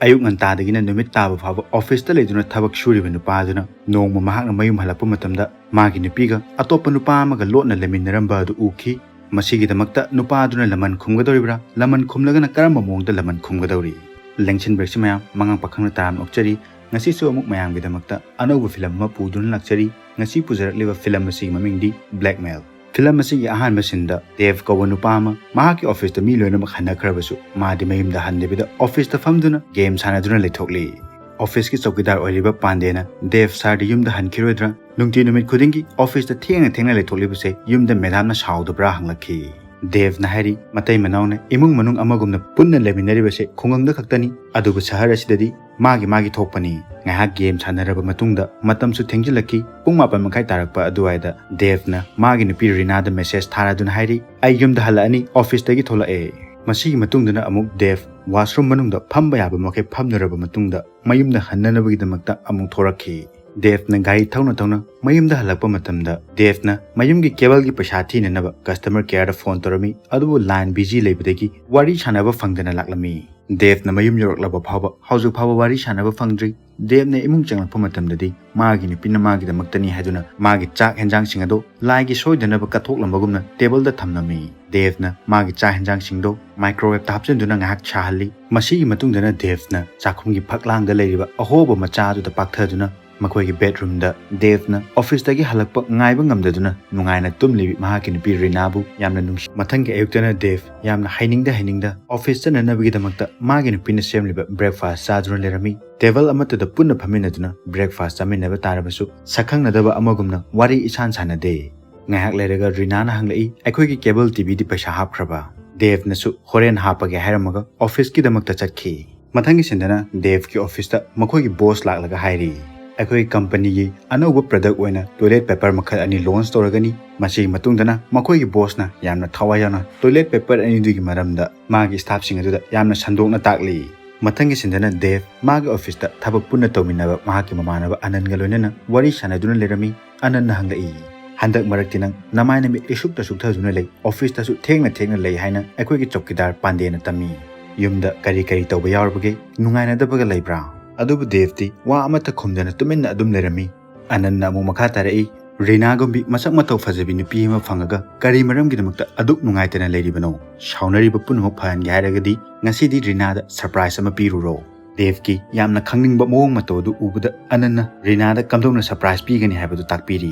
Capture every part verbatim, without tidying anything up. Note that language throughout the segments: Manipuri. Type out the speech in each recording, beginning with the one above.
ꯑꯌꯨꯛ ꯉꯟꯇꯥꯗꯒꯤꯅ ꯅꯨꯃꯤꯠ ꯇꯥꯕ ꯐꯥꯎꯕ ꯑꯣꯐꯤꯁꯇ ꯂꯩꯗꯨꯅ ꯊꯕꯛ ꯁꯨꯔꯤꯕ ꯅꯨꯄꯥ ꯑꯗꯨꯅ ꯅꯣꯡꯃ ꯃꯍꯥꯛꯅ ꯃꯌꯨꯝ ꯍꯜꯂꯛꯄ ꯃꯇꯝꯗ ꯃꯥꯒꯤ ꯅꯨꯄꯤꯒ ꯑꯇꯣꯞꯄ ꯅꯨꯄꯥ ꯑꯃꯒ ꯂꯣꯠꯅ ꯂꯩꯃꯤꯟꯅꯔꯝꯕ ꯑꯗꯨ ꯎꯈꯤ꯫ ꯃꯁꯤꯒꯤꯗꯃꯛꯇ ꯅꯨꯄꯥ ꯑꯗꯨꯅ ꯂꯃꯟ ꯈꯨꯝꯒꯗꯧꯔꯤꯕ꯭ꯔꯥ? ꯂꯃꯟ ꯈꯨꯝꯂꯒꯅ ꯀꯔꯝꯕ ꯃꯑꯣꯡꯗ ꯂꯃꯟ ꯈꯨꯝꯒꯗꯧꯔꯤ? ꯂꯦꯡꯁꯤꯟꯕꯤꯔꯛꯁꯤ ꯃꯌꯥꯝ, ꯃꯉꯥꯡ ꯄꯥꯈꯪꯅ ꯇꯔꯥꯝꯅ ꯑꯣꯛꯆꯔꯤ꯫ ꯉꯁꯤꯁꯨ ꯑꯃꯨꯛ ꯃꯌꯥꯝꯒꯤꯗꯃꯛꯇ ꯑꯅꯧꯕ ꯐꯤꯂꯝ ꯑꯃ ꯄꯨꯗꯨꯅ ꯂꯥꯛꯆꯔꯤ꯫ ꯉꯁꯤ ꯄꯨꯖꯔꯛꯂꯤꯕ ꯐꯤꯂꯝ ꯑꯁꯤꯒꯤ ꯃꯃꯤꯡꯗꯤ ꯕ꯭ꯂꯦꯛꯃꯦꯜ꯫ ꯐꯤꯂꯝ ꯑꯁꯤꯒꯤ ꯑꯍꯥꯟꯕ ꯁꯤꯟꯗ ꯗꯦꯕ ꯀꯧꯕ ꯅꯨꯄꯥ ꯑꯃ ꯃꯍꯥꯛꯀꯤ ꯑꯣꯐꯤꯁꯇ ꯃꯤ ꯂꯣꯏꯅꯃꯛ ꯍꯟꯅꯈ꯭ꯔꯕꯁꯨ ꯃꯥꯗꯤ ꯃꯌꯨꯝꯗ ꯍꯟꯗꯕꯤꯗ ꯑꯣꯐꯤꯁꯇ ꯐꯝꯗꯨꯅ ꯒꯦꯝ ꯁꯥꯟꯅꯗꯨꯅ ꯂꯩꯊꯣꯛꯂꯤ꯫ ꯑꯣꯐꯤꯁꯀꯤ ꯆꯧꯀꯤꯗꯥꯔ ꯑꯣꯏꯔꯤꯕ ꯄꯥꯟꯗꯦꯅ ꯗꯦꯕ ꯁꯥꯔꯗꯤ ꯌꯨꯝꯗ ꯍꯟꯈꯤꯔꯣꯏꯗ꯭ꯔꯥ? ꯅꯨꯡꯇꯤ ꯅꯨꯃꯤꯠ ꯈꯨꯗꯤꯡꯒꯤ ꯑꯣꯐꯤꯁꯇ ꯊꯦꯡꯅ ꯊꯦꯡꯅ ꯂꯩꯊꯣꯛꯂꯤꯕꯁꯦ ꯌꯨꯝꯗ ꯃꯦꯗꯥꯝꯅ ꯁꯥꯎꯗꯕ꯭ꯔꯥ ꯍꯪꯂꯛꯈꯤ꯫ ꯗꯦꯕꯅ ꯍꯥꯏꯔꯤ, ꯃꯇꯩ ꯃꯅꯥꯎꯅ ꯏꯃꯨꯡ ꯃꯅꯨꯡ ꯑꯃꯒꯨꯝꯅ ꯄꯨꯟꯅ ꯂꯩꯃꯤꯟꯅꯔꯤꯕꯁꯦ ꯈꯨꯡꯒꯪꯗ ꯈꯛꯇꯅꯤ, ꯑꯗꯨꯕꯨ ꯁꯍꯔ ꯑꯁꯤꯗꯗꯤ ꯃꯥꯒꯤ ꯃꯥꯒꯤ ꯊꯣꯛꯄꯅꯤ꯫ ꯉꯥꯏꯍꯥꯛ ꯒꯦꯝ ꯁꯥꯟꯅꯔꯕ ꯃꯇꯨꯡꯗ ꯃꯇꯝꯁꯨ ꯊꯦꯡꯖꯤꯜꯂꯛꯈꯤ꯫ ꯄꯨꯡ ꯃꯥꯄꯟ ꯃꯈꯥꯏ ꯇꯥꯔꯛꯄ ꯑꯗꯨꯋꯥꯏꯗ ꯗꯦꯕꯅ ꯃꯥꯒꯤ ꯅꯨꯄꯤ ꯔꯤꯅꯥꯗ ꯃꯦꯁꯦꯖ ꯊꯥꯔꯗꯨꯅ ꯍꯥꯏꯔꯤ, "ꯑꯩ ꯌꯨꯝꯗ ꯍꯜꯂꯛꯑꯅꯤ, ꯑꯣꯐꯤꯁꯇꯒꯤ ꯊꯣꯛꯂꯛꯑꯦ"꯫ ꯃꯁꯤꯒꯤ ꯃꯇꯨꯡꯗꯅ ꯑꯃꯨꯛ ꯗꯦꯕ ꯋꯥꯁꯔꯨꯝ ꯃꯅꯨꯡꯗ ꯐꯝꯕ ꯌꯥꯕ ꯃꯈꯩ ꯐꯝꯅꯔꯕ ꯃꯇꯨꯡꯗ ꯃꯌꯨꯝꯗ ꯍꯟꯅꯅꯕꯒꯤꯗꯃꯛꯇ ꯑꯃꯨꯛ ꯊꯣꯔꯛꯈꯤ꯫ ꯗꯦꯕꯅ ꯒꯥꯔꯤ ꯊꯧꯅ ꯊꯧꯅ ꯃꯌꯨꯝꯗ ꯍꯜꯂꯛꯄ ꯃꯇꯝꯗ ꯗꯦꯕꯅ ꯃꯌꯨꯝꯒꯤ ꯀꯦꯕꯜꯒꯤ ꯄꯩꯁꯥ ꯊꯤꯅꯅꯕ ꯀꯁꯇꯃꯔ ꯀꯦꯌꯔꯗ ꯐꯣꯟ ꯇꯧꯔꯝꯃꯤ, ꯑꯗꯨꯕꯨ ꯂꯥꯏꯟ ꯕꯤꯖꯤ ꯂꯩꯕꯗꯒꯤ ꯋꯥꯔꯤ ꯁꯥꯟꯅꯕ ꯐꯪꯗꯅ ꯂꯥꯛꯂꯝꯃꯤ꯫ ꯗꯦꯕꯅ ꯃꯌꯨꯝ ꯌꯧꯔꯛꯂꯕ ꯐꯥꯎꯕ ꯍꯧꯖꯤꯛ ꯐꯥꯎꯕ ꯋꯥꯔꯤ ꯁꯥꯟꯅꯕ ꯐꯪꯗ꯭ꯔꯤ꯫ ꯗꯦꯕꯅ ꯏꯃꯨꯡ ꯆꯪꯂꯛꯄ ꯃꯇꯝꯗꯗꯤ ꯃꯥꯒꯤ ꯅꯨꯄꯤꯅ ꯃꯥꯒꯤꯗꯃꯛꯇꯅꯤ ꯍꯥꯏꯗꯨꯅ ꯃꯥꯒꯤ ꯆꯥꯛ ꯍꯦꯟꯖꯥꯡꯁꯤꯡ ꯑꯗꯨ ꯂꯥꯏꯒꯤ ꯁꯣꯏꯗꯅꯕ ꯀꯠꯊꯣꯛꯂꯝꯕꯒꯨꯝꯅ ꯇꯦꯕꯜꯗ ꯊꯝꯂꯝꯃꯤ꯫ ꯗꯦꯕꯅ ꯃꯥꯒꯤ ꯆꯥꯛ ꯍꯦꯟꯖꯥꯡꯁꯤꯡꯗꯣ ꯃꯥꯏꯀ꯭ꯔꯣꯋꯦꯕꯇ ꯍꯥꯞꯆꯤꯟꯗꯨꯅ ꯉꯥꯏꯍꯥꯛ ꯁꯥꯍꯜꯂꯤ꯫ ꯃꯁꯤꯒꯤ ꯃꯇꯨꯡꯗꯅ ꯗꯦꯕꯅ ꯆꯥꯛꯈꯨꯝꯒꯤ ꯐꯛꯂꯥꯡꯗ ꯂꯩꯔꯤꯕ ꯑꯍꯣꯕ ꯃꯆꯥ ꯑꯗꯨꯗ ꯄꯥꯛꯊꯗꯨꯅ ꯃꯈꯣꯏꯒꯤ ꯕꯦꯗꯔꯨꯝꯗ ꯗꯦꯕꯅ ꯑꯣꯐꯤꯁꯇꯒꯤ ꯍꯜꯂꯛꯄ ꯉꯥꯏꯕ ꯉꯝꯗꯗꯨꯅ ꯅꯨꯡꯉꯥꯏꯅ ꯇꯨꯝꯂꯤꯕꯤ ꯃꯍꯥꯛꯀꯤ ꯅꯨꯄꯤ ꯔꯤꯅꯥꯕꯨ ꯌꯥꯝꯅ ꯅꯨꯡꯁꯤ꯫ ꯃꯊꯪꯒꯤ ꯑꯌꯨꯛꯇꯅ ꯗꯦꯕ ꯌꯥꯝꯅ ꯍꯩꯅꯤꯡꯗ ꯍꯩꯅꯤꯡꯗ ꯑꯣꯐꯤꯁ ꯆꯠꯅꯅꯕꯒꯤꯗꯃꯛꯇ ꯃꯥꯒꯤ ꯅꯨꯄꯤꯅ ꯁꯦꯝꯂꯤꯕ ꯕ꯭ꯔꯦꯛꯐꯥꯁ ꯆꯥꯗꯨꯅ ꯂꯩꯔꯝꯃꯤ꯫ ꯇꯦꯕꯜ ꯑꯃꯠꯇꯗ ꯄꯨꯟꯅ ꯐꯝꯃꯤꯟꯅꯗꯨꯅ ꯕ꯭ꯔꯦꯛꯐꯥꯁ ꯆꯥꯃꯤꯟꯅꯕ ꯇꯥꯔꯕꯁꯨ ꯁꯛꯈꯪꯅꯗꯕ ꯑꯃꯒꯨꯝꯅ ꯋꯥꯔꯤ ꯏꯁꯥꯟ ꯁꯥꯟꯅꯗꯦ꯫ ꯉꯥꯏꯍꯥꯛ ꯂꯩꯔꯒ ꯔꯤꯅꯥꯅ ꯍꯪꯂꯛꯏ, "ꯑꯩꯈꯣꯏꯒꯤ ꯀꯦꯕꯜ ꯇꯤꯚꯤꯗꯤ ꯄꯩꯁꯥ ꯍꯥꯞꯈ꯭ꯔꯕ?" ꯗꯦꯕꯅꯁꯨ ꯍꯣꯔꯦꯟ ꯍꯥꯞꯄꯒꯦ ꯍꯥꯏꯔꯝꯃꯒ ꯑꯣꯐꯤꯁꯀꯤꯗꯃꯛꯇ ꯆꯠꯈꯤ꯫ ꯃꯊꯪꯒꯤ ꯁꯤꯟꯗꯅ ꯗꯦꯕꯀꯤ ꯑꯣꯐꯤꯁꯇ ꯃꯈꯣꯏꯒꯤ ꯕꯣꯁ ꯂꯥꯛꯂꯒ ꯍꯥꯏꯔꯤ, "ꯑꯩꯈꯣꯏ ꯀꯝꯄꯅꯤꯒꯤ ꯑꯅꯧꯕ ꯄ꯭ꯔꯗꯛ ꯑꯣꯏꯅ ꯇꯣꯏꯂꯦꯠ ꯄꯦꯄꯔ ꯃꯈꯜ ꯑꯅꯤ ꯂꯣꯟꯆ ꯇꯧꯔꯒꯅꯤ꯫ ꯃꯁꯤꯒꯤ ꯃꯇꯨꯡꯗꯅ ꯃꯈꯣꯏꯒꯤ ꯕꯣꯁꯅ ꯌꯥꯝꯅ ꯊꯋꯥꯏ ꯌꯥꯎꯅ ꯇꯣꯏꯂꯦꯠ ꯄꯦꯄꯔ ꯑꯅꯤꯗꯨꯒꯤ ꯃꯔꯝꯗ ꯃꯥꯒꯤ ꯁ꯭ꯇꯥꯐꯁꯤꯡ ꯑꯗꯨꯗ ꯌꯥꯝꯅ ꯁꯟꯗꯣꯛꯅ ꯇꯥꯛꯂꯤ"꯫ ꯃꯊꯪꯒꯤ ꯁꯤꯟꯗꯅ ꯗꯦꯕ ꯃꯥꯒꯤ ꯑꯣꯐꯤꯁꯇ ꯊꯕꯛ ꯄꯨꯟꯅ ꯇꯧꯃꯤꯟꯅꯕ ꯃꯍꯥꯛꯀꯤ ꯃꯃꯥꯟꯅꯕ ꯑꯅꯟꯒ ꯂꯣꯏꯅꯅ ꯋꯥꯔꯤ ꯁꯥꯟꯅꯗꯨꯅ ꯂꯩꯔꯝꯃꯤ꯫ ꯑꯅꯟꯅ ꯍꯪꯂꯛꯏ, "ꯍꯟꯗꯛ ꯃꯔꯛꯇꯤ ꯅꯪ ꯅꯃꯥꯏ ꯅꯃꯤꯠ ꯏꯁꯨꯛꯇ ꯁꯨꯛꯊꯗꯨꯅ ꯂꯩ, ꯑꯣꯐꯤꯁꯇꯁꯨ ꯊꯦꯡꯅ ꯊꯦꯡꯅ ꯂꯩ" ꯍꯥꯏꯅ ꯑꯩꯈꯣꯏꯒꯤ ꯆꯧꯀꯤꯗꯥꯔ ꯄꯥꯟꯗꯦꯅ ꯇꯝꯃꯤ꯫ ꯌꯨꯝꯗ ꯀꯔꯤ ꯀꯔꯤ ꯇꯧꯕ ꯌꯥꯎꯔꯕꯒꯦ? ꯅꯨꯡꯉꯥꯏꯅꯗꯕꯒ ꯂꯩꯕ꯭ꯔꯥ?" ꯑꯗꯨꯕꯨ ꯗꯦꯕꯇꯤ ꯋꯥ ꯑꯃꯠꯇ ꯈꯨꯝꯗꯅ ꯇꯨꯃꯤꯟꯅ ꯑꯗꯨꯝ ꯂꯩꯔꯝꯃꯤ꯫ ꯑꯅꯟꯅ ꯑꯃꯨꯛ ꯃꯈꯥ ꯇꯥꯔꯛꯏ, "ꯔꯤꯅꯥꯒꯨꯝꯕꯤ ꯃꯁꯛ ꯃꯇꯧ ꯐꯖꯕꯤ ꯅꯨꯄꯤ ꯑꯃ ꯐꯪꯉꯒ ꯀꯔꯤ ꯃꯔꯝꯒꯤꯗꯃꯛꯇ ꯑꯗꯨꯛ ꯅꯨꯡꯉꯥꯏꯇꯅ ꯂꯩꯔꯤꯕꯅꯣ? ꯁꯥꯎꯅꯔꯤꯕ ꯄꯨꯝꯅꯃꯛ ꯐꯍꯟꯒꯦ ꯍꯥꯏꯔꯒꯗꯤ ꯉꯁꯤꯗꯤ ꯔꯤꯅꯥꯗ ꯁꯔꯄ꯭ꯔꯥꯏꯖ ꯑꯃ ꯄꯤꯔꯨꯔꯣ꯫" ꯗꯦꯕꯀꯤ ꯌꯥꯝꯅ ꯈꯪꯅꯤꯡꯕ ꯃꯑꯣꯡ ꯃꯇꯧ ꯑꯗꯨ ꯎꯕꯗ ꯑꯅꯟꯅ ꯔꯤꯅꯥꯗ ꯀꯝꯗꯧꯅ ꯁꯔꯄ꯭ꯔꯥꯏꯖ ꯄꯤꯒꯅꯤ ꯍꯥꯏꯕꯗꯨ ꯇꯥꯛꯄꯤꯔꯤ꯫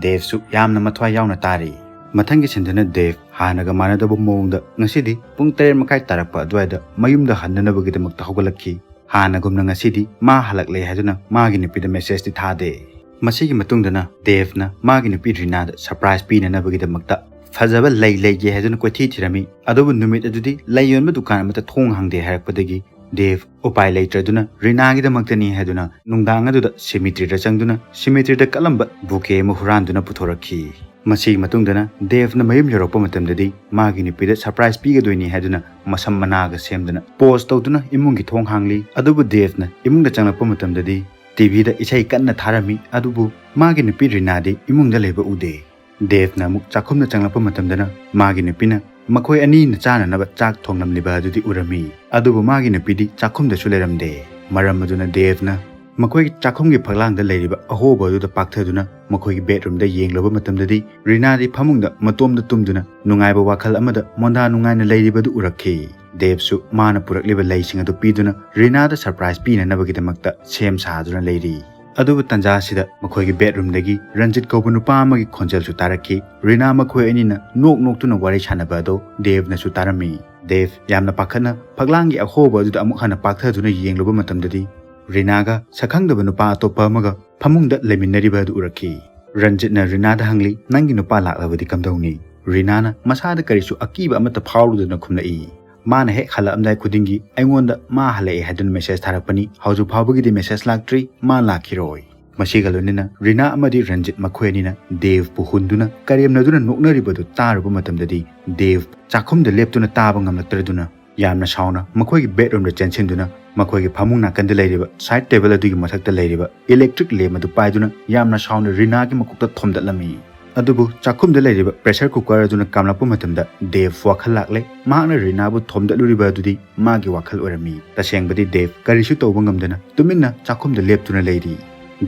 ꯗꯦꯕꯁꯨ ꯌꯥꯝꯅ ꯃꯊ꯭ꯋꯥꯏ ꯌꯥꯎꯅ ꯇꯥꯔꯤ꯫ ꯃꯊꯪꯒꯤ ꯁꯤꯟꯗꯅ ꯗꯦꯕ ꯍꯥꯟꯅꯒ ꯃꯥꯟꯅꯗꯕ ꯃꯑꯣꯡꯗ ꯉꯁꯤꯗꯤ ꯄꯨꯡ ꯇꯔꯦꯠ ꯃꯈꯥꯏ ꯇꯥꯔꯛꯄ ꯑꯗꯨꯋꯥꯏꯗ ꯃꯌꯨꯝꯗ ꯍꯟꯅꯅꯕꯒꯤꯗꯃꯛꯇ ꯍꯧꯒꯠꯂꯛꯈꯤ꯫ ꯍꯥꯟꯅꯒꯨꯝꯅ ꯉꯁꯤꯗꯤ ꯃꯥ ꯍꯜꯂꯛꯂꯦ ꯍꯥꯏꯗꯨꯅ ꯃꯥꯒꯤ ꯅꯨꯄꯤꯗ ꯃꯦꯁꯦꯖꯇꯤ ꯊꯥꯗꯦ꯫ ꯃꯁꯤꯒꯤ ꯃꯇꯨꯡꯗꯅ ꯗꯦꯕꯅ ꯃꯥꯒꯤ ꯅꯨꯄꯤ ꯔꯤꯅꯥꯗ ꯁꯔꯄ꯭ꯔꯥꯏꯖ ꯄꯤꯅꯅꯕꯒꯤꯗꯃꯛꯇ ꯐꯖꯕ ꯂꯩ ꯂꯩꯒꯦ ꯍꯥꯏꯗꯨꯅ ꯀꯣꯏꯊꯤ ꯊꯤꯔꯝꯃꯤ꯫ ꯑꯗꯨꯕꯨ ꯅꯨꯃꯤꯠ ꯑꯗꯨꯗꯤ ꯂꯩ ꯌꯣꯟꯕ ꯗꯨꯀꯥꯟ ꯑꯃꯠꯇ ꯊꯣꯡ ꯍꯥꯡꯗꯦ ꯍꯥꯏꯔꯛꯄꯗꯒꯤ ꯗꯦꯕ ꯎꯄꯥꯏ ꯂꯩꯇ꯭ꯔꯗꯨꯅ ꯔꯤꯅꯥꯒꯤꯗꯃꯛꯇꯅꯤ ꯍꯥꯏꯗꯨꯅ ꯅꯨꯡꯗꯥꯡ ꯑꯗꯨꯗ ꯁꯤꯃꯤꯇ꯭ꯔꯤꯗ ꯆꯪꯗꯨꯅ ꯁꯤꯃꯤꯇ꯭ꯔꯤꯗ ꯀꯠꯂꯝꯕ ꯕꯨꯀꯦ ꯑꯃ ꯍꯨꯔꯥꯟꯗꯨꯅ ꯄꯨꯊꯣꯔꯛꯈꯤ꯫ ꯃꯁꯤꯒꯤ ꯃꯇꯨꯡꯗꯅ ꯗꯦꯕꯅ ꯃꯌꯨꯝ ꯌꯧꯔꯛꯄ ꯃꯇꯝꯗꯗꯤ ꯃꯥꯒꯤ ꯅꯨꯄꯤꯗ ꯁꯔꯄ꯭ꯔꯥꯏꯖ ꯄꯤꯒꯗꯣꯏꯅꯤ ꯍꯥꯏꯗꯨꯅ ꯃꯁꯝ ꯃꯅꯥꯒ ꯁꯦꯝꯗꯨꯅ ꯄꯣꯖ ꯇꯧꯗꯨꯅ ꯏꯃꯨꯡꯒꯤ ꯊꯣꯡ ꯍꯥꯡꯂꯤ꯫ ꯑꯗꯨꯕꯨ ꯗꯦꯕꯅ ꯏꯃꯨꯡꯗ ꯆꯪꯂꯛꯄ ꯃꯇꯝꯗꯗꯤ ꯇꯤꯚꯤꯗ ꯏꯁꯩ ꯀꯟꯅ ꯊꯥꯔꯝꯃꯤ꯫ ꯑꯗꯨꯕꯨ ꯃꯥꯒꯤ ꯅꯨꯄꯤ ꯔꯤꯅꯥꯗꯤ ꯏꯃꯨꯡꯗ ꯂꯩꯕ ꯎꯗꯦ꯫ ꯗꯦꯕꯅ ꯑꯃꯨꯛ ꯆꯥꯛꯈꯨꯝꯗ ꯆꯪꯂꯛꯄ ꯃꯇꯝꯗꯅ ꯃꯥꯒꯤ ꯅꯨꯄꯤꯅ ꯃꯈꯣꯏ ꯑꯅꯤꯅ ꯆꯥꯅꯅꯕ ꯆꯥꯛ ꯊꯣꯡꯂꯝꯂꯤꯕ ꯑꯗꯨꯗꯤ ꯎꯔꯝꯃꯤ꯫ ꯑꯗꯨꯕꯨ ꯃꯥꯒꯤ ꯅꯨꯄꯤꯗꯤ ꯆꯥꯛꯈꯨꯝꯗꯁꯨ ꯂꯩꯔꯝꯗꯦ꯫ ꯃꯔꯝ ꯑꯗꯨꯅ ꯗꯦꯕꯅ ꯃꯈꯣꯏꯒꯤ ꯆꯥꯛꯈꯨꯝꯒꯤ ꯐꯛꯂꯥꯡꯗ ꯂꯩꯔꯤꯕ ꯑꯍꯣꯕ ꯑꯗꯨꯗ ꯄꯥꯛꯊꯗꯨꯅ ꯃꯈꯣꯏꯒꯤ ꯕꯦꯗꯔꯨꯝꯗ ꯌꯦꯡꯂꯨꯕ ꯃꯇꯝꯗꯗꯤ ꯔꯤꯅꯥꯗꯤ ꯐꯃꯨꯡꯗ ꯃꯇꯣꯝꯗ ꯇꯨꯝꯗꯨꯅ ꯅꯨꯡꯉꯥꯏꯕ ꯋꯥꯈꯜ ꯑꯃꯗ ꯃꯣꯟꯗꯥ ꯅꯨꯡꯉꯥꯏꯅ ꯂꯩꯔꯤꯕꯗꯨ ꯎꯔꯛꯈꯤ꯫ ꯗꯦꯕꯁꯨ ꯃꯥꯅ ꯄꯨꯔꯛꯂꯤꯕ ꯂꯩꯁꯤꯡ ꯑꯗꯨ ꯄꯤꯗꯨꯅ ꯔꯤꯅꯥꯗ ꯁꯔꯄ꯭ꯔꯥꯏꯖ ꯄꯤꯅꯅꯕꯒꯤꯗꯃꯛꯇ ꯁꯦꯝ ꯁꯥꯗꯨꯅ ꯂꯩꯔꯤ꯫ ꯑꯗꯨꯕꯨ ꯇꯟꯖꯥ ꯑꯁꯤꯗ ꯃꯈꯣꯏꯒꯤ ꯕꯦꯗꯔꯨꯝꯗꯒꯤ ꯔꯟꯖꯤꯠ ꯀꯧꯕ ꯅꯨꯄꯥ ꯑꯃꯒꯤ ꯈꯣꯟꯖꯦꯜꯁꯨ ꯇꯥꯔꯛꯈꯤ꯫ ꯔꯤꯅꯥ ꯃꯈꯣꯏ ꯑꯅꯤꯅ ꯅꯣꯛ ꯅꯣꯛꯇꯨꯅ ꯋꯥꯔꯤ ꯁꯥꯟꯅꯕ ꯑꯗꯨ ꯗꯦꯕꯅꯁꯨ ꯇꯥꯔꯝꯃꯤ꯫ ꯗꯦꯕ ꯌꯥꯝꯅ ꯄꯥꯈꯠꯅ ꯐꯛꯂꯥꯡꯒꯤ ꯑꯍꯣꯕ ꯑꯗꯨꯗ ꯑꯃꯨꯛ ꯍꯟꯅ ꯄꯥꯛꯊꯗꯨꯅ ꯌꯦꯡꯂꯨꯕ ꯃꯇꯝꯗꯗꯤ ꯔꯤꯅꯥꯒ ꯁꯛꯈꯪꯗꯕ ꯅꯨꯄꯥ ꯑꯇꯣꯞꯄ ꯑꯃꯒ ꯐꯃꯨꯡꯗ ꯂꯩꯃꯤꯟꯅꯔꯤꯕ ꯑꯗꯨ ꯎꯔꯛꯈꯤ꯫ ꯔꯟꯖꯤꯠꯅ ꯔꯤꯅꯥꯗ ꯍꯪꯂꯤ, "ꯅꯪꯒꯤ ꯅꯨꯄꯥ ꯂꯥꯛꯂꯕꯗꯤ ꯀꯝꯗꯧꯅꯤ?" ꯔꯤꯅꯥꯅ ꯃꯁꯥꯗ ꯀꯔꯤꯁꯨ ꯑꯀꯤꯕ ꯑꯃꯠꯇ ꯐꯥꯎꯔꯨꯗꯅ ꯈꯨꯝꯂꯛꯏ꯫ ꯃꯥꯅ ꯍꯦꯛ ꯍꯜꯂꯛꯑꯝꯗꯥꯏ ꯈꯨꯗꯤꯡꯒꯤ ꯑꯩꯉꯣꯟꯗ "ꯃꯥ ꯍꯜꯂꯛꯑꯦ" ꯍꯥꯏꯗꯨꯅ ꯃꯦꯁꯦꯖ ꯊꯥꯔꯛꯄꯅꯤ꯫ ꯍꯧꯖꯤꯛ ꯐꯥꯎꯕꯒꯤꯗꯤ ꯃꯦꯁꯦꯖ ꯂꯥꯛꯇ꯭ꯔꯤ꯫ ꯃꯥ ꯂꯥꯛꯈꯤꯔꯣꯏ꯫ ꯃꯁꯤꯒ ꯂꯣꯏꯅꯅ ꯔꯤꯅꯥ ꯑꯃꯗꯤ ꯔꯟꯖꯤꯠ ꯃꯈꯣꯏ ꯑꯅꯤꯅ ꯗꯦꯕꯄꯨ ꯍꯨꯟꯗꯨꯅ ꯀꯔꯦꯝꯅꯗꯨꯅ ꯅꯣꯛꯅꯔꯤꯕꯗꯨ ꯇꯥꯔꯨꯕ ꯃꯇꯝꯗꯗꯤ ꯗꯦꯕ ꯆꯥꯛꯈꯨꯝꯗ ꯂꯦꯞꯇꯨꯅ ꯇꯥꯕ ꯉꯝꯂꯛꯇ꯭ꯔꯗꯨꯅ ꯌꯥꯝꯅ ꯁꯥꯎꯅ ꯃꯈꯣꯏꯒꯤ ꯕꯦꯗꯔꯨꯝꯗ ꯆꯦꯟꯁꯤꯟꯗꯨꯅ ꯃꯈꯣꯏꯒꯤ ꯐꯃꯨꯡ ꯅꯥꯀꯟꯗ ꯂꯩꯔꯤꯕ ꯁꯥꯏꯗ ꯇꯦꯕꯜ ꯑꯗꯨꯒꯤ ꯃꯊꯛꯇ ꯂꯩꯔꯤꯕ ꯏꯂꯦꯛꯇ꯭ꯔꯤꯛ ꯂꯦꯝꯞ ꯑꯗꯨ ꯄꯥꯏꯗꯨꯅ ꯌꯥꯝꯅ ꯁꯥꯎꯅ ꯔꯤꯅꯥꯒꯤ ꯃꯀꯣꯛꯇ ꯊꯣꯝꯗꯠꯂꯝꯃꯤ꯫ ꯑꯗꯨꯕꯨ ꯆꯥꯛꯈꯨꯝꯗ ꯂꯩꯔꯤꯕ pressure cooker ꯑꯗꯨꯅ ꯀꯥꯝꯂꯛꯄ ꯃꯇꯝꯗ ꯗꯦꯕ ꯋꯥꯈꯜ ꯂꯥꯛꯂꯦ꯫ ꯃꯍꯥꯛꯅ ꯔꯤꯅꯥꯕꯨ ꯊꯣꯝꯗꯠꯂꯨꯔꯤꯕ ꯑꯗꯨꯗꯤ ꯃꯥꯒꯤ ꯋꯥꯈꯜ ꯑꯣꯏꯔꯝꯃꯤ꯫ ꯇꯁꯦꯡꯕꯗꯤ ꯗꯦꯕ ꯀꯔꯤꯁꯨ ꯇꯧꯕ ꯉꯝꯗꯅ ꯇꯨꯃꯤꯟꯅ ꯆꯥꯛꯈꯨꯝꯗ ꯂꯦꯞꯇꯨꯅ ꯂꯩꯔꯤ꯫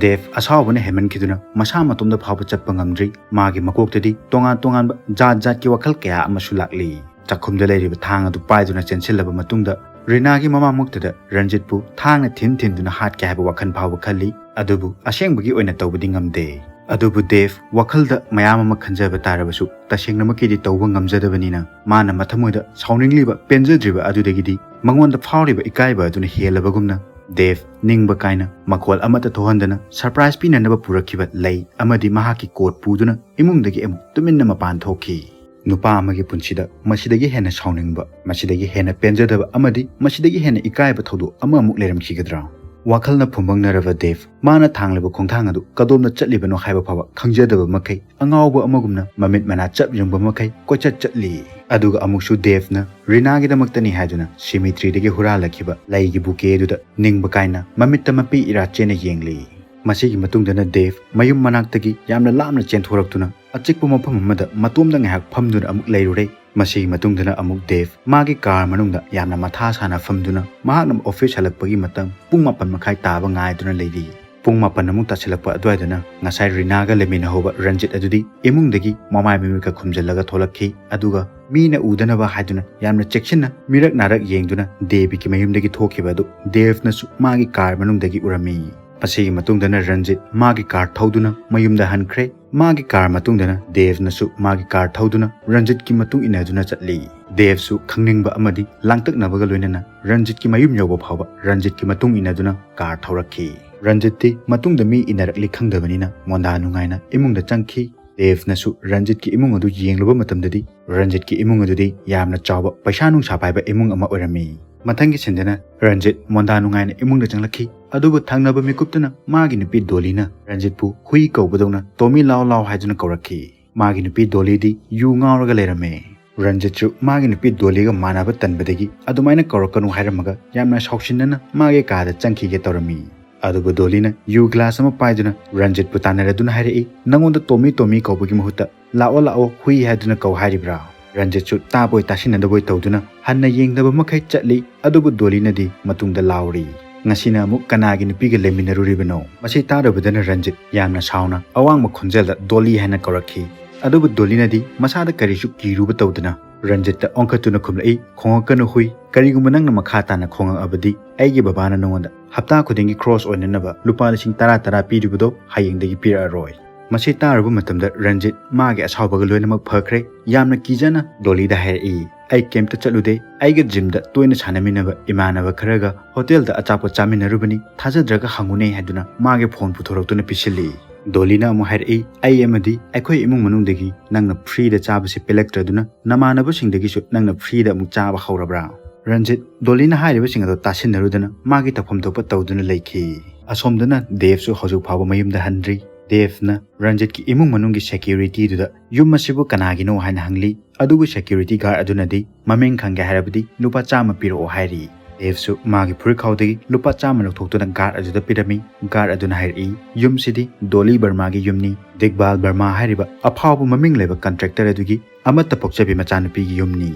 ꯗꯦꯕ ꯑꯁꯥꯎꯕꯅ ꯍꯦꯟꯃꯟꯈꯤꯗꯨꯅ ꯃꯁꯥ ꯃꯇꯣꯝꯗ ꯐꯥꯎꯕ ꯆꯠꯄ ꯉꯝꯗ꯭ꯔꯤ꯫ ꯃꯥꯒꯤ ꯃꯀꯣꯛꯇꯗꯤ ꯇꯣꯉꯥꯟ ꯇꯣꯉꯥꯟꯕ ꯖꯥꯠ ꯖꯥꯠꯀꯤ ꯋꯥꯈꯜ ꯀꯌꯥ ꯑꯃꯁꯨ ꯂꯥꯛꯂꯤ꯫ ꯆꯥꯛꯈꯨꯝꯗ ꯂꯩꯔꯤꯕ ꯊꯥꯡ ꯑꯗꯨ ꯄꯥꯏꯗꯨꯅ ꯆꯦꯟꯁꯤꯜꯂꯕ ꯃꯇꯨꯡꯗ ꯔꯤꯅꯥꯒꯤ ꯃꯃꯥꯡꯃꯛꯇꯗ ꯔꯟꯖꯤꯠꯄꯨ ꯊꯥꯡꯅ ꯊꯤꯟ ꯊꯤꯟꯗꯨꯅ ꯍꯥꯠꯀꯦ ꯍꯥꯏꯕ ꯋꯥꯈꯜ ꯐꯥꯎꯕ ꯈꯜꯂꯤ꯫ ꯑꯗꯨꯕꯨ ꯑꯁꯦꯡꯕꯒꯤ ꯑꯣꯏꯅ ꯇꯧꯕꯗꯤ ꯉꯝꯗꯦ꯫ ꯑꯗꯨꯕꯨ ꯗꯦꯕ ꯋꯥꯈꯜꯗ ꯃꯌꯥꯝ ꯑꯃ ꯈꯟꯖꯕ ꯇꯥꯔꯕꯁꯨ ꯇꯁꯦꯡꯅꯃꯛꯀꯤꯗꯤ ꯇꯧꯕ ꯉꯝꯖꯗꯕꯅꯤꯅ ꯃꯥꯅ ꯃꯊꯃꯣꯏꯗ ꯁꯥꯎꯅꯤꯡꯂꯤꯕ ꯄꯦꯟꯖꯗ꯭ꯔꯤꯕ ꯑꯗꯨꯗꯒꯤꯗꯤ ꯃꯉꯣꯟꯗ ꯐꯥꯎꯔꯤꯕ ꯏꯀꯥꯏꯕ ꯑꯗꯨꯅ ꯍꯦꯜꯂꯕꯒꯨꯝꯅ ꯗꯦꯕ ꯅꯤꯡꯕ ꯀꯥꯏꯅ ꯃꯈꯣꯜ ꯑꯃꯠꯇ ꯊꯣꯛꯍꯟꯗꯅ surprise ꯄꯤꯅꯅꯕ ꯄꯨꯔꯛꯈꯤꯕ ꯂꯩ ꯑꯃꯗꯤ ꯃꯍꯥꯛꯀꯤ coat ꯄꯨꯗꯨꯅ ꯏꯃꯨꯡꯗꯒꯤ ꯑꯃꯨꯛ ꯇꯨꯃꯤꯟꯅ ꯃꯄꯥꯟ ꯊꯣꯛꯈꯤ꯫ ꯅꯨꯄꯥ ꯑꯃꯒꯤ ꯄꯨꯟꯁꯤꯗ ꯃꯁꯤꯗꯒꯤ ꯍꯦꯟꯅ ꯁꯥꯎꯅꯤꯡꯕ, ꯃꯁꯤꯗꯒꯤ ꯍꯦꯟꯅ ꯄꯦꯟꯖꯗꯕ ꯑꯃꯗꯤ ꯃꯁꯤꯗꯒꯤ ꯍꯦꯟꯅ ꯏꯀꯥꯏꯕ ꯊꯧꯗꯣꯛ ꯑꯃꯃꯨꯛ ꯂꯩꯔꯝꯈꯤꯒꯗ꯭ꯔꯥ? ꯋꯥꯈꯜꯅ ꯐꯨꯝꯕꯪꯅꯔꯕ ꯗꯦꯕ ꯃꯥꯅ ꯊꯥꯡꯂꯤꯕ ꯈꯣꯡꯊꯥꯡ ꯑꯗꯨ ꯀꯗꯣꯝꯗ ꯆꯠꯂꯤꯕꯅꯣ ꯍꯥꯏꯕ ꯐꯥꯎꯕ ꯈꯪꯖꯗꯕ ꯃꯈꯩ ꯑꯉꯥꯎꯕ ꯑꯃꯒꯨꯝꯅ ꯃꯃꯤꯠ ꯃꯅꯥ ꯆꯞ ꯌꯨꯡꯕ ꯃꯈꯩ ꯀꯣꯏꯆꯠ ꯆꯠꯂꯤ꯫ ꯑꯗꯨꯒ ꯑꯃꯨꯛꯁꯨ ꯗꯦꯕꯅ ꯔꯤꯅꯥꯒꯤꯗꯃꯛꯇꯅꯤ ꯍꯥꯏꯗꯨꯅ cemeteryꯗꯒꯤ ꯍꯨꯔꯥꯜꯂꯛꯈꯤꯕ ꯂꯩꯒꯤ bouquet ꯑꯗꯨꯗ ꯅꯤꯡꯕ ꯀꯥꯏꯅ ꯃꯃꯤꯠꯇ ꯃꯄꯤ ꯏꯔꯥ ꯆꯦꯅ ꯌꯦꯡꯂꯤ꯫ ꯃꯁꯤꯒꯤ ꯃꯇꯨꯡꯗꯅ ꯗꯦꯕ ꯃꯌꯨꯝ ꯃꯅꯥꯛꯇꯒꯤ ꯌꯥꯝꯅ ꯂꯥꯞꯅ ꯆꯦꯟꯊꯣꯔꯛꯇꯨꯅ ꯑꯆꯤꯛꯄ ꯃꯐꯝ ꯑꯃꯗ ꯃꯇꯣꯝꯗ ꯉꯥꯏꯍꯥꯛ ꯐꯝꯗꯨꯅ ꯑꯃꯨꯛ ꯂꯩꯔꯨꯔꯦ꯫ ꯃꯁꯤꯒꯤ ꯃꯇꯨꯡꯗꯅ ꯑꯃꯨꯛ ꯗꯦꯕ ꯃꯥꯒꯤ car ꯃꯅꯨꯡꯗ ꯌꯥꯝꯅ ꯃꯊꯥ ꯁꯥꯅ ꯐꯝꯗꯨꯅ ꯃꯍꯥꯛꯅ office ꯍꯜꯂꯛꯄꯒꯤ ꯃꯇꯝ ꯄꯨꯡ ꯃꯥꯄꯟ ꯃꯈꯥꯏ ꯇꯥꯕ ꯉꯥꯏꯗꯨꯅ ꯂꯩꯔꯤ꯫ ꯄꯨꯡ ꯃꯥꯄꯟ ꯑꯃꯨꯛ ꯇꯥꯁꯤꯜꯂꯛꯄ ꯑꯗꯨꯋꯥꯏꯗꯅ ꯉꯁꯥꯏ ꯔꯤꯅꯥꯒ ꯂꯩꯃꯤꯟꯅꯍꯧꯕ ꯔꯟꯖꯤꯠ ꯑꯗꯨꯗꯤ ꯏꯃꯨꯡꯗꯒꯤ ꯃꯃꯥꯏ ꯃꯃꯤꯠꯀ ꯈꯨꯝꯖꯤꯜꯂꯒ ꯊꯣꯛꯂꯛꯈꯤ꯫ ꯑꯗꯨꯒ ꯃꯤꯅ ꯎꯗꯅꯕ ꯍꯥꯏꯗꯨꯅ ꯌꯥꯝꯅ ꯆꯦꯛꯁꯤꯟꯅ ꯃꯤꯔꯛ ꯅꯥꯔꯛ ꯌꯦꯡꯗꯨꯅ ꯗꯦꯕꯤꯒꯤ ꯃꯌꯨꯝꯗꯒꯤ ꯊꯣꯛꯈꯤꯕ ꯑꯗꯨ ꯗꯦꯕꯅꯁꯨ ꯃꯥꯒꯤ car ꯃꯅꯨꯡꯗꯒꯤ ꯎꯔꯝꯃꯤ꯫ ꯃꯁꯤꯒꯤ ꯃꯇꯨꯡꯗꯅ ꯔꯟꯖꯤꯠ ꯃꯥꯒꯤ car ꯊꯧꯗꯨꯅ ꯃꯌꯨꯝꯗ ꯍꯟꯈ꯭ꯔꯦ꯫ ꯃꯥꯒꯤ car ꯃꯇꯨꯡꯗꯅ ꯗꯦꯕꯅꯁꯨ ꯃꯥꯒꯤ car ꯊꯧꯗꯨꯅ ꯔꯟꯖꯤꯠꯀꯤ ꯃꯇꯨꯡ ꯏꯟꯅꯗꯨꯅ ꯆꯠꯂꯤ꯫ ꯗꯦꯕꯁꯨ ꯈꯪꯅꯤꯡꯕ ꯑꯃꯗꯤ ꯂꯥꯡꯇꯛꯅꯕꯒ ꯂꯣꯏꯅꯅ ꯔꯟꯖꯤꯠꯀꯤ ꯃꯌꯨꯝ ꯌꯧꯕ ꯐꯥꯎꯕ ꯔꯟꯖꯤꯠꯀꯤ ꯃꯇꯨꯡ ꯏꯟꯅꯗꯨꯅ car ꯊꯧꯔꯛꯈꯤ꯫ ꯔꯟꯖꯤꯠꯇꯤ ꯃꯇꯨꯡꯗ ꯃꯤ ꯏꯟꯅꯔꯛꯂꯤ ꯈꯪꯗꯕꯅꯤꯅ ꯃꯣꯟꯗꯥ ꯅꯨꯡꯉꯥꯏꯅ ꯏꯃꯨꯡꯗ ꯆꯪꯈꯤ꯫ ꯗꯦꯕꯅꯁꯨ ꯔꯟꯖꯤꯠꯀꯤ ꯏꯃꯨꯡ ꯑꯗꯨ ꯌꯦꯡꯂꯨꯕ ꯃꯇꯝꯗꯗꯤ ꯔꯟꯖꯤꯠꯀꯤ ꯏꯃꯨꯡ ꯑꯗꯨꯗꯤ ꯌꯥꯝꯅ ꯆꯥꯎꯕ ꯄꯩꯁꯥ ꯅꯨꯡꯁꯥ ꯄꯥꯏꯕ ꯏꯃꯨꯡ ꯑꯃ ꯑꯣꯏꯔꯝꯃꯤ꯫ ꯃꯊꯪꯒꯤ sceneꯗꯅ ꯔꯟꯖꯤꯠ ꯃꯣꯟꯗꯥ ꯅꯨꯡꯉꯥꯏꯅ ꯏꯃꯨꯡꯗ ꯆꯪꯂꯛꯈꯤ꯫ ꯑꯗꯨꯕꯨ ꯊꯪꯅꯕ ꯃꯤꯀꯨꯞꯇꯅ ꯃꯥꯒꯤ ꯅꯨꯄꯤ ꯗꯣꯂꯤꯅ ꯔꯟꯖꯤꯠꯄꯨ ꯍꯨꯏ ꯀꯧꯕꯗꯧꯅ "ꯇꯣꯃꯤ ꯂꯥꯎ ꯂꯥꯎ" ꯍꯥꯏꯗꯨꯅ ꯀꯧꯔꯛꯈꯤ꯫ ꯃꯥꯒꯤ ꯅꯨꯄꯤ ꯗꯣꯂꯤꯗꯤ ꯌꯨ ꯉꯥꯎꯔꯒ ꯂꯩꯔꯝꯃꯦ꯫ ꯔꯟꯖꯤꯠꯁꯨ ꯃꯥꯒꯤ ꯅꯨꯄꯤ ꯗꯣꯂꯤꯒ ꯃꯥꯟꯅꯕ ꯇꯟꯕꯗꯒꯤ ꯑꯗꯨꯃꯥꯏꯅ ꯀꯧꯔꯛꯀꯅꯨ ꯍꯥꯏꯔꯝꯃꯒ ꯌꯥꯝꯅ ꯁꯥꯎꯁꯤꯟꯅꯅ ꯃꯥꯒꯤ ꯀꯥꯗ ꯆꯪꯈꯤꯒꯦ ꯇꯧꯔꯝꯃꯤ꯫ ꯑꯗꯨꯕꯨ ꯗꯣꯂꯤꯅ ꯌꯨ ꯒ꯭ꯂꯥꯁ ꯑꯃ ꯄꯥꯏꯗꯨꯅ ꯔꯟꯖꯤꯠꯄꯨ ꯇꯥꯟꯅꯔꯗꯨꯅ ꯍꯥꯏꯔꯛꯏ, "ꯅꯉꯣꯟꯗ ꯇꯣꯃꯤ ꯇꯣꯃꯤ ꯀꯧꯕꯒꯤ ꯃꯍꯨꯠꯇ ꯂꯥꯛꯑꯣ ꯂꯥꯛꯑꯣ ꯍꯨꯏ ꯍꯥꯏꯗꯨꯅ ꯀꯧ ꯍꯥꯏꯔꯤꯕ꯭ꯔꯥ?" ꯔꯟꯖꯤꯠꯁꯨ ꯇꯥꯕꯣꯏ ꯇꯥꯁꯤꯟꯅꯗꯕꯣꯏ ꯇꯧꯗꯨꯅ ꯍꯟꯅ ꯌꯦꯡꯗꯕ ꯃꯈꯩ ꯆꯠꯂꯤ꯫ ꯑꯗꯨꯕꯨ ꯗꯣꯂꯤꯅꯗꯤ ꯃꯇꯨꯡꯗ ꯂꯥꯎꯔꯤ, "ꯉꯁꯤꯅ ꯑꯃꯨꯛ ꯀꯅꯥꯒꯤ ꯅꯨꯄꯤꯒ ꯂꯩꯃꯤꯟꯅꯔꯨꯔꯤꯕꯅꯣ?" ꯃꯁꯤ ꯇꯥꯔꯨꯕꯗꯅ ꯔꯟꯖꯤꯠ ꯌꯥꯝꯅ ꯁꯥꯎꯅ ꯑꯋꯥꯡꯕ ꯈꯣꯟꯖꯦꯜꯗ ꯗꯣꯂꯤ ꯍꯥꯏꯅ ꯀꯧꯔꯛꯈꯤ꯫ ꯑꯗꯨꯕꯨ ꯗꯣꯂꯤꯅꯗꯤ ꯃꯁꯥꯗ ꯀꯔꯤꯁꯨ ꯀꯤꯔꯨꯕ ꯇꯧꯗꯅ ꯔꯟꯖꯤꯠꯇ ꯑꯣꯟꯈꯠꯇꯨꯅ ꯈꯨꯝꯂꯛꯏ, "ꯈꯣꯡꯉꯛꯀꯅꯨ ꯍꯨꯏ, ꯀꯔꯤꯒꯨꯝꯕ ꯅꯪꯅ ꯃꯈꯥ ꯇꯥꯅ ꯈꯣꯡꯉꯛꯑꯕꯗꯤ ꯑꯩꯒꯤ ꯕꯕꯥꯅ ꯅꯉꯣꯟꯗ ꯍꯞꯇꯥ ꯈꯨꯗꯤꯡꯒꯤ ꯈ꯭ꯔꯣꯁ ꯑꯣꯏꯅꯅꯕ ꯂꯨꯄꯥ ꯂꯤꯁꯤꯡ ꯇꯔꯥ ꯇꯔꯥ ꯄꯤꯔꯤꯕꯗꯣ ꯍꯌꯦꯡꯗꯒꯤ ꯄꯤꯔꯛꯑꯔꯣꯏ꯫" ꯃꯁꯤ ꯇꯥꯔꯨꯕ ꯃꯇꯝꯗ ꯔꯟꯖꯤꯠ ꯃꯥꯒꯤ ꯑꯁꯥꯎꯕꯒ ꯂꯣꯏꯅꯃꯛ ꯐꯈ꯭ꯔꯦ꯫ ꯌꯥꯝꯅ ꯀꯤꯖꯅ ꯗꯣꯂꯤꯗ ꯍꯥꯏꯔꯛꯏ, "ꯑꯩ ꯀꯩꯝꯇ ꯆꯠꯂꯨꯗꯦ, ꯑꯩꯒ ꯖꯤꯝꯗ ꯇꯣꯏꯅ ꯁꯥꯟꯅꯃꯤꯟꯅꯕ ꯏꯃꯥꯟꯅꯕ ꯈꯔꯒ ꯍꯣꯇꯦꯜꯗ ꯑꯆꯥꯄꯣꯠ ꯆꯥꯃꯤꯟꯅꯔꯨꯕꯅꯤ, ꯊꯥꯖꯗ꯭ꯔꯒ ꯍꯪꯉꯨꯅꯦ" ꯍꯥꯏꯗꯨꯅ ꯃꯥꯒꯤ ꯐꯣꯟ ꯄꯨꯊꯣꯔꯛꯇꯨꯅ ꯄꯤꯁꯤꯜꯂꯤ꯫ ꯗꯣꯂꯤꯅ ꯑꯃꯨꯛ ꯍꯥꯏꯔꯛꯏ, "ꯑꯩ ꯑꯃꯗꯤ ꯑꯩꯈꯣꯏ ꯏꯃꯨꯡ ꯃꯅꯨꯡꯗꯒꯤ ꯅꯪꯅ ꯐ꯭ꯔꯤꯗ ꯆꯥꯕꯁꯤ ꯄꯦꯜꯂꯛꯇ꯭ꯔꯗꯨꯅ ꯅꯃꯥꯟꯅꯕꯁꯤꯡꯗꯒꯤꯁꯨ ꯅꯪꯅ ꯐ꯭ꯔꯤꯗ ꯑꯃꯨꯛ ꯆꯥꯕ ꯍꯧꯔꯕ꯭ꯔꯥ?" ꯔꯟꯖꯤꯠ ꯗꯣꯂꯤꯅ ꯍꯥꯏꯔꯤꯕꯁꯤꯡ ꯑꯗꯣ ꯇꯥꯁꯤꯟꯅꯔꯨꯗꯅ ꯃꯥꯒꯤ ꯇꯧꯐꯝ ꯊꯣꯛꯄ ꯇꯧꯗꯨꯅ ꯂꯩꯈꯤ꯫ ꯑꯁꯣꯝꯗꯅ ꯗꯦꯚꯁꯨ ꯍꯧꯖꯤꯛ ꯐꯥꯎꯕ ꯃꯌꯨꯝꯗ ꯍꯟꯗ꯭ꯔꯤ꯫ ꯗꯦꯚꯅ ꯔꯟꯖꯤꯠꯀꯤ ꯏꯃꯨꯡ ꯃꯅꯨꯡꯒꯤ ꯁꯦꯀ꯭ꯌꯨꯔꯤꯇꯤꯗꯨꯗ ꯌꯨꯝ ꯑꯁꯤꯕꯨ ꯀꯅꯥꯒꯤꯅꯣ ꯍꯥꯏꯅ ꯍꯪꯂꯤ꯫ ꯑꯗꯨꯕꯨ ꯁꯦꯀ꯭ꯌꯨꯔꯤꯇꯤ ꯒꯥꯔꯗ ꯑꯗꯨꯅꯗꯤ ꯃꯃꯤꯡ ꯈꯪꯒꯦ ꯍꯥꯏꯔꯕꯗꯤ ꯂꯨꯄꯥ ꯆꯥꯝꯃ ꯄꯤꯔꯛꯑꯣ ꯍꯥꯏꯔꯤ꯫ ꯗꯦꯚꯁꯨ ꯃꯥꯒꯤ ꯐꯨꯔꯤꯠꯈꯥꯎꯗꯒꯤ ꯂꯨꯄꯥ ꯆꯥꯝꯃ ꯂꯧꯊꯣꯛꯇꯨꯅ ꯒꯥꯔꯗ ꯑꯗꯨꯗ ꯄꯤꯔꯝꯃꯤ꯫ ꯒꯥꯔꯗ ꯑꯗꯨꯅ ꯍꯥꯏꯔꯛꯏ, "ꯌꯨꯝꯁꯤꯗꯤ ꯗꯣꯂꯤ ꯕꯔꯃꯥꯒꯤ ꯌꯨꯝꯅꯤ꯫ ꯗꯤꯛꯕꯥꯜ ꯕꯔꯃꯥ ꯍꯥꯏꯔꯤꯕ ꯑꯐꯥꯎꯕ ꯃꯃꯤꯡ ꯂꯩꯕ ꯀꯟꯇ꯭ꯔꯦꯛꯇꯔ ꯑꯗꯨꯒꯤ ꯑꯃꯠꯇ ꯄꯣꯛꯆꯕꯤ ꯃꯆꯥꯅꯨꯄꯤꯒꯤ ꯌꯨꯝꯅꯤ꯫"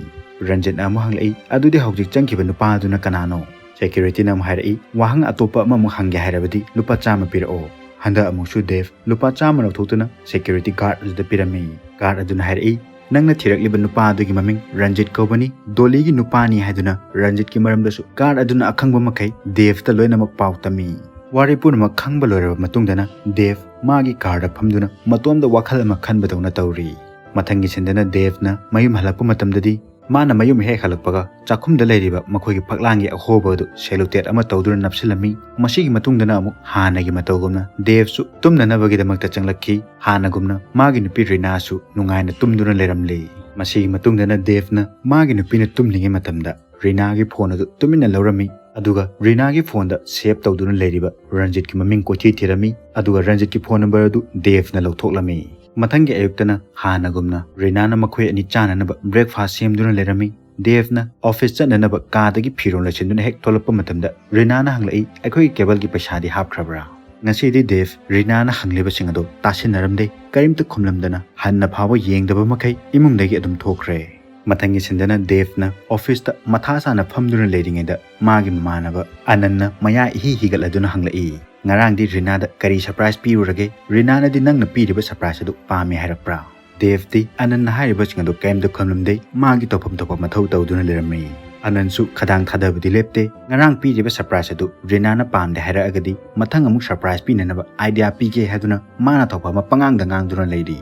ꯔꯟꯖꯤꯠꯅ ꯑꯃꯨꯛ ꯍꯪꯂꯛꯏ, "ꯑꯗꯨꯗꯤ ꯍꯧꯖꯤꯛ ꯆꯪꯈꯤꯕ ꯅꯨꯄꯥ ꯑꯗꯨꯅ ꯀꯅꯥꯅꯣ?" ꯁꯦꯀ꯭ꯌꯨꯔꯤꯇꯤꯅ ꯑꯃꯨꯛ ꯍꯥꯏꯔꯛꯏ, "ꯋꯥꯍꯪ ꯑꯇꯣꯞꯄ ꯑꯃꯃꯨꯛ ꯍꯪꯒꯦ ꯍꯥꯏꯔꯕꯗꯤ ꯂꯨꯄꯥ ꯆꯥꯝꯃ ꯄꯤꯔꯛꯑꯣ꯫" ꯍꯟꯗꯛ ꯑꯃꯨꯛꯁꯨ ꯗꯦꯚ ꯂꯨꯄꯥ ꯆꯥꯝꯃ ꯂꯧꯊꯣꯛꯇꯨꯅ ꯁꯦꯀ꯭ꯌꯨꯔꯤꯇꯤ ꯒꯥꯔꯗ ꯑꯗꯨꯗ ꯄꯤꯔꯝꯃꯤ꯫ ꯒꯥꯔꯗ ꯑꯗꯨꯅ ꯍꯥꯏꯔꯛꯏ, "ꯅꯪꯅ ꯊꯤꯔꯛꯂꯤꯕ ꯅꯨꯄꯥ ꯑꯗꯨꯒꯤ ꯃꯃꯤꯡ ꯔꯟꯖꯤꯠ ꯀꯧꯕꯅꯤ꯫ ꯗꯣꯂꯤꯒꯤ ꯅꯨꯄꯥꯅꯤ" ꯍꯥꯏꯗꯨꯅ ꯔꯟꯖꯤꯠꯀꯤ ꯃꯔꯝꯗꯁꯨ ꯒꯥꯔꯗ ꯑꯗꯨꯅ ꯑꯈꯪꯕ ꯃꯈꯩ ꯗꯦꯚꯇ ꯂꯣꯏꯅꯃꯛ ꯄꯥꯎ ꯇꯝꯃꯤ꯫ ꯋꯥꯔꯤ ꯄꯨꯝꯅꯃꯛ ꯈꯪꯕ ꯂꯣꯏꯔꯕ ꯃꯇꯨꯡꯗꯅ ꯗꯦꯚ ꯃꯥꯒꯤ ꯀꯥꯔꯗ ꯐꯝꯗꯨꯅ ꯃꯇꯣꯝꯗ ꯋꯥꯈꯜ ꯑꯃ ꯈꯟꯕꯗꯧꯅ ꯇꯧꯔꯤ꯫ ꯃꯊꯪꯒꯤ ꯁꯤꯟꯗꯅ ꯗꯦꯚꯅ ꯃꯌꯨꯝ ꯍꯜꯂꯛꯄ ꯃꯇꯝꯗꯗꯤ ꯃꯥꯅ ꯃꯌꯨꯝ ꯍꯦꯛ ꯍꯜꯂꯛꯄꯒ ꯆꯥꯛꯈꯨꯝꯗ ꯂꯩꯔꯤꯕ ꯃꯈꯣꯏꯒꯤ ꯐꯛꯂꯥꯡꯒꯤ ꯑꯍꯣꯕ ꯑꯗꯨ ꯁꯦꯂꯨꯇꯦꯠ ꯑꯃ ꯇꯧꯗꯨꯅ ꯅꯞꯁꯤꯜꯂꯝꯃꯤ꯫ ꯃꯁꯤꯒꯤ ꯃꯇꯨꯡꯗꯅ ꯑꯃꯨꯛ ꯍꯥꯟꯅꯒꯤ ꯃꯇꯧꯒꯨꯝꯅ ꯗꯦꯚꯁꯨ ꯇꯨꯝꯅꯅꯕꯒꯤꯗꯃꯛꯇ ꯆꯪꯂꯛꯈꯤ꯫ ꯍꯥꯟꯅꯒꯨꯝꯅ ꯃꯥꯒꯤ ꯅꯨꯄꯤ ꯔꯤꯅꯥꯁꯨ ꯅꯨꯡꯉꯥꯏꯅ ꯇꯨꯝꯗꯨꯅ ꯂꯩꯔꯝꯂꯤ꯫ ꯃꯁꯤꯒꯤ ꯃꯇꯨꯡꯗꯅ ꯗꯦꯚꯅ ꯃꯥꯒꯤ ꯅꯨꯄꯤꯅ ꯇꯨꯝꯂꯤꯉꯩ ꯃꯇꯝꯗ ꯔꯤꯅꯥꯒꯤ ꯐꯣꯟ ꯑꯗꯨ ꯇꯨꯃꯤꯟꯅ ꯂꯧꯔꯝꯃꯤ꯫ ꯑꯗꯨꯒ ꯔꯤꯅꯥꯒꯤ ꯐꯣꯟꯗ ꯁꯦꯚ ꯇꯧꯗꯨꯅ ꯂꯩꯔꯤꯕ ꯔꯟꯖꯤꯠꯀꯤ ꯃꯃꯤꯡ ꯀꯣꯏꯊꯤ ꯊꯤꯔꯝꯃꯤ꯫ ꯑꯗꯨꯒ ꯔꯟꯖꯤꯠꯀꯤ ꯐꯣꯟ ꯅꯝꯕꯔ ꯑꯗꯨ ꯗꯦꯚꯅ ꯂꯧꯊꯣꯛꯂꯝꯃꯤ꯫ ꯃꯊꯪꯒꯤ ꯑꯌꯨꯛꯇꯅ ꯍꯥꯟꯅꯒꯨꯝꯅ ꯔꯤꯅꯥꯅ ꯃꯈꯣꯏ ꯑꯅꯤ ꯆꯥꯅꯅꯕ ꯕ꯭ꯔꯦꯛꯐꯥꯁ ꯁꯦꯝꯗꯨꯅ ꯂꯩꯔꯝꯃꯤ꯫ ꯗꯦꯕꯅ ꯑꯣꯐꯤꯁ ꯆꯠꯅꯅꯕ ꯀꯥꯗꯒꯤ ꯐꯤꯔꯣꯜ ꯂꯣꯏꯁꯤꯟꯗꯨꯅ ꯍꯦꯛ ꯊꯣꯛꯂꯛꯄ ꯃꯇꯝꯗ ꯔꯤꯅꯥꯅ ꯍꯪꯂꯛꯏ, "ꯑꯩꯈꯣꯏꯒꯤ ꯀꯦꯕꯜꯒꯤ ꯄꯩꯁꯥꯗꯤ ꯍꯥꯞꯈ꯭ꯔꯕ꯭ꯔꯥ?" ꯉꯁꯤꯗꯤ ꯗꯦꯕ ꯔꯤꯅꯥꯅ ꯍꯪꯂꯤꯕꯁꯤꯡ ꯑꯗꯨ ꯇꯥꯁꯤꯟꯅꯔꯝꯗꯦ꯫ ꯀꯔꯤꯝꯇ ꯈꯨꯝꯂꯝꯗꯅ ꯍꯟꯅ ꯐꯥꯎꯕ ꯌꯦꯡꯗꯕ ꯃꯈꯩ ꯏꯃꯨꯡꯗꯒꯤ ꯑꯗꯨꯝ ꯊꯣꯛꯈ꯭ꯔꯦ꯫ ꯃꯊꯪꯒꯤ ꯁꯤꯟꯗꯅ ꯗꯦꯕꯅ ꯑꯣꯐꯤꯁꯇ ꯃꯊꯥ ꯁꯥꯅ ꯐꯝꯗꯨꯅ ꯂꯩꯔꯤꯉꯩꯗ ꯃꯥꯒꯤ ꯃꯃꯥꯟꯅꯕ ꯑꯅꯟꯅ ꯃꯌꯥ ꯏꯍꯤ ꯍꯤꯒꯠꯂꯗꯨꯅ ꯍꯪꯂꯛꯏ, "ꯉꯔꯥꯡꯗꯤ ꯔꯤꯅꯥꯗ ꯀꯔꯤ ꯁꯔꯄ꯭ꯔꯥꯏꯖ ꯄꯤꯔꯨꯔꯒꯦ? ꯔꯤꯅꯥꯅꯗꯤ ꯅꯪꯅ ꯄꯤꯔꯤꯕ ꯁꯔꯄ꯭ꯔꯥꯏꯖ ꯑꯗꯨ ꯄꯥꯝꯃꯤ ꯍꯥꯏꯔꯛꯄ꯭ꯔꯥ?" ꯗꯦꯕꯇꯤ ꯑꯅꯟꯅ ꯍꯥꯏꯔꯤꯕꯁꯤꯡ ꯑꯗꯨ ꯀꯔꯤꯝꯇ ꯈꯨꯝꯂꯝꯗꯦ꯫ ꯃꯥꯒꯤ ꯇꯧꯐꯝ ꯊꯣꯛꯄ ꯃꯊꯧ ꯇꯧꯗꯨꯅ ꯂꯩꯔꯝꯃꯤ꯫ ꯑꯅꯟꯁꯨ ꯈꯗꯥꯡ ꯊꯥꯗꯕꯗꯤ ꯂꯦꯞꯇꯦ꯫ ꯉꯔꯥꯡ ꯄꯤꯔꯤꯕ ꯁꯔꯄ꯭ꯔꯥꯏꯖ ꯑꯗꯨ ꯔꯤꯅꯥꯅ ꯄꯥꯝꯗꯦ ꯍꯥꯏꯔꯛꯑꯒꯗꯤ ꯃꯊꯪ ꯑꯃꯨꯛ ꯁꯔꯄ꯭ꯔꯥꯏꯖ ꯄꯤꯅꯅꯕ ꯑꯥꯏꯗꯤꯌꯥ ꯄꯤꯒꯦ ꯍꯥꯏꯗꯨꯅ ꯃꯥꯅ ꯊꯣꯛꯄ ꯑꯃ ꯄꯉꯥꯡꯗ ꯉꯥꯡꯗꯨꯅ ꯂꯩꯔꯤ꯫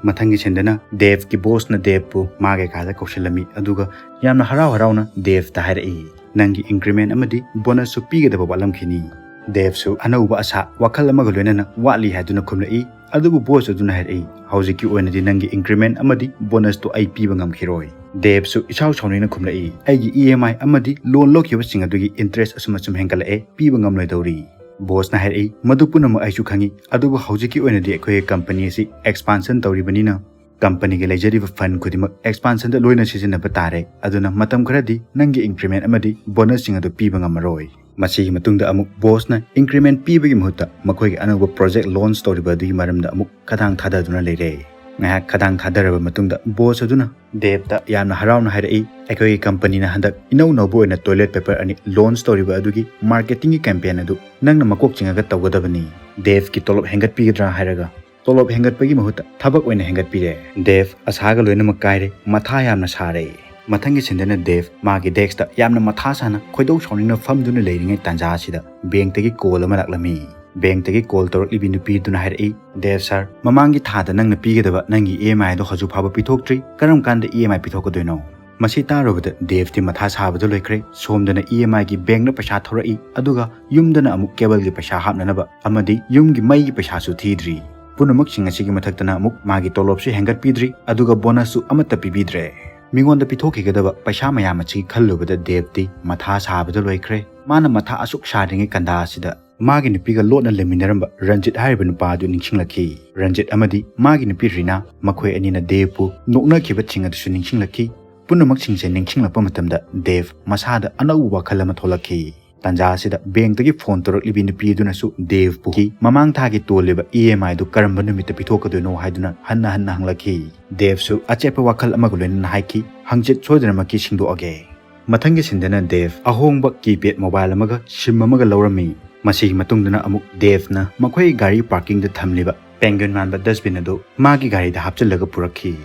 ꯃꯊꯪꯒꯤ ꯁꯤꯟꯗꯅ ꯗꯦꯕꯀꯤ ꯕꯣꯁꯅ ꯗꯦꯕꯄꯨ ꯃꯥꯒꯤ ꯀꯥꯗ ꯀꯧꯁꯤꯜꯂꯝꯃꯤ, ꯑꯗꯨꯒ ꯌꯥꯝꯅ ꯍꯔꯥꯎ ꯍꯔꯥꯎꯅ ꯗꯦꯕꯇ ꯍꯥꯏꯔꯛꯏ, "ꯅꯪꯒꯤ ꯏꯟꯀ꯭ꯔꯤꯃꯦꯟ ꯑꯃꯗꯤ ꯕꯣꯅꯁꯁꯨ ꯄꯤꯒꯗꯕ ꯋꯥꯠꯂꯝꯈꯤꯅꯤ꯫" ꯗꯦꯕꯁꯨ ꯑꯅꯧꯕ ꯑꯁꯥ ꯋꯥꯈꯜ ꯑꯃꯒ ꯂꯣꯏꯅꯅ ꯋꯥꯠꯂꯤ ꯍꯥꯏꯗꯨꯅ ꯈꯨꯝꯂꯛꯏ, ꯑꯗꯨꯕꯨ ꯕꯣꯁ ꯑꯗꯨꯅ ꯍꯥꯏꯔꯛꯏ, "ꯍꯧꯖꯤꯛꯀꯤ ꯑꯣꯏꯅꯗꯤ ꯅꯪꯒꯤ ꯏꯟꯀ꯭ꯔꯤꯃꯦꯟ ꯑꯃꯗꯤ ꯕꯣꯅꯁꯇꯨ ꯑꯩ ꯄꯤꯕ ꯉꯝꯈꯤꯔꯣꯏ꯫" ꯗꯦꯕꯁꯨ ꯏꯁꯥꯎ ꯁꯥꯎꯅꯤꯡꯅ ꯈꯨꯝꯂꯛꯏ, "ꯑꯩꯒꯤ ꯏ ꯑꯦꯝ ꯑꯥꯏ ꯑꯃꯗꯤ ꯂꯣꯟ ꯂꯧꯈꯤꯕꯁꯤꯡ ꯑꯗꯨꯒꯤ ꯏꯟꯇꯔꯦꯁ ꯑꯁꯨꯝ ꯑꯁꯨꯝ ꯍꯦꯟꯒꯠꯂꯛꯑꯦ, ꯄꯤꯕ ꯉꯝꯂꯣꯏꯗꯧꯔꯤ꯫" ꯕꯣꯁꯅ ꯍꯥꯏꯔꯛꯏ, "ꯃꯗꯨ ꯄꯨꯝꯅꯃꯛ ꯑꯩꯁꯨ ꯈꯪꯏ, ꯑꯗꯨꯕꯨ ꯍꯧꯖꯤꯛꯀꯤ ꯑꯣꯏꯅꯗꯤ ꯑꯩꯈꯣꯏꯒꯤ ꯀꯝꯄꯅꯤ ꯑꯁꯤ ꯑꯦꯛꯁꯄꯥꯟꯁꯟ ꯇꯧꯔꯤꯕꯅꯤꯅ ꯀꯝꯄꯅꯤꯒꯤ ꯂꯩꯖꯔꯤꯕ ꯐꯟ ꯈꯨꯗꯤꯡꯃꯛ ꯑꯦꯛꯁꯄꯥꯟꯁꯟꯗ ꯂꯣꯏꯅ ꯁꯤꯖꯤꯟꯅꯕ ꯇꯥꯔꯦ, ꯑꯗꯨꯅ ꯃꯇꯝ ꯈꯔꯗꯤ ꯅꯪꯒꯤ ꯏꯟꯀ꯭ꯔꯤꯃꯦꯟ ꯑꯃꯗꯤ ꯕꯣꯅꯁꯁꯤꯡ ꯑꯗꯨ ꯄꯤꯕ ꯉꯝꯃꯔꯣꯏ꯫" ꯃꯁꯤꯒꯤ ꯃꯇꯨꯡꯗ ꯑꯃꯨꯛ ꯕꯣꯁꯅ ꯏꯟꯀ꯭ꯔꯤꯃꯦꯟ ꯄꯤꯕꯒꯤ ꯃꯍꯨꯠꯇ ꯃꯈꯣꯏꯒꯤ ꯑꯅꯧꯕ ꯄ꯭ꯔꯣꯖꯦꯛ ꯂꯣꯟꯆ ꯇꯧꯔꯤꯕ ꯑꯗꯨꯒꯤ ꯃꯔꯝꯗ ꯑꯃꯨꯛ ꯈꯗꯥꯡ ꯊꯥꯗꯗꯨꯅ ꯂꯩꯔꯦ꯫ ꯉꯥꯏꯍꯥꯛ ꯈꯗꯥꯡ ꯊꯥꯗꯔꯕ ꯃꯇꯨꯡꯗ ꯕꯣꯁ ꯑꯗꯨꯅ ꯗꯦꯕꯇ ꯌꯥꯝꯅ ꯍꯔꯥꯎꯅ ꯍꯥꯏꯔꯛꯏ, "ꯑꯩꯈꯣꯏꯒꯤ ꯀꯝꯄꯅꯤꯅ ꯍꯟꯗꯛ ꯏꯅꯧ ꯅꯧꯕ ꯑꯣꯏꯅ ꯇꯣꯏꯂꯦꯠ ꯄꯦꯄꯔ ꯑꯅꯤ ꯂꯣꯟꯆ ꯇꯧꯔꯤꯕ ꯑꯗꯨꯒꯤ ꯃꯥꯔꯀꯦꯇꯤꯡꯒꯤ ꯀꯦꯝꯄꯦꯟ ꯑꯗꯨ ꯅꯪꯅ ꯃꯀꯣꯛ ꯆꯤꯡꯉꯒ ꯇꯧꯒꯗꯕꯅꯤ꯫" ꯗꯦꯕꯀꯤ ꯇꯣꯂꯣꯞ ꯍꯦꯟꯒꯠꯄꯤꯒꯗ꯭ꯔꯥ ꯍꯥꯏꯔꯒ, ꯇꯣꯂꯣꯞ ꯍꯦꯟꯒꯠꯄꯒꯤ ꯃꯍꯨꯠꯇ ꯊꯕꯛ ꯑꯣꯏꯅ ꯍꯦꯟꯒꯠꯄꯤꯔꯦ꯫ ꯗꯦꯕ ꯑꯁꯥꯒ ꯂꯣꯏꯅꯃꯛ ꯀꯥꯏꯔꯦ, ꯃꯊꯥ ꯌꯥꯝꯅ ꯁꯥꯔꯦ꯫ ꯃꯊꯪꯒꯤ ꯁꯤꯟꯗꯅ ꯗꯦꯕ ꯃꯥꯒꯤ ꯗꯦꯁꯛꯇ ꯌꯥꯝꯅ ꯃꯊꯥ ꯁꯥꯅ ꯈꯣꯏꯗꯧ ꯁꯥꯎꯅꯤꯡꯅ ꯐꯝꯗꯨꯅ ꯂꯩꯔꯤꯉꯩ ꯇꯥꯟꯖꯥ ꯑꯁꯤꯗ ꯕꯦꯡꯛꯇꯒꯤ ꯀꯣꯜ ꯑꯃ ꯂꯥꯛꯂꯝꯃꯤ꯫ ꯕꯦꯡꯛꯇꯒꯤ ꯀꯣꯜ ꯇꯧꯔꯛꯂꯤꯕꯤ ꯅꯨꯄꯤꯗꯨꯅ ꯍꯥꯏꯔꯛꯏ, "ꯗꯦꯕ ꯁꯥꯔ, ꯃꯃꯥꯡꯒꯤ ꯊꯥꯗ ꯅꯪꯅ ꯄꯤꯒꯗꯕ ꯅꯪꯒꯤ ꯏ ꯑꯦꯝ ꯑꯥꯏ ꯑꯗꯨ ꯍꯧꯖꯤꯛ ꯐꯥꯎꯕ ꯄꯤꯊꯣꯛꯇ꯭ꯔꯤ, ꯀꯔꯝ ꯀꯥꯟꯗ ꯏ ꯑꯦꯝ ꯑꯥꯏ ꯄꯤꯊꯣꯛꯀꯗꯣꯏꯅꯣ?" ꯃꯁꯤ ꯇꯥꯔꯨꯕꯗ ꯗꯦꯕꯇꯤ ꯃꯊꯥ ꯁꯥꯕꯗ ꯂꯣꯏꯈ꯭ꯔꯦ꯫ ꯁꯣꯝꯗꯅ ꯏ ꯑꯦꯝ ꯑꯥꯏꯒꯤ ꯕꯦꯡꯛꯅ ꯄꯩꯁꯥ ꯊꯧꯔꯛꯏ, ꯑꯗꯨꯒ ꯌꯨꯝꯗꯅ ꯑꯃꯨꯛ ꯀꯦꯕꯜꯒꯤ ꯄꯩꯁꯥ ꯍꯥꯞꯅꯅꯕ ꯑꯃꯗꯤ ꯌꯨꯝꯒꯤ ꯃꯩꯒꯤ ꯄꯩꯁꯥꯁꯨ ꯊꯤꯗ꯭ꯔꯤ꯫ ꯄꯨꯝꯅꯃꯛꯁꯤꯡ ꯑꯁꯤꯒꯤ ꯃꯊꯛꯇꯅ ꯑꯃꯨꯛ ꯃꯥꯒꯤ ꯇꯣꯂꯣꯞꯁꯨ ꯍꯦꯟꯒꯠꯄꯤꯗ꯭ꯔꯤ, ꯑꯗꯨꯒ ꯕꯣꯅꯁꯁꯨ ꯑꯃꯠꯇ ꯄꯤꯕꯤꯗ꯭ꯔꯦ꯫ ꯃꯤꯉꯣꯟꯗ ꯄꯤꯊꯣꯛꯈꯤꯒꯗꯕ ꯄꯩꯁꯥ ꯃꯌꯥꯝ ꯑꯁꯤ ꯈꯜꯂꯨꯕꯗ ꯗꯦꯕꯇꯤ ꯃꯊꯥ ꯁꯥꯕꯗ ꯂꯣꯏꯈ꯭ꯔꯦ꯫ ꯃꯥꯅ ꯃꯊꯥ ꯑꯁꯨꯛ ꯁꯥꯔꯤꯉꯩ ꯀꯟꯗꯥ ꯑꯁꯤꯗ ꯃꯥꯒꯤ ꯅꯨꯄꯤꯒ ꯂꯣꯠꯅ ꯂꯩꯃꯤꯟꯅꯔꯝꯕ ꯔꯟꯖꯤꯠ ꯍꯥꯏꯔꯤꯕ ꯅꯨꯄꯥ ꯑꯗꯨ ꯅꯤꯡꯁꯤꯡꯂꯛꯈꯤ꯫ ꯔꯟꯖꯤꯠ ꯑꯃꯗꯤ ꯃꯥꯒꯤ ꯅꯨꯄꯤ ꯔꯤꯅꯥ, ꯃꯈꯣꯏ ꯑꯅꯤꯅ ꯗꯦꯕꯄꯨ ꯅꯣꯛꯅꯈꯤꯕꯁꯤꯡ ꯑꯗꯨꯁꯨ ꯅꯤꯡꯁꯤꯡꯂꯛꯈꯤ꯫ ꯄꯨꯝꯅꯃꯛꯁꯤꯡꯁꯦ ꯅꯤꯡꯁꯤꯡꯂꯛꯄ ꯃꯇꯝꯗ ꯗꯦꯕ ꯃꯁꯥꯗ ꯑꯅꯧꯕ ꯋꯥꯈꯜ ꯑꯃ ꯊꯣꯛꯂꯛꯈꯤ꯫ ꯇꯥꯟꯖꯥ ꯑꯁꯤꯗ ꯕꯦꯡꯛꯇꯒꯤ ꯐꯣꯟ ꯇꯧꯔꯛꯂꯤꯕꯤ ꯅꯨꯄꯤ ꯑꯗꯨꯅꯁꯨ ꯗꯦꯕꯄꯨ ꯃꯃꯥꯡ ꯊꯥꯒꯤ ꯇꯣꯜꯂꯤꯕ ꯏ ꯑꯦꯝ ꯑꯥꯏꯗꯨ ꯀꯔꯝꯕ ꯅꯨꯃꯤꯠꯇ ꯄꯤꯊꯣꯛꯀꯗꯣꯏꯅꯣ ꯍꯥꯏꯗꯨꯅ ꯍꯟꯅ ꯍꯟꯅ ꯍꯪꯂꯛꯈꯤ꯫ ꯗꯦꯕꯁꯨ ꯑꯆꯦꯠꯄ ꯋꯥꯈꯜ ꯑꯃꯒ ꯂꯣꯏꯅꯅ ꯍꯥꯏꯈꯤ, "ꯍꯪꯆꯤꯠ ꯁꯣꯏꯗꯅꯃꯛꯀꯤ ꯁꯤꯡꯗꯣꯛꯑꯒꯦ"꯫ ꯃꯊꯪꯒꯤ ꯁꯤꯟꯗꯅ ꯗꯦꯕ ꯑꯍꯣꯡꯕ ꯀꯤꯄꯦꯗ ꯃꯣꯕꯥꯏꯜ ꯑꯃꯒ ꯁꯤꯝ ꯑꯃꯒ ꯂꯧꯔꯝꯃꯤ꯫ ꯃꯁꯤꯒꯤ ꯃꯇꯨꯡꯗꯅ ꯑꯃꯨꯛ ꯗꯦꯕꯅ ꯃꯈꯣꯏꯒꯤ ꯒꯥꯔꯤ ꯄꯥꯔꯀꯤꯡꯗ ꯊꯝꯂꯤꯕ ꯄꯦꯡꯒ꯭ꯋꯤꯟ ꯃꯥꯟꯕ ꯗꯁꯕꯤꯟ ꯑꯗꯨ ꯃꯥꯒꯤ ꯒꯥꯔꯤꯗ ꯍꯥꯞꯆꯤꯜꯂꯒ ꯄꯨꯔꯛꯈꯤ꯫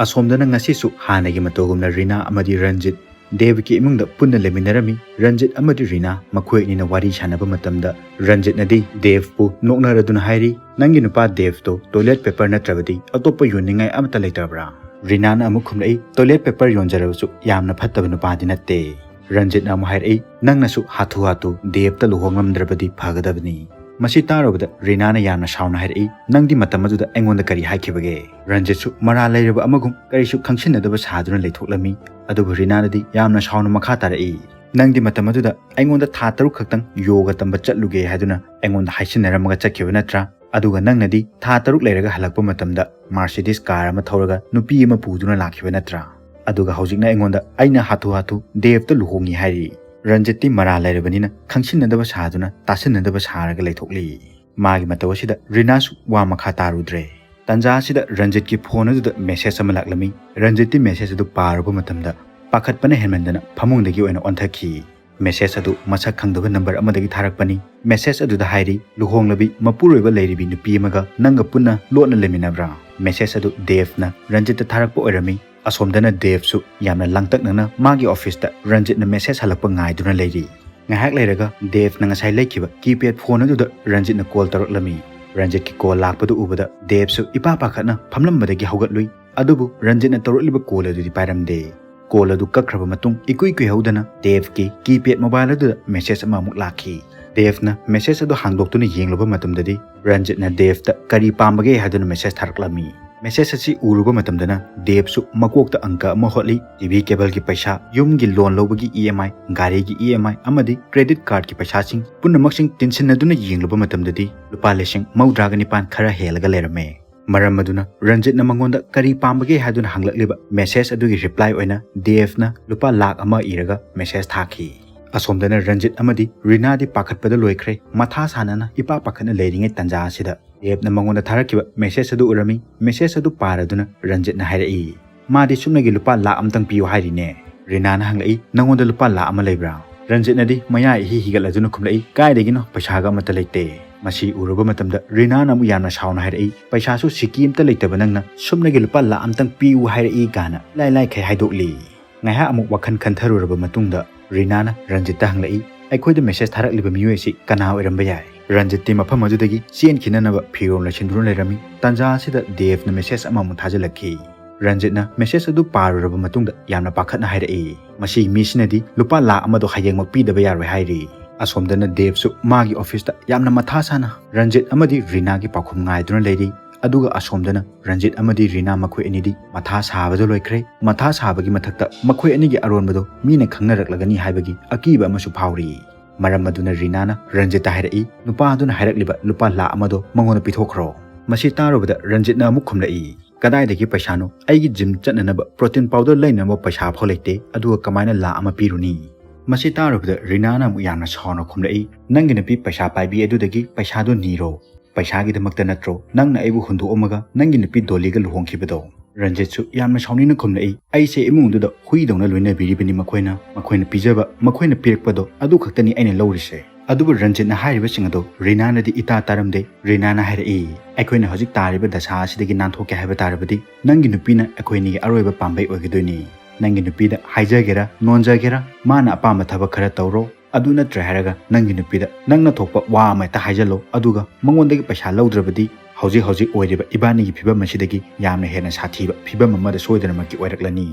ꯑꯁꯣꯝꯗꯅ ꯉꯁꯤꯁꯨ ꯍꯥꯟꯅꯒꯤ ꯃꯇꯧꯒꯨꯝꯅ ꯔꯤꯅꯥ ꯑꯃꯗꯤ ꯔꯟꯖꯤꯠ ꯗꯦꯕꯀꯤ ꯏꯃꯨꯡꯗ ꯄꯨꯟꯅ ꯂꯩꯃꯤꯟꯅꯔꯝꯃꯤ꯫ ꯔꯟꯖꯤꯠ ꯑꯃꯗꯤ ꯔꯤꯅꯥ ꯃꯈꯣꯏ ꯑꯅꯤꯅ ꯋꯥꯔꯤ ꯁꯥꯟꯅꯕ ꯃꯇꯝꯗ ꯔꯟꯖꯤꯠꯅꯗꯤ ꯗꯦꯕꯄꯨ ꯅꯣꯛꯅꯔꯗꯨꯅ ꯍꯥꯏꯔꯤ, "ꯅꯪꯒꯤ ꯅꯨꯄꯥ ꯗꯦꯕꯇꯣ ꯇꯣꯏꯂꯦꯠ ꯄꯦꯄꯔ ꯅꯠꯇ꯭ꯔꯕꯗꯤ ꯑꯇꯣꯞꯄ ꯌꯣꯟꯅꯤꯡꯉꯥꯏ ꯑꯃꯠꯇ ꯂꯩꯇ꯭ꯔꯕ꯭ꯔꯥ?" ꯔꯤꯅꯥꯅ ꯑꯃꯨꯛ ꯈꯨꯝꯂꯛꯏ, "ꯇꯣꯏꯂꯦꯠ ꯄꯦꯄꯔ ꯌꯣꯟꯖꯔꯕꯁꯨ ꯌꯥꯝꯅ ꯐꯠꯇꯕ ꯅꯨꯄꯥꯗꯤ ꯅꯠꯇꯦ"꯫ ꯔꯟꯖꯤꯠꯅ ꯑꯃꯨꯛ ꯍꯥꯏꯔꯛꯏ, "ꯅꯪꯅꯁꯨ ꯍꯥꯊꯨ ꯍꯥꯊꯨ ꯗꯦꯕꯇ ꯂꯨꯍꯣꯡꯂꯝꯗ꯭ꯔꯕꯗꯤ ꯐꯒꯗꯕꯅꯤ"꯫ ꯃꯁꯤ ꯇꯥꯔꯨꯕꯗ ꯔꯤꯅꯥꯅ ꯌꯥꯝꯅ ꯁꯥꯎꯅ ꯍꯥꯏꯔꯛꯏ, "ꯅꯪꯗꯤ ꯃꯇꯝ ꯑꯗꯨꯗ ꯑꯩꯉꯣꯟꯗ ꯀꯔꯤ ꯍꯥꯏꯈꯤꯕꯒꯦ?" ꯔꯟꯖꯤꯠꯁꯨ ꯃꯔꯥꯜ ꯂꯩꯔꯕ ꯑꯃꯒꯨꯝ ꯀꯔꯤꯁꯨ ꯈꯪꯁꯤꯟꯅꯗꯕ ꯁꯥꯗꯨꯅ ꯂꯩꯊꯣꯛꯂꯝꯃꯤ꯫ ꯑꯗꯨꯕꯨ ꯔꯤꯅꯥꯅꯗꯤ ꯌꯥꯝꯅ ꯁꯥꯎꯅ ꯃꯈꯥ ꯇꯥꯔꯛꯏ, "ꯅꯪꯗꯤ ꯃꯇꯝ ꯑꯗꯨꯗ ꯑꯩꯉꯣꯟꯗ ꯊꯥ ꯇꯔꯨꯛ ꯈꯛꯇꯪ ꯌꯣꯒ ꯇꯝꯕ ꯆꯠꯂꯨꯒꯦ ꯍꯥꯏꯗꯨꯅ ꯑꯩꯉꯣꯟꯗ ꯍꯥꯏꯁꯤꯟꯅꯔꯝꯃꯒ ꯆꯠꯈꯤꯕ ꯅꯠꯇ꯭ꯔꯥ? ꯑꯗꯨꯒ ꯅꯪꯅꯗꯤ ꯊꯥ ꯇꯔꯨꯛ ꯂꯩꯔꯒ ꯍꯜꯂꯛꯄ ꯃꯇꯝꯗ ꯃꯥꯔꯁꯤꯗꯤꯁ ꯀꯥꯔ ꯑꯃ ꯊꯧꯔꯒ ꯅꯨꯄꯤ ꯑꯃ ꯄꯨꯗꯨꯅ ꯂꯥꯛꯈꯤꯕ ꯅꯠꯇ꯭ꯔꯥ? ꯑꯗꯨꯒ ꯍꯧꯖꯤꯛꯅ ꯑꯩꯉꯣꯟꯗ ꯑꯩꯅ ꯍꯥꯊꯨ ꯍꯥꯊꯨ ꯗꯦꯕꯇ ꯂꯨꯍꯣꯡꯉꯤ ꯍꯥꯏꯔꯤ"꯫ ꯔꯟꯖꯤꯠꯇꯤ ꯃꯔꯥꯜ ꯂꯩꯔꯕꯅꯤꯅ ꯈꯪꯁꯤꯟꯅꯗꯕ ꯁꯥꯗꯨꯅ ꯇꯥꯁꯤꯟꯅꯗꯕ ꯁꯥꯔꯒ ꯂꯩꯊꯣꯛꯂꯤ꯫ ꯃꯥꯒꯤ ꯃꯇꯧ ꯑꯁꯤꯗ ꯔꯤꯅꯥꯁꯨ ꯋꯥ ꯃꯈꯥ ꯇꯥꯔꯨꯗ꯭ꯔꯦ꯫ ꯇꯟꯖꯥ ꯑꯁꯤꯗ ꯔꯟꯖꯤꯠꯀꯤ ꯐꯣꯟ ꯑꯗꯨꯗ ꯃꯦꯁꯦꯖ ꯑꯃ ꯂꯥꯛꯂꯝꯃꯤ꯫ ꯔꯟꯖꯤꯠꯇꯤ ꯃꯦꯁꯦꯖ ꯑꯗꯨ ꯄꯥꯔꯨꯕ ꯃꯇꯝꯗ ꯄꯥꯈꯠꯄꯅ ꯍꯦꯟꯃꯟꯗꯅ ꯐꯃꯨꯡꯗꯒꯤ ꯑꯣꯏꯅ ꯑꯣꯟꯊꯈꯤ꯫ ꯃꯦꯁꯦꯖ ꯑꯗꯨ ꯃꯁꯛ ꯈꯪꯗꯕ ꯅꯝꯕꯔ ꯑꯃꯗꯒꯤ ꯊꯥꯔꯛꯄꯅꯤ꯫ ꯃꯦꯁꯦꯖ ꯑꯗꯨꯗ ꯍꯥꯏꯔꯤ, "ꯂꯨꯍꯣꯡꯂꯕꯤ ꯃꯄꯨꯔꯣꯏꯕ ꯂꯩꯔꯤꯕꯤ ꯅꯨꯄꯤ ꯑꯃꯒ ꯅꯪꯒ ꯄꯨꯟꯅ ꯂꯣꯠꯅ ꯂꯩꯃꯤꯟꯅꯕ꯭ꯔꯥ?" ꯃꯦꯁꯦꯖ ꯑꯗꯨ ꯗꯦꯕꯅ ꯔꯟꯖꯤꯠꯇ ꯊꯥꯔꯛꯄ ꯑꯣꯏꯔꯝꯃꯤ꯫ ꯑꯁꯣꯝꯗꯅ ꯗꯦꯕꯁꯨ ꯌꯥꯝꯅ ꯂꯥꯡꯇꯛꯅꯅ ꯃꯥꯒꯤ ꯑꯣꯐꯤꯁꯇ ꯔꯟꯖꯤꯠꯅ ꯃꯦꯁꯦꯖ ꯍꯜꯂꯛꯄ ꯉꯥꯏꯗꯨꯅ ꯂꯩꯔꯤ꯫ ꯉꯥꯏꯍꯥꯛ ꯂꯩꯔꯒ ꯗꯦꯕꯅ ꯉꯁꯥꯏ ꯂꯩꯈꯤꯕ ꯀꯤꯄꯦꯗ ꯐꯣꯟ ꯑꯗꯨꯗ ꯔꯟꯖꯤꯠꯅ ꯀꯣꯜ ꯇꯧꯔꯛꯂꯝꯃꯤ꯫ ꯔꯟꯖꯤꯠꯀꯤ ꯀꯣꯜ ꯂꯥꯛꯄꯗꯨ ꯎꯕꯗ ꯗꯦꯕꯁꯨ ꯏꯄꯥ ꯄꯥꯈꯠꯅ ꯐꯝꯂꯝꯕꯗꯒꯤ ꯍꯧꯒꯠꯂꯨꯏ꯫ ꯑꯗꯨꯕꯨ ꯔꯟꯖꯤꯠꯅ ꯇꯧꯔꯛꯂꯤꯕ ꯀꯣꯜ ꯑꯗꯨꯗꯤ ꯄꯥꯏꯔꯝꯗꯦ꯫ ꯀꯣꯜ ꯑꯗꯨ ꯀꯛꯈ꯭ꯔꯕ ꯃꯇꯨꯡ ꯏꯀꯨꯏ ꯀꯨꯏꯍꯧꯗꯅ ꯗꯦꯕꯀꯤ ꯀꯤꯄꯦꯗ ꯃꯣꯕꯥꯏꯜ ꯑꯗꯨꯗ ꯃꯦꯁꯦꯖ ꯑꯃ ꯑꯃꯨꯛ ꯂꯥꯛꯈꯤ꯫ ꯗꯦꯕꯅ ꯃꯦꯁꯦꯖ ꯑꯗꯨ ꯍꯥꯡꯗꯣꯛꯇꯨꯅ ꯌꯦꯡꯂꯨꯕ ꯃꯇꯝꯗꯗꯤ ꯔꯟꯖꯤꯠꯅ ꯗꯦꯕꯇ ꯀꯔꯤ ꯄꯥꯝꯕꯒꯦ ꯍꯥꯏꯗꯨꯅ ꯃꯦꯁꯦꯖ ꯊꯥꯔꯛꯂꯝꯃꯤ꯫ ꯃꯦꯁꯦꯖ ꯑꯁꯤ ꯎꯔꯨꯕ ꯃꯇꯝꯗꯅ ꯗꯦꯕꯁꯨ ꯃꯀꯣꯛꯇ ꯑꯪꯀ ꯑꯃ ꯍꯣꯠꯂꯤ꯫ ꯇꯤ ꯚꯤ ꯀꯦꯕꯜꯒꯤ ꯄꯩꯁꯥ, ꯌꯨꯝꯒꯤ ꯂꯣꯟ ꯂꯧꯕꯒꯤ ꯏ ꯑꯦꯝ ꯑꯥꯏ, ꯒꯥꯔꯤꯒꯤ ꯏ ꯑꯦꯝ ꯑꯥꯏ ꯑꯃꯗꯤ ꯀ꯭ꯔꯦꯗꯤꯠ ꯀꯥꯔꯗꯀꯤ ꯄꯩꯁꯥꯁꯤꯡ ꯄꯨꯝꯅꯃꯛꯁꯤꯡ ꯇꯤꯟꯁꯤꯟꯅꯗꯨꯅ ꯌꯦꯡꯂꯨꯕ ꯃꯇꯝꯗꯗꯤ ꯂꯨꯄꯥ ꯂꯤꯁꯤꯡ ꯃꯧꯗ꯭ꯔꯥꯒ ꯅꯤꯄꯥꯟ ꯈꯔ ꯍꯦꯜꯂꯒ ꯂꯩꯔꯝꯃꯦ꯫ ꯃꯔꯝ ꯑꯗꯨꯅ ꯔꯟꯖꯤꯠꯅ ꯃꯉꯣꯟꯗ ꯀꯔꯤ ꯄꯥꯝꯕꯒꯦ ꯍꯥꯏꯗꯨꯅ ꯍꯪꯂꯛꯂꯤꯕ ꯃꯦꯁꯦꯖ ꯑꯗꯨꯒꯤ ꯔꯤꯄ꯭ꯂꯥꯏ ꯑꯣꯏꯅ ꯗꯦꯕꯅ ꯂꯨꯄꯥ ꯂꯥꯛ ꯑꯃ ꯏꯔꯒ ꯃꯦꯁꯦꯖ ꯊꯥꯈꯤ꯫ ꯑꯁꯣꯝꯗꯅ ꯔꯟꯖꯤꯠ ꯑꯃꯗꯤ ꯔꯤꯅꯥꯗꯤ ꯄꯥꯈꯠꯄꯗ ꯂꯣꯏꯈ꯭ꯔꯦ꯫ ꯃꯊꯥ ꯁꯥꯅꯅ ꯏꯄꯥ ꯄꯥꯈꯠꯅ ꯂꯩꯔꯤꯉꯩ ꯇꯥꯟꯖꯥ ꯑꯁꯤꯗ ꯗꯦꯕꯅ ꯃꯉꯣꯟꯗ ꯊꯥꯔꯛꯈꯤꯕ ꯃꯦꯁꯦꯖ ꯑꯗꯨ ꯎꯔꯝꯃꯤ꯫ ꯃꯦꯁꯦꯖ ꯑꯗꯨ ꯄꯥꯔꯗꯨꯅ ꯔꯟꯖꯤꯠꯅ ꯍꯥꯏꯔꯛꯏ, "ꯃꯥꯗꯤ ꯁꯨꯞꯅꯒꯤ ꯂꯨꯄꯥ ꯂꯥꯛ ꯑꯃꯇꯪ ꯄꯤꯌꯨ ꯍꯥꯏꯔꯤꯅꯦ?" ꯔꯤꯅꯥꯅ ꯍꯪꯂꯛꯏ, "ꯅꯉꯣꯟꯗ ꯂꯨꯄꯥ ꯂꯥꯛ ꯑꯃ ꯂꯩꯕ꯭ꯔꯥ?" ꯔꯟꯖꯤꯠꯅꯗꯤ ꯃꯌꯥ ꯏꯍꯤ ꯍꯤꯒꯠꯂꯗꯨꯅ ꯈꯨꯝꯂꯛꯏ, "ꯀꯥꯏꯗꯒꯤꯅꯣ, ꯄꯩꯁꯥꯒ ꯑꯃꯠꯇ ꯂꯩꯇꯦ꯫" ꯃꯁꯤ ꯎꯔꯨꯕ ꯃꯇꯝꯗ ꯔꯤꯅꯥꯅ ꯑꯃꯨꯛ ꯌꯥꯝꯅ ꯁꯥꯎꯅ ꯍꯥꯏꯔꯛꯏ, "ꯄꯩꯁꯥꯁꯨ ꯁꯤꯀꯤ ꯑꯃꯇ ꯂꯩꯇꯕ ꯅꯪꯅ ꯁꯨꯞꯅꯒꯤ ꯂꯨꯄꯥ ꯂꯥꯛ ꯑꯃꯇꯪ ꯄꯤꯌꯨ ꯍꯥꯏꯔꯛꯏ" ꯀꯥꯏꯅ ꯏꯂꯥꯏ ꯂꯥꯏꯈꯩ ꯍꯥꯏꯗꯣꯛꯂꯤ꯫ ꯉꯥꯏꯍꯥꯛ ꯑꯃꯨꯛ ꯋꯥꯈꯜ ꯈꯟꯊꯔꯨꯔꯕ ꯃꯇꯨꯡꯗ ꯔꯤꯅꯥꯅ ꯔꯟꯖꯤꯠꯇ ꯍꯪꯂꯛꯏ, "ꯑꯩꯈꯣꯏꯗ ꯃꯦꯁꯦꯖ ꯊꯥꯔꯛꯂꯤꯕ ꯃꯤꯑꯣꯏ ꯑꯁꯤ ꯀꯅꯥ ꯑꯣꯏꯔꯝꯕ ꯌꯥꯏ?" ꯔꯟꯖꯤꯠꯇꯤ ꯃꯐꯝ ꯑꯗꯨꯗꯒꯤ ꯆꯦꯟꯈꯤꯅꯅꯕ ꯐꯤꯔꯣꯜ ꯂꯩꯁꯤꯟꯗꯨꯅ ꯂꯩꯔꯝꯃꯤ꯫ ꯇꯥꯟꯖꯥ ꯑꯁꯤꯗ ꯗꯦꯕꯅ ꯃꯦꯁꯦꯖ ꯑꯃꯃꯨꯛ ꯊꯥꯖꯤꯜꯂꯛꯈꯤ꯫ ꯔꯟꯖꯤꯠꯅ ꯃꯦꯁꯦꯖ ꯑꯗꯨ ꯄꯥꯔꯨꯔꯕ ꯃꯇꯨꯡꯗ ꯌꯥꯝꯅ ꯄꯥꯈꯠꯅ ꯍꯥꯏꯔꯛꯏ, "ꯃꯁꯤꯒꯤ ꯃꯤꯁꯤꯅꯗꯤ ꯂꯨꯄꯥ ꯂꯥꯛ ꯑꯃꯗꯣ ꯍꯌꯦꯡꯃꯛ ꯄꯤꯗꯕ ꯌꯥꯔꯣꯏ" ꯍꯥꯏꯔꯤ꯫ ꯑꯁꯣꯝꯗꯅ ꯗꯦꯕꯁꯨ ꯃꯥꯒꯤ ꯑꯣꯐꯤꯁꯇ ꯌꯥꯝꯅ ꯃꯊꯥ ꯁꯥꯅ ꯔꯟꯖꯤꯠ ꯑꯃꯗꯤ ꯔꯤꯅꯥꯒꯤ ꯄꯥꯎꯈꯨꯝ ꯉꯥꯏꯗꯨꯅ ꯂꯩꯔꯤ꯫ ꯑꯗꯨꯒ ꯑꯁꯣꯝꯗꯅ ꯔꯟꯖꯤꯠ ꯑꯃꯗꯤ ꯔꯤꯅꯥ ꯃꯈꯣꯏ ꯑꯅꯤꯗꯤ ꯃꯊꯥ ꯁꯥꯕꯗ ꯂꯣꯏꯈ꯭ꯔꯦ꯫ ꯃꯊꯥ ꯁꯥꯕꯒꯤ ꯃꯊꯛꯇ ꯃꯈꯣꯏ ꯑꯅꯤꯒꯤ ꯑꯔꯣꯟꯕꯗꯣ ꯃꯤꯅ ꯈꯪꯅꯔꯛꯂꯒꯅꯤ ꯍꯥꯏꯕꯒꯤ ꯑꯀꯤꯕ ꯑꯃꯁꯨ ꯐꯥꯎꯔꯤ꯫ ꯃꯔꯝ ꯑꯗꯨꯅ ꯔꯤꯅꯥꯅ ꯔꯟꯖꯤꯠꯇ ꯍꯥꯏꯔꯛꯏ, "ꯅꯨꯄꯥ ꯑꯗꯨꯅ ꯍꯥꯏꯔꯛꯂꯤꯕ ꯂꯨꯄꯥ ꯂꯥꯛ ꯑꯃꯗꯣ ꯃꯉꯣꯟꯗ ꯄꯤꯊꯣꯛꯈ꯭ꯔꯣ꯫" ꯃꯁꯤ ꯇꯥꯔꯨꯕꯗ ꯔꯟꯖꯤꯠꯅ ꯑꯃꯨꯛ ꯈꯨꯝꯂꯛꯏ, "ꯀꯗꯥꯏꯗꯒꯤ ꯄꯩꯁꯥꯅꯣ? ꯑꯩꯒꯤ ꯖꯤꯝ ꯆꯠꯅꯅꯕ ꯄ꯭ꯔꯣꯇꯤꯟ ꯄꯥꯎꯗꯔ ꯂꯩꯅꯕ ꯄꯩꯁꯥ ꯐꯥꯎ ꯂꯩꯇꯦ, ꯑꯗꯨꯒ ꯀꯃꯥꯏꯅ ꯂꯥꯛ ꯑꯃ ꯄꯤꯔꯨꯅꯤ?" ꯃꯁꯤ ꯇꯥꯔꯨꯕꯗ ꯔꯤꯅꯥꯅ ꯑꯃꯨꯛ ꯌꯥꯝꯅ ꯁꯥꯎꯅ ꯈꯨꯝꯂꯛꯏ, "ꯅꯪꯒꯤ ꯅꯨꯄꯤ ꯄꯩꯁꯥ ꯄꯥꯏꯕꯤ ꯑꯗꯨꯗꯒꯤ ꯄꯩꯁꯥꯗꯨ ꯅꯤꯔꯣ꯫ ꯄꯩꯁꯥꯒꯤꯗꯃꯛꯇ ꯅꯠꯇ꯭ꯔꯣ ꯅꯪꯅ ꯑꯩꯕꯨ ꯍꯨꯟꯗꯣꯛꯑꯝꯃꯒ ꯅꯪꯒꯤ ꯅꯨꯄꯤ ꯗꯣꯂꯤꯒ ꯂꯨꯍꯣꯡꯈꯤꯕꯗꯣ?" ꯔꯟꯖꯤꯠꯁꯨ ꯌꯥꯝꯅ ꯁꯥꯎꯅꯤꯡꯅ ꯈꯨꯝꯂꯛꯏ, "ꯑꯩꯁꯦ ꯏꯃꯨꯡꯗꯨꯗ ꯍꯨꯏꯗꯧꯅ ꯂꯣꯏꯅꯕꯤꯔꯤꯕꯅꯤ ꯃꯈꯣꯏꯅ꯫ ꯃꯈꯣꯏꯅ ꯄꯤꯖꯕ, ꯃꯈꯣꯏꯅ ꯄꯤꯔꯛꯄꯗꯣ ꯑꯗꯨ ꯈꯛꯇꯅꯤ ꯑꯩꯅ ꯂꯧꯔꯤꯁꯦ꯫ ꯑꯗꯨꯕꯨ ꯔꯟꯖꯤꯠꯅ ꯍꯥꯏꯔꯤꯕꯁꯤꯡ ꯑꯗꯣ ꯔꯤꯅꯥꯅꯗꯤ ꯏꯇꯥ ꯇꯥꯔꯝꯗꯦ꯫ ꯔꯤꯅꯥꯅ ꯍꯥꯏꯔꯛꯏ, "ꯑꯩꯈꯣꯏꯅ ꯍꯧꯖꯤꯛ ꯇꯥꯔꯤꯕ ꯗꯁꯥ ꯑꯁꯤꯗꯒꯤ ꯅꯥꯟꯊꯣꯛꯀꯦ ꯍꯥꯏꯕ ꯇꯥꯔꯕꯗꯤ ꯅꯪꯒꯤ ꯅꯨꯄꯤꯅ ꯑꯩꯈꯣꯏ ꯑꯅꯤꯒꯤ ꯑꯔꯣꯏꯕ ꯄꯥꯝꯕꯩ ꯑꯣꯏꯒꯗꯣꯏꯅꯤ꯫ ꯅꯪꯒꯤ ꯅꯨꯄꯤꯗ ꯍꯥꯏꯖꯒꯦꯔꯥ ꯅꯣꯟꯖꯒꯦꯔꯥ, ꯃꯥꯅ ꯑꯄꯥꯝꯕ ꯊꯕꯛ ꯈꯔ ꯇꯧꯔꯣ꯫ ꯑꯗꯨ ꯅꯠꯇ꯭ꯔꯦ ꯍꯥꯏꯔꯒ ꯅꯪꯒꯤ ꯅꯨꯄꯤꯗ ꯅꯪꯅ ꯊꯣꯛꯄ ꯋꯥ ꯑꯃ ꯍꯦꯛꯇ ꯍꯥꯏꯖꯜꯂꯣ, ꯑꯗꯨꯒ ꯃꯉꯣꯟꯗꯒꯤ ꯄꯩꯁꯥ ꯂꯧꯗ꯭ꯔꯕꯗꯤ ꯍꯧꯖꯤꯛ ꯍꯧꯖꯤꯛ ꯑꯣꯏꯔꯤꯕ ꯏꯕꯥꯅꯤꯒꯤ ꯐꯤꯕꯝ ꯑꯁꯤꯗꯒꯤ ꯌꯥꯝꯅ ꯍꯦꯟꯅ ꯁꯥꯊꯤꯕ ꯐꯤꯕꯝ ꯑꯃꯗ ꯁꯣꯏꯗꯅꯃꯛꯀꯤ ꯑꯣꯏꯔꯛꯂꯅꯤ꯫"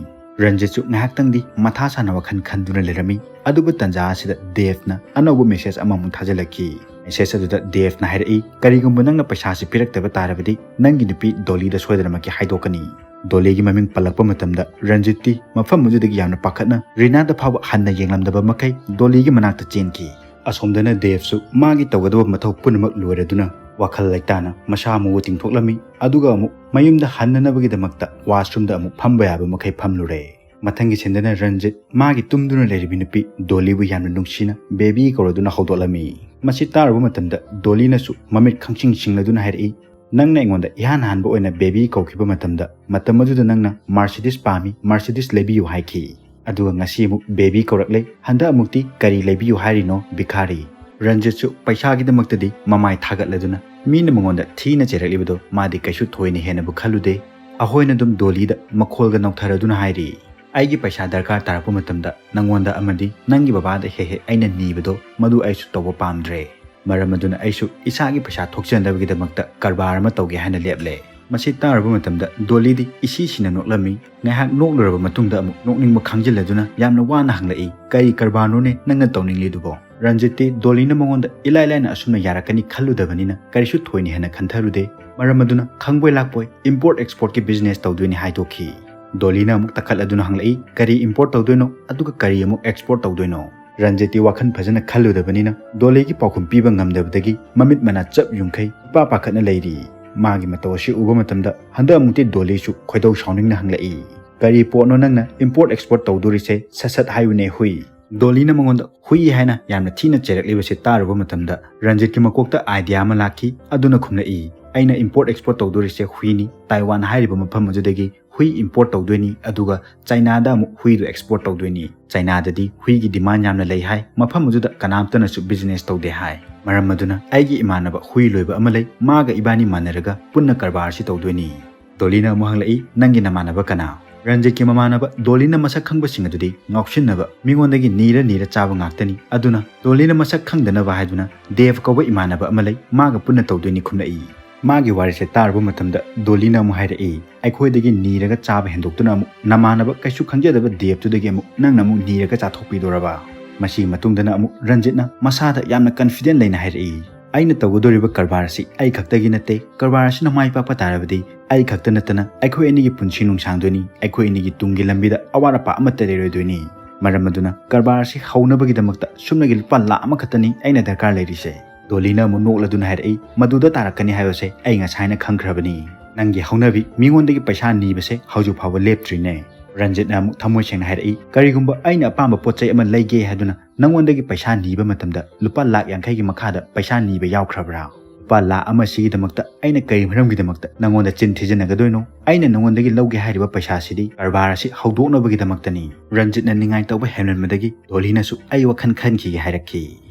ꯔꯟꯖꯤꯠꯁꯨ ꯉꯥꯏꯍꯥꯛꯇꯪꯗꯤ ꯃꯊꯥ ꯁꯥꯅ ꯋꯥꯈꯜ ꯈꯟꯗꯨꯅ ꯂꯩꯔꯝꯃꯤ꯫ ꯑꯗꯨꯕꯨ ꯇꯟꯖꯥ ꯑꯁꯤꯗ ꯗꯦꯕꯅ ꯑꯅꯧꯕ ꯃꯦꯁꯦꯖ ꯑꯃꯃꯨꯛ ꯊꯥꯖꯤꯜꯂꯛꯈꯤ꯫ ꯃꯦꯁꯦꯖ ꯑꯗꯨꯗ ꯗꯦꯕꯅ ꯍꯥꯏꯔꯛꯏ, "ꯀꯔꯤꯒꯨꯝꯕ ꯅꯪꯅ ꯄꯩꯁꯥꯁꯤ ꯄꯤꯔꯛꯇꯕ ꯇꯥꯔꯕꯗꯤ ꯅꯪꯒꯤ ꯅꯨꯄꯤ ꯗꯣꯂꯤꯗ ꯁꯣꯏꯗꯅꯃꯛꯀꯤ ꯍꯥꯏꯗꯣꯛꯀꯅꯤ꯫" ꯗꯣꯂꯤꯒꯤ ꯃꯃꯤꯡ ꯄꯜꯂꯛꯄ ꯃꯇꯝꯗ ꯔꯟꯖꯤꯠꯇꯤ ꯃꯐꯝ ꯑꯗꯨꯗꯒꯤ ꯌꯥꯝꯅ ꯄꯥꯈꯠꯅ ꯔꯤꯅꯥꯗ ꯐꯥꯎꯕ ꯍꯟꯅ ꯌꯦꯡꯂꯝꯗꯕ ꯃꯈꯩ ꯗꯣꯂꯤꯒꯤ ꯃꯅꯥꯛꯇ ꯆꯦꯟꯈꯤ꯫ ꯑꯁꯣꯝꯗꯅ ꯗꯦꯕꯁꯨ ꯃꯥꯒꯤ ꯇꯧꯒꯗꯕ ꯃꯊꯧ ꯄꯨꯝꯅꯃꯛ ꯂꯣꯏꯔꯗꯨꯅ ꯋꯥꯈꯜ ꯂꯩꯇꯥꯅ ꯃꯁꯥ ꯃꯎ ꯇꯤꯡꯊꯣꯛꯂꯝꯃꯤ꯫ ꯑꯗꯨꯒ ꯑꯃꯨꯛ ꯃꯌꯨꯝꯗ ꯍꯟꯅꯅꯕꯒꯤꯗꯃꯛꯇ washroomꯗ ꯑꯃꯨꯛ ꯐꯝꯕ ꯌꯥꯕ ꯃꯈꯩ ꯐꯝꯂꯨꯔꯦ꯫ ꯃꯊꯪꯒꯤ ꯁꯤꯟꯗꯅ ꯔꯟꯖꯤꯠ ꯃꯥꯒꯤ ꯇꯨꯝꯗꯨꯅ ꯂꯩꯔꯤꯕꯤ ꯅꯨꯄꯤ ꯗꯣꯂꯤꯕꯨ ꯌꯥꯝꯅ ꯅꯨꯡꯁꯤꯅ ꯕꯦꯕꯤ ꯀꯧꯔꯗꯨꯅ ꯍꯧꯗꯣꯛꯂꯝꯃꯤ꯫ ꯃꯁꯤ ꯇꯥꯔꯨꯕ ꯃꯇꯝꯗ ꯗꯣꯂꯤꯅꯁꯨ ꯃꯃꯤꯠ ꯈꯪꯁꯤꯡ ꯁꯤꯡꯂꯗꯨꯅ ꯍꯥꯏꯔꯛꯏ, "ꯅꯪꯅ ꯑꯩꯉꯣꯟꯗ ꯏꯍꯥꯟ ꯍꯥꯟꯕ ꯑꯣꯏꯅ ꯕꯦꯕꯤ ꯀꯧꯈꯤꯕ ꯃꯇꯝꯗ, ꯃꯇꯝ ꯑꯗꯨꯗ ꯅꯪꯅ Mercedes ꯄꯥꯝꯃꯤ, Mercedes ꯂꯩꯕꯤꯌꯨ ꯍꯥꯏꯈꯤ꯫ ꯑꯗꯨꯒ ꯉꯁꯤ ꯑꯃꯨꯛ ꯕꯦꯕꯤ ꯀꯧꯔꯛꯂꯦ, ꯍꯟꯗꯛ ꯑꯃꯨꯛꯇꯤ ꯀꯔꯤ ꯂꯩꯕꯤꯌꯨ ꯍꯥꯏꯔꯤꯅꯣ ꯚꯤꯈꯥꯔꯤ?" ꯔꯟꯖꯤꯠꯁꯨ ꯄꯩꯁꯥꯒꯤꯗꯃꯛꯇꯗꯤ ꯃꯃꯥꯏ ꯊꯥꯒꯠꯂꯗꯨꯅ ꯃꯤꯅ ꯃꯉꯣꯟꯗ ꯊꯤꯅ ꯆꯩꯔꯛꯂꯤꯕꯗꯣ ꯃꯥꯗꯤ ꯀꯩꯁꯨ ꯊꯣꯏꯅ ꯍꯦꯟꯅꯕꯨ ꯈꯜꯂꯨꯗꯦ꯫ ꯑꯍꯣꯏꯅ ꯑꯗꯨꯝ ꯗꯣꯂꯤꯗ ꯃꯈꯣꯜꯒ ꯅꯧꯊꯔꯗꯨꯅ ꯍꯥꯏꯔꯤ, "ꯑꯩꯒꯤ ꯄꯩꯁꯥ ꯗꯔꯀꯥꯔ ꯇꯥꯔꯛꯄ ꯃꯇꯝꯗ ꯅꯪꯉꯣꯟꯗ ꯑꯃꯗꯤ ꯅꯪꯒꯤ ꯕꯕꯥꯗ ꯍꯦꯛ ꯍꯦꯛ ꯑꯩꯅ ꯅꯤꯕꯗꯣ ꯃꯗꯨ ꯑꯩꯁꯨ ꯇꯧꯕ ꯄꯥꯝꯗ꯭ꯔꯦ꯫ ꯃꯔꯝ ꯑꯗꯨꯅ ꯑꯩꯁꯨ ꯏꯁꯥꯒꯤ ꯄꯩꯁꯥ ꯊꯣꯛꯆꯅꯕꯒꯤꯗꯃꯛꯇ ꯀꯔꯕꯥꯔ ꯑꯃ ꯇꯧꯒꯦ" ꯍꯥꯏꯅ ꯂꯦꯞꯂꯦ꯫ ꯃꯁꯤ ꯇꯥꯔꯨꯕ ꯃꯇꯝꯗ ꯗꯣꯂꯤꯗꯤ ꯏꯁꯤ ꯁꯤꯅ ꯅꯣꯛꯂꯝꯃꯤ꯫ ꯉꯥꯏꯍꯥꯛ ꯅꯣꯛꯂꯨꯔꯕ ꯃꯇꯨꯡꯗ ꯑꯃꯨꯛ ꯅꯣꯛꯅꯤꯡꯕ ꯈꯪꯖꯤꯜꯂꯗꯨꯅ ꯌꯥꯝꯅ ꯋꯥꯅ ꯍꯪꯂꯛꯏ, "ꯀꯔꯤ ꯀꯔꯕꯥꯔꯅꯣꯅꯦ ꯅꯪꯅ ꯇꯧꯅꯤꯡꯂꯤꯗꯨꯕꯣ?" ꯔꯟꯖꯤꯠꯇꯤ ꯗꯣꯂꯤꯅ ꯃꯉꯣꯟꯗ ꯏꯂꯥꯏ ꯂꯥꯏꯅ ꯑꯁꯨꯝꯅ ꯌꯥꯔꯛꯀꯅꯤ ꯈꯜꯂꯨꯗꯕꯅꯤꯅ ꯀꯔꯤꯁꯨ ꯊꯣꯏꯅ ꯍꯦꯟꯅ ꯈꯟꯊꯔꯨꯗꯦ꯫ ꯃꯔꯝ ꯑꯗꯨꯅ ꯈꯪꯕꯣꯏ ꯂꯥꯛꯄꯣꯏ import exportꯀꯤ business ꯇꯧꯗꯣꯏꯅꯤ ꯍꯥꯏꯗꯣꯛꯈꯤ꯫ ꯗꯣꯂꯤꯅ ꯑꯃꯨꯛ ꯇꯛꯈꯠꯂꯗꯨꯅ ꯍꯪꯂꯛꯏ, "ꯀꯔꯤ import ꯇꯧꯗꯣꯏꯅꯣ? ꯑꯗꯨꯒ ꯀꯔꯤ ꯑꯃꯨꯛ export ꯇꯧꯗꯣꯏꯅꯣ?" ꯔꯟꯖꯤꯠꯇꯤ ꯋꯥꯈꯜ ꯐꯖꯅ ꯈꯜꯂꯨꯗꯕꯅꯤꯅ ꯗꯣꯂꯤꯒꯤ ꯄꯥꯎꯈꯨꯝ ꯄꯤꯕ ꯉꯝꯗꯕꯗꯒꯤ ꯃꯃꯤꯠ ꯃꯅꯥ ꯆꯞ ꯌꯨꯡꯈꯩ ꯏꯄꯥ ꯄꯥꯈꯠꯅ ꯂꯩꯔꯤ꯫ ꯃꯥꯒꯤ ꯃꯇꯧ ꯑꯁꯤ ꯎꯕ ꯃꯇꯝꯗ ꯍꯟꯗꯛ ꯑꯃꯨꯛꯇꯤ ꯗꯣꯂꯤꯁꯨ ꯈꯣꯏꯗꯧ ꯁꯥꯎꯅꯤꯡꯅ ꯍꯪꯂꯛꯏ, "ꯀꯔꯤ ꯄꯣꯠꯅꯣ ꯅꯪꯅ import export ꯇꯧꯗꯣꯔꯤꯁꯦ? ꯁꯠ ꯁꯠ ꯍꯥꯏꯌꯨꯅꯦ ꯍꯨꯏ!" ꯗꯣꯂꯤꯅ ꯃꯉꯣꯟꯗ ꯍꯨꯏ ꯍꯥꯏꯅ ꯌꯥꯝꯅ ꯊꯤꯅ ꯆꯩꯔꯛꯂꯤꯕꯁꯤ ꯇꯥꯔꯨꯕ ꯃꯇꯝꯗ ꯔꯟꯖꯤꯠꯀꯤ ꯃꯀꯣꯛꯇ idea ꯑꯃ ꯂꯥꯛꯈꯤ꯫ ꯑꯗꯨꯅ ꯈꯨꯝꯂꯛꯏ, "ꯑꯩꯅ import export ꯇꯧꯗꯣꯔꯤꯁꯦ ꯍꯨꯏꯅꯤ꯫ ꯇꯥꯏꯋꯥꯟ ꯍꯥꯏꯔꯤꯕ ꯃꯐꯝ ꯑꯗꯨꯗꯒꯤ ꯍꯨꯏ import ꯇꯧꯗꯣꯏꯅꯤ, ꯑꯗꯨꯒ ꯆꯥꯏꯅꯥꯗ ꯑꯃꯨꯛ ꯍꯨꯏꯗꯨ export ꯇꯧꯗꯣꯏꯅꯤ꯫ ꯆꯥꯏꯅꯥꯗꯗꯤ ꯍꯨꯏꯒꯤ demand ꯌꯥꯝꯅ ꯂꯩ ꯍꯥꯏ꯫ ꯃꯐꯝ ꯑꯗꯨꯗ ꯀꯅꯥꯝꯇꯅꯁꯨ business ꯇꯧꯗꯦ ꯍꯥꯏ꯫ ꯃꯔꯝ ꯑꯗꯨꯅ ꯑꯩꯒꯤ ꯏꯃꯥꯟꯅꯕ ꯍꯨꯏ ꯂꯣꯏꯕ ꯑꯃ ꯂꯩ, ꯃꯥꯒ ꯏꯕꯥꯅꯤ ꯃꯥꯟꯅꯔꯒ ꯄꯨꯟꯅ ꯀꯔꯕꯥꯔ ꯑꯁꯤ ꯇꯧꯗꯣꯏꯅꯤ꯫" ꯗꯣꯂꯤꯅ ꯑꯃꯨꯛ ꯍꯪꯂꯛꯏ, "ꯅꯪꯒꯤ ꯅꯃꯥꯟꯅꯕ ꯀꯅꯥ?" ꯔꯟꯖꯤꯠꯀꯤ ꯃꯃꯥꯟꯅꯕ ꯗꯣꯂꯤꯅ ꯃꯁꯛ ꯈꯪꯕꯁꯤꯡ ꯑꯗꯨꯗꯤ ꯉꯥꯎꯁꯤꯟꯅꯕ, ꯃꯤꯉꯣꯟꯗꯒꯤ ꯅꯤꯔ ꯅꯤꯔ ꯆꯥꯕ ꯉꯥꯛꯇꯅꯤ꯫ ꯑꯗꯨꯅ ꯗꯣꯂꯤꯅ ꯃꯁꯛ ꯈꯪꯗꯅꯕ ꯍꯥꯏꯗꯨꯅ ꯗꯦꯕ ꯀꯧꯕ ꯏꯃꯥꯟꯅꯕ ꯑꯃ ꯂꯩ, ꯃꯥꯒ ꯄꯨꯟꯅ ꯇꯧꯗꯣꯏꯅꯤ ꯈꯨꯝꯂꯛꯏ꯫ ꯃꯥꯒꯤ ꯋꯥꯔꯤꯁꯦ ꯇꯥꯔꯨꯕ ꯃꯇꯝꯗ ꯗꯣꯂꯤꯅ ꯑꯃꯨꯛ ꯍꯥꯏꯔꯛꯏ, "ꯑꯩꯈꯣꯏꯗꯒꯤ ꯅꯤꯔꯒ ꯆꯥꯕ ꯍꯦꯟꯗꯣꯛꯇꯨꯅ ꯑꯃꯨꯛ ꯅꯃꯥꯟꯅꯕ ꯀꯩꯁꯨ ꯈꯪꯖꯗꯕ ꯗꯦꯕꯇꯨꯗꯒꯤ ꯑꯃꯨꯛ ꯅꯪꯅ ꯑꯃꯨꯛ ꯅꯤꯔꯒ ꯆꯥꯊꯣꯛꯄꯤꯗꯣꯔꯕ?" ꯃꯁꯤꯒꯤ ꯃꯇꯨꯡꯗꯅ ꯑꯃꯨꯛ ꯔꯟꯖꯤꯠꯅ ꯃꯁꯥꯗ ꯌꯥꯝꯅ confident ꯂꯩꯅ ꯍꯥꯏꯔꯛꯏ, "ꯑꯩꯅ ꯇꯧꯒꯗꯧꯔꯤꯕ ꯀꯔꯕꯥꯔ ꯑꯁꯤ ꯑꯩ ꯈꯛꯇꯒꯤ ꯅꯠꯇꯦ꯫ ꯀꯔꯕꯥꯔ ꯑꯁꯤꯅ ꯃꯥꯏ ꯄꯥꯛꯄ ꯇꯥꯔꯕꯗꯤ ꯑꯩ ꯈꯛꯇ ꯅꯠꯇꯅ ꯑꯩꯈꯣꯏ ꯑꯅꯤꯒꯤ ꯄꯨꯟꯁꯤ ꯅꯨꯡꯁꯥꯡꯗꯣꯏꯅꯤ꯫ ꯑꯩꯈꯣꯏ ꯑꯅꯤꯒꯤ ꯇꯨꯡꯒꯤ ꯂꯝꯕꯤꯗ ꯑꯋꯥꯠ ꯑꯄꯥ ꯑꯃꯠꯇ ꯂꯩꯔꯣꯏꯗꯣꯏꯅꯤ꯫ ꯃꯔꯝ ꯑꯗꯨꯅ ꯀꯔꯕꯥꯔ ꯑꯁꯤ ꯍꯧꯅꯕꯒꯤꯗꯃꯛꯇ ꯁꯨꯞꯅꯒꯤ ꯂꯨꯄꯥ ꯂꯥꯈ ꯑꯃꯈꯛꯇꯅꯤ ꯑꯩꯅ ꯗꯔꯀꯥꯔ ꯂꯩꯔꯤꯁꯦ꯫" ꯗꯣꯂꯤꯅ ꯑꯃꯨꯛ ꯅꯣꯛꯂꯗꯨꯅ ꯍꯥꯏꯔꯛꯏ, "ꯃꯗꯨꯗ ꯇꯥꯔꯛꯀꯅꯤ ꯍꯥꯏꯕꯁꯦ ꯑꯩ ꯉꯁꯥꯏꯅ ꯈꯪꯈ꯭ꯔꯕꯅꯤ꯫ ꯅꯪꯒꯤ ꯍꯧꯅꯕꯤ ꯃꯤꯉꯣꯟꯗꯒꯤ ꯄꯩꯁꯥ ꯅꯤꯕꯁꯦ ꯍꯧꯖꯤꯛ ꯐꯥꯎꯕ ꯂꯦꯞꯇ꯭ꯔꯤꯅꯦ꯫" ꯔꯟꯖꯤꯠꯅ ꯑꯃꯨꯛ ꯊꯃꯣꯏ ꯁꯦꯡꯅ ꯍꯥꯏꯔꯛꯏ, "ꯀꯔꯤꯒꯨꯝꯕ ꯑꯩꯅ ꯑꯄꯥꯝꯕ ꯄꯣꯠ ꯆꯩ ꯑꯃ ꯂꯩꯒꯦ ꯍꯥꯏꯗꯨꯅ ꯅꯪꯉꯣꯟꯗꯒꯤ ꯄꯩꯁꯥ ꯅꯤꯕ ꯃꯇꯝꯗ ꯂꯨꯄꯥ ꯂꯥꯛ ꯌꯥꯡꯈꯩꯒꯤ ꯃꯈꯥꯗ ꯄꯩꯁꯥ ꯅꯤꯕ ꯌꯥꯎꯈ꯭ꯔꯕ꯭ꯔꯥ? ꯂꯨꯄꯥ ꯂꯥꯛ ꯑꯃ ꯁꯤꯒꯤꯗꯃꯛꯇ ꯑꯩꯅ ꯀꯔꯤ ꯃꯔꯝꯒꯤꯗꯃꯛꯇ ꯅꯪꯉꯣꯟꯗ ꯆꯤꯟ ꯊꯤꯖꯤꯟꯅꯒꯗꯣꯏꯅꯣ? ꯑꯩꯅ ꯅꯉꯣꯟꯗꯒꯤ ꯂꯧꯒꯦ ꯍꯥꯏꯔꯤꯕ ꯄꯩꯁꯥꯁꯤꯗꯤ ꯀꯔꯕꯥꯔ ꯑꯁꯤ ꯍꯧꯗꯣꯛꯅꯕꯒꯤꯗꯃꯛꯇꯅꯤ꯫" ꯔꯟꯖꯤꯠꯅ ꯅꯤꯡꯉꯥꯏ ꯇꯧꯕ ꯍꯦꯟꯃꯟꯕꯗꯒꯤ ꯗꯣꯂꯤꯅꯁꯨ ꯑꯩ ꯋꯥꯈꯜ ꯈꯟꯈꯤꯒꯦ ꯍꯥꯏꯔꯛꯈꯤ꯫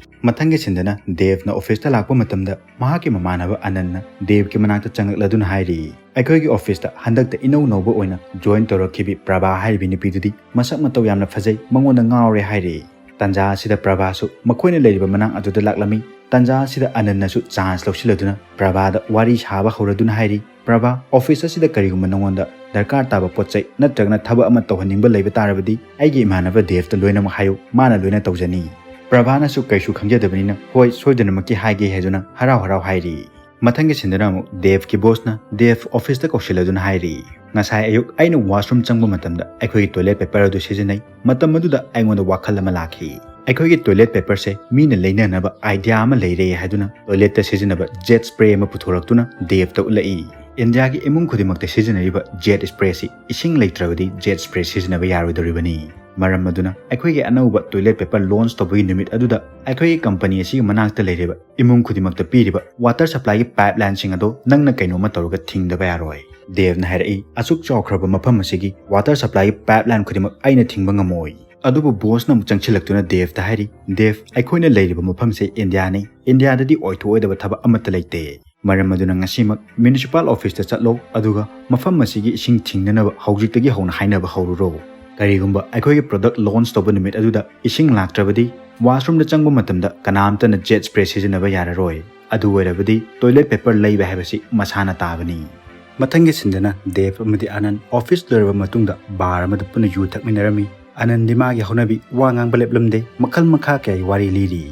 ꯃꯊꯪꯒꯤ ꯁꯤꯟꯗꯅ ꯗꯦꯕꯅ ꯑꯣꯐꯤꯁꯇ ꯂꯥꯛꯄ ꯃꯇꯝꯗ ꯃꯍꯥꯛꯀꯤ ꯃꯃꯥꯟꯅꯕ ꯑꯅꯟꯅ ꯗꯦꯕꯀꯤ ꯃꯅꯥꯛꯇ ꯆꯪꯂꯛꯂꯗꯨꯅ ꯍꯥꯏꯔꯤ, "ꯑꯩꯈꯣꯏꯒꯤ ꯑꯣꯐꯤꯁꯇ ꯍꯟꯗꯛꯇ ꯏꯅꯧ ꯅꯧꯕ ꯑꯣꯏꯅ ꯖꯣꯏꯟ ꯇꯧꯔꯛꯈꯤꯕꯤ ꯄ꯭ꯔꯚꯥ ꯍꯥꯏꯔꯤꯕꯤ ꯅꯨꯄꯤꯗꯨꯗꯤ ꯃꯁꯛ ꯃꯇꯧ ꯌꯥꯝꯅ ꯐꯖꯩ, ꯃꯉꯣꯟꯗ ꯉꯥꯎꯔꯦ" ꯍꯥꯏꯔꯤ꯫ ꯇꯟꯖꯥ ꯑꯁꯤꯗ ꯄ꯭ꯔꯚꯥꯁꯨ ꯃꯈꯣꯏꯅ ꯂꯩꯔꯤꯕ ꯃꯅꯥꯛ ꯑꯗꯨꯗ ꯂꯥꯛꯂꯝꯃꯤ꯫ ꯇꯟꯖꯥ ꯑꯁꯤꯗ ꯑꯅꯟꯅꯁꯨ ꯆꯥꯟꯁ ꯂꯧꯁꯤꯜꯂꯗꯨꯅ ꯄ꯭ꯔꯚꯥꯗ ꯋꯥꯔꯤ ꯁꯥꯕ ꯍꯧꯔꯗꯨꯅ ꯍꯥꯏꯔꯤ, "ꯄ꯭ꯔꯚꯥ, ꯑꯣꯐꯤꯁ ꯑꯁꯤꯗ ꯀꯔꯤꯒꯨꯝꯕ ꯅꯉꯣꯟꯗ ꯗꯔꯀꯥꯔ ꯇꯥꯕ ꯄꯣꯠ ꯆꯩ ꯅꯠꯇ꯭ꯔꯒꯅ ꯊꯕꯛ ꯑꯃ ꯇꯧꯍꯟꯅꯤꯡꯕ ꯂꯩꯕ ꯇꯥꯔꯕꯗꯤ ꯑꯩꯒꯤ ꯏꯃꯥꯟꯅꯕ ꯗꯦꯕꯇ ꯂꯣꯏꯅꯃꯛ ꯍꯥꯏꯌꯨ, ꯃꯥꯅ ꯂꯣꯏꯅ ꯇꯧꯖꯅꯤ꯫" ꯄ꯭ꯔꯚꯥꯅꯁꯨ ꯀꯩꯁꯨ ꯈꯪꯖꯗꯕꯅꯤꯅ, "ꯍꯣꯏ, ꯁꯣꯏꯗꯅꯃꯛꯀꯤ ꯍꯥꯏꯒꯦ" ꯍꯥꯏꯗꯨꯅ ꯍꯔꯥꯎ ꯍꯔꯥꯎ ꯍꯥꯏꯔꯤ꯫ ꯃꯊꯪꯒꯤ ꯁꯤꯟꯗꯅ ꯑꯃꯨꯛ ꯗꯦꯕꯀꯤ ꯕꯣꯁꯅ ꯗꯦꯕ ꯑꯣꯐꯤꯁꯇ ꯀꯧꯁꯤꯜꯂꯗꯨꯅ ꯍꯥꯏꯔꯤ, "ꯉꯁꯥꯏ ꯑꯌꯨꯛ ꯑꯩꯅ ꯋꯥꯁꯔꯨꯝ ꯆꯪꯕ ꯃꯇꯝꯗ ꯑꯩꯈꯣꯏꯒꯤ ꯇꯣꯏꯂꯦꯠ ꯄꯦꯄꯔ ꯑꯗꯨ ꯁꯤꯖꯤꯟꯅꯩ꯫ ꯃꯇꯝ ꯑꯗꯨꯗ ꯑꯩꯉꯣꯟꯗ ꯋꯥꯈꯜ ꯑꯃ ꯂꯥꯛꯈꯤ꯫ ꯑꯩꯈꯣꯏꯒꯤ ꯇꯣꯏꯂꯦꯠ ꯄꯦꯄꯔꯁꯦ ꯃꯤꯅ ꯂꯩꯅꯅꯕ ꯑꯥꯏꯗꯤꯌꯥ ꯑꯃ ꯂꯩꯔꯦ" ꯍꯥꯏꯗꯨꯅ ꯇꯣꯏꯂꯦꯠꯇ ꯁꯤꯖꯤꯟꯅꯕ ꯖꯦꯠ ꯁ꯭ꯄ꯭ꯔꯦ ꯑꯃ ꯄꯨꯊꯣꯔꯛꯇꯨꯅ ꯗꯦꯕꯇ ꯎꯠꯂꯛꯏ꯫ "ꯏꯟꯗꯤꯌꯥꯒꯤ ꯏꯃꯨꯡ ꯈꯨꯗꯤꯡꯃꯛꯇ ꯁꯤꯖꯤꯟꯅꯔꯤꯕ ꯖꯦꯠ ꯁ꯭ꯄ꯭ꯔꯦꯁꯤ ꯏꯁꯤꯡ ꯂꯩꯇ꯭ꯔꯕꯗꯤ ꯖꯦꯠ ꯁ꯭ꯄ꯭ꯔꯦ ꯁꯤꯖꯤꯟꯅꯕ ꯌꯥꯔꯣꯏꯗꯧꯔꯤꯕꯅꯤ꯫ ꯃꯔꯝ ꯑꯗꯨꯅ ꯑꯩꯈꯣꯏꯒꯤ ꯑꯅꯧꯕ ꯇꯣꯏꯂꯦꯠ ꯄꯦꯄꯔ ꯂꯣꯟꯆ ꯇꯧꯕꯒꯤ ꯅꯨꯃꯤꯠ ꯑꯗꯨꯗ ꯑꯩꯈꯣꯏꯒꯤ ꯀꯝꯄꯅꯤ ꯑꯁꯤꯒꯤ ꯃꯅꯥꯛꯇ ꯂꯩꯔꯤꯕ ꯏꯃꯨꯡ ꯈꯨꯗꯤꯡꯃꯛꯇ ꯄꯤꯔꯤꯕ ꯋꯥꯇꯔ ꯁꯄ꯭ꯂꯥꯏꯒꯤ ꯄꯥꯏꯞ ꯂꯥꯏꯟꯁꯤꯡ ꯑꯗꯣ ꯅꯪꯅ ꯀꯩꯅꯣꯝꯃ ꯇꯧꯔꯒ ꯊꯤꯡꯗꯕ ꯌꯥꯔꯣꯏ꯫" ꯗꯦꯕꯅ ꯍꯥꯏꯔꯛꯏ, "ꯑꯁꯨꯛ ꯆꯥꯎꯈ꯭ꯔꯕ ꯃꯐꯝ ꯑꯁꯤꯒꯤ ꯋꯥꯇꯔ ꯁꯄ꯭ꯂꯥꯏꯒꯤ ꯄꯥꯏꯞ ꯂꯥꯏꯟ ꯈꯨꯗꯤꯡꯃꯛ ꯑꯩꯅ ꯊꯤꯡꯕ ꯉꯝꯃꯣꯏ꯫" ꯑꯗꯨꯕꯨ ꯕꯣꯁꯅ ꯑꯃꯨꯛ ꯆꯪꯁꯤꯜꯂꯛꯇꯨꯅ ꯗꯦꯕꯇ ꯍꯥꯏꯔꯤ, "ꯗꯦꯕ, ꯑꯩꯈꯣꯏꯅ ꯂꯩꯔꯤꯕ ꯃꯐꯝꯁꯦ ꯏꯟꯗꯤꯌꯥꯅꯤ꯫ ꯏꯟꯗꯤꯌꯥꯗꯗꯤ ꯑꯣꯏꯊꯣꯛꯑꯣꯏꯗꯕ ꯊꯕꯛ ꯑꯃꯠꯇ ꯂꯩꯇꯦ꯫ ꯃꯔꯝ ꯑꯗꯨꯅ ꯉꯁꯤꯃꯛ ꯃ꯭ꯌꯨꯅꯤꯁꯤꯄꯥꯜ ꯑꯣꯐꯤꯁꯇ ꯆꯠꯂꯣ, ꯑꯗꯨꯒ ꯃꯐꯝ ꯑꯁꯤꯒꯤ ꯏꯁꯤꯡ ꯊꯤꯡꯅꯅꯕ ꯍꯧꯖꯤꯛꯇꯒꯤ ꯍꯧꯅ ꯍꯥꯏꯅꯕ ꯍꯧꯔꯨꯔꯣ꯫ ꯀꯔꯤꯒꯨꯝꯕ ꯑꯩꯈꯣꯏꯒꯤ ꯄ꯭ꯔꯗꯛ ꯂꯣꯟꯆ ꯇꯧꯕ ꯅꯨꯃꯤꯠ ꯑꯗꯨꯗ ꯏꯁꯤꯡ ꯂꯥꯛꯇ꯭ꯔꯕꯗꯤ ꯋꯥꯁꯔꯨꯝꯗ ꯆꯪꯕ ꯃꯇꯝꯗ ꯀꯅꯥꯝꯇꯅ ꯖꯦꯠ ꯁ꯭ꯄ꯭ꯔꯦ ꯁꯤꯖꯤꯟꯅꯕ ꯌꯥꯔꯔꯣꯏ꯫ ꯑꯗꯨ ꯑꯣꯏꯔꯕꯗꯤ ꯇꯣꯏꯂꯦꯠ ꯄꯦꯄꯔ ꯂꯩꯕ ꯍꯥꯏꯕꯁꯤ ꯃꯁꯥꯅ ꯇꯥꯕꯅꯤ꯫" ꯃꯊꯪꯒꯤ ꯁꯤꯟꯗꯅ ꯗꯦꯕ ꯑꯃꯗꯤ ꯑꯅꯟ ꯑꯣꯐꯤꯁ ꯂꯣꯏꯔꯕ ꯃꯇꯨꯡꯗ ꯕꯥꯔ ꯑꯃꯗ ꯄꯨꯟꯅ ꯌꯨ ꯊꯛꯃꯤꯟꯅꯔꯝꯃꯤ꯫ ꯑꯅꯟꯗꯤ ꯃꯥꯒꯤ ꯍꯧꯅꯕꯤ ꯋꯥ ꯉꯥꯡꯕ ꯂꯦꯞꯂꯝꯗꯦ, ꯃꯈꯜ ꯃꯈꯥ ꯀꯌꯥꯒꯤ ꯋꯥꯔꯤ ꯂꯤꯔꯤ꯫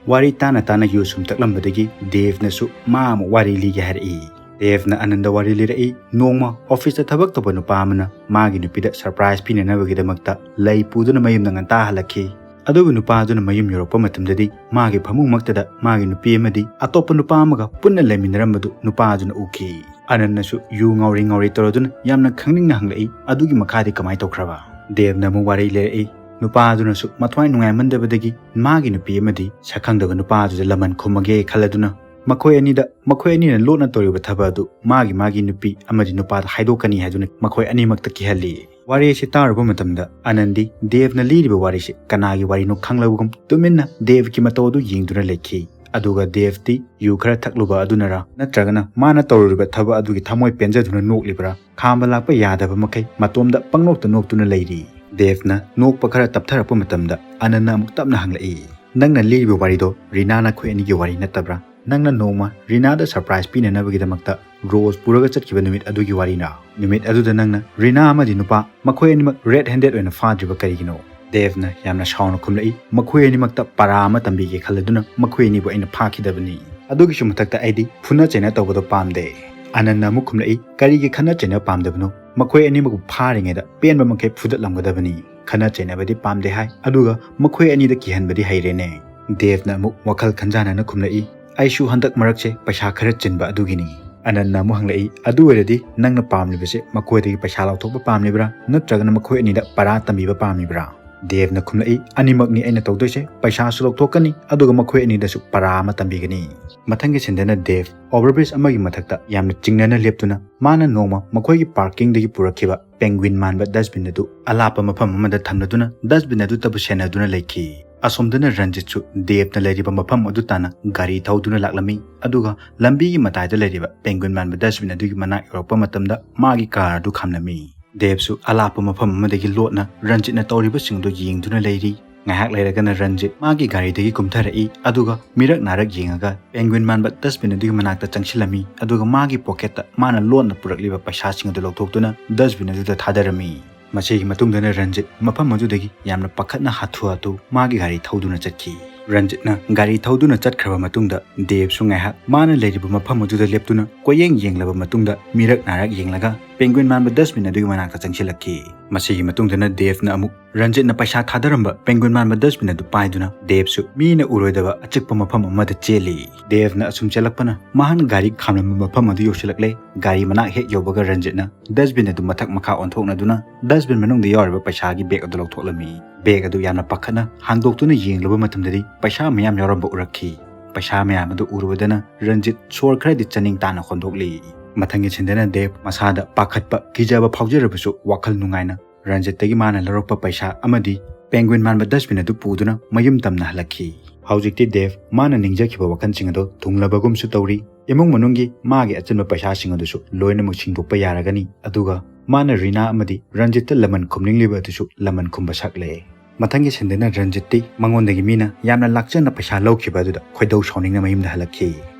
ꯋꯥꯔꯤ ꯇꯥꯅ ꯇꯥꯅ ꯌꯨ ꯁꯨꯝ ꯊꯛꯂꯝꯕꯗꯒꯤ ꯗꯦꯕꯅꯁꯨ ꯃꯥ ꯑꯃꯨꯛ ꯋꯥꯔꯤ ꯂꯤꯒꯦ ꯍꯥꯏꯔꯛꯏ꯫ ꯗꯦꯕꯅ ꯑꯅꯟꯗ ꯋꯥꯔꯤ ꯂꯤꯔꯛꯏ, ꯅꯣꯡꯃ ꯑꯣꯐꯤꯁꯇ ꯊꯕꯛ ꯇꯧꯕ ꯅꯨꯄꯥ ꯑꯃꯅ ꯃꯥꯒꯤ ꯅꯨꯄꯤꯗ ꯁꯔꯄ꯭ꯔꯥꯏꯖ ꯄꯤꯅꯅꯕꯒꯤꯗꯃꯛꯇ ꯂꯩ ꯄꯨꯗꯨꯅ ꯃꯌꯨꯝꯗ ꯉꯟꯇꯥ ꯍꯜꯂꯛꯈꯤ꯫ ꯑꯗꯨꯕꯨ ꯅꯨꯄꯥ ꯑꯗꯨꯅ ꯃꯌꯨꯝ ꯌꯧꯔꯛꯄ ꯃꯇꯝꯗꯗꯤ ꯃꯥꯒꯤ ꯐꯃꯨꯡꯃꯛꯇꯗ ꯃꯥꯒꯤ ꯅꯨꯄꯤ ꯑꯃꯗꯤ ꯑꯇꯣꯞꯄ ꯅꯨꯄꯥ ꯑꯃꯒ ꯄꯨꯟꯅ ꯂꯩꯃꯤꯟꯅꯔꯝꯕꯗꯨ ꯅꯨꯄꯥ ꯑꯗꯨꯅ ꯎꯈꯤ꯫ ꯑꯅꯟꯅꯁꯨ ꯌꯨ ꯉꯥꯎꯔꯤ ꯉꯥꯎꯔꯤ ꯇꯧꯔꯗꯨꯅ ꯌꯥꯝꯅ ꯈꯪꯅꯤꯡꯅ ꯍꯪꯂꯛꯏ, "ꯑꯗꯨꯒꯤ ꯃꯈꯥꯗꯤ ꯀꯃꯥꯏꯅ ꯇꯧꯈ꯭ꯔꯕ?" ꯗꯦꯕꯅ ꯑꯃꯨꯛ ꯋꯥꯔꯤ ꯂꯤꯔꯛꯏ, ꯅꯨꯄꯥ ꯑꯗꯨꯅꯁꯨ ꯃꯊ꯭ꯋꯥꯏ ꯅꯨꯡꯉꯥꯏꯃꯟꯗꯕꯗꯒꯤ ꯃꯥꯒꯤ ꯅꯨꯄꯤ ꯑꯃꯗꯤ ꯁꯛꯈꯪꯗꯕ ꯅꯨꯄꯥ ꯑꯗꯨꯗ ꯂꯃꯟ ꯈꯨꯝꯃꯒꯦ ꯈꯜꯂꯗꯨꯅ ꯃꯈꯣꯏ ꯑꯅꯤꯗ, ꯃꯈꯣꯏ ꯑꯅꯤꯅ ꯂꯣꯠꯅ ꯇꯧꯔꯤꯕ ꯊꯕꯛ ꯑꯗꯨ ꯃꯥꯒꯤ ꯃꯥꯒꯤ ꯅꯨꯄꯤ ꯑꯃꯗꯤ ꯅꯨꯄꯥꯗ ꯍꯥꯏꯗꯣꯛꯀꯅꯤ ꯍꯥꯏꯗꯨꯅ ꯃꯈꯣꯏ ꯑꯅꯤꯃꯛꯇ ꯀꯤꯍꯜꯂꯤ꯫ ꯋꯥꯔꯤ ꯑꯁꯤ ꯇꯥꯔꯨꯕ ꯃꯇꯝꯗ ꯑꯅꯟꯗꯤ ꯗꯦꯕꯅ ꯂꯤꯔꯤꯕ ꯋꯥꯔꯤꯁꯤ ꯀꯅꯥꯒꯤ ꯋꯥꯔꯤꯅꯣ ꯈꯪꯂꯕꯒꯨꯝ ꯇꯨꯃꯤꯟꯅ ꯗꯦꯕꯀꯤ ꯃꯇꯧ ꯑꯗꯨ ꯌꯦꯡꯗꯨꯅ ꯂꯩꯈꯤ꯫ ꯑꯗꯨꯒ ꯗꯦꯕꯇꯤ ꯌꯨ ꯈꯔ ꯊꯛꯂꯨꯕ ꯑꯗꯨꯅꯔ ꯅꯠꯇ꯭ꯔꯒꯅ ꯃꯥꯅ ꯇꯧꯔꯨꯔꯤꯕ ꯊꯕꯛ ꯑꯗꯨꯒꯤ ꯊꯃꯣꯏ ꯄꯦꯟꯖꯗꯨꯅ ꯅꯣꯛꯂꯤꯕ꯭ꯔꯥ, ꯈꯥꯝꯕ ꯂꯥꯛꯄ ꯌꯥꯗꯕ ꯃꯈꯩ ꯃꯇꯣꯝꯗ ꯄꯪꯅꯣꯛꯇ ꯅꯣꯛꯇꯨꯅ ꯂꯩꯔꯤ꯫ ꯗꯦꯕꯅ ꯅꯣꯛꯄ ꯈꯔ ꯇꯞꯊꯔꯛꯄ ꯃꯇꯝꯗ ꯑꯅꯟꯅ ꯑꯃꯨꯛ ꯇꯞꯅ ꯍꯪꯂꯛꯏ, "ꯅꯪꯅ ꯂꯤꯔꯤꯕ ꯋꯥꯔꯤꯗꯣ ꯔꯤꯅꯥ ꯅꯈꯣꯏ ꯑꯅꯤꯒꯤ ꯋꯥꯔꯤ ꯅꯠꯇꯕ꯭ꯔꯥ? ꯅꯪꯅ ꯅꯣꯡꯃ ꯔꯤꯅꯥꯗ ꯁꯔꯄ꯭ꯔꯥꯏꯖ ꯄꯤꯅꯅꯕꯒꯤꯗꯃꯛꯇ ꯔꯣꯁ ꯄꯨꯔꯒ ꯆꯠꯈꯤꯕ ꯅꯨꯃꯤꯠ ꯑꯗꯨꯒꯤ ꯋꯥꯔꯤꯔꯥ? ꯅꯨꯃꯤꯠ ꯑꯗꯨꯗ ꯅꯪꯅ ꯔꯤꯅꯥ ꯑꯃꯗꯤ ꯅꯨꯄꯥ ꯃꯈꯣꯏ ꯑꯅꯤꯃꯛ ꯔꯦꯗ ꯍꯦꯟꯗꯦꯗ ꯑꯣꯏꯅ ꯐꯥꯗ꯭ꯔꯤꯕ ꯀꯔꯤꯒꯤꯅꯣ?" ꯗꯦꯕꯅ ꯌꯥꯝꯅ ꯁꯥꯎꯅ ꯈꯨꯝꯂꯛꯏ, "ꯃꯈꯣꯏ ꯑꯅꯤꯃꯛꯇ ꯄꯔꯥ ꯑꯃ ꯇꯝꯕꯤꯒꯦ ꯈꯜꯂꯗꯨꯅ ꯃꯈꯣꯏ ꯑꯅꯤꯕꯨ ꯑꯩꯅ ꯐꯥꯈꯤꯗꯕꯅꯤ꯫ ꯑꯗꯨꯒꯤꯁꯨ ꯃꯊꯛꯇ ꯑꯩꯗꯤ ꯐꯨꯅ ꯆꯩꯅ ꯇꯧꯕꯗꯣ ꯄꯥꯝꯗꯦ꯫" ꯑꯅꯟꯅ ꯑꯃꯨꯛ ꯈꯨꯝꯂꯛꯏ, "ꯀꯔꯤꯒꯤ ꯈꯠꯅ ꯆꯩꯅ ꯄꯥꯝꯗꯕꯅꯣ? ꯃꯈꯣꯏ ꯑꯅꯤꯃꯛꯄꯨ ꯐꯥꯔꯤꯉꯩꯗ ꯄꯦꯟꯕ ꯃꯈꯩ ꯐꯨꯗꯠꯂꯝꯒꯗꯕꯅꯤ꯫ ꯈꯠꯅ ꯆꯩꯅꯕꯗꯤ ꯄꯥꯝꯗꯦ ꯍꯥꯏ, ꯑꯗꯨꯒ ꯃꯈꯣꯏ ꯑꯅꯤꯗ ꯀꯤꯍꯟꯕꯗꯤ ꯍꯩꯔꯦꯅꯦ꯫" ꯗꯦꯕꯅ ꯑꯃꯨꯛ ꯋꯥꯈꯜ ꯈꯟꯖꯥꯟꯅꯅ ꯈꯨꯝꯂꯛꯏ, "ꯑꯩꯁꯨ ꯍꯟꯗꯛ ꯃꯔꯛꯁꯦ ꯄꯩꯁꯥ ꯈꯔ ꯆꯤꯟꯕ ꯑꯗꯨꯒꯤꯅꯤ꯫" ꯑꯅꯟꯅ ꯑꯃꯨꯛ ꯍꯪꯂꯛꯏ, "ꯑꯗꯨ ꯑꯣꯏꯔꯗꯤ ꯅꯪꯅ ꯄꯥꯝꯂꯤꯕꯁꯦ ꯃꯈꯣꯏꯗꯒꯤ ꯄꯩꯁꯥ ꯂꯧꯊꯣꯛꯄ ꯄꯥꯝꯂꯤꯕ꯭ꯔꯥ, ꯅꯠꯇ꯭ꯔꯒꯅ ꯃꯈꯣꯏ ꯑꯅꯤꯗ ꯄꯔꯥ ꯇꯝꯕꯤꯕ ꯄꯥꯝꯂꯤꯕ꯭ꯔꯥ?" ꯗꯦꯕꯅ ꯈꯨꯝꯂꯛꯏ, "ꯑꯅꯤꯃꯛꯅꯤ ꯑꯩꯅ ꯇꯧꯗꯣꯏꯁꯦ, ꯄꯩꯁꯥꯁꯨ ꯂꯧꯊꯣꯛꯀꯅꯤ, ꯑꯗꯨꯒ ꯃꯈꯣꯏ ꯑꯅꯤꯗꯁꯨ ꯄꯔꯥ ꯑꯃ ꯇꯝꯕꯤꯒꯅꯤ꯫" ꯃꯊꯪꯒꯤ ꯁꯤꯟꯗꯅ ꯗꯦꯕ ꯑꯣꯚꯔꯕ꯭ꯔꯤꯖ ꯑꯃꯒꯤ ꯃꯊꯛꯇ ꯌꯥꯝꯅ ꯆꯤꯡꯅꯅ ꯂꯦꯞꯇꯨꯅ ꯃꯥꯅ ꯅꯣꯡꯃ ꯃꯈꯣꯏꯒꯤ ꯄꯥꯔꯀꯤꯡꯗꯒꯤ ꯄꯨꯔꯛꯈꯤꯕ ꯄꯦꯡꯒ꯭ꯋꯤꯟ ꯃꯥꯟꯕ ꯗꯁꯕꯤꯟ ꯑꯗꯨ ꯑꯂꯥꯞꯄ ꯃꯐꯝ ꯑꯃꯗ ꯊꯝꯂꯗꯨꯅ ꯗꯁꯕꯤꯟ ꯑꯗꯨꯇꯕꯨ ꯁꯦꯟꯅꯗꯨꯅ ꯂꯩꯈꯤ꯫ ꯑꯁꯣꯝꯗꯅ ꯔꯟꯖꯤꯠꯁꯨ ꯗꯦꯕꯅ ꯂꯩꯔꯤꯕ ꯃꯐꯝ ꯑꯗꯨ ꯇꯥꯟꯅ ꯒꯥꯔꯤ ꯊꯧꯗꯨꯅ ꯂꯥꯛꯂꯝꯃꯤ, ꯑꯗꯨꯒ ꯂꯝꯕꯤꯒꯤ ꯃꯇꯥꯏꯗ ꯂꯩꯔꯤꯕ ꯄꯦꯡꯒ꯭ꯋꯤꯟ ꯃꯥꯟꯕ ꯗꯁꯕꯤꯟ ꯑꯗꯨꯒꯤ ꯃꯅꯥꯛ ꯌꯧꯔꯛꯄ ꯃꯇꯝꯗ ꯃꯥꯒꯤ ꯀꯥꯔ ꯑꯗꯨ ꯈꯥꯝꯂꯝꯃꯤ꯫ ꯗꯦꯕꯁꯨ ꯑꯂꯥꯞꯄ ꯃꯐꯝ ꯑꯃꯗꯒꯤ ꯂꯣꯠꯅ ꯔꯟꯖꯤꯠꯅ ꯇꯧꯔꯤꯕꯁꯤꯡꯗꯨ ꯌꯦꯡꯗꯨꯅ ꯂꯩꯔꯤ꯫ ꯉꯥꯏꯍꯥꯛ ꯂꯩꯔꯒꯅ ꯔꯟꯖꯤꯠ ꯃꯥꯒꯤ ꯒꯥꯔꯤꯗꯒꯤ ꯀꯨꯝꯊꯔꯛꯏ, ꯑꯗꯨꯒ ꯃꯤꯔꯛ ꯅꯥꯔꯛ ꯌꯦꯡꯉꯒ ꯄꯦꯡꯒ꯭ꯋꯤꯟ ꯃꯥꯟꯕ ꯗꯁꯕꯤꯟ ꯑꯗꯨꯒꯤ ꯃꯅꯥꯛꯇ ꯆꯪꯁꯤꯜꯂꯝꯃꯤ, ꯑꯗꯨꯒ ꯃꯥꯒꯤ ꯄꯣꯀꯦꯠꯇ ꯃꯥꯅ ꯂꯣꯟꯅ ꯄꯨꯔꯛꯂꯤꯕ ꯄꯩꯁꯥꯁꯤꯡ ꯑꯗꯨ ꯂꯧꯊꯣꯛꯇꯨꯅ ꯗꯁꯕꯤꯟ ꯑꯗꯨꯗ ꯊꯥꯗꯔꯝꯃꯤ꯫ ꯃꯁꯤꯒꯤ ꯃꯇꯨꯡꯗꯅ ꯔꯟꯖꯤꯠ ꯃꯐꯝ ꯑꯗꯨꯗꯒꯤ ꯌꯥꯝꯅ ꯄꯥꯈꯠꯅ ꯍꯥꯊꯨ ꯍꯥꯊꯨ ꯃꯥꯒꯤ ꯒꯥꯔꯤ ꯊꯧꯗꯨꯅ ꯆꯠꯈꯤ꯫ ꯔꯟꯖꯤꯠꯅ ꯒꯥꯔꯤ ꯊꯧꯗꯨꯅ ꯆꯠꯈ꯭ꯔꯕ ꯃꯇꯨꯡꯗ ꯗꯦꯕꯁꯨ ꯉꯥꯏꯍꯥꯛ ꯃꯥꯅ ꯂꯩꯔꯤꯕ ꯃꯐꯝ ꯑꯗꯨꯗ ꯂꯦꯞꯇꯨꯅ ꯀꯣꯏꯌꯦꯡ ꯌꯦꯡꯂꯕ ꯃꯇꯨꯡꯗ ꯃꯤꯔꯛ ꯅꯥꯔꯛ ꯌꯦꯡꯂꯒ ꯄꯦꯡꯒ꯭ꯋꯤꯟ ꯃꯥꯟꯕ ꯗꯁꯕꯤꯟ ꯑꯗꯨꯒꯤ ꯃꯅꯥꯛꯇ ꯆꯪꯁꯤꯜꯂꯛꯈꯤ꯫ ꯃꯁꯤꯒꯤ ꯃꯇꯨꯡꯗꯅ ꯗꯦꯕꯅ ꯑꯃꯨꯛ ꯔꯟꯖꯤꯠꯅ ꯄꯩꯁꯥ ꯊꯥꯗꯔꯝꯕ ꯄꯦꯡꯒ꯭ꯋꯤꯟ ꯃꯥꯟꯕ ꯗꯁꯕꯤꯟ ꯑꯗꯨ ꯄꯥꯏꯗꯨꯅ ꯗꯦꯕꯁꯨ ꯃꯤꯅ ꯎꯔꯣꯏꯗꯕ ꯑꯆꯤꯛꯄ ꯃꯐꯝ ꯑꯃꯗ ꯆꯦꯜꯂꯤ꯫ ꯗꯦꯕꯅ ꯑꯁꯨꯝ ꯆꯦꯜꯂꯛꯄꯅ ꯃꯍꯥꯛꯅ ꯒꯥꯔꯤ ꯈꯥꯝꯂꯝꯕ ꯃꯐꯝ ꯑꯗꯨ ꯌꯧꯁꯤꯜꯂꯛꯂꯦ꯫ ꯒꯥꯔꯤ ꯃꯅꯥꯛ ꯍꯦꯛ ꯌꯧꯕꯒ ꯔꯟꯖꯤꯠꯅ ꯗꯁꯕꯤꯟ ꯑꯗꯨ ꯃꯊꯛ ꯃꯈꯥ ꯑꯣꯟꯊꯣꯛꯅꯗꯨꯅ ꯗꯁꯕꯤꯟ ꯃꯅꯨꯡꯗ ꯌꯥꯎꯔꯤꯕ ꯄꯩꯁꯥꯒꯤ ꯕꯦꯒ ꯑꯗꯨ ꯂꯧꯊꯣꯛꯂꯝꯃꯤ꯫ ꯕꯦꯒ ꯑꯗꯨ ꯌꯥꯝꯅ ꯄꯥꯈꯠꯅ ꯍꯥꯡꯗꯣꯛꯇꯨꯅ ꯌꯦꯡꯂꯨꯕ ꯃꯇꯝꯗꯗꯤ ꯄꯩꯁꯥ ꯃꯌꯥꯝ ꯌꯥꯎꯔꯝꯕ ꯎꯔꯛꯈꯤ꯫ ꯄꯩꯁꯥ ꯃꯌꯥꯝ ꯑꯗꯨ ꯎꯔꯨꯕꯗꯅ ꯔꯟꯖꯤꯠ ꯁꯣꯔ ꯈꯔꯗꯤ ꯆꯥꯅꯤꯡ ꯇꯥꯅ ꯍꯣꯟꯗꯣꯛꯂꯤ꯫ ꯃꯊꯪꯒꯤ ꯁꯤꯟꯗꯅ ꯗꯦꯕ ꯃꯁꯥꯗ ꯄꯥꯈꯠꯄ, ꯀꯤꯖꯕ ꯐꯥꯎꯖꯔꯕꯁꯨ ꯋꯥꯈꯜ ꯅꯨꯡꯉꯥꯏꯅ ꯔꯟꯖꯤꯠꯇꯒꯤ ꯃꯥꯅ ꯂꯧꯔꯛꯄ ꯄꯩꯁꯥ ꯑꯃꯗꯤ ꯄꯦꯡꯒ꯭ꯋꯤꯟ ꯃꯥꯟꯕ ꯗꯁꯕꯤꯟ ꯑꯗꯨ ꯄꯨꯗꯨꯅ ꯃꯌꯨꯝ ꯇꯝꯅ ꯍꯜꯂꯛꯈꯤ꯫ ꯍꯧꯖꯤꯛꯇꯤ ꯗꯦꯕ ꯃꯥꯅ ꯅꯤꯡꯖꯈꯤꯕ ꯋꯥꯈꯜꯁꯤꯡ ꯑꯗꯨ ꯊꯨꯡꯂꯕꯒꯨꯝꯁꯨ ꯇꯧꯔꯤ꯫ ꯏꯃꯨꯡ ꯃꯅꯨꯡꯒꯤ ꯃꯥꯒꯤ ꯑꯆꯤꯟꯕ ꯄꯩꯁꯥꯁꯤꯡ ꯑꯗꯨꯁꯨ ꯂꯣꯏꯅꯃꯛ ꯁꯤꯡꯗꯣꯛꯄ ꯌꯥꯔꯒꯅꯤ꯫ ꯑꯗꯨꯒ ꯃꯥꯅ ꯔꯤꯅꯥ ꯑꯃꯗꯤ ꯔꯟꯖꯤꯠꯇ ꯂꯃꯟ ꯈꯨꯝꯅꯤꯡꯂꯤꯕ ꯑꯗꯨꯁꯨ ꯂꯃꯟ ꯈꯨꯝꯕ ꯁꯛꯂꯦ꯫ ꯃꯊꯪꯒꯤ ꯁꯤꯟꯗꯅ ꯔꯟꯖꯤꯠꯇꯤ ꯃꯉꯣꯟꯗꯒꯤ ꯃꯤꯅ ꯌꯥꯝꯅ ꯂꯥꯛꯆꯅ ꯄꯩꯁꯥ ꯂꯧꯈꯤꯕ ꯑꯗꯨꯗ ꯈꯣꯏꯗꯧ ꯁꯥꯎꯅꯤꯡꯅ ꯃꯌꯨꯝꯗ ꯍꯜꯂꯛꯈꯤ꯫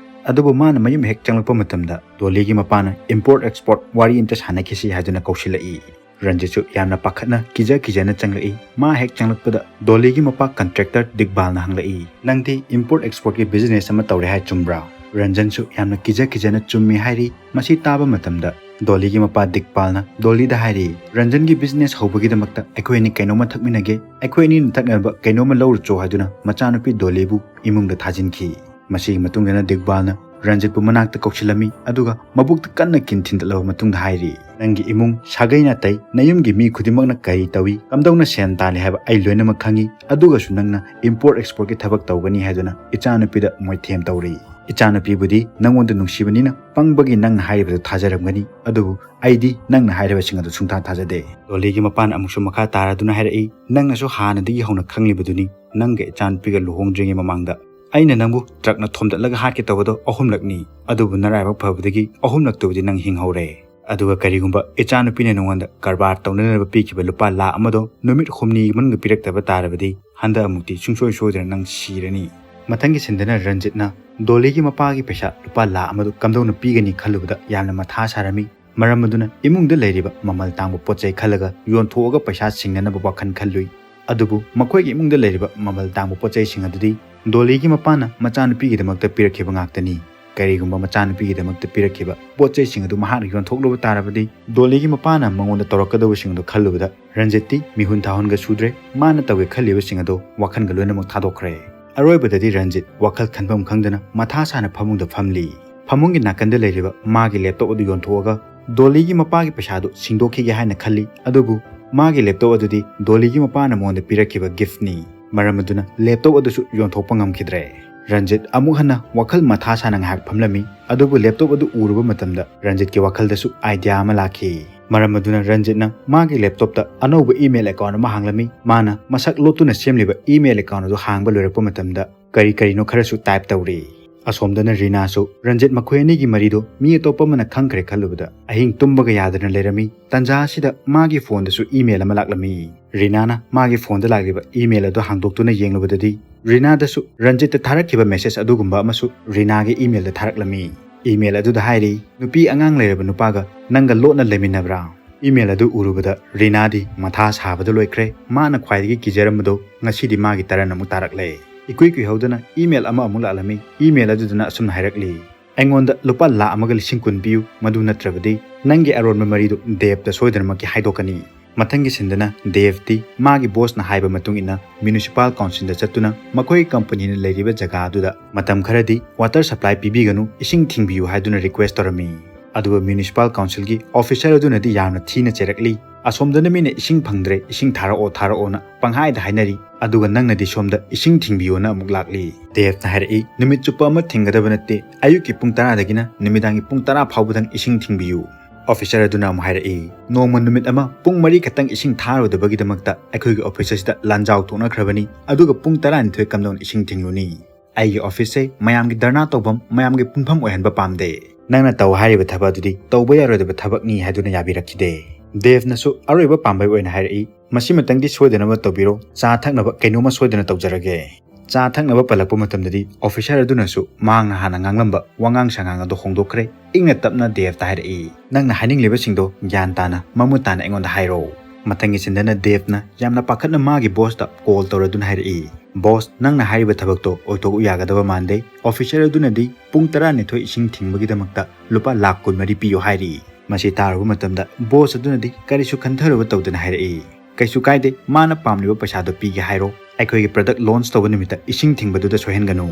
ꯑꯗꯨꯕꯨ ꯃꯥꯅ ꯃꯌꯨꯝ ꯍꯦꯛ ꯆꯪꯂꯛꯄ ꯃꯇꯝꯗ ꯗꯣꯂꯤꯒꯤ ꯃꯄꯥꯅ import export ꯋꯥꯔꯤ ꯑꯝꯇ ꯁꯥꯟꯅꯈꯤꯁꯤ ꯍꯥꯏꯗꯨꯅ ꯀꯧꯁꯤꯜꯂꯛꯏ꯫ ꯔꯟꯖꯤꯠꯁꯨ ꯌꯥꯝꯅ ꯄꯥꯈꯠꯅ ꯀꯤꯖ ꯀꯤꯖꯅ ꯆꯪꯂꯛꯏ꯫ ꯃꯥ ꯍꯦꯛ ꯆꯪꯂꯛꯄꯗ ꯗꯣꯂꯤꯒꯤ ꯃꯄꯥ ꯀꯟꯇ꯭ꯔꯦꯛꯇꯔ ꯗꯤꯛꯕꯥꯜꯅ ꯍꯪꯂꯛꯏ, "ꯅꯪꯗꯤ import exportꯀꯤ business ꯑꯃ ꯇꯧꯔꯦ ꯍꯥꯏ, ꯆꯨꯝꯕ꯭ꯔꯥ?" ꯔꯟꯖꯟꯁꯨ ꯌꯥꯝꯅ ꯀꯤꯖ ꯀꯤꯖꯅ ꯆꯨꯝꯃꯤ ꯍꯥꯏꯔꯤ꯫ ꯃꯁꯤ ꯇꯥꯕ ꯃꯇꯝꯗ ꯗꯣꯂꯤꯒꯤ ꯃꯄꯥ ꯗꯤꯛꯕꯥꯜꯅ ꯗꯣꯂꯤꯗ ꯍꯥꯏꯔꯤ, "ꯔꯟꯖꯟꯒꯤ business ꯍꯧꯕꯒꯤꯗꯃꯛꯇ ꯑꯩꯈꯣꯏ ꯑꯅꯤ ꯀꯩꯅꯣꯝꯃ ꯊꯛꯃꯤꯟꯅꯒꯦ, ꯑꯩꯈꯣꯏ ꯑꯅꯤꯅ ꯊꯛꯅꯕ ꯀꯩꯅꯣꯝꯃ ꯂꯧꯔꯨꯆꯣ" ꯍꯥꯏꯗꯨꯅ ꯃꯆꯥꯅꯨꯄꯤ ꯗꯣꯂꯤꯕꯨ ꯏꯃꯨꯡꯗ ꯊꯥꯖꯤꯟꯈꯤ꯫ ꯃꯁꯤꯒꯤ ꯃꯇꯨꯡꯗꯅ ꯗꯤꯛꯕꯥꯜꯅ ꯔꯟꯖꯤꯠꯄꯨ ꯃꯅꯥꯛꯇ ꯀꯧꯁꯤꯜꯂꯝꯃꯤ, ꯑꯗꯨꯒ ꯃꯕꯨꯛꯇ ꯀꯟꯅ ꯀꯤꯟ ꯊꯤꯟꯗꯠꯂꯕ ꯃꯇꯨꯡꯗ ꯍꯥꯏꯔꯤ, "ꯅꯪꯒꯤ ꯏꯃꯨꯡ, ꯁꯥꯒꯩ ꯅꯥꯇꯩ, ꯅꯌꯨꯝꯒꯤ ꯃꯤ ꯈꯨꯗꯤꯡꯃꯛꯅ ꯀꯔꯤ ꯇꯧꯏ, ꯀꯝꯗꯧꯅ ꯁꯦꯟ ꯇꯥꯜꯂꯤ ꯍꯥꯏꯕ ꯑꯩ ꯂꯣꯏꯅꯃꯛ ꯈꯪꯏ, ꯑꯗꯨꯒꯁꯨ ꯅꯪꯅ import exportꯀꯤ ꯊꯕꯛ ꯇꯧꯒꯅꯤ ꯍꯥꯏꯗꯨꯅ ꯏꯆꯥꯅꯨꯄꯤꯗ ꯃꯣꯏꯊꯦꯝ ꯇꯧꯔꯤ꯫ ꯏꯆꯥꯅꯨꯄꯤꯕꯨꯗꯤ ꯅꯪꯉꯣꯟꯗ ꯅꯨꯡꯁꯤꯕꯅꯤꯅ ꯄꯪꯕꯒꯤ ꯅꯪꯅ ꯍꯥꯏꯔꯤꯕꯗꯨ ꯊꯥꯖꯔꯝꯒꯅꯤ, ꯑꯗꯨꯕꯨ ꯑꯩꯗꯤ ꯅꯪꯅ ꯍꯥꯏꯔꯤꯕꯁꯤꯡ ꯑꯗꯨ ꯁꯨꯡꯊꯥ ꯊꯥꯖꯗꯦ꯫" ꯗꯣꯂꯤꯒꯤ ꯃꯄꯥꯅ ꯑꯃꯨꯛꯁꯨ ꯃꯈꯥ ꯇꯥꯔꯗꯨꯅ ꯍꯥꯏꯔꯛꯏ, "ꯅꯪꯅꯁꯨ ꯍꯥꯟꯅꯗꯒꯤ ꯍꯧꯅ ꯈꯪꯂꯤꯕꯗꯨꯅꯤ, ꯅꯪꯒ ꯏꯆꯥꯅꯨꯄꯤꯒ ꯂꯨꯍꯣꯡꯗ꯭ꯔꯤꯉꯩ ꯃꯃꯥꯡꯗ ꯑꯩꯅ ꯅꯪꯕꯨ ꯇ꯭ꯔꯛꯅ ꯊꯣꯝꯗꯠꯂꯒ ꯍꯥꯠꯀꯦ ꯇꯧꯕꯗꯣ ꯑꯍꯨꯝꯂꯛꯅꯤ, ꯑꯗꯨꯕꯨ ꯅꯔꯥꯏꯕꯛ ꯐꯕꯗꯒꯤ ꯑꯍꯨꯝꯂꯛꯇꯨꯕꯨꯗꯤ ꯅꯪ ꯍꯤꯡꯍꯧꯔꯦ꯫ ꯑꯗꯨꯒ ꯀꯔꯤꯒꯨꯝꯕ ꯏꯆꯥꯅꯨꯄꯤꯅ ꯅꯉꯣꯟꯗ ꯀꯔꯕꯥꯔ ꯇꯧꯅꯅꯕ ꯄꯤꯈꯤꯕ ꯂꯨꯄꯥ ꯂꯥꯈ ꯑꯃꯗꯣ ꯅꯨꯃꯤꯠ ꯍꯨꯝꯅꯤꯒꯤ ꯃꯅꯨꯡꯗ ꯄꯤꯔꯛꯇꯕ ꯇꯥꯔꯕꯗꯤ ꯍꯟꯗꯛ ꯑꯃꯨꯛꯇꯤ ꯁꯨꯡꯁꯣꯏ ꯁꯣꯏꯗꯅ ꯅꯪ ꯁꯤꯔꯅꯤ꯫" ꯃꯊꯪꯒꯤ ꯁꯤꯟꯗꯅ ꯔꯟꯖꯤꯠꯅ ꯗꯣꯂꯤꯒꯤ ꯃꯄꯥꯒꯤ ꯄꯩꯁꯥ ꯂꯨꯄꯥ ꯂꯥꯈ ꯑꯃꯗꯨ ꯀꯝꯗꯧꯅ ꯄꯤꯒꯅꯤ ꯈꯜꯂꯨꯕꯗ ꯌꯥꯝꯅ ꯃꯊꯥ ꯁꯥꯔꯝꯃꯤ꯫ ꯃꯔꯝ ꯑꯗꯨꯅ ꯏꯃꯨꯡꯗ ꯂꯩꯔꯤꯕ ꯃꯃꯜ ꯇꯥꯡꯕ ꯄꯣꯠ ꯆꯩ ꯈꯜꯂꯒ ꯌꯣꯟꯊꯣꯛꯑꯒ ꯄꯩꯁꯥ ꯁꯤꯡꯅꯅꯕ ꯋꯥꯈꯜ ꯈꯜꯂꯨꯏ꯫ ꯑꯗꯨꯕꯨ ꯃꯈꯣꯏꯒꯤ ꯏꯃꯨꯡꯗ ꯂꯩꯔꯤꯕ ꯃꯃꯜ ꯇꯥꯡꯕ ꯄꯣꯠ ꯆꯩꯁꯤꯡ ꯑꯗꯨꯗꯤ ꯗꯣꯂꯤꯒꯤ ꯃꯄꯥꯅ ꯃꯆꯥꯅꯨꯄꯤꯒꯤꯗꯃꯛꯇ ꯄꯤꯔꯛꯈꯤꯕ ꯉꯥꯛꯇꯅꯤ꯫ ꯀꯔꯤꯒꯨꯝꯕ ꯃꯆꯥꯅꯨꯄꯤꯒꯤꯗꯃꯛꯇ ꯄꯤꯔꯛꯈꯤꯕ ꯄꯣꯠ ꯆꯩꯁꯤꯡ ꯑꯗꯨ ꯃꯍꯥꯛꯅ ꯌꯣꯟꯊꯣꯛꯂꯨꯕ ꯇꯥꯔꯕꯗꯤ, ꯗꯣꯂꯤꯒꯤ ꯃꯄꯥꯅ ꯃꯉꯣꯟꯗ ꯇꯧꯔꯛꯀꯗꯧꯕꯁꯤꯡꯗꯨ ꯈꯜꯂꯨꯕꯗ ꯔꯟꯖꯤꯠꯇꯤ ꯃꯤꯍꯨꯟ ꯊꯥꯍꯨꯟꯒ ꯁꯨꯗ꯭ꯔꯦ꯫ ꯃꯥꯅ ꯇꯧꯒꯦ ꯈꯜꯂꯤꯕꯁꯤꯡ ꯑꯗꯨ ꯋꯥꯈꯜꯒ ꯂꯣꯏꯅꯃꯛ ꯊꯥꯗꯣꯛꯈ꯭ꯔꯦ꯫ ꯑꯔꯣꯏꯕꯗꯗꯤ ꯔꯟꯖꯤꯠ ꯋꯥꯈꯜ ꯈꯟꯐꯝ ꯈꯪꯗꯅ ꯃꯊꯥ ꯁꯥꯅ ꯐꯃꯨꯡꯗ ꯐꯝꯂꯤ꯫ ꯐꯃꯨꯡꯒꯤ ꯅꯥꯀꯟꯗ ꯂꯩꯔꯤꯕ ꯃꯥꯒꯤ ꯂꯦꯞꯇꯣꯞ ꯑꯗꯨ ꯌꯣꯟꯊꯣꯛꯑꯒ ꯗꯣꯂꯤꯒꯤ ꯃꯄꯥꯒꯤ ꯄꯩꯁꯥꯗꯨ ꯁꯤꯡꯗꯣꯛꯈꯤꯒꯦ ꯍꯥꯏꯅ ꯈꯜꯂꯤ꯫ ꯑꯗꯨꯕꯨ ꯃꯥꯒꯤ ꯂꯦꯞꯇꯣꯞ ꯑꯗꯨꯗꯤ ꯗꯣꯂꯤꯒꯤ ꯃꯄꯥꯅ ꯃꯉꯣꯟꯗ ꯄꯤꯔꯛꯈꯤꯕ ꯒꯤꯐꯅꯤ꯫ ꯃꯔꯝ ꯑꯗꯨꯅ ꯂꯦꯞꯇꯣꯞ ꯑꯗꯨꯁꯨ ꯌꯣꯟꯊꯣꯛꯄ ꯉꯝꯈꯤꯗ꯭ꯔꯦ꯫ ꯔꯟꯖꯤꯠ ꯑꯃꯨꯛ ꯍꯟꯅ ꯋꯥꯈꯜ ꯃꯊꯥ ꯁꯥꯅ ꯉꯥꯏꯍꯥꯛ ꯐꯝꯂꯝꯃꯤ꯫ ꯑꯗꯨꯕꯨ ꯂꯦꯞꯇꯣꯞ ꯑꯗꯨ ꯎꯔꯨꯕ ꯃꯇꯝꯗ ꯔꯟꯖꯤꯠꯀꯤ ꯋꯥꯈꯜꯗꯁꯨ ꯑꯥꯏꯗꯤꯌꯥ ꯑꯃ ꯂꯥꯛꯈꯤ꯫ ꯃꯔꯝ ꯑꯗꯨꯅ ꯔꯟꯖꯤꯠꯅ ꯃꯥꯒꯤ ꯂꯦꯞꯇꯣꯞꯇ ꯑꯅꯧꯕ ꯏꯃꯦꯜ ꯑꯦꯀꯥꯎꯟ ꯑꯃ ꯍꯥꯡꯂꯝꯃꯤ꯫ ꯃꯥꯅ ꯃꯁꯛ ꯂꯣꯠꯇꯨꯅ ꯁꯦꯝꯂꯤꯕ ꯏꯃꯦꯜ ꯑꯦꯀꯥꯎꯟ ꯑꯗꯨ ꯍꯥꯡꯕ ꯂꯣꯏꯔꯛꯄ ꯃꯇꯝꯗ ꯀꯔꯤ ꯀꯔꯤꯅꯣ ꯈꯔꯁꯨ ꯇꯥꯏꯞ ꯇꯧꯔꯤ꯫ ꯑꯁꯣꯝꯗꯅ ꯔꯤꯅꯥꯁꯨ ꯔꯟꯖꯤꯠ ꯃꯈꯣꯏ ꯑꯅꯤꯒꯤ ꯃꯔꯤꯗꯣ ꯃꯤ ꯑꯇꯣꯞꯄ ꯑꯃꯅ ꯈꯪꯈ꯭ꯔꯦ ꯈꯜꯂꯨꯕꯗ ꯑꯍꯤꯡ ꯇꯨꯝꯕꯒ ꯌꯥꯗꯅ ꯂꯩꯔꯝꯃꯤ꯫ ꯇꯟꯖꯥ ꯑꯁꯤꯗ ꯃꯥꯒꯤ ꯐꯣꯟꯗꯁꯨ ꯏꯃꯦꯜ ꯑꯃ ꯂꯥꯛꯂꯝꯃꯤ꯫ ꯔꯤꯅꯥꯅ ꯃꯥꯒꯤ ꯐꯣꯟꯗ ꯂꯥꯛꯂꯤꯕ ꯏꯃꯦꯜ ꯑꯗꯨ ꯍꯥꯡꯗꯣꯛꯇꯨꯅ ꯌꯦꯡꯂꯨꯕꯗꯗꯤ ꯔꯤꯅꯥꯗꯁꯨ ꯔꯟꯖꯤꯠꯇ ꯊꯥꯔꯛꯈꯤꯕ ꯃꯦꯁꯦꯖ ꯑꯗꯨꯒꯨꯝꯕ ꯑꯃꯁꯨ ꯔꯤꯅꯥꯒꯤ ꯏꯃꯦꯜꯗ ꯊꯥꯔꯛꯂꯝꯃꯤ꯫ ꯏꯃꯦꯜ ꯑꯗꯨꯗ ꯍꯥꯏꯔꯤ, "ꯅꯨꯄꯤ ꯑꯉꯥꯡ ꯂꯩꯔꯕ ꯅꯨꯄꯥꯒ ꯅꯪꯒ ꯂꯣꯠꯅ ꯂꯩꯃꯤꯟꯅꯕ꯭ꯔꯥ?" ꯏꯃꯦꯜ ꯑꯗꯨ ꯎꯔꯨꯕꯗ ꯔꯤꯅꯥꯗꯤ ꯃꯊꯥ ꯁꯥꯕꯗ ꯂꯣꯏꯈ꯭ꯔꯦ꯫ ꯃꯥꯅ ꯈ꯭ꯋꯥꯏꯗꯒꯤ ꯀꯤꯖꯔꯝꯕꯗꯣ ꯉꯁꯤꯗꯤ ꯃꯥꯒꯤ ꯇꯔꯟ ꯑꯃꯨꯛ ꯇꯥꯔꯛꯂꯦ꯫ ꯏꯀꯨꯏ ꯀꯨꯏꯍꯧꯗꯅ ꯏꯃꯦꯜ ꯑꯃ ꯑꯃꯨꯛ ꯂꯥꯛꯂꯝꯃꯤ꯫ ꯏꯃꯦꯜ ꯑꯗꯨꯗꯅ ꯑꯁꯨꯝꯅ ꯍꯥꯏꯔꯛꯂꯤ, "ꯑꯩꯉꯣꯟꯗ ꯂꯨꯄꯥ ꯂꯥꯈ ꯑꯃꯒ ꯂꯤꯁꯤꯡ ꯀꯨꯟ ꯄꯤꯌꯨ, ꯃꯗꯨ ꯅꯠꯇ꯭ꯔꯕꯗꯤ ꯅꯪꯒꯤ ꯑꯔꯣꯟꯕ ꯃꯔꯤꯗꯨ ꯗꯦꯕꯇ ꯁꯣꯏꯗꯅꯃꯛꯀꯤ ꯍꯥꯏꯗꯣꯛꯀꯅꯤ꯫" ꯃꯊꯪꯒꯤ ꯁꯤꯟꯗꯅ ꯗꯦꯕꯇꯤ ꯃꯥꯒꯤ ꯕꯣꯁꯅ ꯍꯥꯏꯕ ꯃꯇꯨꯡ ꯏꯟꯅ ꯃ꯭ꯌꯨꯅꯤꯁꯤꯄꯥꯜ ꯀꯥꯎꯟꯁꯤꯜꯗ ꯆꯠꯇꯨꯅ ꯃꯈꯣꯏꯒꯤ ꯀꯝꯄꯅꯤꯅ ꯂꯩꯔꯤꯕ ꯖꯒꯥ ꯑꯗꯨꯗ ꯃꯇꯝ ꯈꯔꯗꯤ ꯋꯥꯇꯔ ꯁꯄ꯭ꯂꯥꯏ ꯄꯤꯕꯤꯒꯅꯨ, ꯏꯁꯤꯡ ꯊꯤꯡꯕꯤꯌꯨ ꯍꯥꯏꯗꯨꯅ ꯔꯤꯀ꯭ꯋꯦꯁ ꯇꯧꯔꯝꯃꯤ꯫ ꯑꯗꯨꯕꯨ ꯃ꯭ꯌꯨꯅꯤꯁꯤꯄꯥꯜ ꯀꯥꯎꯟꯁꯤꯜꯒꯤ ꯑꯣꯐꯤꯁꯔ ꯑꯗꯨꯅꯗꯤ ꯌꯥꯝꯅ ꯊꯤꯅ ꯆꯩꯔꯛꯂꯤ꯫ "ꯑꯁꯣꯝꯗꯅ ꯃꯤꯅ ꯏꯁꯤꯡ ꯐꯪꯗ꯭ꯔꯦ, ꯏꯁꯤꯡ ꯊꯥꯔꯛꯑꯣ, ꯊꯥꯔꯛꯑꯣꯅ ꯄꯪꯍꯥꯏꯗ ꯍꯥꯏꯅꯔꯤ, ꯑꯗꯨꯒ ꯅꯪꯅꯗꯤ ꯁꯣꯝꯗ ꯏꯁꯤꯡ ꯊꯤꯡꯕꯤꯌꯣꯅ ꯑꯃꯨꯛ ꯂꯥꯛꯂꯤ꯫" ꯗꯦꯕꯅ ꯍꯥꯏꯔꯛꯏ, "ꯅꯨꯃꯤꯠ ꯆꯨꯞꯄ ꯑꯃ ꯊꯤꯡꯒꯗꯕ ꯅꯠꯇꯦ, ꯑꯌꯨꯛꯀꯤ ꯄꯨꯡ ꯇꯔꯥꯗꯒꯤꯅ ꯅꯨꯃꯤꯗꯥꯡꯒꯤ ꯄꯨꯡ ꯇꯔꯥ ꯐꯥꯎꯕꯗꯪ ꯏꯁꯤꯡ ꯊꯤꯡꯕꯤꯌꯨ꯫" ꯑꯣꯐꯤꯁꯔ ꯑꯗꯨꯅ ꯑꯃꯨꯛ ꯍꯥꯏꯔꯛꯏ, "ꯅꯣꯡꯃ ꯅꯨꯃꯤꯠ ꯑꯃ ꯄꯨꯡ ꯃꯔꯤ ꯈꯛꯇꯪ ꯏꯁꯤꯡ ꯊꯥꯔꯨꯗꯕꯒꯤꯗꯃꯛꯇ ꯑꯩꯈꯣꯏꯒꯤ ꯑꯣꯐꯤꯁ ꯑꯁꯤꯗ ꯂꯥꯟꯖꯥꯎ ꯊꯣꯛꯅꯈ꯭ꯔꯕꯅꯤ, ꯑꯗꯨꯒ ꯄꯨꯡ ꯇꯔꯥꯅꯤꯊꯣꯏ ꯀꯝꯗꯧꯅ ꯏꯁꯤꯡ ꯊꯤꯡꯂꯨꯅꯤ? ꯑꯩꯒꯤ ꯑꯣꯐꯤꯁꯁꯦ ꯃꯌꯥꯝꯒꯤ ꯙꯔꯅꯥ ꯇꯧꯐꯝ, ꯃꯌꯥꯝꯒꯤ ꯄꯨꯟꯐꯝ ꯑꯣꯏꯍꯟꯕ ꯄꯥꯝꯗꯦ꯫ ꯅꯪꯅ ꯇꯧ ꯍꯥꯏꯔꯤꯕ ꯊꯕꯛ ꯑꯗꯨꯗꯤ ꯇꯧꯕ ꯌꯥꯔꯣꯏꯗꯕ ꯊꯕꯛꯅꯤ" ꯍꯥꯏꯗꯨꯅ ꯌꯥꯕꯤꯔꯛꯈꯤꯗꯦ꯫ ꯗꯦꯕꯅꯁꯨ ꯑꯔꯣꯏꯕ ꯄꯥꯝꯕꯩ ꯑꯣꯏꯅ ꯍꯥꯏꯔꯛꯏ, "ꯃꯁꯤꯃꯇꯪꯗꯤ ꯁꯣꯏꯗꯅꯕ ꯇꯧꯕꯤꯔꯣ, ꯆꯥ ꯊꯛꯅꯕ ꯀꯩꯅꯣꯝꯃ ꯁꯣꯏꯗꯅ ꯇꯧꯖꯔꯒꯦ꯫" ꯆꯥ ꯊꯛꯅꯕ ꯄꯜꯂꯛꯄ ꯃꯇꯝꯗꯗꯤ ꯑꯣꯐꯤꯁꯔ ꯑꯗꯨꯅꯁꯨ ꯃꯍꯥꯛꯅ ꯍꯥꯟꯅ ꯉꯥꯡꯂꯝꯕ ꯋꯥꯉꯥꯡ ꯁꯉꯥꯡ ꯑꯗꯨ ꯍꯣꯡꯗꯣꯛꯈ꯭ꯔꯦ꯫ ꯏꯪꯅ ꯇꯞꯅ ꯗꯦꯕꯇ ꯍꯥꯏꯔꯛꯏ, "ꯅꯪꯅ ꯍꯥꯏꯅꯤꯡꯂꯤꯕꯁꯤꯡꯗꯣ ꯒ꯭ꯌꯥꯟ ꯇꯥꯅ, ꯃꯃꯨꯠ ꯇꯥꯅ ꯑꯩꯉꯣꯟꯗ ꯍꯥꯏꯔꯣ꯫" ꯃꯊꯪꯒꯤ ꯁꯤꯟꯗꯅ ꯗꯦꯕꯅ ꯌꯥꯝꯅ ꯄꯥꯈꯠꯅ ꯃꯥꯒꯤ ꯕꯣꯁꯇ ꯀꯣꯜ ꯇꯧꯔꯗꯨꯅ ꯍꯥꯏꯔꯛꯏ, "ꯕꯣꯁ, ꯅꯪꯅ ꯍꯥꯏꯔꯤꯕ ꯊꯕꯛꯇꯣ ꯑꯣꯏꯊꯣꯛꯎ ꯌꯥꯒꯗꯕ ꯃꯥꯟꯗꯦ꯫ ꯑꯣꯐꯤꯁꯔ ꯑꯗꯨꯅꯗꯤ ꯄꯨꯡ ꯇꯔꯥꯅꯤꯊꯣꯏ ꯏꯁꯤꯡ ꯊꯤꯡꯕꯒꯤꯗꯃꯛꯇ ꯂꯨꯄꯥ ꯂꯥꯈ ꯀꯨꯟꯃꯔꯤ ꯄꯤꯌꯨ ꯍꯥꯏꯔꯤ"꯫ ꯃꯁꯤ ꯇꯥꯔꯨꯕ ꯃꯇꯝꯗ ꯕꯣꯁ ꯑꯗꯨꯅꯗꯤ ꯀꯔꯤꯁꯨ ꯈꯟꯊꯔꯨꯕ ꯇꯧꯗꯅ ꯍꯥꯏꯔꯛꯏ, "ꯀꯩꯁꯨ ꯀꯥꯏꯗꯦ, ꯃꯥꯅ ꯄꯥꯝꯂꯤꯕ ꯄꯩꯁꯥꯗꯣ ꯄꯤꯒꯦ ꯍꯥꯏꯔꯣ꯫ ꯑꯩꯈꯣꯏꯒꯤ ꯄ꯭ꯔꯗꯛ ꯂꯣꯟꯆ ꯇꯧꯕ ꯅꯨꯃꯤꯠꯇ ꯏꯁꯤꯡ ꯊꯤꯡꯕꯗꯨꯗ ꯁꯣꯏꯍꯟꯒꯅꯨ"꯫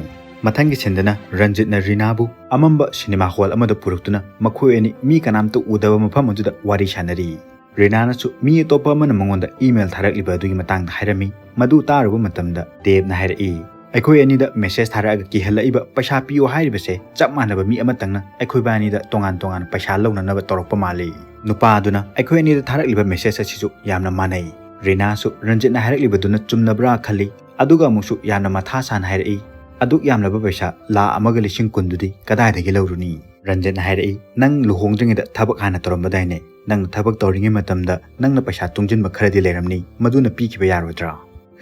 ꯃꯊꯪꯒꯤ ꯁꯤꯟꯗꯅ ꯔꯟꯖꯤꯠꯅ ꯔꯤꯅꯥꯕꯨ ꯑꯃꯝꯕ ꯁꯤꯅꯦꯃꯥ ꯍꯣꯜ ꯑꯃꯗ ꯄꯨꯔꯛꯇꯨꯅ ꯃꯈꯣꯏ ꯑꯅꯤ ꯃꯤ ꯀꯅꯥꯝꯇ ꯎꯗꯕ ꯃꯐꯝ ꯑꯗꯨꯗ ꯋꯥꯔꯤ ꯁꯥꯟꯅꯔꯤ꯫ ꯔꯤꯅꯥꯅꯁꯨ ꯃꯤ ꯑꯇꯣꯞꯄ ꯑꯃꯅ ꯃꯉꯣꯟꯗ ꯏꯃꯦꯜ ꯊꯥꯔꯛꯂꯤꯕ ꯑꯗꯨꯒꯤ ꯃꯇꯥꯡꯗ ꯍꯥꯏꯔꯝꯃꯤ꯫ ꯃꯗꯨ ꯇꯥꯔꯨꯕ ꯃꯇꯝꯗ ꯗꯦꯕꯅ ꯍꯥꯏꯔꯛꯏ, "ꯑꯩꯈꯣꯏ ꯑꯅꯤꯗ ꯃꯦꯁꯦꯖ ꯊꯥꯔꯛꯑꯒ ꯀꯤꯍꯜꯂꯛꯏꯕ ꯄꯩꯁꯥ ꯄꯤꯌꯨ ꯍꯥꯏꯔꯤꯕꯁꯦ ꯆꯞ ꯃꯥꯟꯅꯕ ꯃꯤ ꯑꯃꯇꯪꯅ ꯑꯩꯈꯣꯏꯕꯥ ꯑꯅꯤꯗ ꯇꯣꯉꯥꯟ ꯇꯣꯉꯥꯟ ꯄꯩꯁꯥ ꯂꯧꯅꯅꯕ ꯇꯧꯔꯛꯄ ꯃꯥꯜꯂꯤ꯫ ꯅꯨꯄꯥ ꯑꯗꯨꯅ ꯑꯩꯈꯣꯏ ꯑꯅꯤꯗ ꯊꯥꯔꯛꯂꯤꯕ ꯃꯦꯁꯦꯖ ꯑꯁꯤꯁꯨ ꯌꯥꯝꯅ ꯃꯥꯟꯅꯩ"꯫ ꯔꯤꯅꯥꯁꯨ ꯔꯟꯖꯤꯠꯅ ꯍꯥꯏꯔꯛꯂꯤꯕꯗꯨꯅ ꯆꯨꯝꯂꯕ꯭ꯔꯥ ꯈꯜꯂꯤ, ꯑꯗꯨꯒ ꯑꯃꯨꯛꯁꯨ ꯌꯥꯝꯅ ꯃꯊꯥ ꯁꯥꯅ ꯍꯥꯏꯔꯛꯏ, "ꯑꯗꯨꯛ ꯌꯥꯝꯂꯕ ꯄꯩꯁꯥ ꯂꯥꯈ ꯑꯃꯒ ꯂꯤꯁꯤꯡ ꯀꯨꯟꯗꯨꯗꯤ ꯀꯗꯥꯏꯗꯒꯤ ꯂꯧꯔꯨꯅꯤ?" ꯔꯟꯖꯤꯠꯅ ꯍꯥꯏꯔꯛꯏ, "ꯅꯪ ꯂꯨꯍꯣꯡꯗ꯭ꯔꯤꯉꯩꯗ ꯊꯕꯛ ꯍꯥꯟꯅ ꯇꯧꯔꯝꯕꯗꯥꯏꯅꯦ? ꯅꯪꯅ ꯊꯕꯛ ꯇꯧꯔꯤꯉꯩ ꯃꯇꯝꯗ ꯅꯪꯅ ꯄꯩꯁꯥ ꯇꯨꯡꯁꯤꯟꯕ ꯈꯔꯗꯤ ꯂꯩꯔꯝꯅꯤ, ꯃꯗꯨꯅ ꯄꯤꯈꯤꯕ ꯌꯥꯔꯣꯏꯗ꯭ꯔꯥ?"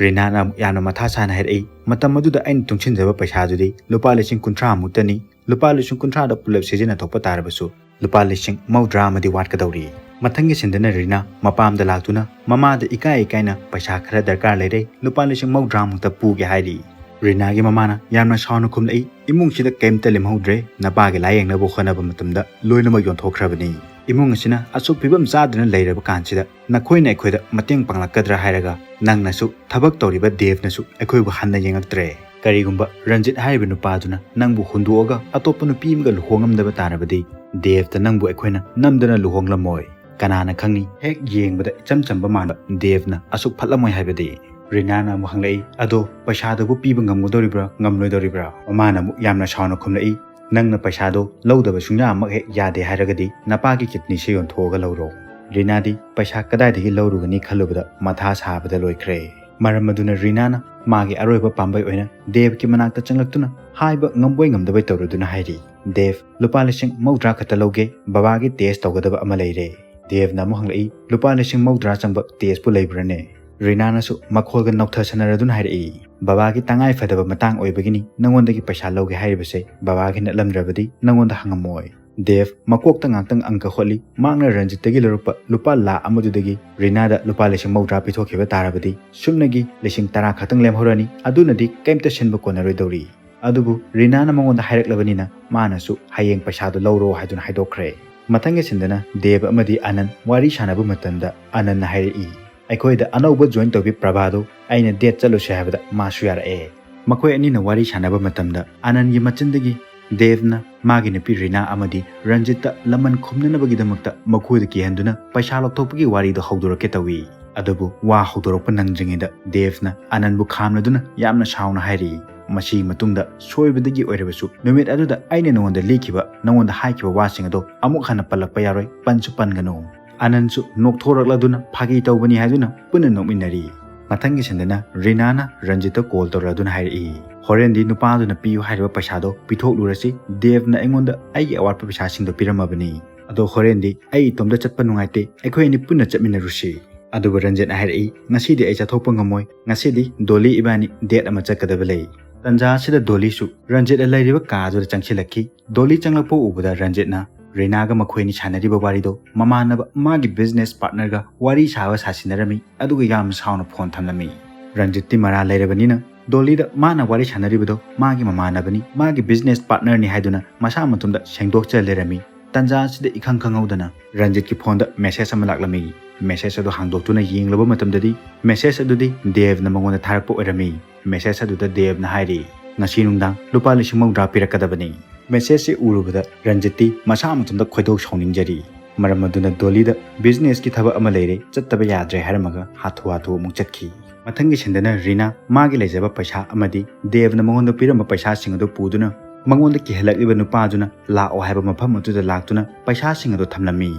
ꯔꯤꯅꯥꯅ ꯑꯃꯨꯛ ꯌꯥꯝꯅ ꯃꯊꯥ ꯁꯥꯅ ꯍꯥꯏꯔꯛꯏ, "ꯃꯇꯝ ꯑꯗꯨꯗ ꯑꯩꯅ ꯇꯨꯡꯁꯤꯟꯖꯕ ꯄꯩꯁꯥꯗꯨꯗꯤ ꯂꯨꯄꯥ ꯂꯤꯁꯤꯡ ꯀꯨꯟꯊ꯭ꯔꯥ ꯃꯨꯛꯇꯅꯤ꯫ ꯂꯨꯄꯥ ꯂꯤꯁꯤꯡ ꯀꯨꯟꯊ꯭ꯔꯥꯗ ꯄꯨꯂꯞ ꯁꯤꯖꯤꯟꯅꯊꯣꯛꯄ ꯇꯥꯔꯕꯁꯨ ꯂꯨꯄꯥ ꯂꯤꯁꯤꯡ ꯃꯧꯗ꯭ꯔꯥ ꯑꯃꯗꯤ ꯋꯥꯠꯀꯗꯧꯔꯤ"꯫ ꯃꯊꯪꯒꯤ ꯁꯤꯟꯗꯅ ꯔꯤꯅꯥ ꯃꯄꯥꯝꯗ ꯂꯥꯛꯇꯨꯅ ꯃꯃꯥꯗ ꯏꯀꯥꯏ ꯏꯀꯥꯏꯅ "ꯄꯩꯁꯥ ꯈꯔ ꯗꯔꯀꯥꯔ ꯂꯩꯔꯦ, ꯂꯨꯄꯥ ꯂꯤꯁꯤꯡ ꯃꯧꯗ꯭ꯔꯥ ꯃꯨꯛꯇ ꯄꯨꯒꯦ" ꯍꯥꯏꯔꯤ꯫ ꯔꯤꯅꯥꯒꯤ ꯃꯃꯥꯅ ꯌꯥꯝꯅ ꯁꯥꯎꯅ ꯈꯨꯝꯂꯛꯏ, "ꯏꯃꯨꯡꯁꯤꯗ ꯀꯩꯝꯇ ꯂꯦꯝꯍꯧꯗ꯭ꯔꯦ, ꯅꯄꯥꯒꯤ ꯂꯥꯏꯌꯦꯡꯅꯕ ꯍꯣꯠꯅꯕ ꯃꯇꯝꯗ ꯂꯣꯏꯅꯃꯛ ꯌꯣꯟꯊꯣꯛꯈ꯭ꯔꯕꯅꯤ꯫ ꯏꯃꯨꯡ ꯑꯁꯤꯅ ꯑꯁꯨꯛ ꯐꯤꯕꯝ ꯆꯥꯗꯅ ꯂꯩꯔꯕ ꯀꯥꯟꯁꯤꯗ ꯅꯈꯣꯏꯅ ꯑꯩꯈꯣꯏꯗ ꯃꯇꯦꯡ ꯄꯥꯡꯂꯛꯀꯗ꯭ꯔꯥ ꯍꯥꯏꯔꯒ ꯅꯪꯅꯁꯨ, ꯊꯕꯛ ꯇꯧꯔꯤꯕ ꯗꯦꯕꯅꯁꯨ ꯑꯩꯈꯣꯏꯕꯨ ꯍꯟꯅ ꯌꯦꯡꯉꯛꯇ꯭ꯔꯦ꯫ ꯀꯔꯤꯒꯨꯝꯕ ꯔꯟꯖꯤꯠ ꯍꯥꯏꯔꯤꯕ ꯅꯨꯄꯥꯗꯨꯅ ꯅꯪꯕꯨ ꯍꯨꯟꯗꯣꯛꯑꯒ ꯑꯇꯣꯞꯄ ꯅꯨꯄꯤ ꯑꯃꯒ ꯂꯨꯍꯣꯡꯉꯝꯗꯕ ꯇꯥꯔꯕꯗꯤ ꯗꯦꯕꯇ ꯅꯪꯕꯨ ꯑꯩꯈꯣꯏꯅ ꯅꯝꯗꯅ ꯂꯨꯍꯣꯡꯂꯝꯃꯣꯏ꯫ ꯀꯅꯥꯅ ꯈꯪꯅꯤ, ꯍꯦꯛ ꯌꯦꯡꯕꯗ ꯏꯆꯝ ꯆꯝꯕ ꯃꯥꯟꯕ ꯗꯦꯕꯅ ꯑꯁꯨꯛ ꯐꯠꯂꯝꯃꯣꯏ ꯍꯥꯏꯕꯗꯤ"꯫ ꯔꯤꯅꯥꯅ ꯑꯃꯨꯛ ꯍꯪꯂꯛꯏ, "ꯑꯗꯣ ꯄꯩꯁꯥꯗꯨꯕꯨ ꯄꯤꯕ ꯉꯝꯒꯗꯧꯔꯤꯕ꯭ꯔꯥ ꯉꯝꯂꯣꯏꯗꯧꯔꯤꯕ꯭ꯔꯥ?" ꯃꯃꯥꯅ ꯑꯃꯨꯛ ꯌꯥꯝꯅ ꯁꯥꯎꯅ ꯈꯨꯝꯂꯛꯏ, "ꯅꯪꯅ ꯄꯩꯁꯥꯗꯣ ꯂꯧꯗꯕ ꯁꯨꯡꯌꯥꯃꯛ ꯍꯦꯛ ꯌꯥꯗꯦ ꯍꯥꯏꯔꯒꯗꯤ ꯅꯄꯥꯒꯤ ꯀꯤꯗꯅꯤꯁꯦ ꯌꯣꯟꯊꯣꯛꯑꯒ ꯂꯧꯔꯣ"꯫ ꯔꯤꯅꯥꯗꯤ ꯄꯩꯁꯥ ꯀꯗꯥꯏꯗꯒꯤ ꯂꯧꯔꯨꯒꯅꯤ ꯈꯜꯂꯨꯕꯗ ꯃꯊꯥ ꯁꯥꯕꯗ ꯂꯣꯏꯈ꯭ꯔꯦ꯫ ꯃꯔꯝ ꯑꯗꯨꯅ ꯔꯤꯅꯥꯅ ꯃꯥꯒꯤ ꯑꯔꯣꯏꯕ ꯄꯥꯝꯕꯩ ꯑꯣꯏꯅ ꯗꯦꯕꯀꯤ ꯃꯅꯥꯛꯇ ꯆꯪꯂꯛꯇꯨꯅ ꯍꯥꯏꯕ ꯉꯝꯕꯣꯏ ꯉꯝꯗꯕꯣꯏ ꯇꯧꯔꯗꯨꯅ ꯍꯥꯏꯔꯤ, "ꯗꯦꯕ, ꯂꯨꯄꯥ ꯂꯤꯁꯤꯡ ꯃꯧꯗ꯭ꯔꯥ ꯈꯛꯇ ꯂꯧꯒꯦ, ꯕꯕꯥꯒꯤ ꯇꯦꯁ ꯇꯧꯒꯗꯕ ꯑꯃ ꯂꯩꯔꯦ"꯫ ꯗꯦꯕꯅ ꯑꯃꯨꯛ ꯍꯪꯂꯛꯏ, "ꯂꯨꯄꯥ ꯂꯤꯁꯤꯡ ꯃꯧꯗ꯭ꯔꯥ ꯆꯪꯕ ꯇꯦꯁꯄꯨ ꯂꯩꯕ꯭ꯔꯥꯅꯦ?" ꯔꯤꯅꯥꯅꯁꯨ ꯃꯈꯣꯜꯒ ꯅꯧꯊꯁꯟꯅꯔꯗꯨꯅ ꯍꯥꯏꯔꯛꯏ, "ꯕꯕꯥꯒꯤ ꯇꯉꯥꯏ ꯐꯗꯕ ꯃꯇꯥꯡ ꯑꯣꯏꯕꯒꯤꯅꯤ ꯅꯉꯣꯟꯗꯒꯤ ꯄꯩꯁꯥ ꯂꯧꯒꯦ ꯍꯥꯏꯔꯤꯕꯁꯦ, ꯕꯕꯥꯒꯤ ꯅꯠꯂꯝꯗ꯭ꯔꯕꯗꯤ ꯅꯉꯣꯟꯗ ꯍꯪꯉꯝꯃꯣꯏ"꯫ ꯗꯦꯕ ꯃꯀꯣꯛꯇ ꯉꯥꯛꯇꯪ ꯑꯪꯀ ꯍꯣꯠꯂꯤ꯫ ꯃꯍꯥꯛꯅ ꯔꯟꯖꯤꯠꯇꯒꯤ ꯂꯧꯔꯛꯄ ꯂꯨꯄꯥ ꯂꯥꯈ ꯑꯃꯗꯨꯗꯒꯤ ꯔꯤꯅꯥꯗ ꯂꯨꯄꯥ ꯂꯤꯁꯤꯡ ꯃꯧꯗ꯭ꯔꯥ ꯄꯤꯊꯣꯛꯈꯤꯕ ꯇꯥꯔꯕꯗꯤ ꯁꯨꯞꯅꯒꯤ ꯂꯤꯁꯤꯡ ꯇꯔꯥ ꯈꯛꯇꯪ ꯂꯦꯝꯍꯧꯔꯅꯤ꯫ ꯑꯗꯨꯅꯗꯤ ꯀꯩꯝꯇ ꯁꯤꯟꯕ ꯀꯣꯟꯅꯔꯣꯏꯗꯧꯔꯤ꯫ ꯑꯗꯨꯕꯨ ꯔꯤꯅꯥꯅ ꯃꯉꯣꯟꯗ ꯍꯥꯏꯔꯛꯂꯕꯅꯤꯅ ꯃꯥꯅꯁꯨ ꯍꯌꯦꯡ ꯄꯩꯁꯥꯗꯨ ꯂꯧꯔꯣ ꯍꯥꯏꯗꯨꯅ ꯍꯥꯏꯗꯣꯛꯈ꯭ꯔꯦ꯫ ꯃꯊꯪꯒꯤ ꯁꯤꯟꯗꯅ ꯗꯦꯕ ꯑꯃꯗꯤ ꯑꯅꯟ ꯋꯥꯔꯤ ꯁꯥꯟꯅꯕ ꯃꯇꯝꯗ ꯑꯅꯟꯅ ꯍꯥꯏꯔꯛꯏ, "ꯑꯩꯈꯣꯏꯗ ꯑꯅꯧꯕ ꯖꯣꯏꯟ ꯇꯧꯕꯤ ꯄ꯭ꯔꯚꯥꯗꯨ ꯑꯩꯅ ꯗꯦꯠ ꯆꯠꯂꯨꯁꯦ ꯍꯥꯏꯕꯗ ꯃꯥꯁꯨ ꯌꯥꯔꯛꯑꯦ꯫" ꯃꯈꯣꯏ ꯑꯅꯤꯅ ꯋꯥꯔꯤ ꯁꯥꯟꯅꯕ ꯃꯇꯝꯗ ꯑꯅꯟꯒꯤ ꯃꯆꯤꯟꯗꯒꯤ ꯗꯦꯕꯅ ꯃꯥꯒꯤ ꯅꯨꯄꯤ ꯔꯤꯅꯥ ꯑꯃꯗꯤ ꯔꯟꯖꯤꯠꯇ ꯂꯃꯟ ꯈꯨꯝꯅꯅꯕꯒꯤꯗꯃꯛꯇ ꯃꯈꯣꯏꯗ ꯀꯤꯍꯟꯗꯨꯅ ꯄꯩꯁꯥ ꯂꯧꯊꯣꯛꯄꯒꯤ ꯋꯥꯔꯤꯗꯣ ꯍꯧꯗꯣꯔꯛꯀꯦ ꯇꯧꯏ꯫ ꯑꯗꯨꯕꯨ ꯋꯥ ꯍꯧꯗꯣꯔꯛꯄ ꯅꯪꯗ꯭ꯔꯤꯉꯩꯗ ꯗꯦꯕꯅ ꯑꯅꯟꯕꯨ ꯈꯥꯝꯂꯗꯨꯅ ꯌꯥꯝꯅ ꯁꯥꯎꯅ ꯍꯥꯏꯔꯤ, "ꯃꯁꯤꯒꯤ ꯃꯇꯨꯡꯗ ꯁꯣꯏꯕꯗꯒꯤ ꯑꯣꯏꯔꯕꯁꯨ ꯅꯨꯃꯤꯠ ꯑꯗꯨꯗ ꯑꯩꯅ ꯅꯉꯣꯟꯗ ꯂꯤꯈꯤꯕ, ꯅꯉꯣꯟꯗ ꯍꯥꯏꯈꯤꯕ ꯋꯥꯁꯤꯡ ꯑꯗꯣ ꯑꯃꯨꯛ ꯍꯟꯅ ꯄꯜꯂꯛꯄ ꯌꯥꯔꯣꯏ, ꯄꯟꯁꯨ ꯄꯟꯒꯅꯨ꯫" ꯑꯅꯟꯁꯨ ꯅꯣꯛꯊꯣꯔꯛꯂꯗꯨꯅ ꯐꯥꯒꯤ ꯇꯧꯕꯅꯤ ꯍꯥꯏꯗꯨꯅ ꯄꯨꯟꯅ ꯅꯣꯛꯃꯤꯟꯅꯔꯤ꯫ ꯃꯊꯪꯒꯤ ꯁꯤꯟꯗꯅ ꯔꯤꯅꯥꯅ ꯔꯟꯖꯤꯠꯇ ꯀꯣꯜ ꯇꯧꯔꯗꯨꯅ ꯍꯥꯏꯔꯛꯏ, "ꯍꯣꯔꯦꯟꯗꯤ ꯅꯨꯄꯥꯗꯨꯅ ꯄꯤꯌꯨ ꯍꯥꯏꯔꯤꯕ ꯄꯩꯁꯥꯗꯣ ꯄꯤꯊꯣꯛꯂꯨꯔꯁꯤ, ꯗꯦꯕꯅ ꯑꯩꯉꯣꯟꯗ ꯑꯩꯒꯤ ꯑꯋꯥꯠꯄ ꯄꯩꯁꯥꯁꯤꯡꯗꯣ ꯄꯤꯔꯝꯃꯕꯅꯤ꯫ ꯑꯗꯣ ꯍꯣꯔꯦꯟꯗꯤ ꯑꯩ ꯏꯇꯣꯝꯇ ꯆꯠꯄ ꯅꯨꯡꯉꯥꯏꯇꯦ, ꯑꯩꯈꯣꯏ ꯑꯅꯤ ꯄꯨꯟꯅ ꯆꯠꯃꯤꯟꯅꯔꯨꯁꯤ꯫" ꯑꯗꯨꯕꯨ ꯔꯟꯖꯤꯠꯅ ꯍꯥꯏꯔꯛꯏ, "ꯉꯁꯤꯗꯤ ꯑꯩ ꯆꯠꯊꯣꯛꯄ ꯉꯝꯃꯣꯏ, ꯉꯁꯤꯗꯤ ꯗꯣꯂꯤ ꯏꯕꯥꯅꯤ ꯗꯦꯠ ꯑꯃ ꯆꯠꯀꯗꯕ ꯂꯩ꯫" ꯇꯟꯖꯥ ꯑꯁꯤꯗ ꯗꯣꯂꯤꯁꯨ ꯔꯟꯖꯤꯠꯅ ꯂꯩꯔꯤꯕ ꯀꯥ ꯑꯗꯨꯗ ꯆꯪꯁꯤꯜꯂꯛꯈꯤ꯫ ꯗꯣꯂꯤ ꯆꯪꯂꯛꯄ ꯎꯕꯗ ꯔꯟꯖꯤꯠꯅ ꯔꯤꯅꯥꯒ ꯃꯈꯣꯏ ꯑꯅꯤ ꯁꯥꯟꯅꯔꯤꯕ ꯋꯥꯔꯤꯗꯣ ꯃꯃꯥꯟꯅꯕ ꯃꯥꯒꯤ ꯕꯤꯖꯤꯅꯦꯁ ꯄꯥꯔꯠꯅꯔꯒ ꯋꯥꯔꯤ ꯁꯥꯕ ꯁꯥꯁꯤꯟꯅꯔꯝꯃꯤ, ꯑꯗꯨꯒ ꯌꯥꯝ ꯁꯥꯎꯅ ꯐꯣꯟ ꯊꯝꯂꯝꯃꯤ꯫ ꯔꯟꯖꯤꯠꯇꯤ ꯃꯔꯥ ꯂꯩꯔꯕꯅꯤꯅ ꯗꯣꯂꯤꯗ ꯃꯥꯅ ꯋꯥꯔꯤ ꯁꯥꯟꯅꯔꯤꯕꯗꯣ ꯃꯥꯒꯤ ꯃꯃꯥꯟꯅꯕꯅꯤ, ꯃꯥꯒꯤ ꯕꯤꯖꯤꯅꯦꯁ ꯄꯥꯔꯠꯅꯔꯅꯤ ꯍꯥꯏꯗꯨꯅ ꯃꯁꯥ ꯃꯊꯟꯇ ꯁꯦꯡꯗꯣꯛꯆ ꯂꯩꯔꯝꯃꯤ꯫ ꯇꯟꯖꯥ ꯑꯁꯤꯗ ꯏꯈꯪ ꯈꯪꯍꯧꯗꯅ ꯔꯟꯖꯤꯠꯀꯤ ꯐꯣꯟꯗ ꯃꯦꯁꯦꯖ ꯑꯃ ꯂꯥꯛꯂꯝꯃꯤ꯫ ꯃꯦꯁꯦꯖ ꯑꯗꯨ ꯍꯥꯡꯗꯣꯛꯇꯨꯅ ꯌꯦꯡꯂꯕ ꯃꯇꯝꯗꯗꯤ ꯃꯦꯁꯦꯖ ꯑꯗꯨꯗꯤ ꯗꯦꯕꯅ ꯃꯉꯣꯟꯗ ꯊꯥꯔꯛꯄ ꯑꯣꯏꯔꯝꯃꯤ꯫ ꯃꯦꯁꯦꯖ ꯑꯗꯨꯗ ꯗꯦꯕꯅ ꯍꯥꯏꯔꯤ, "ꯉꯁꯤ ꯅꯨꯡꯗꯥꯡ ꯂꯨꯄꯥ ꯂꯤꯁꯤꯡ ꯃꯧꯗ꯭ꯔꯥ ꯄꯤꯔꯛꯀꯗꯕꯅꯤ꯫" ꯃꯦꯁꯦꯖꯁꯤ ꯎꯔꯨꯕꯗ ꯔꯟꯖꯤꯠꯇꯤ ꯃꯁꯥ ꯃꯊꯟꯇ ꯈꯣꯏꯗꯧ ꯁꯥꯎꯅꯤꯡꯖꯔꯤ꯫ ꯃꯔꯝ ꯑꯗꯨꯅ ꯗꯣꯂꯤꯗ ꯕꯤꯖꯤꯅꯦꯁꯀꯤ ꯊꯕꯛ ꯑꯃ ꯂꯩꯔꯦ, ꯆꯠꯇꯕ ꯌꯥꯗ꯭ꯔꯦ ꯍꯥꯏꯔꯝꯃꯒ ꯍꯥꯊꯨ ꯍꯥꯊꯨ ꯑꯃꯨꯛ ꯆꯠꯈꯤ꯫ ꯃꯊꯪꯒꯤ ꯁꯤꯟꯗꯅ ꯔꯤꯅꯥ ꯃꯥꯒꯤ ꯂꯩꯖꯕ ꯄꯩꯁꯥ ꯑꯃꯗꯤ ꯗꯦꯕꯅ ꯃꯉꯣꯟꯗ ꯄꯤꯔꯝꯕ ꯄꯩꯁꯥꯁꯤꯡ ꯑꯗꯨ ꯄꯨꯗꯨꯅ ꯃꯉꯣꯟꯗ ꯀꯤꯍꯜꯂꯛꯂꯤꯕ ꯅꯨꯄꯥꯗꯨꯅ ꯂꯥꯛꯑꯣ ꯍꯥꯏꯕ ꯃꯐꯝ ꯑꯗꯨꯗ ꯂꯥꯛꯇꯨꯅ ꯄꯩꯁꯥꯁꯤꯡ ꯑꯗꯨ ꯊꯝꯂꯝꯃꯤ꯫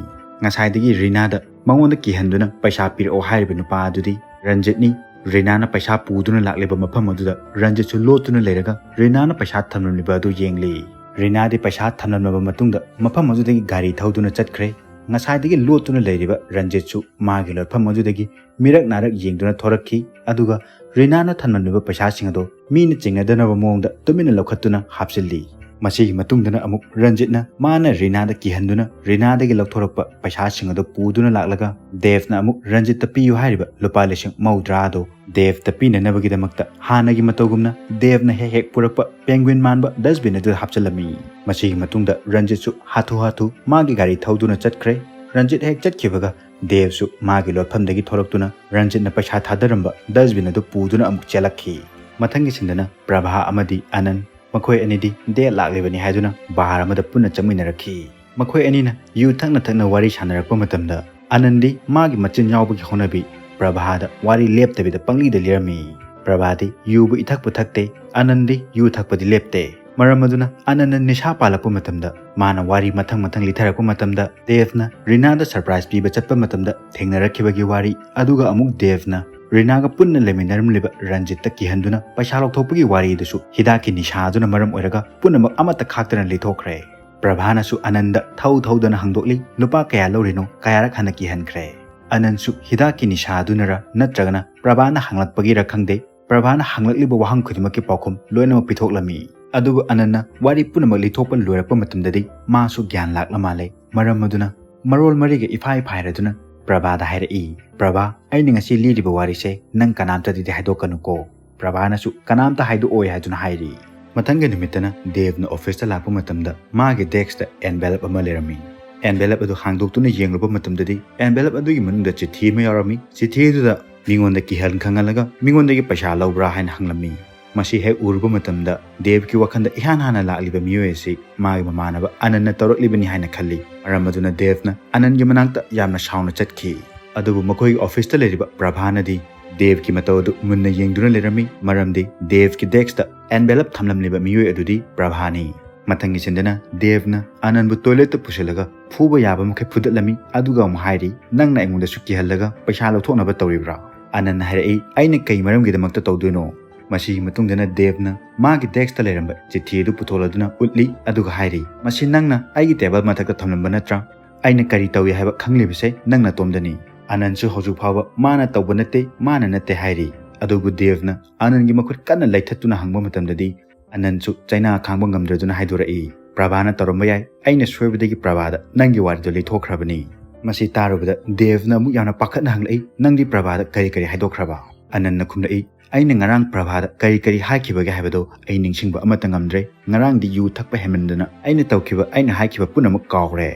ꯉꯁꯥꯏꯗꯒꯤ ꯔꯤꯅꯥꯗ ꯃꯉꯣꯟꯗ ꯀꯤꯍꯟꯗꯨꯅ ꯄꯩꯁꯥ ꯄꯤꯔꯛꯑꯣ ꯍꯥꯏꯔꯤꯕ ꯅꯨꯄꯥ ꯑꯗꯨꯗꯤ ꯔꯟꯖꯤꯠꯅꯤ꯫ ꯔꯤꯅꯥꯅ ꯄꯩꯁꯥ ꯄꯨꯗꯨꯅ ꯂꯥꯛꯂꯤꯕ ꯃꯐꯝ ꯑꯗꯨꯗ ꯔꯟꯖꯤꯠꯁꯨ ꯂꯣꯠꯇꯨꯅ ꯂꯩꯔꯒ ꯔꯤꯅꯥꯅ ꯄꯩꯁꯥ ꯊꯝꯂꯝꯂꯤꯕ ꯑꯗꯨ ꯌꯦꯡꯂꯤ꯫ ꯔꯤꯅꯥꯗꯤ ꯄꯩꯁꯥ ꯊꯝꯂꯝꯂꯕ ꯃꯇꯨꯡꯗ ꯃꯐꯝ ꯑꯗꯨꯗꯒꯤ ꯒꯥꯔꯤ ꯊꯧꯗꯨꯅ ꯆꯠꯈ꯭ꯔꯦ꯫ ꯉꯁꯥꯏꯗꯒꯤ ꯂꯣꯠꯇꯨꯅ ꯂꯩꯔꯤꯕ ꯔꯟꯖꯤꯠꯁꯨ ꯃꯥꯒꯤ ꯂꯣꯠꯐꯝ ꯑꯗꯨꯗꯒꯤ ꯃꯤꯔꯛ ꯅꯥꯔꯛ ꯌꯦꯡꯗꯨꯅ ꯊꯣꯔꯛꯈꯤ꯫ ꯑꯗꯨꯒ ꯔꯤꯅꯥꯅ ꯊꯝꯂꯝꯂꯤꯕ ꯄꯩꯁꯥꯁꯤꯡ ꯑꯗꯨ ꯃꯤꯅ ꯆꯤꯡꯅꯗꯅꯕ ꯃꯑꯣꯡꯗ ꯇꯨꯃꯤꯟꯅ ꯂꯧꯈꯠꯇꯨꯅ ꯍꯥꯞꯆꯤꯜꯂꯤ꯫ ꯃꯁꯤꯒꯤ ꯃꯇꯨꯡꯗꯅ ꯑꯃꯨꯛ ꯔꯟꯖꯤꯠꯅ ꯃꯥꯅ ꯔꯤꯅꯥꯗ ꯀꯤꯍꯟꯗꯨꯅ ꯔꯤꯅꯥꯗꯒꯤ ꯂꯧꯊꯣꯔꯛꯄ ꯄꯩꯁꯥꯁꯤꯡ ꯑꯗꯨ ꯄꯨꯗꯨꯅ ꯂꯥꯛꯂꯒ ꯗꯦꯕꯅ ꯑꯃꯨꯛ ꯔꯟꯖꯤꯠꯇ ꯄꯤꯌꯨ ꯍꯥꯏꯔꯤꯕ ꯂꯨꯄꯥ ꯂꯤꯁꯤꯡ ꯃꯧꯗ꯭ꯔꯥ ꯑꯗꯨ ꯗꯦꯕꯇ ꯄꯤꯅꯅꯕꯒꯤꯗꯃꯛꯇ ꯍꯥꯟꯅꯒꯤ ꯃꯇꯧꯒꯨꯝꯅ ꯗꯦꯕꯅ ꯍꯦꯛ ꯍꯦꯛ ꯄꯨꯔꯛꯄ ꯄꯦꯡꯒ꯭ꯋꯤꯟ ꯃꯥꯟꯕ ꯗꯁꯕꯤꯟ ꯑꯗꯨꯗ ꯍꯥꯞꯆꯤꯜꯂꯝꯃꯤ꯫ ꯃꯁꯤꯒꯤ ꯃꯇꯨꯡꯗ ꯔꯟꯖꯤꯠꯁꯨ ꯍꯥꯊꯨ ꯍꯥꯊꯨ ꯃꯥꯒꯤ ꯒꯥꯔꯤ ꯊꯧꯗꯨꯅ ꯆꯠꯈ꯭ꯔꯦ꯫ ꯔꯟꯖꯤꯠ ꯍꯦꯛ ꯆꯠꯈꯤꯕꯒ ꯗꯦꯕꯁꯨ ꯃꯥꯒꯤ ꯂꯣꯠꯐꯝꯗꯒꯤ ꯊꯣꯛꯂꯛꯇꯨꯅ ꯔꯟꯖꯤꯠꯅ ꯄꯩꯁꯥ ꯊꯥꯗꯔꯝꯕ ꯗꯁꯕꯤꯟ ꯑꯗꯨ ꯄꯨꯗꯨꯅ ꯑꯃꯨꯛ ꯆꯦꯜꯂꯛꯈꯤ꯫ ꯃꯊꯪꯒꯤ ꯁꯤꯟꯗꯅ ꯄ꯭ꯔꯚꯥ ꯑꯃꯗꯤ ꯑꯅꯟ, ꯃꯈꯣꯏ ꯑꯅꯤꯗꯤ ꯗꯦꯠ ꯂꯥꯛꯂꯤꯕꯅꯤ ꯍꯥꯏꯗꯨꯅ ꯕꯥꯔ ꯑꯃꯗ ꯄꯨꯟꯅ ꯆꯪꯃꯤꯟꯅꯔꯛꯈꯤ꯫ ꯃꯈꯣꯏ ꯑꯅꯤꯅ ꯌꯨ ꯊꯛꯅ ꯊꯛꯅ ꯋꯥꯔꯤ ꯁꯥꯟꯅꯔꯛꯄ ꯃꯇꯝꯗ ꯑꯅꯟꯗꯤ ꯃꯥꯒꯤ ꯃꯆꯤꯟ ꯌꯥꯎꯕꯒꯤ ꯍꯧꯅꯕꯤ ꯄ꯭ꯔꯚꯥꯗ ꯋꯥꯔꯤ ꯂꯦꯞꯇꯕꯤꯗ ꯄꯪꯂꯤꯗ ꯂꯤꯔꯝꯃꯤ꯫ ꯄ꯭ꯔꯚꯥꯗꯤ ꯌꯨꯕꯨ ꯏꯊꯛꯄꯨ ꯊꯛꯇꯦ, ꯑꯅꯟꯗꯤ ꯌꯨ ꯊꯛꯄꯗꯤ ꯂꯦꯞꯇꯦ꯫ ꯃꯔꯝ ꯑꯗꯨꯅ ꯑꯅꯟꯅ ꯅꯤꯁꯥ ꯄꯥꯜꯂꯛꯄ ꯃꯇꯝꯗ ꯃꯥꯅ ꯋꯥꯔꯤ ꯃꯊꯪ ꯃꯊꯪ ꯂꯤꯊꯔꯛꯄ ꯃꯇꯝꯗ ꯗꯦꯕꯅ ꯔꯤꯅꯥꯗ ꯁꯔꯄ꯭ꯔꯥꯏꯖ ꯄꯤꯕ ꯆꯠꯄ ꯃꯇꯝꯗ ꯊꯦꯡꯅꯔꯛꯈꯤꯕꯒꯤ ꯋꯥꯔꯤ, ꯑꯗꯨꯒ ꯑꯃꯨꯛ ꯗꯦꯕꯅ ꯔꯤꯅꯥꯒ ꯄꯨꯟꯅ ꯂꯩꯃꯤꯟꯅꯔꯝꯂꯤꯕ ꯔꯟꯖꯤꯠꯇ ꯀꯤꯍꯟꯗꯨꯅ ꯄꯩꯁꯥ ꯂꯧꯊꯣꯛꯄꯒꯤ ꯋꯥꯔꯤꯗꯨꯁꯨ ꯍꯤꯗꯥꯛꯀꯤ ꯅꯤꯁꯥ ꯑꯗꯨꯅ ꯃꯔꯝ ꯑꯣꯏꯔꯒ ꯄꯨꯝꯅꯃꯛ ꯑꯃꯠꯇ ꯈꯥꯛꯇꯅ ꯂꯤꯊꯣꯛꯈ꯭ꯔꯦ꯫ ꯄ꯭ꯔꯚꯥꯅꯁꯨ ꯑꯅꯟꯗ ꯊꯧ ꯊꯧꯗꯅ ꯍꯪꯗꯣꯛꯂꯤ, ꯂꯨꯄꯥ ꯀꯌꯥ ꯂꯧꯔꯤꯅꯣ, ꯀꯌꯥꯔꯛ ꯍꯟꯅ ꯀꯤꯍꯟꯈ꯭ꯔꯦ꯫ ꯑꯅꯟꯁꯨ ꯍꯤꯗꯥꯛꯀꯤ ꯅꯤꯁꯥ ꯑꯗꯨꯅꯔ ꯅꯠꯇ꯭ꯔꯒꯅ ꯄ꯭ꯔꯚꯥꯅ ꯍꯪꯂꯛꯄꯒꯤꯔ ꯈꯪꯗꯦ, ꯄ꯭ꯔꯚꯥꯅ ꯍꯪꯂꯛꯂꯤꯕ ꯋꯥꯍꯪ ꯈꯨꯗꯤꯡꯃꯛꯀꯤ ꯄꯥꯎꯈꯨꯝ ꯂꯣꯏꯅꯃꯛ ꯄꯤꯊꯣꯛꯂꯝꯃꯤ꯫ ꯑꯗꯨꯕꯨ ꯑꯅꯟꯅ ꯋꯥꯔꯤ ꯄꯨꯝꯅꯃꯛ ꯂꯤꯊꯣꯛꯄ ꯂꯣꯏꯔꯛꯄ ꯃꯇꯝꯗꯗꯤ ꯃꯥꯁꯨ ꯒ꯭ꯌꯥꯟ ꯂꯥꯛꯂ ꯃꯥꯜꯂꯦ꯫ ꯃꯔꯝ ꯑꯗꯨꯅ ꯃꯔꯣꯜ ꯃꯔꯤꯒ ꯏꯐꯥꯏ ꯐꯥꯏꯔꯗꯨꯅ ꯄ꯭ꯔꯚꯥꯗ ꯍꯥꯏꯔꯛꯏ, "ꯄ꯭ꯔꯚꯥ, ꯑꯩꯅ ꯉꯁꯤ ꯂꯤꯔꯤꯕ ꯋꯥꯔꯤꯁꯦ ꯅꯪ ꯀꯅꯥꯝꯇꯗꯗꯤ ꯍꯥꯏꯗꯣꯛꯀꯅꯨꯀꯣ꯫ ꯄ꯭ꯔꯚꯥꯅꯁꯨ ꯀꯅꯥꯝꯇ ꯍꯥꯏꯗꯣꯛꯑꯣꯏ" ꯍꯥꯏꯗꯨꯅ ꯍꯥꯏꯔꯤ꯫ ꯃꯊꯪꯒꯤ ꯅꯨꯃꯤꯠꯇꯅ ꯗꯦꯕꯅ ꯑꯣꯐꯤꯁꯇ ꯂꯥꯛꯄ ꯃꯇꯝꯗ ꯃꯥꯒꯤ ꯗꯦꯛꯁꯇ ꯑꯦꯟꯚꯦꯂꯞ ꯑꯃ ꯂꯩꯔꯝꯃꯤ꯫ ꯑꯦꯟꯚꯦꯂꯞ ꯑꯗꯨ ꯍꯥꯡꯗꯣꯛꯇꯨꯅ ꯌꯦꯡꯂꯨꯕ ꯃꯇꯝꯗꯗꯤ ꯑꯦꯟꯚꯦꯂꯞ ꯑꯗꯨꯒꯤ ꯃꯅꯨꯡꯗ ꯆꯤꯊꯤ ꯑꯃ ꯌꯥꯎꯔꯝꯃꯤ꯫ ꯆꯤꯊꯤ ꯑꯗꯨꯗ ꯃꯤꯉꯣꯟꯗ ꯀꯤꯍꯟ ꯈꯪꯍꯜꯂꯒ ꯃꯤꯉꯣꯟꯗꯒꯤ ꯄꯩꯁꯥ ꯂꯧꯕ꯭ꯔꯥ ꯍꯥꯏꯅ ꯍꯪꯂꯝꯃꯤ꯫ ꯃꯁꯤ ꯍꯦꯛ ꯎꯔꯨꯕ ꯃꯇꯝꯗ ꯗꯦꯕꯀꯤ ꯋꯥꯈꯜꯗ ꯏꯍꯥꯟ ꯍꯥꯟꯅ ꯂꯥꯛꯂꯤꯕ ꯃꯤꯑꯣꯏ ꯑꯁꯤ ꯃꯥꯒꯤ ꯃꯃꯥꯟꯅꯕ ꯑꯅꯟꯅ ꯇꯧꯔꯛꯂꯤꯕꯅꯤ ꯍꯥꯏꯅ ꯈꯜꯂꯤ꯫ ꯃꯔꯝ ꯑꯗꯨꯅ ꯗꯦꯕꯅ ꯑꯅꯟꯒꯤ ꯃꯅꯥꯛꯇ ꯌꯥꯝꯅ ꯁꯥꯎꯅ ꯆꯠꯈꯤ꯫ ꯑꯗꯨꯕꯨ ꯃꯈꯣꯏꯒꯤ ꯑꯣꯐꯤꯁꯇ ꯂꯩꯔꯤꯕ ꯄ꯭ꯔꯚꯥꯅꯗꯤ ꯗꯦꯕꯀꯤ ꯃꯇꯧ ꯑꯗꯨ ꯃꯨꯟꯅ ꯌꯦꯡꯗꯨꯅ ꯂꯩꯔꯝꯃꯤ, ꯃꯔꯝꯗꯤ ꯗꯦꯕꯀꯤ ꯗꯦꯛꯁꯇ ꯑꯦꯟꯚꯦꯂꯞ ꯊꯝꯂꯝꯂꯤꯕ ꯃꯤꯑꯣꯏ ꯑꯗꯨꯗꯤ ꯄ꯭ꯔꯚꯥꯅꯤ꯫ ꯃꯊꯪꯒꯤ ꯁꯤꯟꯗꯅ ꯗꯦꯕꯅ ꯑꯅꯟꯕꯨ ꯇꯣꯏꯂꯦꯠꯇ ꯄꯨꯁꯤꯜꯂꯒ ꯐꯨꯕ ꯌꯥꯕ ꯃꯈꯩ ꯐꯨꯗꯠꯂꯝꯃꯤ, ꯑꯗꯨꯒ ꯑꯃꯨꯛ ꯍꯥꯏꯔꯤ, "ꯅꯪꯅ ꯑꯩꯉꯣꯟꯗꯁꯨ ꯀꯤꯍꯜꯂꯒ ꯄꯩꯁꯥ ꯂꯧꯊꯣꯛꯅꯕ ꯇꯧꯔꯤꯕ꯭ꯔꯥ?" ꯑꯅꯟꯅ ꯍꯥꯏꯔꯛꯏ, "ꯑꯩꯅ ꯀꯩ ꯃꯔꯝꯒꯤꯗꯃꯛꯇ ꯇꯧꯗꯣꯏꯅꯣ?" ꯃꯁꯤꯒꯤ ꯃꯇꯨꯡꯗꯅ ꯗꯦꯕꯅ ꯃꯥꯒꯤ ꯗꯦꯛꯁꯇ ꯂꯩꯔꯝꯕ ꯆꯤꯊꯤ ꯑꯗꯨ ꯄꯨꯊꯣꯛꯂꯗꯨꯅ ꯎꯠꯂꯤ, ꯑꯗꯨꯒ ꯍꯥꯏꯔꯤ, "ꯃꯁꯤ ꯅꯪꯅ ꯑꯩꯒꯤ ꯇꯦꯕꯜ ꯃꯊꯛꯇ ꯊꯝꯂꯝꯕ ꯅꯠꯇ꯭ꯔꯥ? ꯑꯩꯅ ꯀꯔꯤ ꯇꯧꯏ ꯍꯥꯏꯕ ꯈꯪꯂꯤꯕꯁꯦ ꯅꯪ ꯅꯇꯣꯝꯗꯅꯤ꯫ ꯑꯅꯟꯁꯨ ꯍꯧꯖꯤꯛ ꯐꯥꯎꯕ ꯃꯥꯅ ꯇꯧꯕ ꯅꯠꯇꯦ, ꯃꯥꯅ ꯅꯠꯇꯦ ꯍꯥꯏꯔꯤ"꯫ ꯑꯗꯨꯕꯨ ꯗꯦꯕꯅ ꯑꯅꯟꯒꯤ ꯃꯈꯨꯠ ꯀꯟꯅ ꯂꯩꯊꯠꯇꯨꯅ ꯍꯪꯕ ꯃꯇꯝꯗꯗꯤ ꯑꯅꯟꯁꯨ ꯆꯩꯅꯥ ꯈꯥꯡꯕ ꯉꯝꯗ꯭ꯔꯗꯨꯅ ꯍꯥꯏꯗꯣꯔꯛꯏ, "ꯄ꯭ꯔꯚꯥꯅ ꯇꯧꯔꯝꯕ ꯌꯥꯏ, ꯑꯩꯅ ꯁꯣꯏꯕꯗꯒꯤ ꯄ꯭ꯔꯚꯥꯗ ꯅꯪꯒꯤ ꯋꯥꯔꯤꯗꯣ ꯂꯤꯊꯣꯛꯈ꯭ꯔꯕꯅꯤ꯫" ꯃꯁꯤ ꯇꯥꯔꯨꯕꯗ ꯗꯦꯕꯅ ꯑꯃꯨꯛ ꯌꯥꯝꯅ ꯄꯥꯈꯠꯅ ꯍꯪꯂꯛꯏ, "ꯅꯪꯗꯤ ꯄ꯭ꯔꯚꯥꯗ ꯀꯔꯤ ꯀꯔꯤ ꯍꯥꯏꯗꯣꯛꯈ꯭ꯔꯕ?" ꯑꯅꯟꯅ ꯈꯨꯝꯂꯛꯏ, "ꯑꯩꯅ ꯉꯔꯥꯡ ꯄ꯭ꯔꯚꯥꯗ ꯀꯔꯤ ꯀꯔꯤ ꯍꯥꯏꯈꯤꯕꯒꯦ ꯍꯥꯏꯕꯗꯣ ꯑꯩ ꯅꯤꯡꯁꯤꯡꯕ ꯑꯃꯠꯇ ꯉꯝꯗ꯭ꯔꯦ꯫ ꯉꯔꯥꯡꯗꯤ ꯌꯨ ꯊꯛꯄ ꯍꯦꯟꯃꯟꯗꯅ ꯑꯩꯅ ꯇꯧꯈꯤꯕ, ꯑꯩꯅ ꯍꯥꯏꯈꯤꯕ ꯄꯨꯝꯅꯃꯛ ꯀꯥꯎꯔꯦ꯫"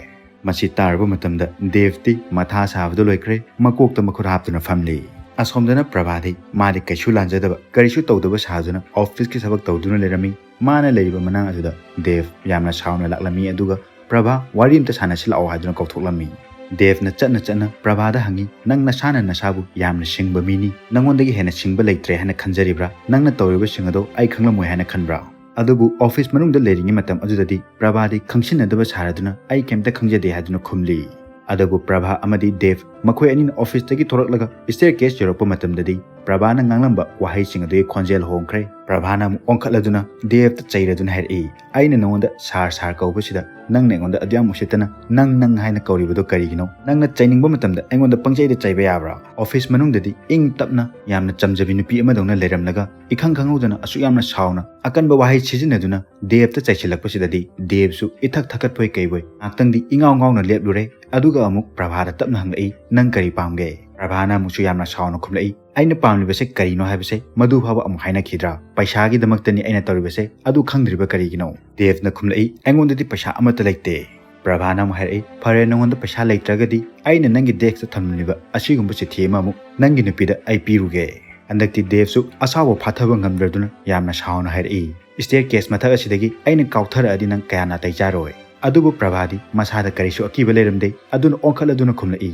ꯃꯁꯤ ꯇꯥꯔꯨꯕ ꯃꯇꯝꯗ ꯗꯦꯕꯇꯤ ꯃꯊꯥ ꯁꯥꯕꯗ ꯂꯣꯏꯈ꯭ꯔꯦ, ꯃꯀꯣꯛꯇ ꯃꯈꯨꯠ ꯍꯥꯞꯇꯨꯅ ꯐꯝꯂꯤ꯫ ꯑꯁꯣꯝꯗꯅ ꯄ꯭ꯔꯚꯥꯗꯤ ꯃꯥꯗꯤ ꯀꯩꯁꯨ ꯂꯥꯟꯖꯗꯕ, ꯀꯔꯤꯁꯨ ꯇꯧꯗꯕ ꯁꯥꯗꯨꯅ ꯑꯣꯐꯤꯁꯀꯤ ꯊꯕꯛ ꯇꯧꯗꯨꯅ ꯂꯩꯔꯝꯃꯤ꯫ ꯃꯥꯅ ꯂꯩꯔꯤꯕ ꯃꯅꯥꯛ ꯑꯗꯨꯗ ꯗꯦꯕ ꯌꯥꯝꯅ ꯁꯥꯎꯅ ꯂꯥꯛꯂꯝꯃꯤ, ꯑꯗꯨꯒ "ꯄ꯭ꯔꯚꯥ, ꯋꯥꯔꯤ ꯑꯝꯇ ꯁꯥꯟꯅꯁꯤ ꯂꯥꯛꯑꯣ" ꯍꯥꯏꯗꯨꯅ ꯀꯧꯊꯣꯛꯂꯝꯃꯤ꯫ ꯗꯦꯕꯅ ꯆꯠꯅ ꯆꯠꯅ ꯄ꯭ꯔꯚꯥꯗ ꯍꯪꯉꯤ, "ꯅꯪ ꯅꯁꯥꯅ ꯅꯁꯥꯕꯨ ꯌꯥꯝꯅ ꯁꯤꯡꯕ ꯃꯤꯅꯤ, ꯅꯪꯉꯣꯟꯗꯒꯤ ꯍꯦꯟꯅ ꯁꯤꯡꯕ ꯂꯩꯇ꯭ꯔꯦ ꯍꯥꯏꯅ ꯈꯟꯖꯔꯤꯕ꯭ꯔꯥ? ꯅꯪꯅ ꯇꯧꯔꯤꯕꯁꯤꯡ ꯑꯗꯣ ꯑꯩ ꯈꯪꯂꯝꯃꯣꯏ ꯍꯥꯏꯅ ꯈꯟꯕ꯭ꯔꯥ?" ꯑꯗꯨꯕꯨ ꯑꯣꯐꯤꯁ ꯃꯅꯨꯡꯗ ꯂꯩꯔꯤꯉꯩ ꯃꯇꯝ ꯑꯗꯨꯗꯗꯤ ꯄ꯭ꯔꯚꯥꯗꯤ ꯈꯪꯁꯤꯟꯅꯗꯕ ꯁꯥꯔꯗꯨꯅ "ꯑꯩ ꯀꯩꯝꯇ ꯈꯪꯖꯗꯦ" ꯍꯥꯏꯗꯨꯅ ꯈꯨꯝꯂꯤ꯫ ꯑꯗꯨꯕꯨ ꯄ꯭ꯔꯚꯥ ꯑꯃꯗꯤ ꯗꯦꯕ ꯃꯈꯣꯏ ꯑꯅꯤꯅ ꯑꯣꯐꯤꯁꯇꯒꯤ ꯊꯣꯔꯛꯂꯒ staircase ꯌꯧꯔꯛꯄ ꯃꯇꯝꯗꯗꯤ ꯄ꯭ꯔꯚꯥꯅ ꯉꯥꯡꯂꯝꯕ ꯋꯥꯍꯩꯁꯤꯡ ꯑꯗꯨꯒꯤ ꯈꯣꯟꯖꯦꯜ ꯍꯣꯡꯈ꯭ꯔꯦ꯫ ꯄ꯭ꯔꯚꯥꯅ ꯑꯃꯨꯛ ꯑꯣꯟꯈꯠꯂꯗꯨꯅ ꯗꯦꯕꯇ ꯆꯩꯔꯗꯨꯅ ꯍꯥꯏꯔꯛꯏ, "ꯑꯩꯅ ꯅꯉꯣꯟꯗ ꯁꯥꯔ ꯁꯥꯔ ꯀꯧꯕꯁꯤꯗ ꯅꯪꯅ ꯑꯩꯉꯣꯟꯗ ꯑꯗꯨꯌꯥꯝ ꯎꯁꯤꯠꯇꯅ ꯅꯪ ꯅꯪ ꯍꯥꯏꯅ ꯀꯧꯔꯤꯕꯗꯣ ꯀꯔꯤꯒꯤꯅꯣ? ꯅꯪꯅ ꯆꯩꯅꯤꯡꯕ ꯃꯇꯝꯗ ꯑꯩꯉꯣꯟꯗ ꯄꯪꯆꯩꯗ ꯆꯩꯕ ꯌꯥꯕ꯭ꯔꯥ? ꯑꯣꯐꯤꯁ ꯃꯅꯨꯡꯗꯗꯤ ꯏꯪ ꯇꯞꯅ ꯌꯥꯝꯅ ꯆꯝꯖꯕꯤ ꯅꯨꯄꯤ ꯑꯃꯗꯧꯅ ꯂꯩꯔꯝꯂꯒ ꯏꯈꯪ ꯈꯪꯍꯧꯗꯅ ꯑꯁꯨꯛ ꯌꯥꯝꯅ ꯁꯥꯎꯅ ꯑꯀꯟꯕ ꯋꯥꯍꯩ ꯁꯤꯖꯤꯟꯅꯗꯨꯅ ꯗꯦꯕꯇ ꯆꯩꯁꯤꯜꯂꯛꯄꯁꯤꯗꯗꯤ ꯗꯦꯕꯁꯨ ꯏꯊꯛ ꯊꯛꯀꯠꯄꯣꯏ ꯀꯩꯕꯣꯏ ꯉꯥꯛꯇꯪꯗꯤ ꯏꯉꯥꯎ ꯉꯥꯎꯅ ꯂꯦꯞꯂꯨꯔꯦ꯫ ꯑꯗꯨꯒ ꯑꯃꯨꯛ ꯄ꯭ꯔꯚꯥꯗ ꯇꯞꯅ ꯍꯪꯂꯛꯏ, "ꯅꯪ ꯀꯔꯤ ꯄꯥꯝꯒꯦ?" ꯄ꯭ꯔꯚꯥꯅ ꯑꯃꯨꯛꯁꯨ ꯌꯥꯝꯅ ꯁꯥꯎꯅ ꯈꯨꯝꯂꯛꯏ, "ꯑꯩꯅ ꯄꯥꯝꯂꯤꯕꯁꯦ ꯀꯔꯤꯅꯣ ꯍꯥꯏꯕꯁꯦ ꯃꯗꯨ ꯐꯥꯎꯕ ꯑꯃꯨꯛ ꯍꯥꯏꯅꯈꯤꯗ꯭ꯔꯥ? ꯄꯩꯁꯥꯒꯤꯗꯃꯛꯇꯅꯤ ꯑꯩꯅ ꯇꯧꯔꯤꯕꯁꯦ, ꯑꯗꯨ ꯈꯪꯗ꯭ꯔꯤꯕ ꯀꯔꯤꯒꯤꯅꯣ?" ꯗꯦꯕꯅ ꯈꯨꯝꯂꯛꯏ, "ꯑꯩꯉꯣꯟꯗꯗꯤ ꯄꯩꯁꯥ ꯑꯃꯠꯇ ꯂꯩꯇꯦ꯫" ꯄ꯭ꯔꯚꯥꯅ ꯑꯃꯨꯛ ꯍꯥꯏꯔꯛꯏ, "ꯐꯔꯦ, ꯅꯉꯣꯟꯗ ꯄꯩꯁꯥ ꯂꯩꯇ꯭ꯔꯒꯗꯤ ꯑꯩꯅ ꯅꯪꯒꯤ ꯗꯦꯁꯛꯇ ꯊꯝꯂꯝꯂꯤꯕ ꯑꯁꯤꯒꯨꯝꯕ ꯆꯤꯊꯤ ꯑꯃ ꯑꯃꯨꯛ ꯅꯪꯒꯤ ꯅꯨꯄꯤꯗ ꯑꯩ ꯄꯤꯔꯨꯒꯦ꯫" ꯍꯟꯗꯛꯇꯤ ꯗꯦꯕꯁꯨ ꯑꯁꯥꯎꯕ ꯐꯥꯊꯕ ꯉꯝꯗ꯭ꯔꯗꯨꯅ ꯌꯥꯝꯅ ꯁꯥꯎꯅ ꯍꯥꯏꯔꯛꯏ, "staircase ꯃꯊꯛ ꯑꯁꯤꯗꯒꯤ ꯑꯩꯅ ꯀꯥꯎꯊꯔꯛꯑꯗꯤ ꯅꯪ ꯀꯌꯥ ꯅꯥꯇꯩ ꯆꯥꯔꯣꯏ꯫" ꯑꯗꯨꯕꯨ ꯄ꯭ꯔꯚꯥꯗꯤ ꯃꯁꯥꯗ ꯀꯔꯤꯁꯨ ꯑꯀꯤꯕ ꯂꯩꯔꯝꯗꯦ, ꯑꯗꯨꯅ ꯑꯣꯟꯈꯠꯂꯗꯨꯅ ꯈꯨꯝꯂꯛꯏ,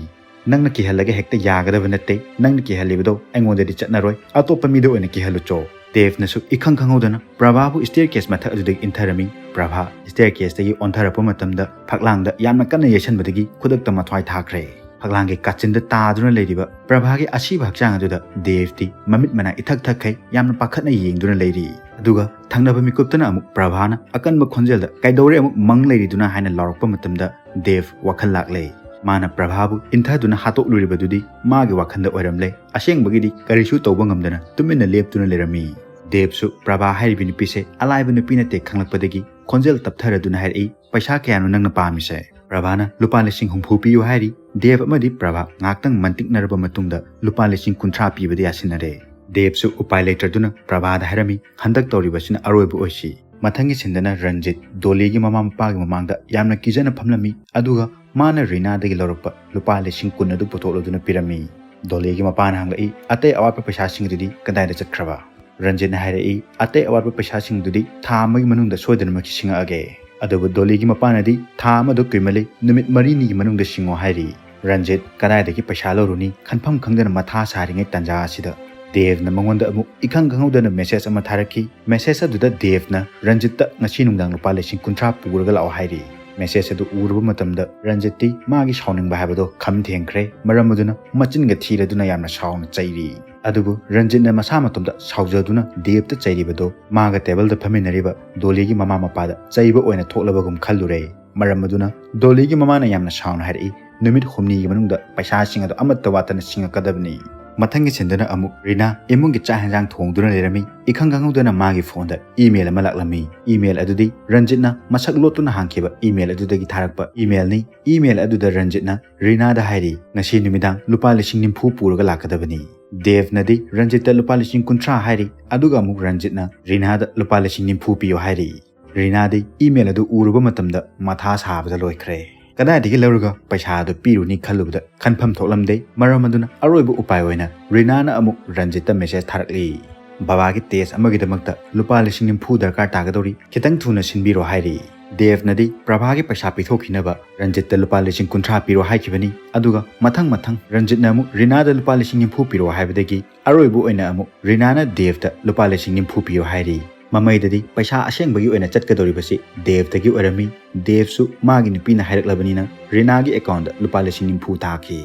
"ꯅꯪꯅ ꯀꯤꯍꯜꯂꯒ ꯍꯦꯛꯇ ꯌꯥꯒꯗꯕ ꯅꯠꯇꯦ, ꯅꯪꯅ ꯀꯤꯍꯜꯂꯤꯕꯗꯣ ꯑꯩꯉꯣꯟꯗꯗꯤ ꯆꯠꯅꯔꯣꯏ, ꯑꯇꯣꯞꯄ ꯃꯤꯗ ꯑꯣꯏꯅ ꯀꯤꯍꯜꯂꯨꯆꯣ꯫" ꯗꯦꯕꯅꯁꯨ ꯏꯈꯪ ꯈꯪꯍꯧꯗꯅ ꯄ꯭ꯔꯚꯥꯕꯨ staircase ꯃꯊꯛ ꯑꯗꯨꯗꯒꯤ ꯏꯟꯊꯔꯝꯃꯤ꯫ ꯄ꯭ꯔꯚꯥ staircaseꯇꯒꯤ ꯑꯣꯟꯊꯔꯛꯄ ꯃꯇꯝꯗ ꯐꯛꯂꯥꯡꯗ ꯌꯥꯝꯅ ꯀꯟꯅ ꯌꯩꯁꯟꯕꯗꯒꯤ ꯈꯨꯗꯛꯇ ꯃꯊ꯭ꯋꯥꯏ ꯊꯥꯈ꯭ꯔꯦ꯫ ꯐꯛꯂꯥꯡꯒꯤ ꯀꯥꯆꯤꯟꯗ ꯇꯥꯗꯨꯅ ꯂꯩꯔꯤꯕ ꯄ꯭ꯔꯚꯥꯒꯤ ꯑꯁꯤꯕ ꯍꯛꯆꯥꯡ ꯑꯗꯨꯗ ꯗꯦꯕꯇꯤ ꯃꯃꯤꯠ ꯃꯅꯥ ꯏꯊꯛ ꯊꯛꯈꯩ ꯌꯥꯝꯅ ꯄꯥꯈꯠꯅ ꯌꯦꯡꯗꯨꯅ ꯂꯩꯔꯤ꯫ ꯑꯗꯨꯒ ꯊꯪꯅꯕ ꯃꯤꯀꯨꯞꯇꯅ ꯑꯃꯨꯛ ꯄ꯭ꯔꯚꯥꯅ ꯑꯀꯟꯕ ꯈꯣꯟꯖꯦꯜꯗ "ꯀꯩꯗꯧꯔꯦ ꯑꯃꯨꯛ ꯃꯪ ꯂꯩꯔꯤꯗꯨꯅ?" ꯍꯥꯏꯅ ꯂꯥꯎꯔꯛꯄ ꯃꯇꯝꯗ ꯗꯦꯕ ꯋꯥꯈꯜ ꯂꯥꯛꯂꯦ꯫ ꯃꯥꯅ ꯄ꯭ꯔꯚꯥꯕꯨ ꯏꯟꯊꯗꯨꯅ ꯍꯥꯠꯇꯣꯛꯂꯨꯔꯤꯕꯗꯨꯗꯤ ꯃꯥꯒꯤ ꯋꯥꯈꯜꯗ ꯑꯣꯏꯔꯝꯂꯦ꯫ ꯑꯁꯦꯡꯕꯒꯤꯗꯤ ꯀꯔꯤꯁꯨ ꯇꯧꯕ ꯉꯝꯗꯅ ꯇꯨꯃꯤꯟꯅ ꯂꯦꯞꯇꯨꯅ ꯂꯩꯔꯝꯃꯤ꯫ ꯗꯦꯕꯁꯨ ꯄ꯭ꯔꯚꯥ ꯍꯥꯏꯔꯤꯕ ꯅꯨꯄꯤꯁꯦ ꯑꯂꯥꯏꯕ ꯅꯨꯄꯤ ꯅꯠꯇꯦ ꯈꯪꯂꯛꯄꯗꯒꯤ ꯈꯣꯟꯖꯦꯜ ꯇꯞꯊꯔꯗꯨꯅ ꯍꯥꯏꯔꯛꯏ, "ꯄꯩꯁꯥ ꯀꯌꯥꯅꯣ ꯅꯪꯅ ꯄꯥꯝꯃꯤꯁꯦ?" ꯄ꯭ꯔꯚꯥꯅ "ꯂꯨꯄꯥ ꯂꯤꯁꯤꯡ ꯍꯨꯝꯐꯨ ꯄꯤꯌꯨ" ꯍꯥꯏꯔꯤ꯫ ꯗꯦꯕ ꯑꯃꯗꯤ ꯄ꯭ꯔꯚꯥ ꯉꯥꯏꯍꯥꯛꯇꯪ ꯃꯟꯇꯤꯛꯅꯔꯕ ꯃꯇꯨꯡꯗ ꯂꯨꯄꯥ ꯂꯤꯁꯤꯡ ꯀꯨꯟꯊ꯭ꯔꯥ ꯄꯤꯕꯗ ꯌꯥꯁꯤꯟꯅꯔꯦ꯫ ꯗꯦꯕꯁꯨ ꯎꯄꯥꯏ ꯂꯩꯇ꯭ꯔꯗꯨꯅ ꯄ꯭ꯔꯚꯥꯗ ꯍꯥꯏꯔꯝꯃꯤ, "ꯍꯟꯗꯛ ꯇꯧꯔꯤꯕꯁꯤꯅ ꯑꯔꯣꯏꯕ ꯑꯣꯏꯁꯤ"꯫ ꯃꯊꯪꯒꯤ ꯁꯤꯟꯗꯅ ꯔꯟꯖꯤꯠ ꯗꯣꯂꯤꯒꯤ ꯃꯃꯥ ꯃꯄꯥꯒꯤ ꯃꯃꯥꯡꯗ ꯌꯥꯝꯅ ꯀꯤꯖꯅ ꯐꯝꯂꯝꯃꯤ, ꯑꯗꯨꯒ ꯃꯥꯅ ꯔꯤꯅꯥꯗꯒꯤ ꯂꯧꯔꯛꯄ ꯂꯨꯄꯥ ꯂꯤꯁꯤꯡ ꯀꯨꯟ ꯑꯗꯨ ꯄꯨꯊꯣꯛꯂꯗꯨꯅ ꯄꯤꯔꯝꯃꯤ꯫ ꯗꯣꯂꯤꯒꯤ ꯃꯄꯥꯅ ꯍꯪꯂꯛꯏ, "ꯑꯇꯩ ꯑꯋꯥꯠꯄ ꯄꯩꯁꯥꯁꯤꯡ ꯑꯗꯨꯗꯤ ꯀꯗꯥꯏꯗ ꯆꯠꯈ꯭ꯔꯕ?" ꯔꯟꯖꯤꯠꯅ ꯍꯥꯏꯔꯛꯏ, "ꯑꯇꯩ ꯑꯋꯥꯠꯄ ꯄꯩꯁꯥꯁꯤꯡꯗꯨꯗꯤ ꯊꯥ ꯑꯃꯒꯤ ꯃꯅꯨꯡꯗ ꯁꯣꯏꯗꯅꯃꯛꯀꯤ ꯁꯤꯡꯉꯛꯑꯒꯦ"꯫ ꯑꯗꯨꯕꯨ ꯗꯣꯂꯤꯒꯤ ꯃꯄꯥꯅꯗꯤ, "ꯊꯥ ꯑꯃꯗꯣ ꯀꯨꯏꯃꯜꯂꯤ, ꯅꯨꯃꯤꯠ ꯃꯔꯤꯅꯤꯒꯤ ꯃꯅꯨꯡꯗ ꯁꯤꯡꯉꯣ" ꯍꯥꯏꯔꯤ꯫ ꯔꯟꯖꯤꯠ ꯀꯗꯥꯏꯗꯒꯤ ꯄꯩꯁꯥ ꯂꯧꯔꯨꯅꯤ ꯈꯟꯐꯝ ꯈꯪꯗꯅ ꯃꯊꯥ ꯁꯥꯔꯤꯉꯩ ꯇꯥꯟꯖꯥ ꯑꯁꯤꯗ ꯗꯦꯕꯅ ꯃꯉꯣꯟꯗ ꯑꯃꯨꯛ ꯏꯈꯪ ꯈꯪꯍꯧꯗꯅ ꯃꯦꯁꯦꯖ ꯑꯃ ꯊꯥꯔꯛꯈꯤ꯫ ꯃꯦꯁꯦꯖ ꯑꯗꯨꯗ ꯗꯦꯕꯅ ꯔꯟꯖꯤꯠꯇ "ꯉꯁꯤ ꯅꯨꯡꯗꯥꯡ ꯂꯨꯄꯥ ꯂꯤꯁꯤꯡ ꯀꯨꯟꯊ꯭ꯔꯥ ꯄꯨꯔꯒ ꯂꯥꯛꯑꯣ" ꯍꯥꯏꯔꯤ꯫ ꯃꯦꯁꯦꯖ ꯑꯗꯨ ꯎꯔꯨꯕ ꯃꯇꯝꯗ ꯔꯟꯖꯤꯠꯇꯤ ꯃꯥꯒꯤ ꯁꯥꯎꯅꯤꯡꯕ ꯍꯥꯏꯕꯗꯣ ꯈꯝ ꯊꯦꯡꯈ꯭ꯔꯦ꯫ ꯃꯔꯝ ꯑꯗꯨꯅ ꯃꯆꯤꯟꯒ ꯊꯤꯔꯗꯨꯅ ꯌꯥꯝꯅ ꯁꯥꯎꯅ ꯆꯩꯔꯤ꯫ ꯑꯗꯨꯕꯨ ꯔꯟꯖꯤꯠꯅ ꯃꯁꯥ ꯃꯇꯣꯝꯇ ꯁꯥꯎꯖꯗꯨꯅ ꯗꯦꯕꯇ ꯆꯩꯔꯤꯕꯗꯣ ꯃꯥꯒ ꯇꯦꯕꯜꯗ ꯐꯝꯃꯤꯟꯅꯔꯤꯕ ꯗꯣꯂꯤꯒꯤ ꯃꯃꯥ ꯃꯄꯥꯗ ꯆꯩꯕ ꯑꯣꯏꯅ ꯊꯣꯛꯂꯕꯒꯨꯝ ꯈꯜꯂꯨꯔꯦ꯫ ꯃꯔꯝ ꯑꯗꯨꯅ ꯗꯣꯂꯤꯒꯤ ꯃꯃꯥꯅ ꯌꯥꯝꯅ ꯁꯥꯎꯅ ꯍꯥꯏꯔꯛꯏ, "ꯅꯨꯃꯤꯠ ꯍꯨꯝꯅꯤꯒꯤ ꯃꯅꯨꯡꯗ ꯄꯩꯁꯥꯁꯤꯡ ꯑꯗꯨ ꯑꯃꯠꯇ ꯋꯥꯠꯇꯅ ꯁꯤꯡꯉꯛꯀꯗꯕꯅꯤ"꯫ ꯃꯊꯪꯒꯤ ꯁꯤꯟꯗꯅ ꯑꯃꯨꯛ ꯔꯤꯅꯥ ꯏꯃꯨꯡꯒꯤ ꯆꯥꯛ ꯍꯦꯟꯖꯥꯡ ꯊꯣꯡꯗꯨꯅ ꯂꯩꯔꯝꯃꯤ꯫ ꯏꯈꯪ ꯈꯪꯍꯧꯗꯅ ꯃꯥꯒꯤ ꯐꯣꯟꯗ ꯏꯃꯦꯜ ꯑꯃ ꯂꯥꯛꯂꯝꯃꯤ꯫ ꯏꯃꯦꯜ ꯑꯗꯨꯗꯤ ꯔꯟꯖꯤꯠꯅ ꯃꯁꯛ ꯂꯣꯠꯇꯨꯅ ꯍꯥꯡꯈꯤꯕ ꯏꯃꯦꯜ ꯑꯗꯨꯗꯒꯤ ꯊꯥꯔꯛꯄ ꯏꯃꯦꯜꯅꯤ꯫ ꯏꯃꯦꯜ ꯑꯗꯨꯗ ꯔꯟꯖꯤꯠꯅ ꯔꯤꯅꯥꯗ ꯍꯥꯏꯔꯤ, "ꯉꯁꯤ ꯅꯨꯃꯤꯗꯥꯡ ꯂꯨꯄꯥ ꯂꯤꯁꯤꯡ ꯅꯤꯐꯨ ꯄꯨꯔꯒ ꯂꯥꯛꯀꯗꯕꯅꯤ"꯫ ꯗꯦꯕꯅꯗꯤ ꯔꯟꯖꯤꯠꯇ ꯂꯨꯄꯥ ꯂꯤꯁꯤꯡ ꯀꯨꯟꯊ꯭ꯔꯥ ꯍꯥꯏꯔꯤ, ꯑꯗꯨꯒ ꯑꯃꯨꯛ ꯔꯟꯖꯤꯠꯅ ꯔꯤꯅꯥꯗ ꯂꯨꯄꯥ ꯂꯤꯁꯤꯡ ꯅꯤꯐꯨ ꯄꯤꯌꯨ ꯍꯥꯏꯔꯤ꯫ ꯔꯤꯅꯥꯗꯤ ꯏꯃꯦꯜ ꯑꯗꯨ ꯎꯔꯨꯕ ꯃꯇꯝꯗ ꯃꯊꯥ ꯁꯥꯕꯗ ꯂꯣꯏꯈ꯭ꯔꯦ꯫ ꯀꯗꯥꯏꯗꯒꯤ ꯂꯧꯔꯒ ꯄꯩꯁꯥ ꯑꯗꯨ ꯄꯤꯔꯨꯅꯤ ꯈꯜꯂꯨꯕꯗ ꯈꯟꯐꯝ ꯊꯣꯛꯂꯝꯗꯦ꯫ ꯃꯔꯝ ꯑꯗꯨꯅ ꯑꯔꯣꯏꯕ ꯎꯄꯥꯏ ꯑꯣꯏꯅ ꯔꯤꯅꯥꯅ ꯑꯃꯨꯛ ꯔꯟꯖꯤꯠꯇ ꯃꯦꯁꯦꯖ ꯊꯥꯔꯛꯂꯤ, "ꯕꯕꯥꯒꯤ ꯇꯦꯁ ꯑꯃꯒꯤꯗꯃꯛꯇ ꯂꯨꯄꯥ ꯂꯤꯁꯤꯡ ꯅꯤꯐꯨ ꯗꯔꯀꯥꯔ ꯇꯥꯒꯗꯧꯔꯤ, ꯈꯤꯇꯪ ꯊꯨꯅ ꯁꯤꯟꯕꯤꯔꯣ" ꯍꯥꯏꯔꯤ꯫ ꯗꯦꯕꯅꯗꯤ ꯄ꯭ꯔꯚꯥꯒꯤ ꯄꯩꯁꯥ ꯄꯤꯊꯣꯛꯈꯤꯅꯕ ꯔꯟꯖꯤꯠꯇ ꯂꯨꯄꯥ ꯂꯤꯁꯤꯡ ꯀꯨꯟꯊ꯭ꯔꯥ ꯄꯤꯔꯣ ꯍꯥꯏꯈꯤꯕꯅꯤ꯫ ꯑꯗꯨꯒ ꯃꯊꯪ ꯃꯊꯪ ꯔꯟꯖꯤꯠꯅ ꯑꯃꯨꯛ ꯔꯤꯅꯥꯗ ꯂꯨꯄꯥ ꯂꯤꯁꯤꯡ ꯅꯤꯐꯨ ꯄꯤꯔꯣ ꯍꯥꯏꯕꯗꯒꯤ ꯑꯔꯣꯏꯕ ꯑꯣꯏꯅ ꯑꯃꯨꯛ ꯔꯤꯅꯥꯅ ꯗꯦꯕꯇ ꯂꯨꯄꯥ ꯂꯤꯁꯤꯡ ꯅꯤꯐꯨ ꯄꯤꯌꯨ ꯍꯥꯏꯔꯤ꯫ ꯃꯃꯩꯗꯗꯤ ꯄꯩꯁꯥ ꯑꯁꯦꯡꯕꯒꯤ ꯑꯣꯏꯅ ꯆꯠꯀꯗꯧꯔꯤꯕꯁꯤ ꯗꯦꯕꯇꯒꯤ ꯑꯣꯏꯔꯝꯃꯤ꯫ ꯗꯦꯕꯁꯨ ꯃꯥꯒꯤ ꯅꯨꯄꯤꯅ ꯍꯥꯏꯔꯛꯂꯕꯅꯤꯅ ꯔꯤꯅꯥꯒꯤ ꯑꯦꯀꯥꯎꯟꯗ ꯂꯨꯄꯥ ꯂꯤꯁꯤꯡ ꯅꯤꯐꯨ ꯊꯥꯈꯤ꯫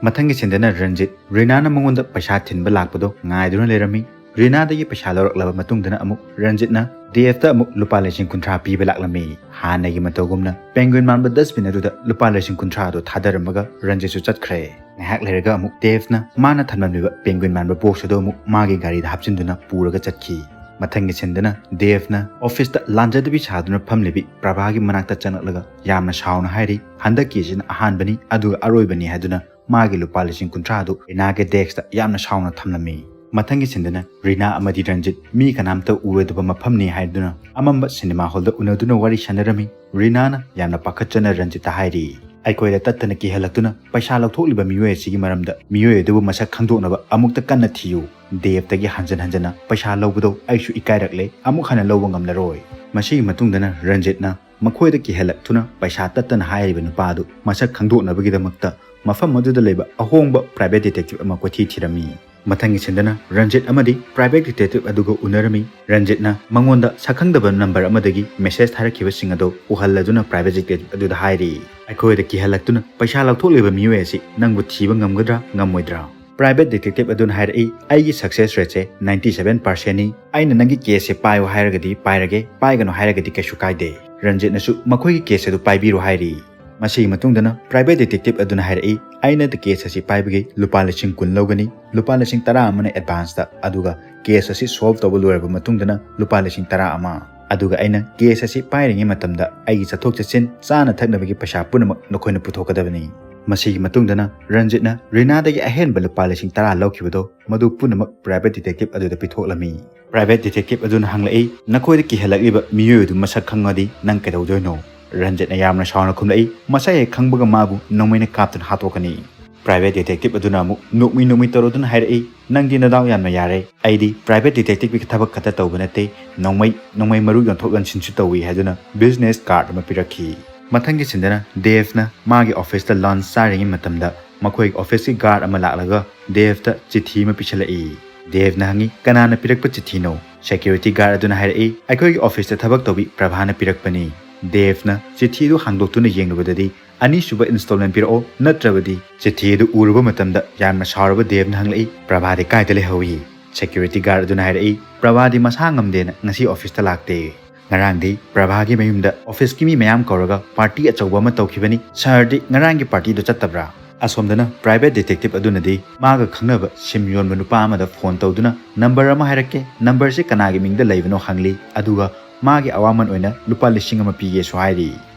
ꯃꯊꯪꯒꯤ ꯁꯤꯟꯗꯅ ꯔꯟꯖꯤꯠ ꯔꯤꯅꯥꯅ ꯃꯉꯣꯟꯗ ꯄꯩꯁꯥ ꯊꯤꯟꯕ ꯂꯥꯛꯄꯗꯣ ꯉꯥꯏꯗꯨꯅ ꯂꯩꯔꯝꯃꯤ꯫ ꯔꯤꯅꯥꯗꯒꯤ ꯄꯩꯁꯥ ꯂꯧꯔꯛꯂꯕ ꯃꯇꯨꯡꯗꯅ ꯑꯃꯨꯛ ꯔꯟꯖꯤꯠꯅ ꯗꯦꯕꯇ ꯑꯃꯨꯛ ꯂꯨꯄꯥ ꯂꯤꯁꯤꯡ ꯀꯨꯟꯊ꯭ꯔꯥ ꯄꯤꯕ ꯂꯥꯛꯂꯝꯃꯤ꯫ ꯍꯥꯟꯅꯒꯤ ꯃꯇꯧꯒꯨꯝꯅ ꯄꯦꯡꯒ꯭ꯋꯤꯟ ꯃꯥꯟꯕ ꯗꯁꯕꯤꯟ ꯑꯗꯨꯗ ꯂꯨꯄꯥ ꯂꯤꯁꯤꯡ ꯀꯨꯟꯊ꯭ꯔꯥ ꯑꯗꯨ ꯊꯥꯗꯔꯝꯃꯒ ꯔꯟꯖꯤꯠꯁꯨ ꯆꯠꯈ꯭ꯔꯦ꯫ ꯉꯥꯏꯍꯥꯛ ꯂꯩꯔꯒ ꯑꯃꯨꯛ ꯗꯦꯕꯅ ꯃꯥꯅ ꯊꯝꯂꯝꯂꯤꯕ ꯄꯦꯡꯒ꯭ꯋꯤꯟ ꯃꯥꯟꯕ ꯕꯣꯛꯁ ꯑꯗꯨ ꯑꯃꯨꯛ ꯃꯥꯒꯤ ꯒꯥꯔꯤꯗ ꯍꯥꯞꯆꯤꯟꯗꯨꯅ ꯄꯨꯔꯒ ꯆꯠꯈꯤ꯫ ꯃꯊꯪꯒꯤ ꯁꯤꯟꯗꯅ ꯗꯦꯕꯅ ꯑꯣꯐꯤꯁꯇ ꯂꯥꯟꯖꯗꯕꯤ ꯁꯥꯗꯨꯅ ꯐꯝꯂꯤꯕꯤ ꯄ꯭ꯔꯚꯥꯒꯤ ꯃꯅꯥꯛꯇ ꯆꯪꯂꯛꯂꯒ ꯌꯥꯝꯅ ꯁꯥꯎꯅ ꯍꯥꯏꯔꯤ, "ꯍꯟꯗꯛꯀꯤꯁꯤꯅ ꯑꯍꯥꯟꯕꯅꯤ, ꯑꯗꯨꯒ ꯑꯔꯣꯏꯕꯅꯤ" ꯍꯥꯏꯗꯨꯅ ꯃꯥꯒꯤ ꯂꯨꯄꯥ ꯂꯤꯁꯤꯡ ꯀꯨꯟꯊ꯭ꯔꯥ ꯑꯗꯨ ꯔꯤꯅꯥꯒꯤ ꯗꯦꯛꯁꯇ ꯌꯥꯝꯅ ꯁꯥꯎꯅ ꯊꯝꯂꯝꯃꯤ꯫ ꯃꯊꯪꯒꯤ ꯁꯤꯟꯗꯅ ꯔꯤꯅꯥ ꯑꯃꯗꯤ ꯔꯟꯖꯤꯠ ꯃꯤ ꯀꯅꯥꯝꯇ ꯎꯔꯣꯏꯗꯕ ꯃꯐꯝꯅꯤ ꯍꯥꯏꯗꯨꯅ ꯑꯃꯝꯕ ꯁꯤꯅꯦꯃꯥ ꯍꯣꯜꯗ ꯎꯅꯗꯨꯅ ꯋꯥꯔꯤ ꯁꯥꯟꯅꯔꯝꯃꯤ꯫ ꯔꯤꯅꯥꯅ ꯌꯥꯝꯅ ꯄꯥꯈꯠꯆꯅ ꯔꯟꯖꯤꯠꯇ ꯍꯥꯏꯔꯤ, "ꯑꯩꯈꯣꯏꯗ ꯇꯠꯇꯅ ꯀꯤꯍꯜꯂꯛꯇꯨꯅ ꯄꯩꯁꯥ ꯂꯧꯊꯣꯛꯂꯤꯕ ꯃꯤꯑꯣꯏ ꯑꯁꯤꯒꯤ ꯃꯔꯝꯗ ꯃꯤꯑꯣꯏ ꯑꯗꯨꯕꯨ ꯃꯁꯛ ꯈꯪꯗꯣꯛꯅꯕ ꯑꯃꯨꯛꯇ ꯀꯟꯅ ꯊꯤꯌꯨ꯫ ꯗꯦꯕꯇꯒꯤ ꯍꯟꯖꯟ ꯍꯟꯖꯟꯅ ꯄꯩꯁꯥ ꯂꯧꯕꯗꯣ ꯑꯩꯁꯨ ꯏꯀꯥꯏꯔꯛꯂꯦ, ꯑꯃꯨꯛ ꯍꯟꯅ ꯂꯧꯕ ꯉꯝꯂꯔꯣꯏ"꯫ ꯃꯁꯤꯒꯤ ꯃꯇꯨꯡꯗꯅ ꯔꯟꯖꯤꯠꯅ ꯃꯈꯣꯏꯗ ꯀꯤꯍꯜꯂꯛꯇꯨꯅ ꯄꯩꯁꯥ ꯇꯠꯇꯅ ꯍꯥꯏꯔꯤꯕ ꯅꯨꯄꯥ ꯑꯗꯨ ꯃꯁꯛ ꯈꯪꯗꯣꯛꯅꯕꯒꯤꯗꯃꯛꯇ ꯃꯐꯝ ꯑꯗꯨꯗ ꯂꯩꯕ ꯑꯍꯣꯡꯕ ꯄ꯭ꯔꯥꯏꯚꯦꯠ ꯗꯤꯇꯦꯛꯇꯤꯚ ꯑꯃ ꯀꯣꯏꯊꯤ ꯊꯤꯔꯝꯃꯤ꯫ ꯃꯊꯪꯒꯤ ꯁꯤꯟꯗꯅ ꯔꯟꯖꯤꯠ ꯑꯃꯗꯤ ꯄ꯭ꯔꯥꯏꯚꯦꯠ ꯗꯤꯇꯦꯛꯇꯤꯚ ꯑꯗꯨꯒ ꯎꯅꯔꯝꯃꯤ꯫ ꯔꯟꯖꯤꯠꯅ ꯃꯉꯣꯟꯗ ꯁꯛꯈꯪꯗꯕ ꯅꯝꯕꯔ ꯑꯃꯗꯒꯤ ꯃꯦꯁꯦꯖ ꯊꯥꯔꯛꯈꯤꯕꯁꯤꯡ ꯑꯗꯨ ꯎꯍꯜꯂꯗꯨꯅ ꯄ꯭ꯔꯥꯏꯚꯦꯠ ꯗꯤꯇꯦꯛꯇꯤꯚ ꯑꯗꯨꯗ ꯍꯥꯏꯔꯤ, "ꯑꯩꯈꯣꯏꯗ ꯀꯤꯍꯜꯂꯛꯇꯨꯅ ꯄꯩꯁꯥ ꯂꯧꯊꯣꯛꯂꯤꯕ ꯃꯤꯑꯣꯏ ꯑꯁꯤ ꯅꯪꯕꯨ ꯊꯤꯕ ꯉꯝꯒꯗ꯭ꯔꯥ ꯉꯝꯃꯣꯏꯗ꯭ꯔꯥ?" ꯄ꯭ꯔꯥꯏꯚꯦꯠ ꯗꯤꯇꯦꯛꯇꯤꯚ ꯑꯗꯨꯅ ꯍꯥꯏꯔꯛꯏ, "ꯑꯩꯒꯤ ꯁꯛꯁꯦꯁ ꯔꯦꯠꯁꯦ ꯅꯥꯏꯟꯇꯤ ꯁꯚꯦꯟ ꯄꯥꯔꯁꯦꯟꯅꯤ꯫ ꯑꯩꯅ ꯅꯪꯒꯤ ꯀꯦꯁꯁꯦ ꯄꯥꯏꯌꯨ ꯍꯥꯏꯔꯒꯗꯤ ꯄꯥꯏꯔꯒꯦ, ꯄꯥꯏꯒꯅꯨ ꯍꯥꯏꯔꯒꯗꯤ ꯀꯩꯁꯨ ꯀꯥꯏꯗꯦ"꯫ ꯔꯟꯖꯤꯠꯅꯁꯨ ꯃꯈꯣꯏꯒꯤ ꯀꯦꯁ ꯑꯗꯨ ꯄꯥꯏꯕꯤꯔꯣ ꯍꯥꯏꯔꯤ꯫ ꯃꯁꯤꯒꯤ ꯃꯇꯨꯡꯗꯅ ꯄ꯭ꯔꯥꯏꯚꯦꯠ ꯗꯤꯇꯦꯛꯇꯤꯚ ꯑꯗꯨꯅ ꯍꯥꯏꯔꯛꯏ, "ꯑꯩꯅ ꯀꯦꯁ ꯑꯁꯤ ꯄꯥꯏꯕꯒꯤ ꯂꯨꯄꯥ ꯂꯤꯁꯤꯡ ꯀꯨꯟ ꯂꯧꯒꯅꯤ, ꯂꯨꯄꯥ ꯂꯤꯁꯤꯡ ꯇꯔꯥ ꯑꯃꯅ ꯑꯦꯗꯚꯥꯟꯁꯇ, ꯑꯗꯨꯒ ꯀꯦꯁ ꯑꯁꯤ ꯁꯣꯜꯚ ꯇꯧꯕ ꯂꯣꯏꯔꯕ ꯃꯇꯨꯡꯗꯅ ꯂꯨꯄꯥ ꯂꯤꯁꯤꯡ ꯇꯔꯥ ꯑꯃ꯫ ꯑꯗꯨꯒ ꯑꯩꯅ ꯀꯦꯁ ꯑꯁꯤ ꯄꯥꯏꯔꯤꯉꯩ ꯃꯇꯝꯗ ꯑꯩꯒꯤ ꯆꯠꯊꯣꯛ ꯆꯠꯁꯤꯟ, ꯆꯥꯅ ꯊꯛꯅꯕꯒꯤ ꯄꯩꯁꯥ ꯄꯨꯝꯅꯃꯛ ꯅꯈꯣꯏꯅ ꯄꯨꯊꯣꯛꯀꯗꯕꯅꯤ"꯫ ꯃꯁꯤꯒꯤ ꯃꯇꯨꯡꯗꯅ ꯔꯟꯖꯤꯠꯅ ꯔꯤꯅꯥꯗꯒꯤ ꯑꯍꯦꯟꯕ ꯂꯨꯄꯥ ꯂꯤꯁꯤꯡ ꯇꯔꯥ ꯂꯧꯈꯤꯕꯗꯣ ꯃꯗꯨ ꯄꯨꯝꯅꯃꯛ ꯄ꯭ꯔꯥꯏꯚꯦꯠ ꯗꯤꯇꯦꯛꯇꯤꯚ ꯑꯗꯨꯗ ꯄꯤꯊꯣꯛꯂꯝꯃꯤ꯫ ꯄ꯭ꯔꯥꯏꯚꯦꯠ ꯗꯤꯇꯦꯛꯇꯤꯚ ꯑꯗꯨꯅ ꯍꯪꯂꯛꯏ, "ꯅꯈꯣꯏꯗ ꯀꯤꯍꯜꯂꯛꯂꯤꯕ ꯃꯤꯑꯣꯏ ꯑꯗꯨ ꯃꯁꯛ ꯈꯪꯉꯗꯤ ꯅꯪ ꯀꯩꯗꯧꯗꯣꯏꯅꯣ?" ꯔꯟꯖꯤꯠꯅ ꯌꯥꯝꯅ ꯁꯥꯎꯅ ꯈꯨꯝꯂꯛꯏ, "ꯃꯁꯛ ꯍꯦꯛ ꯈꯪꯕꯒ ꯃꯥꯕꯨ ꯅꯣꯡꯃꯩꯅ ꯀꯥꯞꯇꯨꯅ ꯍꯥꯠꯇꯣꯛꯀꯅꯤ"꯫ ꯄ꯭ꯔꯥꯏꯚꯦꯠ ꯗꯤꯇꯦꯛꯇꯤꯚ ꯑꯗꯨꯅ ꯑꯃꯨꯛ ꯅꯣꯛꯃꯤ ꯅꯣꯛꯃꯤ ꯇꯧꯔꯗꯨꯅ ꯍꯥꯏꯔꯛꯏ, "ꯅꯪꯗꯤ ꯅꯗꯥꯎ ꯌꯥꯝꯅ ꯌꯥꯔꯦ, ꯑꯩꯗꯤ ꯄ꯭ꯔꯥꯏꯚꯦꯠ ꯗꯤꯇꯦꯛꯇꯤꯚꯀꯤ ꯊꯕꯛ ꯈꯛꯇ ꯇꯧꯕ ꯅꯠꯇꯦ, ꯅꯣꯡꯃꯩ, ꯅꯣꯡꯃꯩ ꯃꯔꯨ ꯌꯣꯟꯊꯣꯛ ꯌꯣꯟꯁꯤꯟꯁꯨ ꯇꯧꯏ" ꯍꯥꯏꯗꯨꯅ ꯕꯤꯖꯤꯅꯦꯁ ꯀꯥꯔꯗ ꯑꯃ ꯄꯤꯔꯛꯈꯤ꯫ ꯃꯊꯪꯒꯤ ꯁꯤꯟꯗꯅ ꯗꯦꯚꯅ ꯃꯥꯒꯤ ꯑꯣꯐꯤꯁꯇ ꯂꯟꯆ ꯆꯥꯔꯤꯉꯩ ꯃꯇꯝꯗ ꯃꯈꯣꯏꯒꯤ ꯑꯣꯐꯤꯁꯀꯤ ꯒꯥꯔꯗ ꯑꯃ ꯂꯥꯛꯂꯒ ꯗꯦꯚꯇ ꯆꯤꯊꯤ ꯑꯃ ꯄꯤꯁꯜꯂꯛꯏ꯫ ꯗꯦꯚꯅ ꯍꯪꯉꯤ, "ꯀꯅꯥꯅ ꯄꯤꯔꯛꯄ ꯆꯤꯊꯤꯅꯣ?" ꯁꯦꯀ꯭ꯌꯨꯔꯤꯇꯤ ꯒꯥꯔꯗ ꯑꯗꯨꯅ ꯍꯥꯏꯔꯛꯏ, "ꯑꯩꯈꯣꯏꯒꯤ ꯑꯣꯐꯤꯁꯇ ꯊꯕꯛ ꯇꯧꯕꯤ ꯄ꯭ꯔꯚꯥꯅ ꯄꯤꯔꯛꯄꯅꯤ"꯫ ꯗꯦꯚꯅ ꯆꯤꯊꯤ ꯑꯗꯨ ꯍꯥꯡꯗꯣꯛꯇꯨꯅ ꯌꯦꯡꯂꯨꯕꯗꯗꯤ, "ꯑꯅꯤꯁꯨꯕ ꯏꯟꯁꯇꯣꯜꯃꯦꯟ ꯄꯤꯔꯛꯑꯣ, ꯅꯠꯇ꯭ꯔꯕꯗꯤ"꯫ ꯆꯤꯊꯤ ꯑꯗꯨ ꯎꯔꯨꯕ ꯃꯇꯝꯗ ꯌꯥꯝꯅ ꯁꯥꯎꯔꯕ ꯗꯦꯚꯅ ꯍꯪꯂꯛꯏ, "ꯄ꯭ꯔꯚꯥꯗꯤ ꯀꯥꯏꯗ ꯂꯩꯍꯧꯏ?" Security guard ꯑꯗꯨꯅ ꯍꯥꯏꯔꯛꯏ, "ꯄ꯭ꯔꯚꯥꯗꯤ ꯃꯁꯥ ꯉꯝꯗꯦꯅ ꯉꯁꯤ officeꯇ ꯂꯥꯛꯇꯦ꯫ ꯉꯔꯥꯡꯗꯤ ꯄ꯭ꯔꯚꯥꯒꯤ ꯃꯌꯨꯝꯗ officeꯀꯤ ꯃꯤ ꯃꯌꯥꯝ ꯀꯧꯔꯒ party ꯑꯆꯧꯕ ꯑꯃ ꯇꯧꯈꯤꯕꯅꯤ꯫ Sirꯗꯤ ꯉꯔꯥꯡꯒꯤ partyꯗꯨ ꯆꯠꯇꯕ꯭ꯔꯥ?" ꯑꯁꯣꯝꯗꯅ private detective ꯑꯗꯨꯅꯗꯤ ꯃꯥꯒ ꯈꯪꯅꯕ SIM ꯌꯣꯟꯕ ꯅꯨꯄꯥ ꯑꯃꯗ phone ꯇꯧꯗꯨꯅ number ꯑꯃ ꯍꯥꯏꯔꯛꯀꯦ, numberꯁꯤ ꯀꯅꯥꯒꯤ ꯃꯤꯡꯗ ꯂꯩꯕꯅꯣ ꯍꯪꯂꯤ, ꯑꯗꯨꯒ ꯃꯥꯒꯤ ꯑꯋꯥꯃꯟ ꯑꯣꯏꯅ ꯂꯨꯄꯥ ꯂꯤꯁꯤꯡ ꯑꯃ ꯄꯤꯒꯦꯁꯨ ꯍꯥꯏꯔꯤ꯫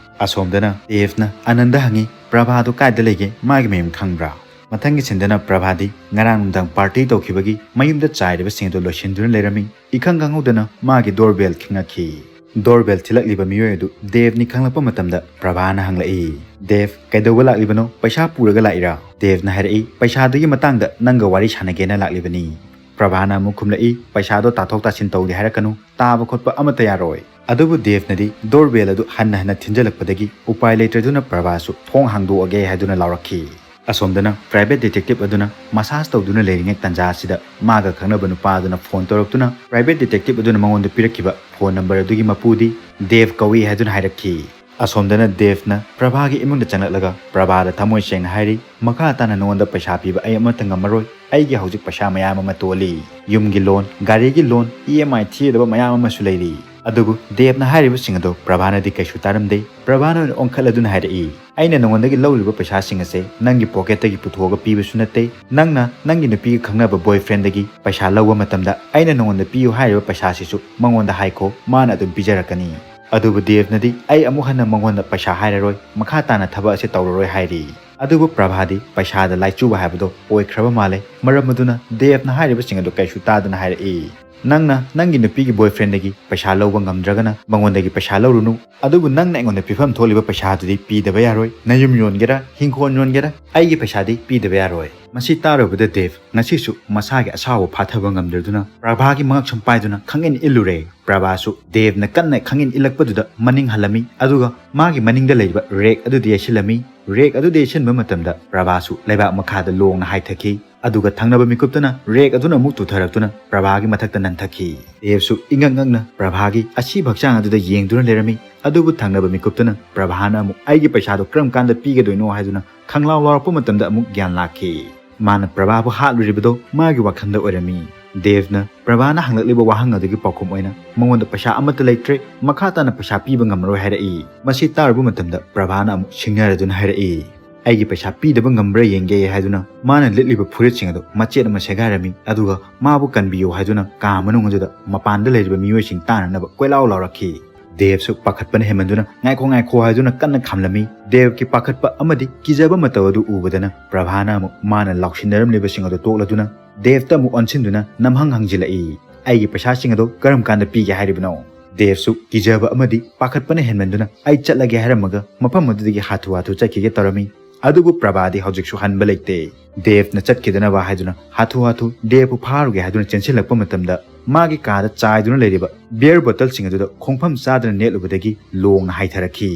ꯑꯁꯣꯝꯗꯅ ꯗꯦꯚꯅ ꯑꯅꯟꯗ ꯍꯪꯉꯤ, "ꯄ꯭ꯔꯚꯥꯗꯨ ꯀꯥꯏꯗ ꯂꯩꯒꯦ? ꯃꯥꯒꯤ ꯃꯌꯨꯝ ꯈꯪꯕ꯭ꯔꯥ?" ꯃꯊꯪꯒꯤ sceneꯗꯅ ꯄ꯭ꯔꯚꯥꯗꯤ ꯉꯔꯥꯡ ꯅꯨꯡꯗꯥꯡ party ꯇꯧꯈꯤꯕꯒꯤ ꯃꯌꯨꯝꯗ ꯆꯥꯏꯔꯤꯕꯁꯤꯡ ꯑꯗꯨ ꯂꯣꯏꯁꯤꯟꯗꯨꯅ ꯂꯩꯔꯝꯃꯤ꯫ ꯏꯈꯪ ꯈꯪꯍꯧꯗꯅ ꯃꯥꯒꯤ doorbell ꯈꯤꯡꯉꯛꯈꯤ꯫ Doorbell ꯊꯤꯜꯂꯛꯂꯤꯕ ꯃꯤꯑꯣꯏ ꯑꯗꯨ ꯗꯦꯚꯅꯤ ꯈꯪꯂꯛꯄ ꯃꯇꯝꯗ ꯄ꯭ꯔꯚꯥꯅ ꯍꯪꯂꯛꯏ, "ꯗꯦꯚ, ꯀꯩꯗꯧꯕ ꯂꯥꯛꯂꯤꯕꯅꯣ? ꯄꯩꯁꯥ ꯄꯨꯔꯒ ꯂꯥꯛꯏꯔꯥ?" ꯗꯦꯚꯅ ꯍꯥꯏꯔꯛꯏ, "ꯄꯩꯁꯥꯗꯨꯒꯤ ꯃꯇꯥꯡꯗ ꯅꯪꯒ ꯋꯥꯔꯤ ꯁꯥꯟꯅꯒꯦꯅ ꯂꯥꯛꯂꯤꯕꯅꯤ꯫" ꯄ꯭ꯔꯚꯥꯅ ꯑꯃꯨꯛ ꯈꯨꯝꯂꯛꯏ, "ꯄꯩꯁꯥꯗꯣ ꯇꯥꯊꯣꯛ ꯇꯥꯁꯤꯟ ꯇꯧꯗꯦ ꯍꯥꯏꯔꯛꯀꯅꯨ, ꯇꯥꯕ ꯈꯣꯠꯄ ꯑꯃꯠꯇ ꯌꯥꯔꯣꯏ꯫" ꯑꯗꯨꯕꯨ ꯗꯦꯚꯅꯗꯤ doorbell ꯑꯗꯨ ꯍꯟꯅ ꯍꯟꯅ ꯊꯤꯟꯖꯤꯜꯂꯛꯄꯗꯒꯤ ꯎꯄꯥꯏ ꯂꯩꯇ꯭ꯔꯗꯨꯅ ꯄ꯭ꯔꯚꯥꯁꯨ "ꯊꯣꯡ ꯍꯥꯡꯗꯣꯛꯑꯒꯦ" ꯍꯥꯏꯗꯨꯅ ꯂꯥꯎꯔꯛꯈꯤ꯫ ꯑꯁꯣꯝꯗꯅ private detective ꯑꯗꯨꯅ massage ꯇꯧꯗꯨꯅ ꯂꯩꯔꯤꯉꯩ ꯇꯥꯟꯖꯥ ꯑꯁꯤꯗ ꯃꯥꯒ ꯈꯪꯅꯕ ꯅꯨꯄꯥ ꯑꯗꯨꯅ phone ꯇꯧꯔꯛꯇꯨꯅ private detective ꯑꯗꯨꯅ ꯃꯉꯣꯟꯗ ꯄꯤꯔꯛꯈꯤꯕ phone number ꯑꯗꯨꯒꯤ ꯃꯄꯨꯗꯤ ꯗꯦꯚ ꯀꯧꯏ ꯍꯥꯏꯗꯨꯅ ꯍꯥꯏꯔꯛꯈꯤ꯫ ꯑꯁꯣꯝꯗꯅ ꯗꯦꯚꯅ ꯄ꯭ꯔꯚꯥꯒꯤ ꯏꯃꯨꯡꯗ ꯆꯪꯂꯛꯂꯒ ꯄ꯭ꯔꯚꯥꯗ ꯊꯃꯣꯏ ꯁꯦꯡꯅ ꯍꯥꯏꯔꯤ, "ꯃꯈꯥ ꯇꯥꯅ ꯅꯉꯣꯟꯗ ꯄꯩꯁꯥ ꯄꯤꯕ ꯑꯩ ꯑꯃꯠꯇ ꯉꯝꯃꯔꯣꯏ꯫ ꯑꯩꯒꯤ ꯍꯧꯖꯤꯛ ꯄꯩꯁꯥ ꯃꯌꯥꯝ ꯑꯃ ꯇꯣꯜꯂꯤ꯫ ꯌꯨꯝꯒꯤ loan, ꯒꯥꯔꯤꯒꯤ loan, EMI ꯊꯤꯒꯗꯕ ꯃꯌꯥꯝ ꯑꯃꯁꯨ ꯂꯩꯔꯤ꯫" ꯑꯗꯨꯕꯨ ꯗꯦꯚꯅ ꯍꯥꯏꯔꯤꯕꯁꯤꯡ ꯑꯗꯨ ꯄ꯭ꯔꯚꯥꯅꯗꯤ ꯀꯩꯁꯨ ꯇꯥꯔꯝꯗꯦ꯫ ꯄ꯭ꯔꯚꯥꯅ ꯑꯣꯏꯅ ꯑꯣꯟꯈꯠꯂꯗꯨꯅ ꯍꯥꯏꯔꯛꯏ, "ꯑꯩꯅ ꯅꯉꯣꯟꯗꯒꯤ ꯂꯧꯔꯤꯕ ꯄꯩꯁꯥꯁꯤꯡ ꯑꯁꯦ ꯅꯪꯒꯤ pocketꯇꯒꯤ ꯄꯨꯊꯣꯛꯑꯒ ꯄꯤꯕꯁꯨ ꯅꯠꯇꯦ꯫ ꯅꯪꯅ ꯅꯪꯒꯤ ꯅꯨꯄꯤꯒ ꯈꯪꯅꯕ boyfriendꯗꯒꯤ ꯄꯩꯁꯥ ꯂꯧꯕ ꯃꯇꯝꯗ ꯑꯩꯅ ꯅꯉꯣꯟꯗ ꯄꯤꯌꯨ ꯍꯥꯏꯔꯤꯕ ꯄꯩꯁꯥꯁꯤꯁꯨ ꯃꯉꯣꯟꯗ ꯍꯥꯏꯈꯣ, ꯃꯥꯅ ꯑꯗꯨꯝ ꯄꯤꯖꯔꯛꯀꯅꯤ꯫" ꯑꯗꯨꯕꯨ ꯗꯦꯚꯅꯗꯤ, "ꯑꯩ ꯑꯃꯨꯛ ꯍꯟꯅ ꯃꯉꯣꯟꯗ ꯄꯩꯁꯥ ꯍꯥꯏꯔꯔꯣꯏ, ꯃꯈꯥ ꯇꯥꯅ ꯊꯕꯛ ꯑꯁꯤ ꯇꯧꯔꯔꯣꯏ" ꯍꯥꯏꯔꯤ꯫ ꯑꯗꯨꯕꯨ ꯄ꯭ꯔꯚꯥꯗꯤ ꯄꯩꯁꯥꯗ ꯂꯥꯏꯆꯨꯕ ꯍꯥꯏꯕꯗꯣ ꯑꯣꯏꯈ꯭ꯔꯕ ꯃꯥꯜꯂꯦ꯫ ꯃꯔꯝ ꯑꯗꯨꯅ ꯗꯦꯚꯅ ꯍꯥꯏꯔꯤꯕꯁꯤꯡ ꯑꯗꯨ ꯀꯩꯁꯨ ꯇꯥꯗꯅ ꯍꯥꯏꯔꯛꯏ, "ꯅꯪꯅ ꯅꯪꯒꯤ ꯅꯨꯄꯤꯒꯤ boyfriendꯗꯒꯤ ꯄꯩꯁꯥ ꯂꯧꯕ ꯉꯝꯗ꯭ꯔꯒꯅ ꯃꯉꯣꯟꯗꯒꯤ ꯄꯩꯁꯥ ꯂꯧꯔꯨꯅꯨ꯫ ꯑꯗꯨꯕꯨ ꯅꯪꯅ ꯑꯩꯉꯣꯟꯗ ꯄꯤꯐꯝ ꯊꯣꯛꯂꯤꯕ ꯄꯩꯁꯥꯗꯨꯗꯤ ꯄꯤꯗꯕ ꯌꯥꯔꯣꯏ꯫ ꯅꯌꯨꯝ ꯌꯣꯟꯒꯦꯔꯥ, ꯍꯤꯡꯈꯣꯜ ꯌꯣꯟꯒꯦꯔꯥ, ꯑꯩꯒꯤ ꯄꯩꯁꯥꯗꯤ ꯄꯤꯗꯕ ꯌꯥꯔꯣꯏ꯫" ꯃꯁꯤ ꯇꯥꯔꯨꯕꯗ ꯗꯦꯚ ꯉꯁꯤꯁꯨ ꯃꯁꯥꯒꯤ ꯑꯁꯥꯎꯕ ꯐꯥꯊꯕ ꯉꯝꯗ꯭ꯔꯗꯨꯅ ꯄ꯭ꯔꯚꯥꯒꯤ ꯃꯉꯛꯁꯝ ꯄꯥꯏꯗꯨꯅ ꯈꯪꯏꯟ ꯏꯜꯂꯨꯔꯦ꯫ ꯄ꯭ꯔꯚꯥꯁꯨ ꯗꯦꯚꯅ ꯀꯟꯅ ꯈꯪꯏꯟ ꯏꯜꯂꯛꯄꯗꯨꯗ ꯃꯅꯤꯡ ꯍꯜꯂꯝꯃꯤ, ꯑꯗꯨꯒ ꯃꯥꯒꯤ ꯃꯅꯤꯡꯗ ꯂꯩꯕ rack ꯑꯗꯨꯗ ꯌꯩꯁꯤꯜꯂꯝꯃꯤ꯫ Rack ꯑꯗꯨꯗ ꯌꯩꯁꯤꯟꯕ ꯃꯇꯝꯗ ꯄ꯭ꯔꯚꯥꯁꯨ ꯂꯩꯕꯥꯛ ꯃꯈꯥꯗ ꯂꯣꯡꯅ ꯍꯥꯏꯊꯈꯤ꯫ ꯑꯗꯨꯒ ꯊꯪꯅꯕ ꯃꯤꯀꯨꯞꯇꯅ rack ꯑꯗꯨꯅ ꯑꯃꯨꯛ ꯇꯨꯊꯔꯛꯇꯨꯅ ꯄ꯭ꯔꯚꯥꯒꯤ ꯃꯊꯛꯇ ꯅꯟꯊꯈꯤ꯫ ꯗꯦꯚꯁꯨ ꯏꯉꯛ ꯉꯛꯅ ꯄ꯭ꯔꯚꯥꯒꯤ ꯑꯁꯤꯕ ꯍꯛꯆꯥꯡ ꯑꯗꯨꯗ ꯌꯦꯡꯗꯨꯅ ꯂꯩꯔꯝꯃꯤ꯫ ꯑꯗꯨꯕꯨ ꯊꯪꯅꯕ ꯃꯤꯀꯨꯞꯇꯅ ꯄ꯭ꯔꯚꯥꯅ ꯑꯃꯨꯛ "ꯑꯩꯒꯤ ꯄꯩꯁꯥꯗꯣ ꯀꯔꯝ ꯀꯥꯟꯗ ꯄꯤꯒꯗꯣꯏꯅꯣ?" ꯍꯥꯏꯗꯨꯅ ꯈꯪꯂꯥꯎ ꯂꯥꯎꯔꯛꯄ ꯃꯇꯝꯗ ꯑꯃꯨꯛ ꯒ꯭ꯌꯥꯟ ꯂꯥꯛꯈꯤ꯫ ꯃꯥꯅ ꯄ꯭ꯔꯚꯥꯕꯨ ꯍꯥꯠꯂꯨꯔꯤꯕꯗꯣ ꯃꯥꯒꯤ ꯋꯥꯈꯜꯗ ꯑꯣꯏꯔꯝꯃꯤ꯫ ꯗꯦꯕꯅ ꯄ꯭ꯔꯚꯥꯅ ꯍꯪꯂꯛꯂꯤꯕ ꯋꯥꯍꯪ ꯑꯗꯨꯒꯤ ꯄꯥꯎꯈꯨꯝ ꯑꯣꯏꯅ ꯃꯉꯣꯟꯗ ꯄꯩꯁꯥ ꯑꯃꯠꯇ ꯂꯩꯇ꯭ꯔꯦ, ꯃꯈꯥ ꯇꯥꯅ ꯄꯩꯁꯥ ꯄꯤꯕ ꯉꯝꯃꯔꯣꯏ ꯍꯥꯏꯔꯛꯏ꯫ ꯃꯁꯤ ꯇꯥꯔꯨꯕ ꯃꯇꯝꯗ ꯄ꯭ꯔꯚꯥꯅ ꯑꯃꯨꯛ ꯁꯤꯡꯅꯔꯗꯨꯅ ꯍꯥꯏꯔꯛꯏ, ꯑꯩꯒꯤ ꯄꯩꯁꯥ ꯄꯤꯗꯕ ꯉꯝꯕ꯭ꯔꯥ ꯌꯦꯡꯒꯦ ꯍꯥꯏꯗꯨꯅ ꯃꯥꯅ ꯂꯤꯠꯂꯤꯕ ꯐꯨꯔꯤꯠꯁꯤꯡ ꯑꯗꯨ ꯃꯆꯦꯠ ꯑꯃ ꯁꯦꯒꯥꯏꯔꯝꯃꯤ, ꯑꯗꯨꯒ ꯃꯥꯕꯨ ꯀꯟꯕꯤꯌꯨ ꯍꯥꯏꯗꯨꯅ ꯀꯥ ꯃꯅꯨꯡ ꯑꯗꯨꯗ ꯃꯄꯥꯟꯗ ꯂꯩꯔꯤꯕ ꯃꯤꯑꯣꯏꯁꯤꯡ ꯇꯥꯅꯅꯕ ꯀꯣꯏꯂꯥꯎ ꯂꯥꯎꯔꯛꯈꯤ꯫ ꯗꯦꯕꯁꯨ ꯄꯥꯈꯠꯄꯅ ꯍꯦꯟꯃꯟꯗꯨꯅ ꯉꯥꯏꯈꯣ ꯉꯥꯏꯈꯣ ꯍꯥꯏꯗꯨꯅ ꯀꯟꯅ ꯈꯥꯝꯂꯝꯃꯤ꯫ ꯗꯦꯕꯀꯤ ꯄꯥꯈꯠꯄ ꯑꯃꯗꯤ ꯀꯤꯖꯕ ꯃꯇꯧ ꯑꯗꯨ ꯎꯕꯗꯅ ꯄ꯭ꯔꯚꯥꯅ ꯑꯃꯨꯛ ꯃꯥꯅ ꯂꯥꯎꯁꯤꯟꯅꯔꯝꯂꯤꯕꯁꯤꯡ ꯑꯗꯨ ꯇꯣꯛꯂꯗꯨꯅ ꯗꯦꯕꯇ ꯑꯃꯨꯛ ꯑꯣꯟꯁꯤꯟꯗꯨꯅ ꯅꯝꯍꯪ ꯍꯪꯖꯤꯜꯂꯛꯏ, ꯑꯩꯒꯤ ꯄꯩꯁꯥꯁꯤꯡ ꯑꯗꯨ ꯀꯔꯝ ꯀꯥꯟꯗ ꯄꯤꯒꯦ ꯍꯥꯏꯔꯤꯕꯅꯣ? ꯗꯦꯕꯁꯨ ꯀꯤꯖꯕ ꯑꯃꯗꯤ ꯄꯥꯈꯠꯄꯅ ꯍꯦꯟꯃꯟꯗꯨꯅ ꯑꯩ ꯆꯠꯂꯒꯦ ꯍꯥꯏꯔꯝꯃꯒ ꯃꯐꯝ ꯑꯗꯨꯗꯒꯤ ꯍꯥꯊꯨ ꯍꯥꯊꯨ ꯆꯠꯈꯤꯒꯦ ꯇꯧꯔꯝꯃꯤ꯫ ꯑꯗꯨꯕꯨ ꯄ꯭ꯔꯚꯥꯗꯤ ꯍꯧꯖꯤꯛꯁꯨ ꯍꯟꯕ ꯂꯩꯇꯦ꯫ ꯗꯦꯕꯅ ꯆꯠꯈꯤꯗꯅꯕ ꯍꯥꯏꯗꯨꯅ ꯍꯥꯊꯨ ꯍꯥꯊꯨ ꯗꯦꯕꯄꯨ ꯐꯥꯔꯨꯒꯦ ꯍꯥꯏꯗꯨꯅ ꯆꯦꯟꯁꯤꯜꯂꯛꯄ ꯃꯇꯝꯗ ꯃꯥꯒꯤ ꯀꯥꯗ ꯆꯥꯏꯗꯨꯅ ꯂꯩꯔꯤꯕ ꯕꯤꯌꯔ ꯕꯣꯇꯜꯁꯤꯡ ꯑꯗꯨꯗ ꯈꯣꯡꯐꯝ ꯆꯥꯗꯅ ꯅꯦꯠꯂꯨꯕꯗꯒꯤ ꯂꯣꯡꯅ ꯍꯥꯏꯊꯔꯛꯈꯤ꯫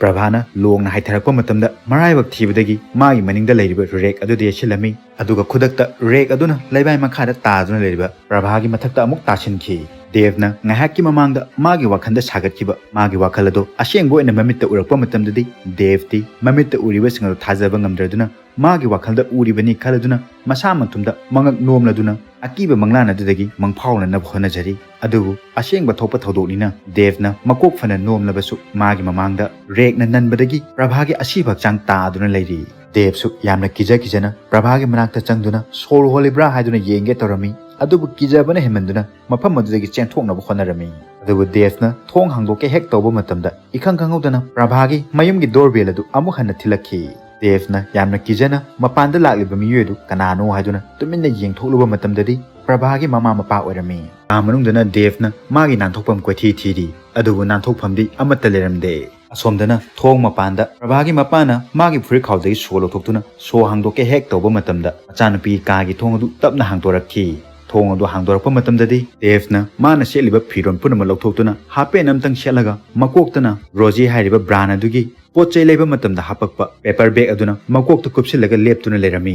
ꯄ꯭ꯔꯚꯥꯅ ꯂꯣꯡꯅ ꯍꯥꯏꯊꯔꯛꯄ ꯃꯇꯝꯗ ꯃꯔꯥꯏꯕꯛ ꯊꯤꯕꯗꯒꯤ ꯃꯥꯒꯤ ꯃꯅꯤꯡꯗ ꯂꯩꯔꯤꯕ ꯔꯦꯛ ꯑꯗꯨꯗ ꯌꯦꯠꯁꯤꯜꯂꯝꯃꯤ꯫ ꯑꯗꯨꯒ ꯈꯨꯗꯛꯇ ꯔꯦꯛ ꯑꯗꯨꯅ ꯂꯩꯃꯥꯏ ꯃꯈꯥꯗ ꯇꯥꯗꯨꯅ ꯂꯩꯔꯤꯕ ꯄ꯭ꯔꯚꯥꯒꯤ ꯃꯊꯛꯇ ꯑꯃꯨꯛ ꯇꯥꯁꯤꯟꯈꯤ꯫ ꯗꯦꯕꯅ ꯉꯥꯏꯍꯥꯛꯀꯤ ꯃꯃꯥꯡꯗ ꯃꯥꯒꯤ ꯋꯥꯈꯜꯗ ꯁꯥꯒꯠꯈꯤꯕ ꯃꯥꯒꯤ ꯋꯥꯈꯜ ꯑꯗꯨ ꯑꯁꯦꯡꯕ ꯑꯣꯏꯅ ꯃꯃꯤꯠꯇ ꯎꯔꯛꯄ ꯃꯇꯝꯗꯗꯤ ꯗꯦꯕꯇꯤ ꯃꯃꯤꯠꯇ ꯎꯔꯤꯕꯁꯤꯡ ꯑꯗꯨ ꯊꯥꯖꯕ ꯉꯝꯗ꯭ꯔꯗꯨꯅ ꯃꯥꯒꯤ ꯋꯥꯈꯜꯗ ꯎꯔꯤꯕꯅꯤ ꯈꯜꯂꯗꯨꯅ ꯃꯁꯥ ꯃꯊꯨꯝꯗ ꯃꯉꯛ ꯅꯣꯝꯂꯗꯨꯅ ꯑꯀꯤꯕ ꯃꯪꯂꯥꯟ ꯑꯗꯨꯗꯒꯤ ꯃꯪꯐꯥꯎꯅꯅꯕ ꯍꯣꯠꯅꯖꯔꯤ꯫ ꯑꯗꯨꯕꯨ ꯑꯁꯦꯡꯕ ꯊꯣꯛꯄ ꯊꯧꯗꯣꯛꯅꯤꯅ ꯗꯦꯕꯅ ꯃꯀꯣꯛ ꯐꯅ ꯅꯣꯝꯂꯕꯁꯨ ꯃꯥꯒꯤ ꯃꯃꯥꯡꯗ ꯔꯦꯛꯅ ꯅꯟꯕꯗꯒꯤ ꯄ꯭ꯔꯚꯥꯒꯤ ꯑꯁꯤꯕ ꯍꯛꯆꯥꯡ ꯇꯥꯗꯨꯅ ꯂꯩꯔꯤ꯫ ꯗꯦꯕꯁꯨ ꯌꯥꯝꯅ ꯀꯤꯖ ꯀꯤꯖꯅ ꯄ꯭ꯔꯚꯥꯒꯤ ꯃꯅꯥꯛꯇ ꯆꯪꯗꯨꯅ ꯁꯣꯔ ꯍꯣꯜꯂꯤꯕ꯭ꯔꯥ ꯍꯥꯏꯗꯨꯅ ꯌꯦꯡꯒꯦ ꯇꯧꯔꯝꯃꯤ꯫ ꯑꯗꯨꯕꯨ ꯀꯤꯖꯕꯅ ꯍꯦꯟꯃꯟꯗꯨꯅ ꯃꯐꯝ ꯑꯗꯨꯗꯒꯤ ꯆꯦꯟꯊꯣꯛꯅꯕ ꯍꯣꯠꯅꯔꯝꯃꯤ꯫ ꯑꯗꯨꯕꯨ ꯗꯦꯕꯅ ꯊꯣꯡ ꯍꯥꯡꯗꯣꯛꯀꯦ ꯍꯦꯛ ꯇꯧꯕ ꯃꯇꯝꯗ ꯏꯈꯪ ꯈꯪꯍꯧꯗꯅ ꯄ꯭ꯔꯚꯥꯒꯤ ꯃꯌꯨꯝꯒꯤ ꯗꯣꯔꯕꯦꯜ ꯑꯗꯨ ꯑꯃꯨꯛ ꯍꯟꯅ ꯊꯤꯜꯂꯛꯈꯤ꯫ ꯗꯦꯕꯅ ꯌꯥꯝꯅ ꯀꯤꯖꯅ ꯃꯄꯥꯟꯗ ꯂꯥꯛꯂꯤꯕ ꯃꯤꯑꯣꯏ ꯑꯗꯨ ꯀꯅꯥꯅꯣ ꯍꯥꯏꯗꯨꯅ ꯇꯨꯃꯤꯟꯅ ꯌꯦꯡꯊꯣꯛꯂꯨꯕ ꯃꯇꯝꯗꯗꯤ ꯄ꯭ꯔꯚꯥꯒꯤ ꯃꯃꯥ ꯃꯄꯥ ꯑꯣꯏꯔꯝꯃꯤ꯫ ꯀꯥ ꯃꯅꯨꯡꯗꯅ ꯗꯦꯕꯅ ꯃꯥꯒꯤ ꯅꯥꯟꯊꯣꯛꯐꯝ ꯀꯣꯏꯊꯤ ꯊꯤꯔꯤ, ꯑꯗꯨꯕꯨ ꯅꯥꯟꯊꯣꯛꯐꯝꯗꯤ ꯑꯃꯠꯇ ꯂꯩꯔꯝꯗꯦ꯫ ꯑꯁꯣꯝꯗꯅ ꯊꯣꯡ ꯃꯄꯥꯟꯗ ꯄ꯭ꯔꯚꯥꯒꯤ ꯃꯄꯥꯅ ꯃꯥꯒꯤ ꯐꯨꯔꯤꯠꯈꯥꯎꯗꯒꯤ ꯁꯣ ꯂꯧꯊꯣꯛꯇꯨꯅ ꯁꯣ ꯍꯥꯡꯗꯣꯛꯀꯦ ꯍꯦꯛ ꯇꯧꯕ ꯃꯇꯝꯗ ꯃꯆꯥꯅꯨꯄꯤꯒꯤ ꯀꯥꯒꯤ ꯊꯣꯡ ꯑꯗꯨ ꯇꯞꯅ ꯍꯥꯡꯗꯣꯔꯛꯈꯤ꯫ ꯊꯣꯡ ꯑꯗꯨ ꯍꯥꯡꯗꯣꯔꯛꯄ ꯃꯇꯝꯗꯗꯤ ꯗꯦꯕꯅ ꯃꯥꯅ ꯁꯦꯠꯂꯤꯕ ꯐꯤꯔꯣꯜ ꯄꯨꯝꯅꯃꯛ ꯂꯧꯊꯣꯛꯇꯨꯅ ꯍꯥꯄꯦꯟ ꯑꯃꯇꯪ ꯁꯦꯠꯂꯒ ꯃꯀꯣꯛꯇꯅ ꯔꯣꯖꯤ ꯍꯥꯏꯔꯤꯕ ꯕ꯭ꯔꯥꯟ ꯑꯗꯨꯒꯤ ꯄꯣꯠ ꯆꯩ ꯂꯩꯕ ꯃꯇꯝꯗ ꯍꯥꯄꯛꯄ ꯄꯦꯄꯔ ꯕꯦꯒ ꯑꯗꯨꯅ ꯃꯀꯣꯛꯇ ꯀꯨꯞꯁꯤꯜꯂꯒ ꯂꯦꯞꯇꯨꯅ ꯂꯩꯔꯝꯃꯤ꯫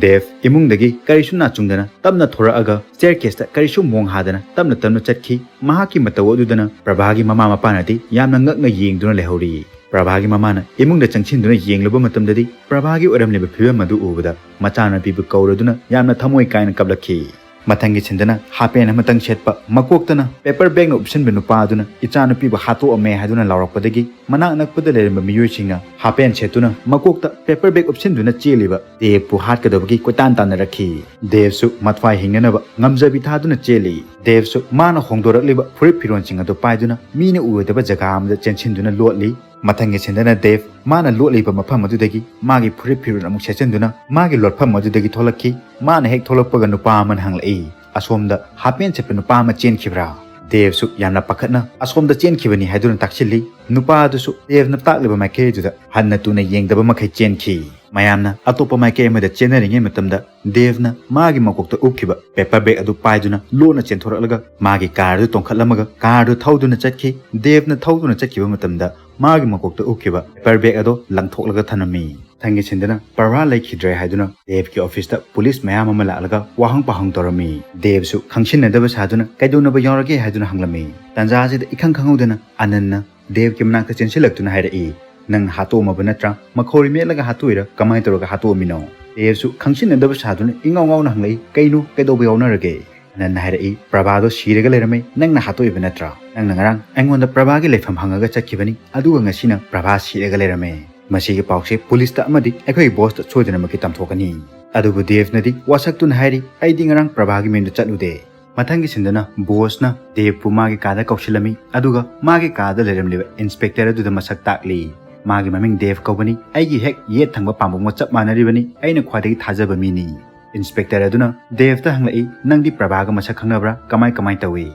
ꯗꯦꯕ ꯏꯃꯨꯡꯗꯒꯤ ꯀꯔꯤꯁꯨ ꯅꯥꯆꯨꯡꯗꯅ ꯇꯞꯅ ꯊꯣꯔꯛꯑꯒ ꯁ꯭ꯇꯦꯌꯔꯀꯦꯁꯇ ꯀꯔꯤꯁꯨ ꯃꯣꯡ ꯍꯥꯗꯅ ꯇꯞꯅ ꯇꯞꯅ ꯆꯠꯈꯤ꯫ ꯃꯍꯥꯛꯀꯤ ꯃꯇꯧ ꯑꯗꯨꯗꯅ ꯄ꯭ꯔꯚꯥꯒꯤ ꯃꯃꯥ ꯃꯄꯥꯅꯗꯤ ꯌꯥꯝꯅ ꯉꯛꯅ ꯌꯦꯡꯗꯨꯅ ꯂꯩꯍꯧꯔꯤ꯫ ꯄ꯭ꯔꯚꯥꯒꯤ ꯃꯃꯥꯅ ꯏꯃꯨꯡꯗ ꯆꯪꯁꯤꯟꯗꯨꯅ ꯌꯦꯡꯂꯨꯕ ꯃꯇꯝꯗꯗꯤ ꯄ꯭ꯔꯚꯥꯒꯤ ꯑꯣꯏꯔꯝꯂꯤꯕ ꯐꯤꯕꯝ ꯑꯗꯨ ꯎꯕꯗ ꯃꯆꯥꯅꯨꯄꯤꯕꯨ ꯀꯧꯔꯗꯨꯅ ꯌꯥꯝꯅ ꯊꯃꯣꯏ ꯀꯥꯏꯅ ꯀꯞꯂꯛꯈꯤ꯫ ꯃꯊꯪꯒꯤ ꯁꯤꯟꯗꯅ ꯍꯥꯄꯦꯟ ꯑꯃꯇꯪ ꯁꯦꯠꯄ, ꯃꯀꯣꯛꯇꯅ ꯄꯦꯄꯔ ꯕꯦꯒꯅ ꯎꯞꯁꯤꯟꯕ ꯅꯨꯄꯥ ꯑꯗꯨꯅ ꯏꯆꯥꯅꯨꯄꯤꯕꯨ ꯍꯥꯠꯇꯣꯛꯑꯝꯃꯦ ꯍꯥꯏꯗꯨꯅ ꯂꯥꯎꯔꯛꯄꯗꯒꯤ ꯃꯅꯥꯛ ꯅꯛꯄꯗ ꯂꯩꯔꯝꯕ ꯃꯤꯑꯣꯏꯁꯤꯡꯅ ꯍꯥꯄꯦꯟ ꯁꯦꯠꯇꯨꯅ ꯃꯀꯣꯛꯇ ꯄꯦꯄꯔ ꯕꯦꯒ ꯎꯞꯁꯤꯟꯗꯨꯅ ꯆꯦꯜꯂꯤꯕ ꯗꯦꯕꯄꯨ ꯍꯥꯠꯀꯗꯕꯒꯤ ꯀꯣꯏꯇꯥꯟ ꯇꯥꯟꯅꯔꯛꯈꯤ꯫ ꯗꯦꯕꯁꯨ ꯃꯊ꯭ꯋꯥꯏ ꯍꯤꯡꯅꯅꯕ ꯉꯝꯖꯕꯤ ꯊꯥꯗꯨꯅ ꯆꯦꯜꯂꯤ꯫ ꯗꯦꯕꯁꯨ ꯃꯥꯅ ꯍꯣꯡꯗꯣꯔꯛꯂꯤꯕ ꯐꯨꯔꯤꯠ ꯐꯤꯔꯣꯟꯁꯤꯡ ꯑꯗꯨ ꯄꯥꯏꯗꯨꯅ ꯃꯤꯅ ꯎꯔꯣꯏꯗꯕ ꯖꯒꯥ ꯑꯃꯗ ꯆꯦꯟꯁꯤꯟꯗꯨꯅ ꯂꯣꯠꯂꯤ꯫ ꯃꯊꯪꯒꯤ ꯁꯤꯟꯗꯅ ꯗꯦꯕ ꯃꯥꯅ ꯂꯣꯠꯂꯤꯕ ꯃꯐꯝ ꯑꯗꯨꯗꯒꯤ ꯃꯥꯒꯤ ꯐꯨꯔꯤꯠ ꯐꯤꯔꯣꯜ ꯑꯃꯨꯛ ꯁꯦꯠꯆꯤꯟꯗꯨꯅ ꯃꯥꯒꯤ ꯂꯣꯠꯐꯝ ꯑꯗꯨꯗꯒꯤ ꯊꯣꯛꯂꯛꯈꯤ꯫ ꯃꯥꯅ ꯍꯦꯛ ꯊꯣꯛꯂꯛꯄꯒ ꯅꯨꯄꯥ ꯑꯃꯅ ꯍꯪꯂꯛꯏ, "ꯑꯁꯣꯝꯗ ꯍꯥꯄꯦꯟ ꯁꯦꯠꯄ ꯅꯨꯄꯥ ꯑꯃ ꯆꯦꯟꯈꯤꯕ꯭ꯔꯥ?" ꯗꯦꯕꯁꯨ ꯌꯥꯝꯅ ꯄꯥꯈꯠꯅ ꯑꯁꯣꯝꯗ ꯆꯦꯟꯈꯤꯕꯅꯤ ꯍꯥꯏꯗꯨꯅ ꯇꯥꯛꯁꯤꯜꯂꯤ꯫ ꯅꯨꯄꯥ ꯑꯗꯨꯁꯨ ꯗꯦꯕꯅ ꯇꯥꯛꯂꯤꯕ ꯃꯥꯏꯀꯩ ꯑꯗꯨꯗ ꯍꯟꯅ ꯇꯨꯅ ꯌꯦꯡꯗꯕ ꯃꯈꯩ ꯆꯦꯟꯈꯤ꯫ ꯃꯌꯥꯝꯅ ꯑꯇꯣꯞꯄ ꯃꯥꯏꯀꯩ ꯑꯃꯗ ꯆꯦꯟꯅꯔꯤꯉꯩ ꯃꯇꯝꯗ ꯗꯦꯕꯅ ꯃꯥꯒꯤ ꯃꯀꯣꯛꯇ ꯎꯞꯈꯤꯕ ꯄꯦꯄꯔ ꯕꯦꯒ ꯑꯗꯨ ꯄꯥꯏꯗꯨꯅ ꯂꯣꯟꯅ ꯆꯦꯟꯊꯣꯔꯛꯂꯒ ꯃꯥꯒꯤ ꯀꯥꯔ ꯑꯗꯨ ꯇꯣꯡꯈꯠꯂꯝꯃꯒ ꯀꯥꯔ ꯑꯗꯨ ꯊꯧꯗꯨꯅ ꯆꯠꯈꯤ꯫ ꯗꯦꯕꯅ ꯊꯧꯗꯨꯅ ꯆꯠꯈꯤꯕ ꯃꯇꯝꯗ ꯃꯥꯒꯤ ꯃꯀꯣꯛꯇ ꯎꯞꯈꯤꯕ ꯄꯦꯄꯔ ꯕꯦꯒ ꯑꯗꯨ ꯂꯪꯊꯣꯛꯂꯒ ꯊꯅꯝꯃꯤ꯫ ꯃꯊꯪꯒꯤ ꯁꯤꯟꯗꯅ ꯄ꯭ꯔꯚꯥ ꯂꯩꯈꯤꯗ꯭ꯔꯦ ꯍꯥꯏꯗꯨꯅ ꯗꯦꯕꯀꯤ ꯑꯣꯐꯤꯁꯇ ꯄꯨꯂꯤꯁ ꯃꯌꯥꯝ ꯑꯃ ꯂꯥꯛꯂꯒ ꯋꯥꯍꯪ ꯄꯥꯎꯍꯪ ꯇꯧꯔꯝꯃꯤ꯫ ꯗꯦꯕꯁꯨ ꯈꯪꯁꯤꯟꯅꯗꯕ ꯁꯥꯗꯨꯅ ꯀꯩꯗꯧꯅꯕ ꯌꯥꯎꯔꯒꯦ ꯍꯥꯏꯗꯨꯅ ꯍꯪꯂꯝꯃꯤ꯫ ꯇꯥꯟꯖꯥꯁꯤꯗ ꯏꯈꯪ ꯈꯪꯍꯧꯗꯅ ꯑꯅꯟꯅ ꯗꯦꯕꯀꯤ ꯃꯅꯥꯛꯇ ꯆꯦꯟꯁꯤꯜꯂꯛꯇꯨꯅ ꯍꯥꯏꯔꯛꯏ, "ꯅꯪ ꯍꯥꯠꯇꯣꯛꯑꯝꯃꯕ ꯅꯠꯇ꯭ꯔꯥ? ꯃꯈꯧꯔꯤ ꯃꯦꯠꯂꯒ ꯍꯥꯠꯇꯣꯛꯏꯔꯥ? ꯀꯃꯥꯏꯅ ꯇꯧꯔꯒ ꯍꯥꯠꯇꯣꯛꯑꯝꯃꯤꯅꯣ?" ꯗꯦꯕꯁꯨ ꯈꯪꯁꯤꯟꯅꯗꯕ ꯁꯥꯗꯨꯅ ꯏꯉꯥꯎ ꯉꯥꯎꯅ ꯍꯪꯂꯛꯏ, "ꯀꯩꯅꯣ? ꯀꯩꯗꯧꯕ ꯌꯥꯎꯅꯔꯒꯦ?" ꯑꯅꯟꯅ ꯍꯥꯏꯔꯛꯏ, "ꯄ꯭ꯔꯚꯥꯗꯣ ꯁꯤꯔꯒ ꯂꯩꯔꯝꯃꯦ, ꯅꯪꯅ ꯍꯥꯠꯇꯣꯛꯏꯕ ꯅꯠꯇ꯭ꯔꯥ? ꯅꯪꯅ ꯉꯔꯥꯡ ꯑꯩꯉꯣꯟꯗ ꯄ꯭ꯔꯚꯥꯒꯤ ꯂꯩꯐꯝ ꯍꯪꯉꯒ ꯆꯠꯈꯤꯕꯅꯤ, ꯑꯗꯨꯒ ꯉꯁꯤꯅ ꯄ꯭ꯔꯚꯥ ꯁꯤꯔꯒ ꯂꯩꯔꯝꯃꯦ꯫ ꯃꯁꯤꯒꯤ ꯄꯥꯎꯁꯦ ꯄꯨꯂꯤꯁꯇ ꯑꯃꯗꯤ ꯑꯩꯈꯣꯏꯒꯤ ꯕꯣꯁꯇ ꯁꯣꯏꯗꯅꯃꯛꯀꯤ ꯇꯝꯊꯣꯛꯀꯅꯤ"꯫ ꯑꯗꯨꯕꯨ ꯗꯦꯕꯅꯗꯤ ꯋꯥꯁꯛꯇꯨꯅ ꯍꯥꯏꯔꯤ, "ꯑꯩꯗꯤ ꯉꯔꯥꯡ ꯄ꯭ꯔꯚꯥꯒꯤ ꯃꯌꯨꯝꯗ ꯆꯠꯂꯨꯗꯦ"꯫ ꯃꯊꯪꯒꯤ ꯁꯤꯟꯗꯅ ꯕꯣꯁꯅ ꯗꯦꯕꯄꯨ ꯃꯥꯒꯤ ꯀꯥꯗ ꯀꯧꯁꯤꯜꯂꯝꯃꯤ, ꯑꯗꯨꯒ ꯃꯥꯒꯤ ꯀꯥꯗ ꯂꯩꯔꯝꯂꯤꯕ ꯏꯟꯁꯄꯦꯛꯇꯔ ꯑꯗꯨꯗ ꯃꯁꯛ ꯇꯥꯛꯂꯤ꯫ "ꯃꯥꯒꯤ ꯃꯃꯤꯡ ꯗꯦꯕ ꯀꯧꯕꯅꯤ, ꯑꯩꯒꯤ ꯍꯦꯛ ꯌꯦꯠ ꯊꯪꯕ ꯄꯥꯝꯕꯣꯝꯒ ꯆꯞ ꯃꯥꯟꯅꯔꯤꯕꯅꯤ, ꯑꯩꯅ ꯈ꯭ꯋꯥꯏꯗꯒꯤ ꯊꯥꯖꯕ ꯃꯤꯅꯤ"꯫ ꯏꯟꯁꯄꯦꯛꯇꯔ ꯑꯗꯨꯅ ꯗꯦꯕꯇ ꯍꯪꯂꯛꯏ, "ꯅꯪꯗꯤ ꯄ꯭ꯔꯚꯥꯒ ꯃꯁꯛ ꯈꯪꯅꯕ꯭ꯔꯥ? ꯀꯃꯥꯏ ꯀꯃꯥꯏ ꯇꯧꯏ?"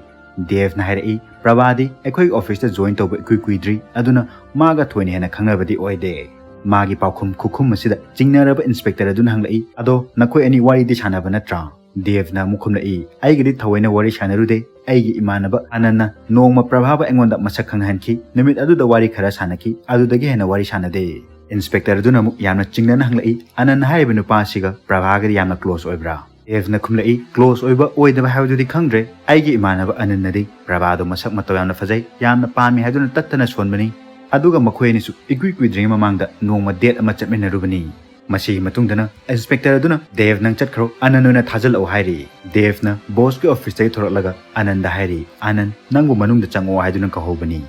ꯗꯦꯕꯅ ꯍꯥꯏꯔꯛꯏ, "ꯄ꯭ꯔꯚꯥꯗꯤ ꯑꯩꯈꯣꯏꯒꯤ ꯑꯣꯐꯤꯁꯇ ꯖꯣꯏꯟ ꯇꯧꯕ ꯏꯀꯨꯏ ꯀꯨꯏꯗ꯭ꯔꯤ, ꯑꯗꯨꯅ ꯃꯥꯒ ꯊꯣꯏꯅ ꯍꯦꯟꯅ ꯈꯪꯅꯕꯗꯤ ꯑꯣꯏꯗꯦ"꯫ ꯃꯥꯒꯤ ꯄꯥꯎꯈꯨꯝ ꯈꯨꯈꯨꯝ ꯑꯁꯤꯗ ꯆꯤꯡꯅꯔꯕ ꯏꯟꯁꯄꯦꯛꯇꯔ ꯑꯗꯨꯅ ꯍꯪꯂꯛꯏ, "ꯑꯗꯣ ꯅꯈꯣꯏ ꯑꯅꯤ ꯋꯥꯔꯤꯗꯤ ꯁꯥꯟꯅꯕ ꯅꯠꯇ꯭ꯔꯥ?" ꯗꯦꯕꯅ ꯑꯃꯨꯛ ꯈꯨꯝꯂꯛꯏ, "ꯑꯩꯒꯗꯤ ꯊꯑꯣꯏꯅ ꯋꯥꯔꯤ ꯁꯥꯟꯅꯔꯨꯗꯦ꯫ ꯑꯩꯒꯤ ꯏꯃꯥꯟꯅꯕ ꯑꯅꯟꯅ ꯅꯣꯡꯃ ꯄ꯭ꯔꯚꯥꯕ ꯑꯩꯉꯣꯟꯗ ꯃꯁꯛ ꯈꯪꯅꯍꯟꯈꯤ꯫ ꯅꯨꯃꯤꯠ ꯑꯗꯨꯗ ꯋꯥꯔꯤ ꯈꯔ ꯁꯥꯟꯅꯈꯤ, ꯑꯗꯨꯗꯒꯤ ꯍꯦꯟꯅ ꯋꯥꯔꯤ ꯁꯥꯟꯅꯗꯦ"꯫ ꯏꯟꯁꯄꯦꯛꯇꯔ ꯑꯗꯨꯅ ꯑꯃꯨꯛ ꯌꯥꯝꯅ ꯆꯤꯡꯅꯅ ꯍꯪꯂꯛꯏ, "ꯑꯅꯟ ꯍꯥꯏꯔꯤꯕ ꯅꯨꯄꯥ ꯑꯁꯤꯒ ꯄ꯭ꯔꯚꯥꯒꯗꯤ ꯌꯥꯝꯅ ꯀ꯭ꯂꯣꯁ ꯑꯣꯏꯕ꯭ꯔꯥ?" ꯗꯦꯕꯅ ꯈꯨꯝꯂꯛꯏ, "ꯀ꯭ꯂꯣꯁ ꯑꯣꯏꯕ ꯑꯣꯏꯗꯕ ꯍꯥꯏꯕꯗꯨꯗꯤ ꯈꯪꯗ꯭ꯔꯦ꯫ ꯑꯩꯒꯤ ꯏꯃꯥꯟꯅꯕ ꯑꯅꯟꯅꯗꯤ ꯄ꯭ꯔꯚꯥꯗꯣ ꯃꯁꯛ ꯃꯇꯧ ꯌꯥꯝꯅ ꯐꯖꯩ, ꯌꯥꯝꯅ ꯄꯥꯝꯃꯤ ꯍꯥꯏꯗꯨꯅ ꯇꯠꯇꯅ ꯁꯣꯟꯕꯅꯤ꯫ ꯑꯗꯨꯒ ꯃꯈꯣꯏ ꯑꯅꯤꯁꯨ ꯏꯀꯨꯏ ꯀꯨꯏꯗ꯭ꯔꯤꯉꯩ ꯃꯃꯥꯡꯗ ꯅꯣꯡꯃ ꯗꯦꯠ ꯑꯃ ꯆꯠꯃꯤꯟꯅꯔꯨꯕꯅꯤ"꯫ ꯃꯁꯤꯒꯤ ꯃꯇꯨꯡꯗꯅ ꯏꯟꯁꯄꯦꯛꯇꯔ ꯑꯗꯨꯅ, "ꯗꯦꯕ, ꯅꯪ ꯆꯠꯈ꯭ꯔꯣ, ꯑꯥꯅꯟꯗ ꯑꯣꯏꯅ ꯊꯥꯖꯤꯜꯂꯛꯑꯣ" ꯍꯥꯏꯔꯤ꯫ ꯗꯦꯕꯅ ꯕꯣꯁꯀꯤ ꯑꯣꯐꯤꯁꯇꯒꯤ ꯊꯣꯔꯛꯂꯒ ꯑꯥꯅꯟꯗ ꯍꯥꯏꯔꯤ, "ꯑꯥꯅꯟꯗ, ꯅꯪꯕꯨ ꯃꯅꯨꯡꯗ ꯆꯪꯉꯛꯑꯣ" ꯍꯥꯏꯗꯨꯅ ꯀꯧꯍꯧꯕꯅꯤ꯫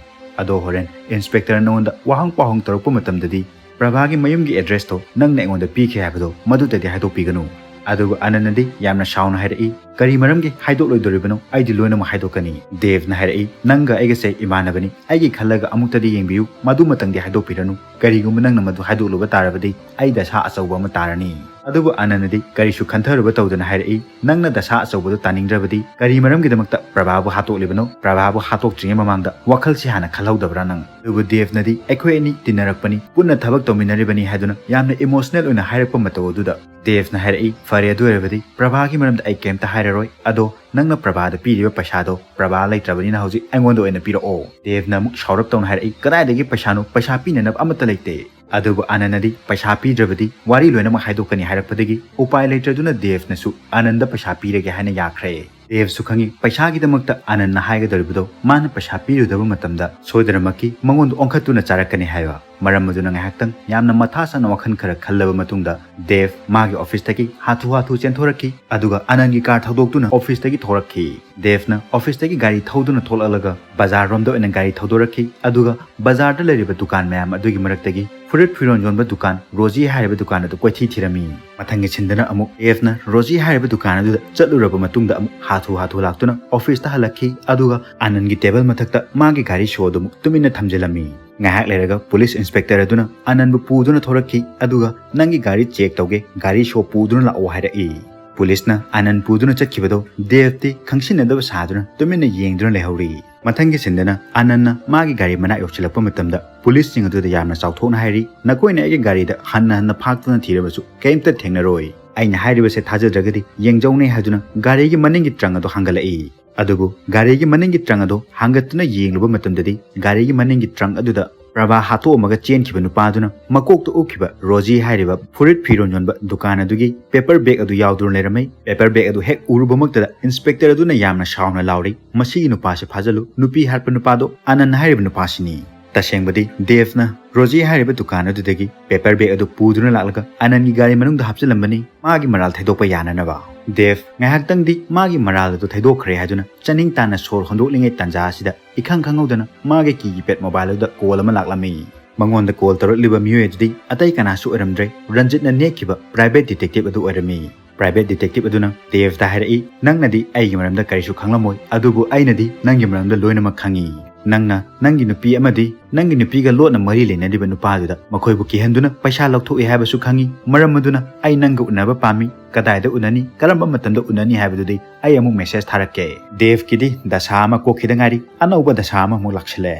ꯑꯗꯣ ꯍꯣꯔꯦꯟ ꯏꯟꯁꯄꯦꯛꯇꯔ ꯅꯉꯣꯟꯗ ꯋꯥꯍꯪ ꯄꯥꯎꯍꯪ ꯇꯧꯔꯛꯄ ꯃꯇꯝꯗꯗꯤ ꯄ꯭ꯔꯚꯥꯒꯤ ꯃꯌꯨꯝꯒꯤ ꯑꯦꯗ꯭ꯔꯦꯁꯇꯣ ꯅꯪꯅ ꯑꯩꯉꯣꯟꯗ ꯄꯤꯈꯤ ꯍꯥꯏꯕꯗꯣ ꯃꯗꯨꯗꯗꯤ ꯍꯥꯏꯗꯣꯛꯄꯤꯒꯅꯨ꯫ ꯑꯗꯨꯒ ꯑꯥꯅꯟꯗꯗꯤ ꯌꯥꯝꯅ ꯁꯥꯎꯅ ꯍꯥꯏꯔꯛꯏ, "ꯀꯔꯤ ꯃꯔꯝꯒꯤ ꯍꯥꯏꯗꯣꯛꯂꯣꯏꯗꯣꯔꯤꯕꯅꯣ? ꯑꯩꯗꯤ ꯂꯣꯏꯅꯃꯛ ꯍꯥꯏꯗꯣꯛꯀꯅꯤ꯫" ꯗꯦꯕꯅ ꯍꯥꯏꯔꯛꯏ, "ꯅꯪꯒ ꯑꯩꯒꯁꯦ ꯏꯃꯥꯟꯅꯕꯅꯤ, ꯑꯩꯒꯤ ꯈꯜꯂꯒ ꯑꯃꯨꯛꯇꯗꯤ ꯌꯦꯡꯕꯤꯌꯨ, ꯃꯗꯨꯃꯇꯪꯗꯤ ꯍꯥꯏꯗꯣꯛꯄꯤꯔꯅꯨ꯫ ꯀꯔꯤꯒꯨꯝꯕ ꯅꯪꯅ ꯃꯗꯨ ꯍꯥꯏꯗꯣꯛꯂꯨꯕ ꯇꯥꯔꯕꯗꯤ ꯑꯩ ꯗꯁꯥ ꯑꯆꯧꯕ ꯑꯃ ꯇꯥꯔꯅꯤ꯫" ꯑꯗꯨꯕꯨ ꯑꯥꯅꯟꯗꯗꯤ ꯀꯔꯤꯁꯨ ꯈꯟꯊꯔꯨꯕ ꯇꯧꯗꯅ ꯍꯥꯏꯔꯛꯏ, "ꯅꯪꯅ ꯗꯁꯥ ꯑꯆꯧꯕꯗꯣ ꯇꯥꯅꯤꯡꯗ꯭ꯔꯕꯗꯤ ꯀꯔꯤ ꯃꯔꯝꯒꯤꯗꯃꯛꯇ ꯄ꯭ꯔꯚꯥꯕꯨ ꯍꯥꯠꯇꯣꯛꯂꯤꯕꯅꯣ? ꯄ꯭ꯔꯚꯥꯕꯨ ꯍꯥꯠꯇꯣꯛꯇ꯭ꯔꯤꯉꯩ ꯃꯃꯥꯡꯗ ꯋꯥꯈꯜꯁꯤ ꯍꯥꯟꯅ ꯈꯜꯍꯧꯗꯕ꯭ꯔꯥ ꯅꯪ?" ꯑꯗꯨꯕꯨ ꯗꯦꯕꯅꯗꯤ, "ꯑꯩꯈꯣꯏ ꯑꯅꯤ ꯇꯤꯟꯅꯔꯛꯄꯅꯤ, ꯄꯨꯟꯅ ꯊꯕꯛ ꯇꯧꯃꯤꯟꯅꯔꯤꯕꯅꯤ" ꯍꯥꯏꯗꯨꯅ ꯌꯥꯝꯅ ꯏꯃꯣꯁꯅꯦꯜ ꯑꯣꯏꯅ ꯍꯥꯏꯔꯛꯄ ꯃꯇꯧ ꯑꯗꯨꯗ ꯗꯦꯕꯅ ꯍꯥꯏꯔꯛꯏ, "ꯐꯔꯦ, ꯑꯗꯨ ꯑꯣꯏꯔꯕꯗꯤ ꯄ꯭ꯔꯚꯥꯒꯤ ꯃꯔꯝꯗ ꯑꯩ ꯀꯩꯝꯇ ꯍꯥꯏꯔꯔꯣꯏ꯫ ꯑꯗꯣ ꯅꯪꯅ ꯄ꯭ꯔꯚꯥꯗ ꯄꯤꯔꯤꯕ ꯄꯩꯁꯥꯗꯣ ꯄ꯭ꯔꯚꯥ ꯂꯩꯇ꯭ꯔꯕꯅꯤꯅ ꯍꯧꯖꯤꯛ ꯑꯩꯉꯣꯟꯗ ꯑꯣꯏꯅ ꯄꯤꯔꯛꯑꯣ꯫" ꯗꯦꯕꯅ ꯑꯃꯨꯛ ꯁꯥꯎꯔꯞ ꯇꯧꯅ ꯍꯥꯏꯔꯛꯏ, "ꯀꯗꯥꯏꯗꯒꯤ ꯄꯩꯁꯥꯅꯣ? ꯄꯩꯁꯥ ꯄꯤꯅꯅꯕ ꯑꯃꯠꯇ ꯂꯩꯇꯦ꯫" ꯑꯗꯨꯕꯨ ꯑꯥꯅꯟꯗꯗꯤ, "ꯄꯩꯁꯥ ꯄꯤꯗ꯭ꯔꯕꯗꯤ ꯋꯥꯔꯤ ꯂꯣꯏꯅꯃꯛ ꯍꯥꯏꯗꯣꯛꯀꯅꯤ" ꯍꯥꯏꯔꯛꯄꯗꯒꯤ ꯎꯄꯥꯏ ꯂꯩꯇ꯭ꯔꯗꯨꯅ ꯗꯦꯕꯅꯁꯨ ꯑꯥꯅꯟꯗ ꯄꯩꯁꯥ ꯄꯤꯔꯒꯦ ꯍꯥꯏꯅ ꯌꯥꯈ꯭ꯔꯦ꯫ ꯗꯦꯕꯁꯨ ꯈꯪꯏ ꯄꯩꯁꯥꯒꯤꯗꯃꯛꯇ ꯑꯥꯅꯟꯗꯅ ꯍꯥꯏꯒꯗꯧꯔꯤꯕꯗꯣ ꯃꯥꯅ ꯄꯩꯁꯥ ꯄꯤꯔꯨꯗꯕ ꯃꯇꯝꯗ ꯁꯣꯏꯗꯅꯃꯛꯀꯤ ꯃꯉꯣꯟꯗ ꯑꯣꯟꯈꯠꯇꯨꯅ ꯆꯥꯔꯛꯀꯅꯤ ꯍꯥꯏꯕ꯫ ꯃꯔꯝ ꯑꯗꯨꯅ ꯉꯥꯏꯍꯥꯛꯇꯪ ꯌꯥꯝꯅ ꯃꯊꯥ ꯁꯥꯅ ꯋꯥꯈꯜ ꯈꯔ ꯈꯜꯂꯕ ꯃꯇꯨꯡꯗ ꯗꯦꯕ ꯃꯥꯒꯤ ꯑꯣꯐꯤꯁꯇꯒꯤ ꯍꯥꯊꯨ ꯍꯥꯊꯨ ꯆꯦꯟꯊꯣꯔꯛꯈꯤ, ꯑꯗꯨꯒ ꯑꯥꯅꯟꯗꯒꯤ ꯀꯥꯔ ꯊꯧꯗꯣꯛꯇꯨꯅ ꯑꯣꯐꯤꯁꯇꯒꯤ ꯊꯣꯛꯂꯛꯈꯤ꯫ ꯗꯦꯕꯅ ꯑꯣꯐꯤꯁꯇꯒꯤ ꯒꯥꯔꯤ ꯊꯧꯗꯨꯅ ꯊꯣꯛꯂꯛꯂꯒ ꯕꯖꯥꯔꯔꯣꯝꯗ ꯑꯣꯏꯅ ꯒꯥꯔꯤ ꯊꯧꯗꯣꯔꯛꯈꯤ, ꯑꯗꯨꯒ ꯕꯖꯥꯔꯗ ꯂꯩꯔꯤꯕ ꯗꯨꯀꯥꯟ ꯃꯌꯥꯝ ꯑꯗꯨꯒꯤ ꯃꯔꯛꯇꯒꯤ ꯐꯨꯔꯤꯠ ꯐꯤꯔꯣꯜ ꯌꯣꯟꯕ ꯗꯨꯀꯥꯟ ꯔꯣꯖꯤ ꯍꯥꯏꯔꯤꯕ ꯗꯨꯀꯥꯟ ꯑꯗꯨ ꯀꯣꯏꯊꯤ ꯊꯤꯔꯝꯃꯤ꯫ ꯃꯊꯪꯒꯤ ꯁꯤꯟꯗꯅ ꯑꯃꯨꯛ ꯗꯦꯕꯅ ꯔꯣꯖꯤ ꯍꯥꯏꯔꯤꯕ ꯗꯨꯀꯥꯟ ꯑꯗꯨꯗ ꯆꯠꯂꯨꯔꯕ ꯃꯇꯨꯡꯗ ꯑꯃꯨꯛ ꯍꯥꯊꯨ ꯍꯥꯊꯨ ꯂꯥꯛꯇꯨꯅ ꯑꯣꯐꯤꯁꯇ ꯍꯜꯂꯛꯈꯤ, ꯑꯗꯨꯒ ꯑꯥꯅꯟꯗꯒꯤ ꯇꯦꯕꯜ ꯃꯊꯛꯇ ꯃꯥꯒꯤ ꯒꯥꯔꯤ ꯁꯣ ꯑꯗꯨ ꯑꯃꯨꯛ ꯇꯨꯃꯤꯟꯅ ꯊꯝꯖꯤꯜꯂꯝꯃꯤ꯫ ꯉꯥꯏꯍꯥꯛ ꯂꯩꯔꯒ ꯄꯨꯂꯤꯁ ꯏꯟꯁꯄꯦꯛꯇꯔ ꯑꯗꯨꯅ ꯑꯥꯅꯟꯗꯕꯨ ꯄꯨꯗꯨꯅ ꯊꯣꯔꯛꯈꯤ, ꯑꯗꯨꯒ "ꯅꯪꯒꯤ ꯒꯥꯔꯤ ꯆꯦꯛ ꯇꯧꯒꯦ, ꯒꯥꯔꯤ ꯁꯣ ꯄꯨꯗꯨꯅ ꯂꯥꯛꯑꯣ" ꯍꯥꯏꯔꯛꯏ꯫ ꯄꯨꯂꯤꯁꯅ ꯑꯥꯅꯟꯗ ꯄꯨꯗꯨꯅ ꯆꯠꯈꯤꯕꯗꯣ ꯗꯦꯕꯇꯤ ꯈꯪꯁꯤꯟꯅꯗꯕ ꯁꯥꯗꯨꯅ ꯇꯨꯃꯤꯟꯅ ꯌꯦꯡꯗꯨꯅ ꯂꯩꯍꯧꯔꯤ꯫ ꯃꯊꯪꯒꯤ ꯁꯤꯟꯗꯅ ꯑꯥꯅꯟꯗꯅ ꯃꯥꯒꯤ ꯒꯥꯔꯤ ꯃꯅꯥꯛ ꯌꯧꯁꯤꯜꯂꯛꯄ ꯃꯇꯝꯗ ꯄꯨꯂꯤꯁꯁꯤꯡ ꯑꯗꯨꯗ ꯌꯥꯝꯅ ꯆꯥꯎꯊꯣꯛꯅ ꯍꯥꯏꯔꯤ, "ꯅꯈꯣꯏꯅ ꯑꯩꯒꯤ ꯒꯥꯔꯤꯗ ꯍꯟꯅ ꯍꯟꯅ ꯐꯥꯛꯇꯨꯅ ꯊꯤꯔꯕꯁꯨ ꯀꯔꯤꯝꯇ ꯊꯦꯡꯅꯔꯣꯏ꯫ ꯑꯩꯅ ꯍꯥꯏꯔꯤꯕꯁꯦ ꯊꯥꯖꯗ꯭ꯔꯒꯗꯤ ꯌꯦꯡꯖꯧꯅꯦ" ꯍꯥꯏꯗꯨꯅ ꯒꯥꯔꯤꯒꯤ ꯃꯅꯤꯡꯒꯤ ꯇ꯭ꯔꯪ ꯑꯗꯨ ꯍꯥꯡꯒꯠꯂꯛꯏ꯫ ꯑꯗꯨꯕꯨ ꯒꯥꯔꯤꯒꯤ ꯃꯅꯤꯡꯒꯤ ꯇ꯭ꯔꯪ ꯑꯗꯨ ꯍꯥꯡꯒꯠꯇꯨꯅ ꯌꯦꯡꯂꯨꯕ ꯃꯇꯝꯗꯗꯤ ꯒꯥꯔꯤꯒꯤ ꯃꯅꯤꯡꯒꯤ ꯇ꯭ꯔꯪ ꯑꯗꯨꯗ ꯄ꯭ꯔꯚꯥ ꯍꯥꯠꯇꯣꯛꯑꯝꯃꯒ ꯆꯦꯟꯈꯤꯕ ꯅꯨꯄꯥꯗꯨꯅ ꯃꯀꯣꯛꯇ ꯎꯞꯈꯤꯕ ꯔꯣꯖꯤ ꯍꯥꯏꯔꯤꯕ ꯐꯨꯔꯤꯠ ꯐꯤꯔꯣꯜ ꯌꯣꯟꯕ ꯗꯨꯀꯥꯟ ꯑꯗꯨꯒꯤ ꯄꯦꯄꯔ ꯕꯦꯒ ꯑꯗꯨ ꯌꯥꯎꯗꯨꯅ ꯂꯩꯔꯝꯃꯤ꯫ ꯄꯦꯄꯔ ꯕꯦꯒ ꯑꯗꯨ ꯍꯦꯛ ꯎꯔꯨꯕꯃꯛꯇꯗ ꯏꯟꯁꯄꯦꯛꯇꯔ ꯑꯗꯨꯅ ꯌꯥꯝꯅ ꯁꯥꯎꯅ ꯂꯥꯎꯔꯤ, "ꯃꯁꯤꯒꯤ ꯅꯨꯄꯥꯁꯤ ꯐꯥꯖꯤꯜꯂꯨ, ꯅꯨꯄꯤ ꯍꯥꯠꯄ ꯅꯨꯄꯥꯗꯣ ꯑꯥꯅꯟꯗ ꯍꯥꯏꯔꯤꯕ ꯅꯨꯄꯥꯁꯤꯅꯤ"꯫ ꯇꯁꯦꯡꯕꯗꯤ ꯗꯦꯚꯅ ꯔꯣꯖꯤ ꯍꯥꯏꯔꯤꯕ ꯗꯨꯀꯥꯟ ꯑꯗꯨꯗꯒꯤ ꯄꯦꯄꯔ ꯕꯦꯒ ꯑꯗꯨ ꯄꯨꯗꯨꯅ ꯂꯥꯛꯂꯒ ꯑꯅꯟꯒꯤ ꯒꯥꯔꯤ ꯃꯅꯨꯡꯗ ꯍꯥꯞꯆꯤꯜꯂꯝꯕꯅꯤ, ꯃꯥꯒꯤ ꯃꯔꯥꯜ ꯊꯩꯗꯣꯛꯄ ꯌꯥꯅꯅꯕ꯫ ꯗꯦꯚ ꯉꯥꯏꯍꯥꯛꯇꯪꯗꯤ ꯃꯥꯒꯤ ꯃꯔꯥꯜ ꯑꯗꯨ ꯊꯩꯗꯣꯛꯈ꯭ꯔꯦ ꯍꯥꯏꯗꯨꯅ ꯆꯅꯤꯡ ꯇꯥꯅ ꯁꯣꯔ ꯍꯣꯟꯗꯣꯛꯂꯤꯉꯩ ꯇꯥꯟꯖꯥ ꯑꯁꯤꯗ ꯏꯈꯪ ꯈꯪꯍꯧꯗꯅ ꯃꯥꯒꯤ keypad mobile ꯑꯗꯨꯗ call ꯑꯃ ꯂꯥꯛꯂꯝꯃꯤ꯫ ꯃꯉꯣꯟꯗ call ꯇꯧꯔꯛꯂꯤꯕ ꯃꯤꯑꯣꯏ ꯑꯗꯨꯗꯤ ꯑꯇꯩ ꯀꯅꯥꯁꯨ ꯑꯣꯏꯔꯝꯗ꯭ꯔꯦ, ꯔꯟꯖꯤꯠꯅ ꯅꯦꯛꯈꯤꯕ private detective ꯑꯗꯨ ꯑꯣꯏꯔꯝꯃꯤ꯫ Private detective ꯑꯗꯨꯅ ꯗꯦꯚꯗ ꯍꯥꯏꯔꯛꯏ, "ꯅꯪꯅꯗꯤ ꯑꯩꯒꯤ ꯃꯔꯝꯗ ꯀꯔꯤꯁꯨ ꯈꯪꯂꯝꯃꯣꯏ, ꯑꯗꯨꯕꯨ ꯑꯩꯅꯗꯤ ꯅꯪꯒꯤ ꯃꯔꯝꯗ ꯂꯣꯏꯅꯃꯛ ꯈꯪꯏ꯫ ꯅꯪꯅ ꯅꯪꯒꯤ ꯅꯨꯄꯤ ꯑꯃꯗꯤ ꯅꯪꯒꯤ ꯅꯨꯄꯤꯒ ꯂꯣꯠꯅ ꯃꯔꯤ ꯂꯩꯅꯔꯤꯕ ꯅꯨꯄꯥꯗꯨꯗ ꯃꯈꯣꯏꯕꯨ ꯀꯤꯍꯟꯗꯨꯅ ꯄꯩꯁꯥ ꯂꯧꯊꯣꯛꯏ ꯍꯥꯏꯕꯁꯨ ꯈꯪꯏ꯫ ꯃꯔꯝ ꯑꯗꯨꯅ ꯑꯩ ꯅꯪꯒ ꯎꯅꯕ ꯄꯥꯝꯃꯤ꯫ ꯀꯗꯥꯏꯗ ꯎꯅꯅꯤ, ꯀꯔꯝꯕ ꯃꯇꯝꯗ ꯎꯅꯅꯤ ꯍꯥꯏꯕꯗꯨꯗꯤ ꯑꯩ ꯑꯃꯨꯛ message ꯊꯥꯔꯛꯀꯦ"꯫ ꯗꯦꯚꯀꯤꯗꯤ ꯗꯁꯥ ꯑꯃ ꯀꯣꯛꯈꯤꯗ ꯉꯥꯏꯔꯤ, ꯑꯅꯧꯕ ꯗꯁꯥ ꯑꯃꯃꯨꯛ ꯂꯥꯛꯁꯤꯜꯂꯦ꯫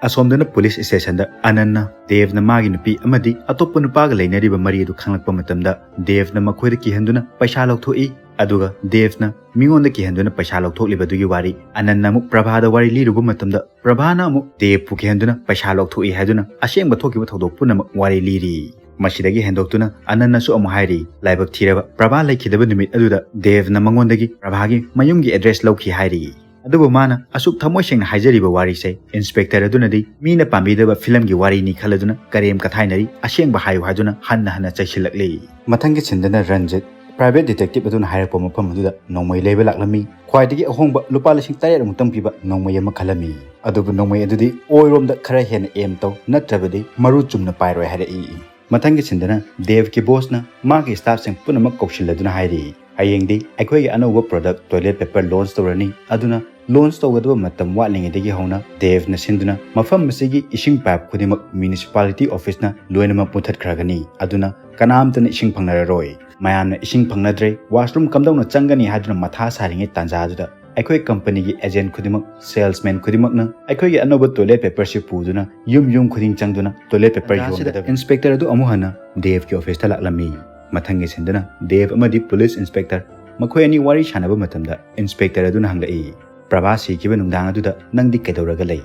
ꯑꯁꯣꯝꯗꯅ police station ꯗ ꯑꯅꯟꯅ ꯗꯦꯚꯅ ꯃꯥꯒꯤ ꯅꯨꯄꯤ ꯑꯃꯗꯤ ꯑꯇꯣꯞꯄ ꯅꯨꯄꯥꯒ ꯂꯩꯅꯔꯤꯕ ꯃꯔꯤ ꯑꯗꯨ ꯈꯪꯂꯛꯄ ꯃꯇꯝꯗ ꯗꯦꯚꯅ ꯃꯈꯣꯏꯗ ꯀꯤꯍꯟꯗꯨꯅ ꯄꯩꯁꯥ ꯂꯧꯊꯣꯛꯏ꯫ ꯑꯗꯨꯒ ꯗꯦꯚꯅ ꯃꯤꯉꯣꯟꯗ ꯀꯤꯍꯟꯗꯨꯅ ꯄꯩꯁꯥ ꯂꯧꯊꯣꯛꯂꯤꯕꯗꯨꯒꯤ ꯋꯥꯔꯤ ꯑꯅꯟꯅ ꯑꯃꯨꯛ ꯄ꯭ꯔꯚꯥꯗ ꯋꯥꯔꯤ ꯂꯤꯔꯨꯕ ꯃꯇꯝꯗ ꯄ꯭ꯔꯚꯥꯅ ꯑꯃꯨꯛ ꯗꯦꯚꯄꯨ ꯀꯤꯍꯟꯗꯨꯅ ꯄꯩꯁꯥ ꯂꯧꯊꯣꯛꯏ ꯍꯥꯏꯗꯨꯅ ꯑꯁꯦꯡꯕ ꯊꯣꯛꯈꯤꯕ ꯊꯧꯗꯣꯛ ꯄꯨꯝꯅꯃꯛ ꯋꯥꯔꯤ ꯂꯤꯔꯤ꯫ ꯃꯁꯤꯗꯒꯤ ꯍꯦꯟꯗꯣꯛꯇꯨꯅ ꯑꯅꯟꯅꯁꯨ ꯑꯃꯨꯛ ꯍꯥꯏꯔꯤ, ꯂꯥꯏꯕꯛ ꯊꯤꯔꯕ ꯄ꯭ꯔꯚꯥ ꯂꯩꯈꯤꯗꯕ ꯅꯨꯃꯤꯠ ꯑꯗꯨꯗ ꯗꯦꯚꯅ ꯃꯉꯣꯟꯗꯒꯤ ꯄ꯭ꯔꯚꯥꯒꯤ ꯃꯌꯨꯝꯒꯤ address ꯂꯧꯈꯤ ꯍꯥꯏꯔꯤ꯫ ꯑꯗꯨꯕꯨ ꯃꯥꯅ ꯑꯁꯨꯛ ꯊꯃꯣꯏ ꯁꯦꯡꯅ ꯍꯥꯏꯖꯔꯤꯕ ꯋꯥꯔꯤꯁꯦ inspector ꯑꯗꯨꯅꯗꯤ ꯃꯤꯅ ꯄꯥꯝꯕꯤꯗꯕ film ꯒꯤ ꯋꯥꯔꯤꯅꯤ ꯈꯜꯂꯗꯨꯅ ꯀꯔꯦꯝ ꯀꯊꯥꯏꯅꯔꯤ, ꯑꯁꯦꯡꯕ ꯍꯥꯏꯌꯨ ꯍꯥꯏꯗꯨꯅ ꯍꯟꯅ ꯍꯟꯅ ꯆꯩꯁꯤꯜꯂꯛꯂꯤ꯫ ꯃꯊꯪꯒꯤ scene ꯗꯅ ꯔꯟꯖꯤꯠ private detective ꯑꯗꯨꯅ ꯍꯥꯏꯔꯛꯄ ꯃꯐꯝ ꯑꯗꯨꯗ ꯅꯣꯡꯃꯩ ꯂꯩꯕ ꯂꯥꯛꯂꯝꯃꯤ꯫ ꯈ꯭ꯋꯥꯏꯗꯒꯤ ꯑꯍꯣꯡꯕ ꯂꯨꯄꯥ ꯂꯤꯁꯤꯡ ꯇꯔꯦꯠ ꯃꯨꯛꯇꯪ ꯄꯤꯕ ꯅꯣꯡꯃꯩ ꯑꯃ ꯈꯜꯂꯝꯃꯤ꯫ ꯑꯗꯨꯕꯨ ꯅꯣꯡꯃꯩ ꯑꯗꯨꯗꯤ ꯑꯣꯏꯔꯣꯝꯗ ꯈꯔ ꯍꯦꯟꯅ aim ꯇꯧ, ꯅꯠꯇ꯭ꯔꯕꯗꯤ ꯃꯔꯨ ꯆꯨꯝꯅ ꯄꯥꯏꯔꯣꯏ ꯍꯥꯏꯔꯛꯏ꯫ ꯃꯊꯪꯒꯤ scene ꯗꯅ ꯗꯦꯚꯀꯤ boss ꯅ ꯃꯥꯒꯤ staff ꯁꯤꯡ ꯄꯨꯝꯅꯃꯛ ꯀꯧꯁꯤꯜꯂꯗꯨꯅ ꯍꯥꯏꯔꯤ, "ꯍꯌꯦꯡꯗꯤ ꯑꯩꯈꯣꯏꯒꯤ ꯑꯅꯧꯕ product toilet paper launch ꯇꯧꯔꯅꯤ, ꯑꯗꯨꯅ launch ꯇꯧꯒꯗꯕ ꯃꯇꯝ ꯋꯥꯠꯂꯤꯉꯩꯗꯒꯤ ꯍꯧꯅ ꯗꯦꯚꯅ ꯁꯤꯟꯗꯨꯅ ꯃꯐꯝ ꯑꯁꯤꯒꯤ ꯏꯁꯤꯡ pipe ꯈꯨꯗꯤꯡꯃꯛ municipality office ꯅ ꯂꯣꯏꯅꯃꯛ ꯃꯨꯊꯠꯈ꯭ꯔꯒꯅꯤ, ꯑꯗꯨꯅ ꯀꯅꯥꯝꯇꯅ ꯏꯁꯤꯡ ꯐꯪꯅꯔꯔꯣꯏ"꯫ ꯃꯌꯥꯝꯅ ꯏꯁꯤꯡ ꯐꯪꯅꯗ꯭ꯔꯦ, washroom ꯀꯝꯗꯧꯅ ꯆꯪꯒꯅꯤ ꯍꯥꯏꯗꯨꯅ ꯃꯊꯥ ꯁꯥꯔꯤꯉꯩ ꯇꯥꯟꯖꯥꯗꯨꯗ ꯑꯩꯈꯣꯏ company ꯒꯤ agent ꯈꯨꯗꯤꯡꯃꯛ, salesman ꯈꯨꯗꯤꯡꯃꯛꯅ ꯑꯩꯈꯣꯏꯒꯤ ꯑꯅꯧꯕ toilet paper ꯁꯤ ꯄꯨꯗꯨꯅ ꯌꯨꯝ ꯌꯨꯝ ꯈꯨꯗꯤꯡ ꯆꯪꯗꯨꯅ toilet paper ꯇꯥꯟꯖꯥꯁꯤꯗ ꯌꯣꯟꯒꯗꯕꯅꯤ꯫ Inspector ꯑꯗꯨ ꯑꯃꯨꯛ ꯍꯟꯅ ꯗꯦꯚꯀꯤ office ꯇ ꯂꯥꯛꯂꯝꯃꯤ꯫ ꯃꯊꯪꯒꯤ scene ꯗꯅ ꯗꯦꯚ ꯑꯃꯗꯤ police inspector ꯃꯈꯣꯏ ꯑꯅꯤ ꯋꯥꯔꯤ ꯁꯥꯟꯅꯕ ꯃꯇꯝꯗ inspector ꯑꯗꯨꯅ ꯍꯪꯂꯛꯏ, "ꯄ꯭ꯔꯚꯥ ꯁꯤꯈꯤꯕ ꯅꯨꯡꯗꯥꯡ ꯑꯗꯨꯗ ꯅꯪꯗꯤ ꯀꯩꯗꯧꯔꯒ ꯂꯩ?"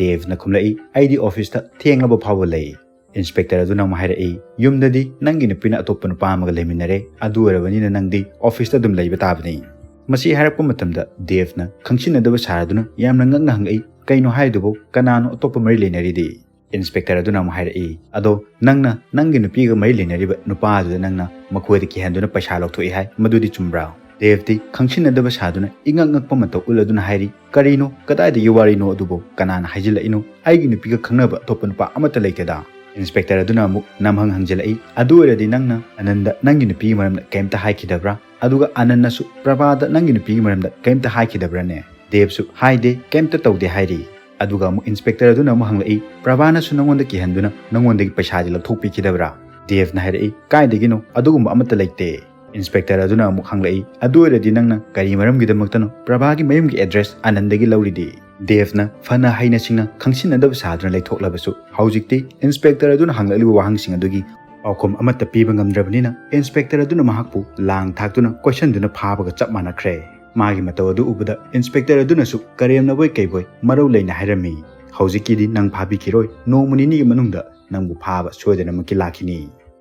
ꯗꯦꯚꯅ ꯈꯨꯝꯂꯛꯏ, "ꯑꯩꯗꯤ office ꯇ ꯊꯦꯡꯂꯕ ꯐꯥꯎꯕ ꯂꯩ"꯫ Inspector ꯑꯗꯨꯅ ꯑꯃꯨꯛ ꯍꯥꯏꯔꯛꯏ, "ꯌꯨꯝꯗꯗꯤ ꯅꯪꯒꯤ ꯅꯨꯄꯤꯅ ꯑꯇꯣꯞꯄ ꯅꯨꯄꯥ ꯑꯃꯒ ꯂꯩꯃꯤꯟꯅꯔꯦ, ꯑꯗꯨ ꯑꯣꯏꯔꯕꯅꯤꯅ ꯅꯪꯗꯤ office ꯇ ꯑꯗꯨꯝ ꯂꯩꯕ ꯇꯥꯕꯅꯤ"꯫ ꯃꯁꯤ ꯍꯥꯏꯔꯛꯄ ꯃꯇꯝꯗ ꯗꯦꯚꯅ ꯈꯪꯁꯤꯟꯅꯗꯕ ꯁꯥꯔꯗꯨꯅ ꯌꯥꯝꯅ ꯉꯛꯅ ꯍꯪꯂꯛꯏ, "ꯀꯩꯅꯣ ꯍꯥꯏꯗꯨꯕꯨ? ꯀꯅꯥꯅꯣ ꯑꯇꯣꯞꯄ ꯃꯔꯤ ꯂꯩꯅꯔꯤꯗꯤ?" ꯏꯟꯁꯄꯦꯛꯇꯔ ꯑꯗꯨꯅ ꯑꯃꯨꯛ ꯍꯥꯏꯔꯛꯏ, "ꯑꯗꯣ ꯅꯪꯅ ꯅꯪꯒꯤ ꯅꯨꯄꯤꯒ ꯃꯔꯤ ꯂꯩꯅꯔꯤꯕ ꯅꯨꯄꯥꯗꯨꯗ ꯅꯪꯅ ꯃꯈꯣꯏꯗ ꯀꯤꯍꯟꯗꯨꯅ ꯄꯩꯁꯥ ꯂꯧꯊꯣꯛꯏ ꯍꯥꯏ, ꯃꯗꯨꯗꯤ ꯆꯨꯝꯕ꯭ꯔꯥ?" ꯗꯦꯕꯇꯤ ꯈꯪꯁꯤꯟꯅꯗꯕ ꯁꯥꯗꯨꯅ ꯏꯉꯛ ꯉꯛꯄ ꯃꯇꯧ ꯎꯠꯂꯗꯨꯅ ꯍꯥꯏꯔꯤ, "ꯀꯔꯤꯅꯣ? ꯀꯗꯥꯏꯗꯒꯤ ꯋꯥꯔꯤꯅꯣ ꯑꯗꯨꯕꯨ? ꯀꯅꯥꯅ ꯍꯥꯏꯖꯤꯜꯂꯛꯏꯅꯣ? ꯑꯩꯒꯤ ꯅꯨꯄꯤꯒ ꯈꯪꯅꯕ ꯑꯇꯣꯞꯄ ꯅꯨꯄꯥ ꯑꯃꯠꯇ ꯂꯩꯇꯦꯗ!" ꯏꯟꯁꯄꯦꯛꯇꯔ ꯑꯗꯨꯅ ꯑꯃꯨꯛ ꯅꯝꯍꯪ ꯍꯪꯖꯤꯜꯂꯛꯏ, "ꯑꯗꯨ ꯑꯣꯏꯔꯗꯤ ꯅꯪꯅ ꯑꯅꯟꯗ ꯅꯪꯒꯤ ꯅꯨꯄꯤꯒꯤ ꯃꯔꯝꯗ ꯀꯩꯝꯇ ꯍꯥꯏꯈꯤꯗꯕ꯭ꯔꯥ? ꯑꯗꯨꯒ ꯑꯅꯟꯅꯁꯨ ꯄ꯭ꯔꯚꯥꯗ ꯅꯪꯒꯤ ꯅꯨꯄꯤꯒꯤ ꯃꯔꯝꯗ ꯀꯩꯝꯇ ꯍꯥꯏꯈꯤꯗꯕ꯭ꯔꯥꯅꯦ?" ꯗꯦꯕꯁꯨ, "ꯍꯥꯏꯗꯦ, ꯀꯩꯝꯇ ꯇꯧꯗꯦ" ꯍꯥꯏꯔꯤ꯫ ꯑꯗꯨꯒ ꯑꯃꯨꯛ ꯏꯟꯁꯄꯦꯛꯇꯔ ꯑꯗꯨꯅ ꯑꯃꯨꯛ ꯍꯪꯂꯛꯏ, "ꯄ꯭ꯔꯚꯥꯅꯁꯨ ꯅꯪꯉꯣꯟꯗ ꯀꯤꯍꯟꯗꯨꯅ ꯅꯪꯉꯣꯟꯗꯒꯤ ꯄꯩꯁꯥꯗꯤ ꯂꯧꯊꯣꯛꯄꯤꯈꯤꯗꯕ꯭ꯔꯥ?" ꯗꯦꯕꯅ ꯍꯥꯏꯔꯛꯏ, "ꯀꯥꯏꯗꯒꯤꯅꯣ? ꯑꯗꯨꯒꯨꯝꯕ ꯑꯃꯠꯇ ꯂꯩꯇꯦ"꯫ ꯏꯟꯁꯄꯦꯛꯇꯔ ꯑꯗꯨꯅ ꯑꯃꯨꯛ ꯍꯪꯂꯛꯏ, "ꯑꯗꯨ ꯑꯣꯏꯔꯗꯤ ꯅꯪꯅ ꯀꯔꯤ ꯃꯔꯝꯒꯤꯗꯃꯛꯇꯅꯣ ꯄ꯭ꯔꯚꯥꯒꯤ ꯃꯌꯨꯝꯒꯤ ꯑꯦꯗ꯭ꯔꯦꯁ ꯑꯅꯟꯗꯒꯤ ꯂꯧꯔꯤꯗꯤ?" ꯗꯦꯕꯅ ꯐꯅ ꯍꯩꯅ ꯁꯤꯡꯅ ꯈꯪꯁꯤꯟꯅꯗꯕ ꯁꯥꯗꯨꯅ ꯂꯩꯊꯣꯛꯂꯕꯁꯨ, ꯍꯧꯖꯤꯛꯇꯤ ꯏꯟꯁꯄꯦꯛꯇꯔ ꯑꯗꯨꯅ ꯍꯪꯂꯛꯂꯤꯕ ꯋꯥꯍꯪꯁꯤꯡ ꯑꯗꯨꯒꯤ ꯄꯥꯎꯈꯨꯝ ꯑꯃꯠꯇ ꯄꯤꯕ ꯉꯝꯗ꯭ꯔꯕꯅꯤꯅ, ꯏꯟꯁꯄꯦꯛꯇꯔ ꯑꯗꯨꯅ ꯃꯍꯥꯛꯄꯨ ꯂꯥꯡ ꯊꯥꯛꯇꯨꯅ ꯀꯣꯏꯁꯟꯗꯨꯅ ꯐꯥꯕꯒ ꯆꯞ ꯃꯥꯟꯅꯈ꯭ꯔꯦ꯫ ꯃꯥꯒꯤ ꯃꯇꯧ ꯑꯗꯨ ꯎꯕꯗ ꯏꯟꯁꯄꯦꯛꯇꯔ ꯑꯗꯨꯅꯁꯨ ꯀꯔꯦꯝꯅꯕꯣꯏ ꯀꯩꯕꯣꯏ ꯃꯔꯧ ꯂꯩꯅ ꯍꯥꯏꯔꯝꯃꯤ, "ꯍꯧꯖꯤꯛꯀꯤꯗꯤ ꯅꯪ ꯐꯥꯕꯤꯈꯤꯔꯣꯏ, ꯅꯣꯡꯃ ꯅꯤꯅꯤꯒꯤ ꯃꯅꯨꯡꯗ ꯅꯪꯕꯨ ꯐꯥꯕ ꯁꯣꯏꯗꯅꯃꯛꯀꯤ ꯂꯥꯛꯈꯤꯅꯤ"꯫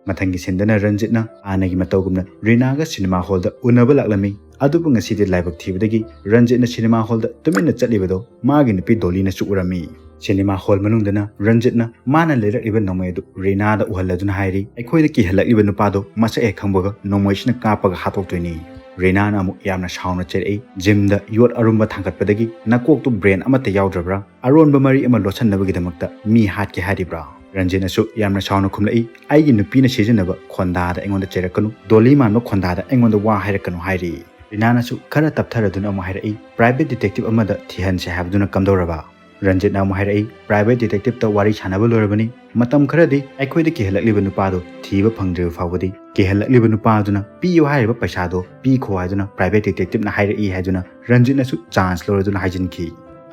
ꯃꯊꯪꯒꯤ ꯁꯤꯟꯗꯅ ꯔꯟꯖꯤꯠꯅ ꯍꯥꯟꯅꯒꯤ ꯃꯇꯧꯒꯨꯝꯅ ꯔꯤꯅꯥꯒ ꯁꯤꯅꯦꯃꯥ ꯍꯣꯜꯗ ꯎꯅꯕ ꯂꯥꯛꯂꯝꯃꯤ꯫ ꯑꯗꯨꯕꯨ ꯉꯁꯤꯗꯤ ꯂꯥꯏꯕꯛ ꯊꯤꯕꯗꯒꯤ ꯔꯟꯖꯤꯠꯅ ꯁꯤꯅꯦꯃꯥ ꯍꯣꯜꯗ ꯇꯨꯃꯤꯟꯅ ꯆꯠꯂꯤꯕꯗꯣ ꯃꯥꯒꯤ ꯅꯨꯄꯤ ꯗꯣꯂꯤꯅꯁꯨ ꯎꯔꯝꯃꯤ꯫ ꯁꯤꯅꯦꯃꯥ ꯍꯣꯜ ꯃꯅꯨꯡꯗꯅ ꯔꯟꯖꯤꯠꯅ ꯃꯥꯅ ꯂꯩꯔꯛꯂꯤꯕ ꯅꯣꯡꯃꯩ ꯑꯗꯨ ꯔꯤꯅꯥꯗ ꯎꯍꯜꯂꯗꯨꯅ ꯍꯥꯏꯔꯤ, "ꯑꯩꯈꯣꯏꯗ ꯀꯤꯍꯜꯂꯛꯂꯤꯕ ꯅꯨꯄꯥꯗꯣ ꯃꯁꯛ ꯍꯦꯛ ꯈꯪꯕꯒ ꯅꯣꯡꯃꯩꯁꯤꯅ ꯀꯥꯞꯄꯒ ꯍꯥꯠꯇꯣꯛꯇꯣꯏꯅꯤ"꯫ ꯔꯤꯅꯥꯅ ꯑꯃꯨꯛ ꯌꯥꯝꯅ ꯁꯥꯎꯅ ꯆꯩꯔꯛꯏ, "ꯖꯤꯝꯗ ꯌꯣꯠ ꯑꯔꯨꯝꯕ ꯊꯥꯡꯒꯠꯄꯗꯒꯤ ꯅꯀꯣꯛꯇꯨ ꯕ꯭ꯔꯦꯟ ꯑꯃꯠꯇ ꯌꯥꯎꯗ꯭ꯔꯕ꯭ꯔꯥ? ꯑꯔꯣꯟꯕ ꯃꯔꯤ ꯑꯃ ꯂꯣꯠꯁꯟꯅꯕꯒꯤꯗꯃꯛꯇ ꯃꯤ ꯍꯥꯠꯀꯦ ꯍꯥꯏꯔꯤꯕ꯭ꯔꯥ?" ꯔꯟꯖꯤꯠꯅꯁꯨ ꯌꯥꯝꯅ ꯁꯥꯎꯅ ꯈꯨꯝꯂꯛꯏ, "ꯑꯩꯒꯤ ꯅꯨꯄꯤꯅ ꯁꯤꯖꯤꯟꯅꯕ ꯈꯣꯟꯗꯥꯗ ꯑꯩꯉꯣꯟꯗ ꯆꯩꯔꯛꯀꯅꯨ, ꯗꯣꯂꯤ ꯃꯥꯟꯕ ꯈꯣꯟꯗꯥꯗ ꯑꯩꯉꯣꯟꯗ ꯋꯥ ꯍꯥꯏꯔꯛꯀꯅꯨ" ꯍꯥꯏꯔꯤ꯫ ꯔꯤꯅꯥꯅꯁꯨ ꯈꯔ ꯇꯞꯊꯔꯗꯨꯅ ꯑꯃꯨꯛ ꯍꯥꯏꯔꯛꯏ, "ꯄ꯭ꯔꯥꯏꯚꯦꯠ ꯗꯤꯇꯦꯛꯇꯤꯚ ꯑꯃꯗ ꯊꯤꯍꯟꯁꯦ ꯍꯥꯏꯕꯗꯨꯅ ꯀꯝꯗꯧꯔꯕ?" ꯔꯟꯖꯤꯠꯅ ꯑꯃꯨꯛ ꯍꯥꯏꯔꯛꯏ, "ꯄ꯭ꯔꯥꯏꯚꯦꯠ ꯗꯤꯇꯦꯛꯇꯤꯚꯇ ꯋꯥꯔꯤ ꯁꯥꯟꯅꯕ ꯂꯣꯏꯔꯕꯅꯤ꯫ ꯃꯇꯝ ꯈꯔꯗꯤ ꯑꯩꯈꯣꯏꯗ ꯀꯤꯍꯜꯂꯛꯂꯤꯕ ꯅꯨꯄꯥꯗꯨ ꯊꯤꯕ ꯐꯪꯗ꯭ꯔꯤꯕ ꯐꯥꯎꯕꯗꯤ ꯀꯤꯍꯜꯂꯛꯂꯤꯕ ꯅꯨꯄꯥꯗꯨꯅ ꯄꯤꯌꯨ ꯍꯥꯏꯔꯤꯕ ꯄꯩꯁꯥꯗꯣ ꯄꯤꯈꯣ ꯍꯥꯏꯗꯨꯅ ꯄ꯭ꯔꯥꯏꯚꯦꯠ ꯗꯤꯇꯦꯛꯇꯤꯚꯅ ꯍꯥꯏꯔꯛꯏ" ꯍꯥꯏꯗꯨꯅ ꯔꯟꯖꯤꯠꯅꯁꯨ ꯆꯥꯟꯁ ꯂꯧꯔꯗꯨꯅ ꯍꯥꯏꯖꯤꯟꯈꯤ꯫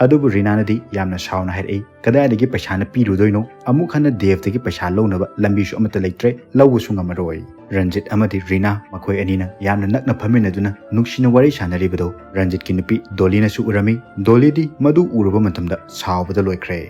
ꯑꯗꯨꯕꯨ ꯔꯤꯅꯥꯅꯗꯤ ꯌꯥꯝꯅ ꯁꯥꯎꯅ ꯍꯥꯏꯔꯛꯏ, "ꯀꯗꯥꯏꯗꯒꯤ ꯄꯩꯁꯥꯅ ꯄꯤꯔꯨꯗꯣꯏꯅꯣ? ꯑꯃꯨꯛ ꯍꯟꯅ ꯗꯦꯕꯇꯒꯤ ꯄꯩꯁꯥ ꯂꯧꯅꯕ ꯂꯝꯕꯤꯁꯨ ꯑꯃꯠꯇ ꯂꯩꯇ꯭ꯔꯦ, ꯂꯧꯕꯁꯨ ꯉꯝꯃꯔꯣꯏ"꯫ ꯔꯟꯖꯤꯠ ꯑꯃꯗꯤ ꯔꯤꯅꯥ ꯃꯈꯣꯏ ꯑꯅꯤꯅ ꯌꯥꯝꯅ ꯅꯛꯅ ꯐꯝꯃꯤꯟꯅꯗꯨꯅ ꯅꯨꯡꯁꯤꯅ ꯋꯥꯔꯤ ꯁꯥꯟꯅꯔꯤꯕꯗꯨ ꯔꯟꯖꯤꯠꯀꯤ ꯅꯨꯄꯤ ꯗꯣꯂꯤꯅꯁꯨ ꯎꯔꯝꯃꯤ꯫ ꯗꯣꯂꯤꯗꯤ ꯃꯗꯨ ꯎꯔꯨꯕ ꯃꯇꯝꯗ ꯁꯥꯎꯕꯗ ꯂꯣꯏꯈ꯭ꯔꯦ꯫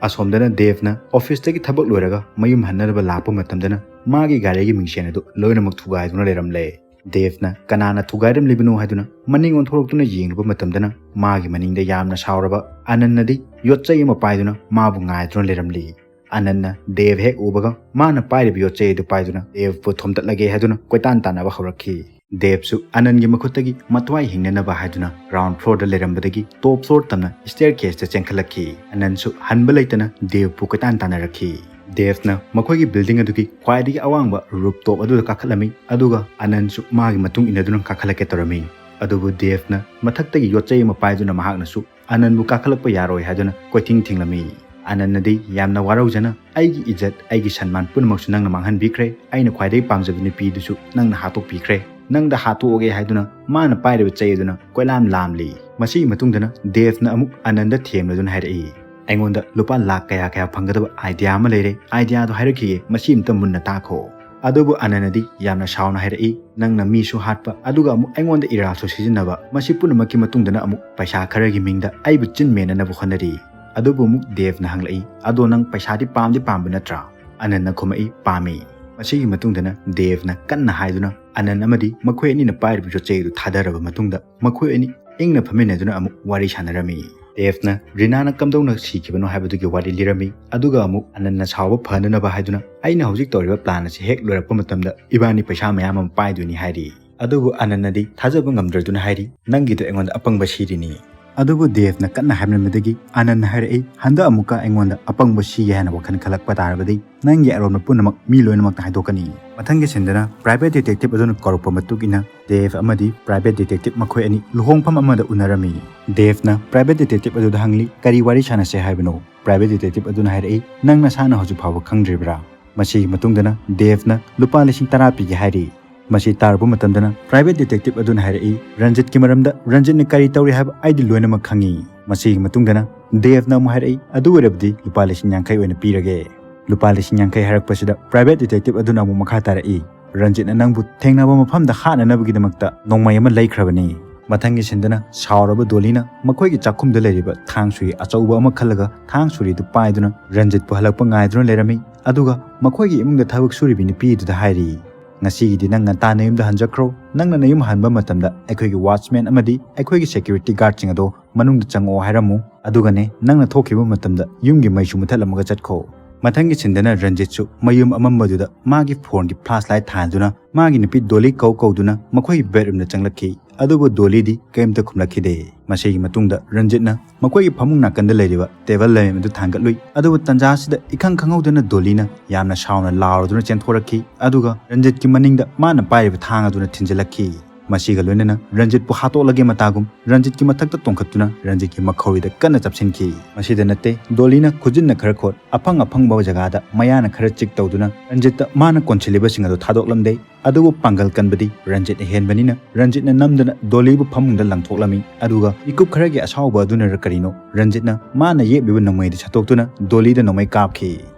ꯑꯁꯣꯝꯗꯅ ꯗꯦꯕꯅ ꯑꯣꯐꯤꯁꯇꯒꯤ ꯊꯕꯛ ꯂꯣꯏꯔꯒ ꯃꯌꯨꯝ ꯍꯟꯅꯅꯕ ꯂꯥꯛꯄ ꯃꯇꯝꯗꯅ ꯃꯥꯒꯤ ꯒꯥꯔꯤꯒꯤ ꯃꯤꯡꯁꯦꯟ ꯑꯗꯨ ꯂꯣꯏꯅꯃꯛ ꯊꯨꯒꯥꯏꯗꯨꯅ ꯂꯩꯔꯝꯂꯦ꯫ ꯗꯦꯕꯅ ꯀꯅꯥꯅ ꯊꯨꯒꯥꯏꯔꯝꯂꯤꯕꯅꯣ ꯍꯥꯏꯗꯨꯅ ꯃꯅꯤꯡ ꯑꯣꯟꯊꯣꯔꯛꯇꯨꯅ ꯌꯦꯡꯂꯨꯕ ꯃꯇꯝꯗꯅ ꯃꯥꯒꯤ ꯃꯅꯤꯡꯗ ꯌꯥꯝꯅ ꯁꯥꯎꯔꯕ ꯑꯅꯟꯅꯗꯤ ꯌꯣꯠꯆꯩ ꯑꯃ ꯄꯥꯏꯗꯨꯅ ꯃꯥꯕꯨ ꯉꯥꯏꯗꯨꯅ ꯂꯩꯔꯝꯂꯤ꯫ ꯑꯅꯟꯅ ꯗꯦꯕ ꯍꯦꯛ ꯎꯕꯒ ꯃꯥꯅ ꯄꯥꯏꯔꯤꯕ ꯌꯣꯠꯆꯩ ꯑꯗꯨ ꯄꯥꯏꯗꯨꯅ ꯗꯦꯕꯄꯨ ꯊꯣꯝꯇꯠꯂꯒꯦ ꯍꯥꯏꯗꯨꯅ ꯀꯣꯏꯇꯥꯟ ꯇꯥꯟꯅꯕ ꯍꯧꯔꯛꯈꯤ꯫ ꯗꯦꯕꯁꯨ ꯑꯅꯟꯒꯤ ꯃꯈꯨꯠꯇꯒꯤ ꯃꯊ꯭ꯋꯥꯏ ꯍꯤꯡꯅꯅꯕ ꯍꯥꯏꯗꯨꯅ ground floorꯗ ꯂꯩꯔꯝꯕꯗꯒꯤ top floor ꯇꯝꯅ staircaseꯇ ꯆꯦꯟꯈꯠꯂꯛꯈꯤ꯫ ꯑꯅꯟꯁꯨ ꯍꯟꯕ ꯂꯩꯇꯅ ꯗꯦꯕꯄꯨ ꯀꯣꯏꯇꯥꯟ ꯇꯥꯟꯅꯔꯛꯈꯤ꯫ ꯗꯦꯕꯅ ꯃꯈꯣꯏꯒꯤ building ꯑꯗꯨꯒꯤ ꯈ꯭ꯋꯥꯏꯗꯒꯤ ꯑꯋꯥꯡꯕ rooftop ꯑꯗꯨꯗ ꯀꯥꯈꯠꯂꯝꯃꯤ, ꯑꯗꯨꯒ ꯑꯅꯟꯁꯨ ꯃꯥꯒꯤ ꯃꯇꯨꯡ ꯏꯟꯅꯗꯨꯅ ꯀꯥꯈꯠꯂꯛꯀꯦ ꯇꯧꯔꯝꯃꯤ꯫ ꯑꯗꯨꯕꯨ ꯗꯦꯕꯅ ꯃꯊꯛꯇꯒꯤ ꯌꯣꯠꯆꯩ ꯑꯃ ꯄꯥꯏꯗꯨꯅ ꯃꯍꯥꯛꯅꯁꯨ ꯑꯅꯟꯕꯨ ꯀꯥꯈꯠꯂꯛꯄ ꯌꯥꯔꯣꯏ ꯍꯥꯏꯗꯨꯅ ꯀꯣꯏꯊꯤꯡ ꯊꯤꯡꯂꯝꯃꯤ꯫ ꯑꯅꯟꯅꯗꯤ ꯌꯥꯝꯅ ꯋꯥꯔꯧꯖꯅ, "ꯑꯩꯒꯤ ꯏꯖꯠ, ꯑꯩꯒꯤ ꯁꯟꯃꯥꯟ ꯄꯨꯝꯅꯃꯛꯁꯨ ꯅꯪꯅ ꯃꯥꯡꯍꯟꯕꯤꯈ꯭ꯔꯦ, ꯑꯩꯅ ꯈ꯭ꯋꯥꯏꯗꯒꯤ ꯄꯥꯝꯖꯕ ꯅꯨꯄꯤꯗꯨꯁꯨ ꯅꯪꯅ ꯍꯥꯠꯇꯣꯛꯄꯤꯈ꯭ꯔꯦ, ꯅꯪꯗ ꯍꯥꯠꯇꯣꯛꯑꯒꯦ" ꯍꯥꯏꯗꯨꯅ ꯃꯥꯅ ꯄꯥꯏꯔꯤꯕ ꯆꯩ ꯑꯗꯨꯅ ꯀꯣꯏꯂꯥꯝ ꯂꯥꯝꯂꯤ꯫ ꯃꯁꯤꯒꯤ ꯃꯇꯨꯡꯗꯅ ꯗꯦꯕꯅ ꯑꯃꯨꯛ ꯑꯅꯟꯗ ꯊꯦꯝꯂꯗꯨꯅ ꯍꯥꯏꯔꯛꯏ, "ꯑꯩꯉꯣꯟꯗ ꯂꯨꯄꯥ ꯂꯥꯛ ꯀꯌꯥ ꯀꯌꯥ ꯐꯪꯒꯗꯕ idea ꯑꯃ ꯂꯩꯔꯦ, ideaꯗꯣ ꯍꯥꯏꯔꯛꯈꯤꯒꯦ, ꯃꯁꯤ ꯑꯝꯇ ꯃꯨꯟꯅ ꯇꯥꯈꯣ"꯫ ꯑꯗꯨꯕꯨ ꯑꯅꯟꯅꯗꯤ ꯌꯥꯝꯅ ꯁꯥꯎꯅ ꯍꯥꯏꯔꯛꯏ, "ꯅꯪꯅ ꯃꯤꯁꯨ ꯍꯥꯠꯄ, ꯑꯗꯨꯒ ꯑꯃꯨꯛ ꯑꯩꯉꯣꯟꯗ ꯏꯔꯥꯜꯁꯨ ꯁꯤꯖꯤꯟꯅꯕ, ꯃꯁꯤ ꯄꯨꯝꯅꯃꯛꯀꯤ ꯃꯇꯨꯡꯗꯅ ꯑꯃꯨꯛ ꯄꯩꯁꯥ ꯈꯔꯒꯤ ꯃꯤꯡꯗ ꯑꯩꯕꯨ ꯆꯤꯟ ꯃꯦꯟꯅꯅꯕ ꯍꯣꯠꯅꯔꯤ"꯫ ꯑꯗꯨꯕꯨ ꯑꯃꯨꯛ ꯗꯦꯕꯅ ꯍꯪꯂꯛꯏ, "ꯑꯗꯣ ꯅꯪ ꯄꯩꯁꯥꯗꯤ ꯄꯥꯝꯗꯤ ꯄꯥꯝꯕ ꯅꯠꯇ꯭ꯔꯥ?" ꯑꯅꯟꯅ ꯈꯨꯝꯃꯛꯏ, "ꯄꯥꯝꯃꯤ"꯫ ꯃꯁꯤꯒꯤ ꯃꯇꯨꯡꯗꯅ ꯗꯦꯕꯅ ꯀꯟꯅ ꯍꯥꯏꯗꯨꯅ ꯑꯅꯟ ꯑꯃꯗꯤ ꯃꯈꯣꯏ ꯑꯅꯤꯅ ꯄꯥꯏꯔꯤꯕ ꯌꯣꯠꯆꯩ ꯑꯗꯨ ꯊꯥꯗꯔꯕ ꯃꯇꯨꯡꯗ ꯃꯈꯣꯏ ꯑꯅꯤ ꯏꯪꯅ ꯐꯝꯃꯤꯟꯅꯗꯨꯅ ꯑꯃꯨꯛ ꯋꯥꯔꯤ ꯁꯥꯟꯅꯔꯝꯃꯤ꯫ ꯗꯦꯕꯅ ꯔꯤꯅꯥꯅ ꯀꯝꯗꯧꯅ ꯁꯤꯈꯤꯕꯅꯣ ꯍꯥꯏꯕꯗꯨꯒꯤ ꯋꯥꯔꯤ ꯂꯤꯔꯝꯃꯤ꯫ ꯑꯗꯨꯒ ꯑꯃꯨꯛ ꯑꯅꯟꯅ ꯁꯥꯎꯕ ꯐꯅꯅꯕ ꯍꯥꯏꯗꯨꯅ, "ꯑꯩꯅ ꯍꯧꯖꯤꯛ ꯇꯧꯔꯤꯕ plan ꯑꯁꯤ ꯍꯦꯛ ꯂꯣꯏꯔꯛꯄ ꯃꯇꯝꯗ ꯏꯕꯥꯅꯤ ꯄꯩꯁꯥ ꯃꯌꯥꯝ ꯑꯃ ꯄꯥꯏꯗꯣꯏꯅꯤ" ꯍꯥꯏꯔꯤ꯫ ꯑꯗꯨꯕꯨ ꯑꯅꯟꯅꯗꯤ ꯊꯥꯖꯕ ꯉꯝꯗ꯭ꯔꯗꯨꯅ ꯍꯥꯏꯔꯤ, "ꯅꯪꯒꯤꯗꯣ ꯑꯩꯉꯣꯟꯗ ꯑꯄꯪꯕ ꯁꯤꯔꯤꯅꯤ"꯫ ꯑꯗꯨꯕꯨ ꯗꯦꯕꯅ ꯀꯟꯅ ꯍꯥꯏꯃꯟꯕꯗꯒꯤ ꯑꯅꯟꯅ ꯍꯥꯏꯔꯛꯏ, "ꯍꯟꯗꯛ ꯑꯃꯨꯛꯀ ꯑꯩꯉꯣꯟꯗ ꯑꯄꯪꯕ ꯁꯤꯒꯦ ꯍꯥꯏꯅ ꯋꯥꯈꯜ ꯈꯜꯂꯛꯄ ꯇꯥꯔꯕꯗꯤ ꯅꯪꯒꯤ ꯑꯔꯣꯟꯕ ꯄꯨꯝꯅꯃꯛ ꯃꯤ ꯂꯣꯏꯅꯃꯛꯇ ꯍꯥꯏꯗꯣꯛꯀꯅꯤ"꯫ ꯃꯊꯪꯒꯤ scene ꯗꯅ private detective ꯑꯗꯨꯅ ꯀꯧꯔꯛꯄ ꯃꯇꯨꯡ ꯏꯟꯅ ꯗꯦꯕ ꯑꯃꯗꯤ private detective ꯃꯈꯣꯏ ꯑꯅꯤ ꯂꯨꯍꯣꯡꯐꯝ ꯑꯃꯗ ꯎꯅꯔꯝꯃꯤ꯫ ꯗꯦꯕꯅ private detective ꯑꯗꯨꯗ ꯍꯪꯂꯤ, "ꯀꯔꯤ ꯋꯥꯔꯤ ꯁꯥꯟꯅꯁꯦ ꯍꯥꯏꯕꯅꯣ?" Private detective ꯑꯗꯨꯅ ꯍꯥꯏꯔꯛꯏ, "ꯅꯪ ꯅꯁꯥꯅ ꯍꯧꯖꯤꯛ ꯐꯥꯎꯕ ꯈꯪꯗ꯭ꯔꯤꯕ꯭ꯔꯥ?" ꯃꯁꯤꯒꯤ ꯃꯇꯨꯡꯗꯅ ꯗꯦꯕꯅ ꯂꯨꯄꯥ ꯂꯤꯁꯤꯡ ꯇꯔꯥ ꯄꯤꯒꯦ ꯍꯥꯏꯔꯤ꯫ ꯃꯁꯤ ꯇꯥꯔꯨꯕ ꯃꯇꯝꯗꯅ private detective ꯑꯗꯨꯅ ꯍꯥꯏꯔꯛꯏ, "ꯔꯟꯖꯤꯠꯀꯤ ꯃꯔꯝꯗ ꯔꯟꯖꯤꯠꯅ ꯀꯔꯤ ꯇꯧꯔꯤ ꯍꯥꯏꯕ ꯑꯩꯗꯤ ꯂꯣꯏꯅꯃꯛ ꯈꯪꯉꯤ"꯫ ꯃꯁꯤꯒꯤ ꯃꯇꯨꯡꯗꯅ ꯗꯦꯕꯅ ꯑꯃꯨꯛ ꯍꯥꯏꯔꯛꯏ, "ꯑꯗꯨ ꯑꯣꯏꯔꯕꯗꯤ ꯂꯨꯄꯥ ꯂꯤꯁꯤꯡ ꯌꯥꯡꯈꯩ ꯑꯣꯏꯅ ꯄꯤꯔꯒꯦ"꯫ ꯂꯨꯄꯥ ꯂꯤꯁꯤꯡ ꯌꯥꯡꯈꯩ ꯍꯥꯏꯔꯛꯄꯁꯤꯗ private detective ꯑꯗꯨꯅ ꯑꯃꯨꯛ ꯃꯈꯥ ꯇꯥꯔꯛꯏ, "ꯔꯟꯖꯤꯠꯅ ꯅꯪꯕꯨ ꯊꯦꯡꯅꯕ ꯃꯐꯝꯗ ꯍꯥꯠꯅꯅꯕꯒꯤꯗꯃꯛꯇ ꯅꯣꯡꯃꯩ ꯑꯃ ꯂꯩꯈ꯭ꯔꯕꯅꯤ"꯫ ꯃꯊꯪꯒꯤ scene ꯗꯅ ꯁꯥꯎꯔꯕ ꯗꯣꯂꯤꯅ ꯃꯈꯣꯏꯒꯤ ꯆꯥꯛꯈꯨꯝꯗ ꯂꯩꯔꯤꯕ ꯊꯥꯡ ꯁꯨꯔꯤ ꯑꯆꯧꯕ ꯑꯃ ꯈꯜꯂꯒ ꯊꯥꯡ ꯁꯨꯔꯤꯗꯨ ꯄꯥꯏꯗꯨꯅ ꯔꯟꯖꯤꯠꯄꯨ ꯍꯜꯂꯛꯄ ꯉꯥꯏꯗꯨꯅ ꯂꯩꯔꯝꯃꯤ꯫ ꯑꯗꯨꯒ ꯃꯈꯣꯏꯒꯤ ꯏꯃꯨꯡꯗ ꯊꯕꯛ ꯁꯨꯔꯤꯕꯤ ꯅꯨꯄꯤꯗꯨꯗ ꯍꯥꯏꯔꯤ, "ꯉꯁꯤꯒꯤꯗꯤ ꯅꯪ ꯉꯟꯇꯥ ꯅꯌꯨꯝꯗ ꯍꯟꯖꯈ꯭ꯔꯣ꯫ ꯅꯪꯅ ꯅꯌꯨꯝ ꯍꯟꯕ ꯃꯇꯝꯗ ꯑꯩꯈꯣꯏꯒꯤ watchman ꯑꯃꯗꯤ ꯑꯩꯈꯣꯏꯒꯤ security guardꯁꯤꯡ ꯑꯗꯣ ꯃꯅꯨꯡꯗ ꯆꯪꯉꯛꯑꯣ ꯍꯥꯏꯔꯝꯃꯨ꯫ ꯑꯗꯨꯒꯅꯦ, ꯅꯪꯅ ꯊꯣꯛꯈꯤꯕ ꯃꯇꯝꯗ ꯌꯨꯝꯒꯤ ꯃꯩꯁꯨ ꯃꯨꯊꯠꯂꯝꯃꯒ ꯆꯠꯈꯣ"꯫ ꯃꯊꯪꯒꯤ ꯁꯤꯟꯗꯅ ꯔꯟꯖꯤꯠꯁꯨ ꯃꯌꯨꯝ ꯑꯃꯝꯕꯗꯨꯗ ꯃꯥꯒꯤ ꯐꯣꯟꯒꯤ flashlight ꯊꯥꯟꯗꯨꯅ ꯃꯥꯒꯤ ꯅꯨꯄꯤ ꯗꯣꯂꯤ ꯀꯧ ꯀꯧꯗꯨꯅ ꯃꯈꯣꯏꯒꯤ bedroomꯗ ꯆꯪꯂꯛꯈꯤ꯫ ꯑꯗꯨꯕꯨ ꯗꯣꯂꯤꯗꯤ ꯀꯔꯤꯝꯇ ꯈꯨꯝꯂꯛꯈꯤꯗꯦ꯫ ꯃꯁꯤꯒꯤ ꯃꯇꯨꯡꯗ ꯔꯟꯖꯤꯠꯅ ꯃꯈꯣꯏꯒꯤ ꯐꯃꯨꯡ ꯅꯥꯀꯟꯗ ꯂꯩꯔꯤꯕ table lamp ꯑꯗꯨ ꯊꯥꯡꯒꯠꯂꯨꯏ꯫ ꯑꯗꯨꯕꯨ ꯇꯟꯖꯥ ꯑꯁꯤꯗ ꯏꯈꯪ ꯈꯪꯍꯧꯗꯅ ꯗꯣꯂꯤꯅ ꯌꯥꯝꯅ ꯁꯥꯎꯅ ꯂꯥꯎꯔꯗꯨꯅ ꯆꯦꯟꯊꯣꯔꯛꯈꯤ꯫ ꯑꯗꯨꯒ ꯔꯟꯖꯤꯠꯀꯤ ꯃꯅꯤꯡꯗ ꯃꯥꯅ ꯄꯥꯏꯔꯤꯕ ꯊꯥꯡ ꯑꯗꯨꯅ ꯊꯤꯟꯖꯤꯜꯂꯛꯈꯤ꯫ ꯃꯁꯤꯒ ꯂꯣꯏꯅꯅ ꯔꯟꯖꯤꯠꯄꯨ ꯍꯥꯠꯇꯣꯛꯂꯒꯦ ꯃꯇꯥꯒꯨꯝ ꯔꯟꯖꯤꯠꯀꯤ ꯃꯊꯛꯇ ꯇꯣꯡꯈꯠꯇꯨꯅ ꯔꯟꯖꯤꯠꯀꯤ ꯃꯈꯧꯔꯤꯗ ꯀꯟꯅ ꯆꯞꯁꯤꯟꯈꯤ꯫ ꯃꯁꯤꯗ ꯅꯠꯇꯦ, ꯗꯣꯂꯤꯅ ꯈꯨꯖꯤꯟꯅ ꯈꯔ ꯈꯣꯠ, ꯑꯐꯪ ꯑꯐꯪꯕ ꯖꯒꯥꯗ ꯃꯌꯥꯅ ꯈꯔ ꯆꯤꯛ ꯇꯧꯗꯨꯅ ꯔꯟꯖꯤꯠꯇ ꯃꯥꯅ ꯀꯣꯟꯁꯤꯜꯂꯤꯕꯁꯤꯡ ꯑꯗꯨ ꯊꯥꯗꯣꯛꯂꯝꯗꯦ꯫ ꯑꯗꯨꯕꯨ ꯄꯥꯡꯒꯜ ꯀꯟꯕꯗꯤ ꯔꯟꯖꯤꯠꯅ ꯍꯦꯟꯕꯅꯤꯅ ꯔꯟꯖꯤꯠꯅ ꯅꯝꯗꯅ ꯗꯣꯂꯤꯕꯨ ꯐꯃꯨꯡꯗ ꯂꯪꯊꯣꯛꯂꯝꯃꯤ꯫ ꯑꯗꯨꯒ ꯃꯤꯀꯨꯞ ꯈꯔꯒꯤ ꯑꯁꯥꯎꯕ ꯑꯗꯨꯅꯔ ꯀꯔꯤꯅꯣ, ꯔꯟꯖꯤꯠꯅ ꯃꯥꯅ ꯌꯦꯞꯂꯤꯕ ꯅꯣꯡꯃꯩꯗꯨ ꯁꯠꯇꯣꯛꯇꯨꯅ ꯗꯣꯂꯤꯗ ꯅꯣꯡꯃꯩ ꯀꯥꯞꯈꯤ꯫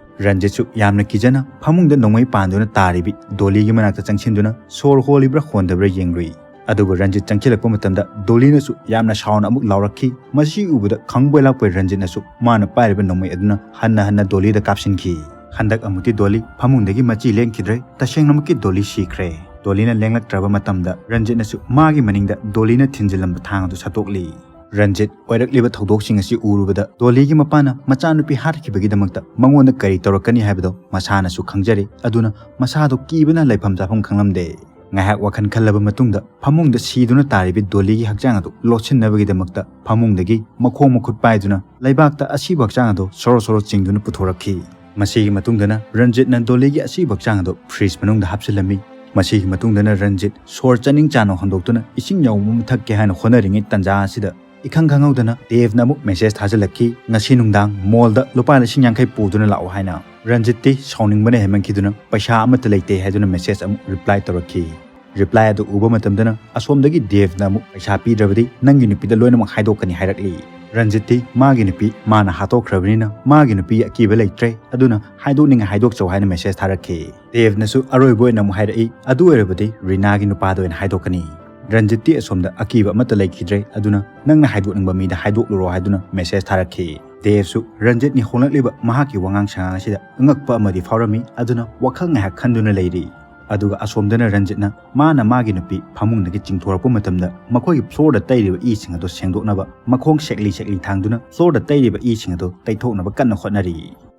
ꯔꯟꯖꯤꯠꯁꯨ ꯌꯥꯝꯅ ꯀꯤꯖꯅ ꯐꯃꯨꯡꯗ ꯅꯣꯡꯃꯩ ꯄꯥꯟꯗꯨꯅ ꯇꯥꯔꯤꯕꯤ ꯗꯣꯂꯤꯒꯤ ꯃꯅꯥꯛꯇ ꯆꯪꯁꯤꯟꯗꯨꯅ ꯁꯣꯔ ꯍꯣꯜꯂꯤꯕ꯭ꯔꯥ ꯍꯣꯟꯗꯕ꯭ꯔꯥ ꯌꯦꯡꯂꯨꯏ꯫ ꯑꯗꯨꯕꯨ ꯔꯟꯖꯤꯠ ꯆꯪꯁꯤꯜꯂꯛꯄ ꯃꯇꯝꯗ ꯗꯣꯂꯤꯅꯁꯨ ꯌꯥꯝꯅ ꯁꯥꯎꯅ ꯑꯃꯨꯛ ꯂꯥꯎꯔꯛꯈꯤ꯫ ꯃꯁꯤ ꯎꯕꯗ ꯈꯪꯕꯣꯏ ꯂꯥꯛꯄꯣꯏ ꯔꯟꯖꯤꯠꯅꯁꯨ ꯃꯥꯅ ꯄꯥꯏꯔꯤꯕ ꯅꯣꯡꯃꯩ ꯑꯗꯨꯅ ꯍꯟꯅ ꯍꯟꯅ ꯗꯣꯂꯤꯗ ꯀꯥꯞꯁꯤꯟꯈꯤ꯫ ꯍꯟꯗꯛ ꯑꯃꯨꯛꯇꯤ ꯗꯣꯂꯤ ꯐꯃꯨꯡꯗꯒꯤ ꯃꯆꯤ ꯂꯦꯡꯈꯤꯗ꯭ꯔꯦ꯫ ꯇꯁꯦꯡꯅꯃꯛꯀꯤ ꯗꯣꯂꯤ ꯁꯤꯈ꯭ꯔꯦ꯫ ꯗꯣꯂꯤꯅ ꯂꯦꯡꯂꯛꯇ꯭ꯔꯕ ꯃꯇꯝꯗ ꯔꯟꯖꯤꯠꯅꯁꯨ ꯃꯥꯒꯤ ꯃꯅꯤꯡꯗ ꯗꯣꯂꯤꯅ ꯊꯤꯟꯖꯤꯜꯂꯝꯕ ꯊꯥꯡ ꯑꯗꯨ ꯁꯠꯇꯣꯛꯂꯤ꯫ ꯔꯟꯖꯤꯠ ꯑꯣꯏꯔꯛꯂꯤꯕ ꯊꯧꯗꯣꯛꯁꯤꯡ ꯑꯁꯤ ꯎꯔꯨꯕꯗ ꯗꯣꯂꯤꯒꯤ ꯃꯄꯥꯅ ꯃꯆꯥꯅꯨꯄꯤ ꯍꯥꯠꯈꯤꯕꯒꯤꯗꯃꯛꯇ ꯃꯉꯣꯟꯗ ꯀꯔꯤ ꯇꯧꯔꯛꯀꯅꯤ ꯍꯥꯏꯕꯗꯣ ꯃꯁꯥꯅꯁꯨ ꯈꯪꯖꯔꯤ꯫ ꯑꯗꯨꯅ ꯃꯁꯥꯗꯣ ꯀꯤꯕꯅ ꯂꯩꯐꯝ ꯆꯥꯐꯝ ꯈꯪꯂꯝꯗꯦ꯫ ꯉꯥꯏꯍꯥꯛ ꯋꯥꯈꯜ ꯈꯜꯂꯕ ꯃꯇꯨꯡꯗ ꯐꯃꯨꯡꯗ ꯁꯤꯗꯨꯅ ꯇꯥꯔꯤꯕꯤ ꯗꯣꯂꯤꯒꯤ ꯍꯛꯆꯥꯡ ꯑꯗꯨ ꯂꯣꯠꯁꯤꯟꯅꯕꯒꯤꯗꯃꯛꯇ ꯐꯃꯨꯡꯗꯒꯤ ꯃꯈꯣꯡ ꯃꯈꯨꯠ ꯄꯥꯏꯗꯨꯅ ꯂꯩꯕꯥꯛꯇ ꯑꯁꯤꯕ ꯍꯛꯆꯥꯡ ꯑꯗꯨ ꯁꯣꯔꯣ ꯁꯣꯔꯣ ꯆꯤꯡꯗꯨꯅ ꯄꯨꯊꯣꯔꯛꯈꯤ꯫ ꯃꯁꯤꯒꯤ ꯃꯇꯨꯡꯗꯅ ꯔꯟꯖꯤꯠꯅ ꯗꯣꯂꯤꯒꯤ ꯑꯁꯤꯕ ꯍꯛꯆꯥꯡ ꯑꯗꯨ fridge ꯃꯅꯨꯡꯗ ꯍꯥꯞꯆꯤꯜꯂꯝꯃꯤ꯫ ꯃꯁꯤꯒꯤ ꯃꯇꯨꯡꯗꯅ ꯔꯟꯖꯤꯠ ꯁꯣꯔ ꯆꯥꯅꯤꯡ ꯆꯥꯅ ꯍꯣꯟꯗꯣꯛꯇꯨꯅ ꯏꯁꯤꯡ ꯌꯥꯎꯕ ꯑꯃ ꯊꯛꯀꯦ ꯍꯥꯏꯅ ꯍꯣꯠꯅꯔꯤꯉꯩ ꯇꯟꯖꯥ ꯑꯁꯤꯗ ꯏꯈꯪ ꯈꯪꯍꯧꯗꯅ ꯗꯦꯕꯅ ꯑꯃꯨꯛ message ꯊꯥꯖꯤꯜꯂꯛꯈꯤ, "ꯉꯁꯤ ꯅꯨꯡꯗꯥꯡ mallꯗ ꯂꯨꯄꯥ ꯂꯤꯁꯤꯡ ꯌꯥꯡꯈꯩ ꯄꯨꯗꯨꯅ ꯂꯥꯛꯑꯣ" ꯍꯥꯏꯅ꯫ ꯔꯟꯖꯤꯠꯇꯤ ꯁꯥꯎꯅꯤꯡꯕꯅ ꯍꯦꯟꯃꯟꯈꯤꯗꯨꯅ ꯄꯩꯁꯥ ꯑꯃꯠꯇ ꯂꯩꯇꯦ ꯍꯥꯏꯗꯨꯅ message ꯑꯃꯨꯛ reply ꯇꯧꯔꯛꯈꯤ꯫ Reply ꯑꯗꯨ ꯎꯕ ꯃꯇꯝꯗꯅ ꯑꯁꯣꯝꯗꯒꯤ ꯗꯦꯕꯅ ꯑꯃꯨꯛ, "ꯄꯩꯁꯥ ꯄꯤꯗ꯭ꯔꯕꯗꯤ ꯅꯪꯒꯤ ꯅꯨꯄꯤꯗ ꯂꯣꯏꯅꯃꯛ ꯍꯥꯏꯗꯣꯛꯀꯅꯤ" ꯍꯥꯏꯔꯛꯂꯤ꯫ ꯔꯟꯖꯤꯠꯇꯤ ꯃꯥꯒꯤ ꯅꯨꯄꯤ ꯃꯥꯅ ꯍꯥꯠꯇꯣꯛꯈ꯭ꯔꯕꯅꯤꯅ ꯃꯥꯒꯤ ꯅꯨꯄꯤ ꯑꯀꯤꯕ ꯂꯩꯇ꯭ꯔꯦ, ꯑꯗꯨꯅ ꯍꯥꯏꯗꯣꯛꯅꯤꯡꯉꯦ ꯍꯥꯏꯗꯣꯛꯆꯧ ꯍꯥꯏꯅ message ꯊꯥꯔꯛꯈꯤ꯫ ꯗꯦꯕꯅꯁꯨ ꯑꯔꯣꯏꯕ ꯑꯣꯏꯅ ꯑꯃꯨꯛ ꯍꯥꯏꯔꯛꯏ, "ꯑꯗꯨ ꯑꯣꯏꯔꯕꯗꯤ ꯔꯤꯅꯥꯒꯤ ꯅꯨꯄꯥꯗ ꯑꯣꯏꯅ ꯍꯥꯏꯗꯣꯛꯀꯅꯤ"꯫ ꯔꯟꯖꯤꯠꯇꯤ ꯑꯁꯣꯝꯗ ꯑꯀꯤꯕ ꯑꯃꯠꯇ ꯂꯩꯈꯤꯗ꯭ꯔꯦ, ꯑꯗꯨꯅ "ꯅꯪꯅ ꯍꯥꯏꯗꯣꯛꯅꯤꯡꯕ ꯃꯤꯗ ꯍꯥꯏꯗꯣꯛꯂꯨꯔꯣ" ꯍꯥꯏꯗꯨꯅ message ꯊꯥꯔꯛꯈꯤ꯫ ꯗꯦꯕꯁꯨ ꯔꯟꯖꯤꯠꯅꯤ ꯍꯣꯡꯂꯛꯂꯤꯕ ꯃꯍꯥꯛꯀꯤ ꯋꯥꯉꯥꯡ ꯁꯉꯥꯡ ꯑꯁꯤꯗ ꯑꯉꯛꯄ ꯑꯃꯗꯤ ꯐꯥꯎꯔꯝꯃꯤ, ꯑꯗꯨꯅ ꯋꯥꯈꯜ ꯉꯥꯏꯍꯥꯛ ꯈꯟꯗꯨꯅ ꯂꯩꯔꯤ꯫ ꯑꯗꯨꯒ ꯑꯁꯣꯝꯗꯅ ꯔꯟꯖꯤꯠꯅ ꯃꯥꯅ ꯃꯥꯒꯤ ꯅꯨꯄꯤ ꯐꯃꯨꯡꯗꯒꯤ ꯆꯤꯡꯊꯣꯔꯛꯄ ꯃꯇꯝꯗ ꯃꯈꯣꯏꯒꯤ floorꯗ ꯇꯩꯔꯤꯕ ꯏꯁꯤꯡ ꯑꯗꯨ ꯁꯦꯡꯗꯣꯛꯅꯕ ꯃꯈꯣꯡ ꯁꯦꯛꯂꯤ ꯁꯦꯛꯂꯤ ꯊꯥꯡꯗꯨꯅ floorꯗ ꯇꯩꯔꯤꯕ ꯏꯁꯤꯡ ꯑꯗꯨ ꯇꯩꯊꯣꯛꯅꯕ ꯀꯟꯅ ꯍꯣꯠꯅꯔꯤ꯫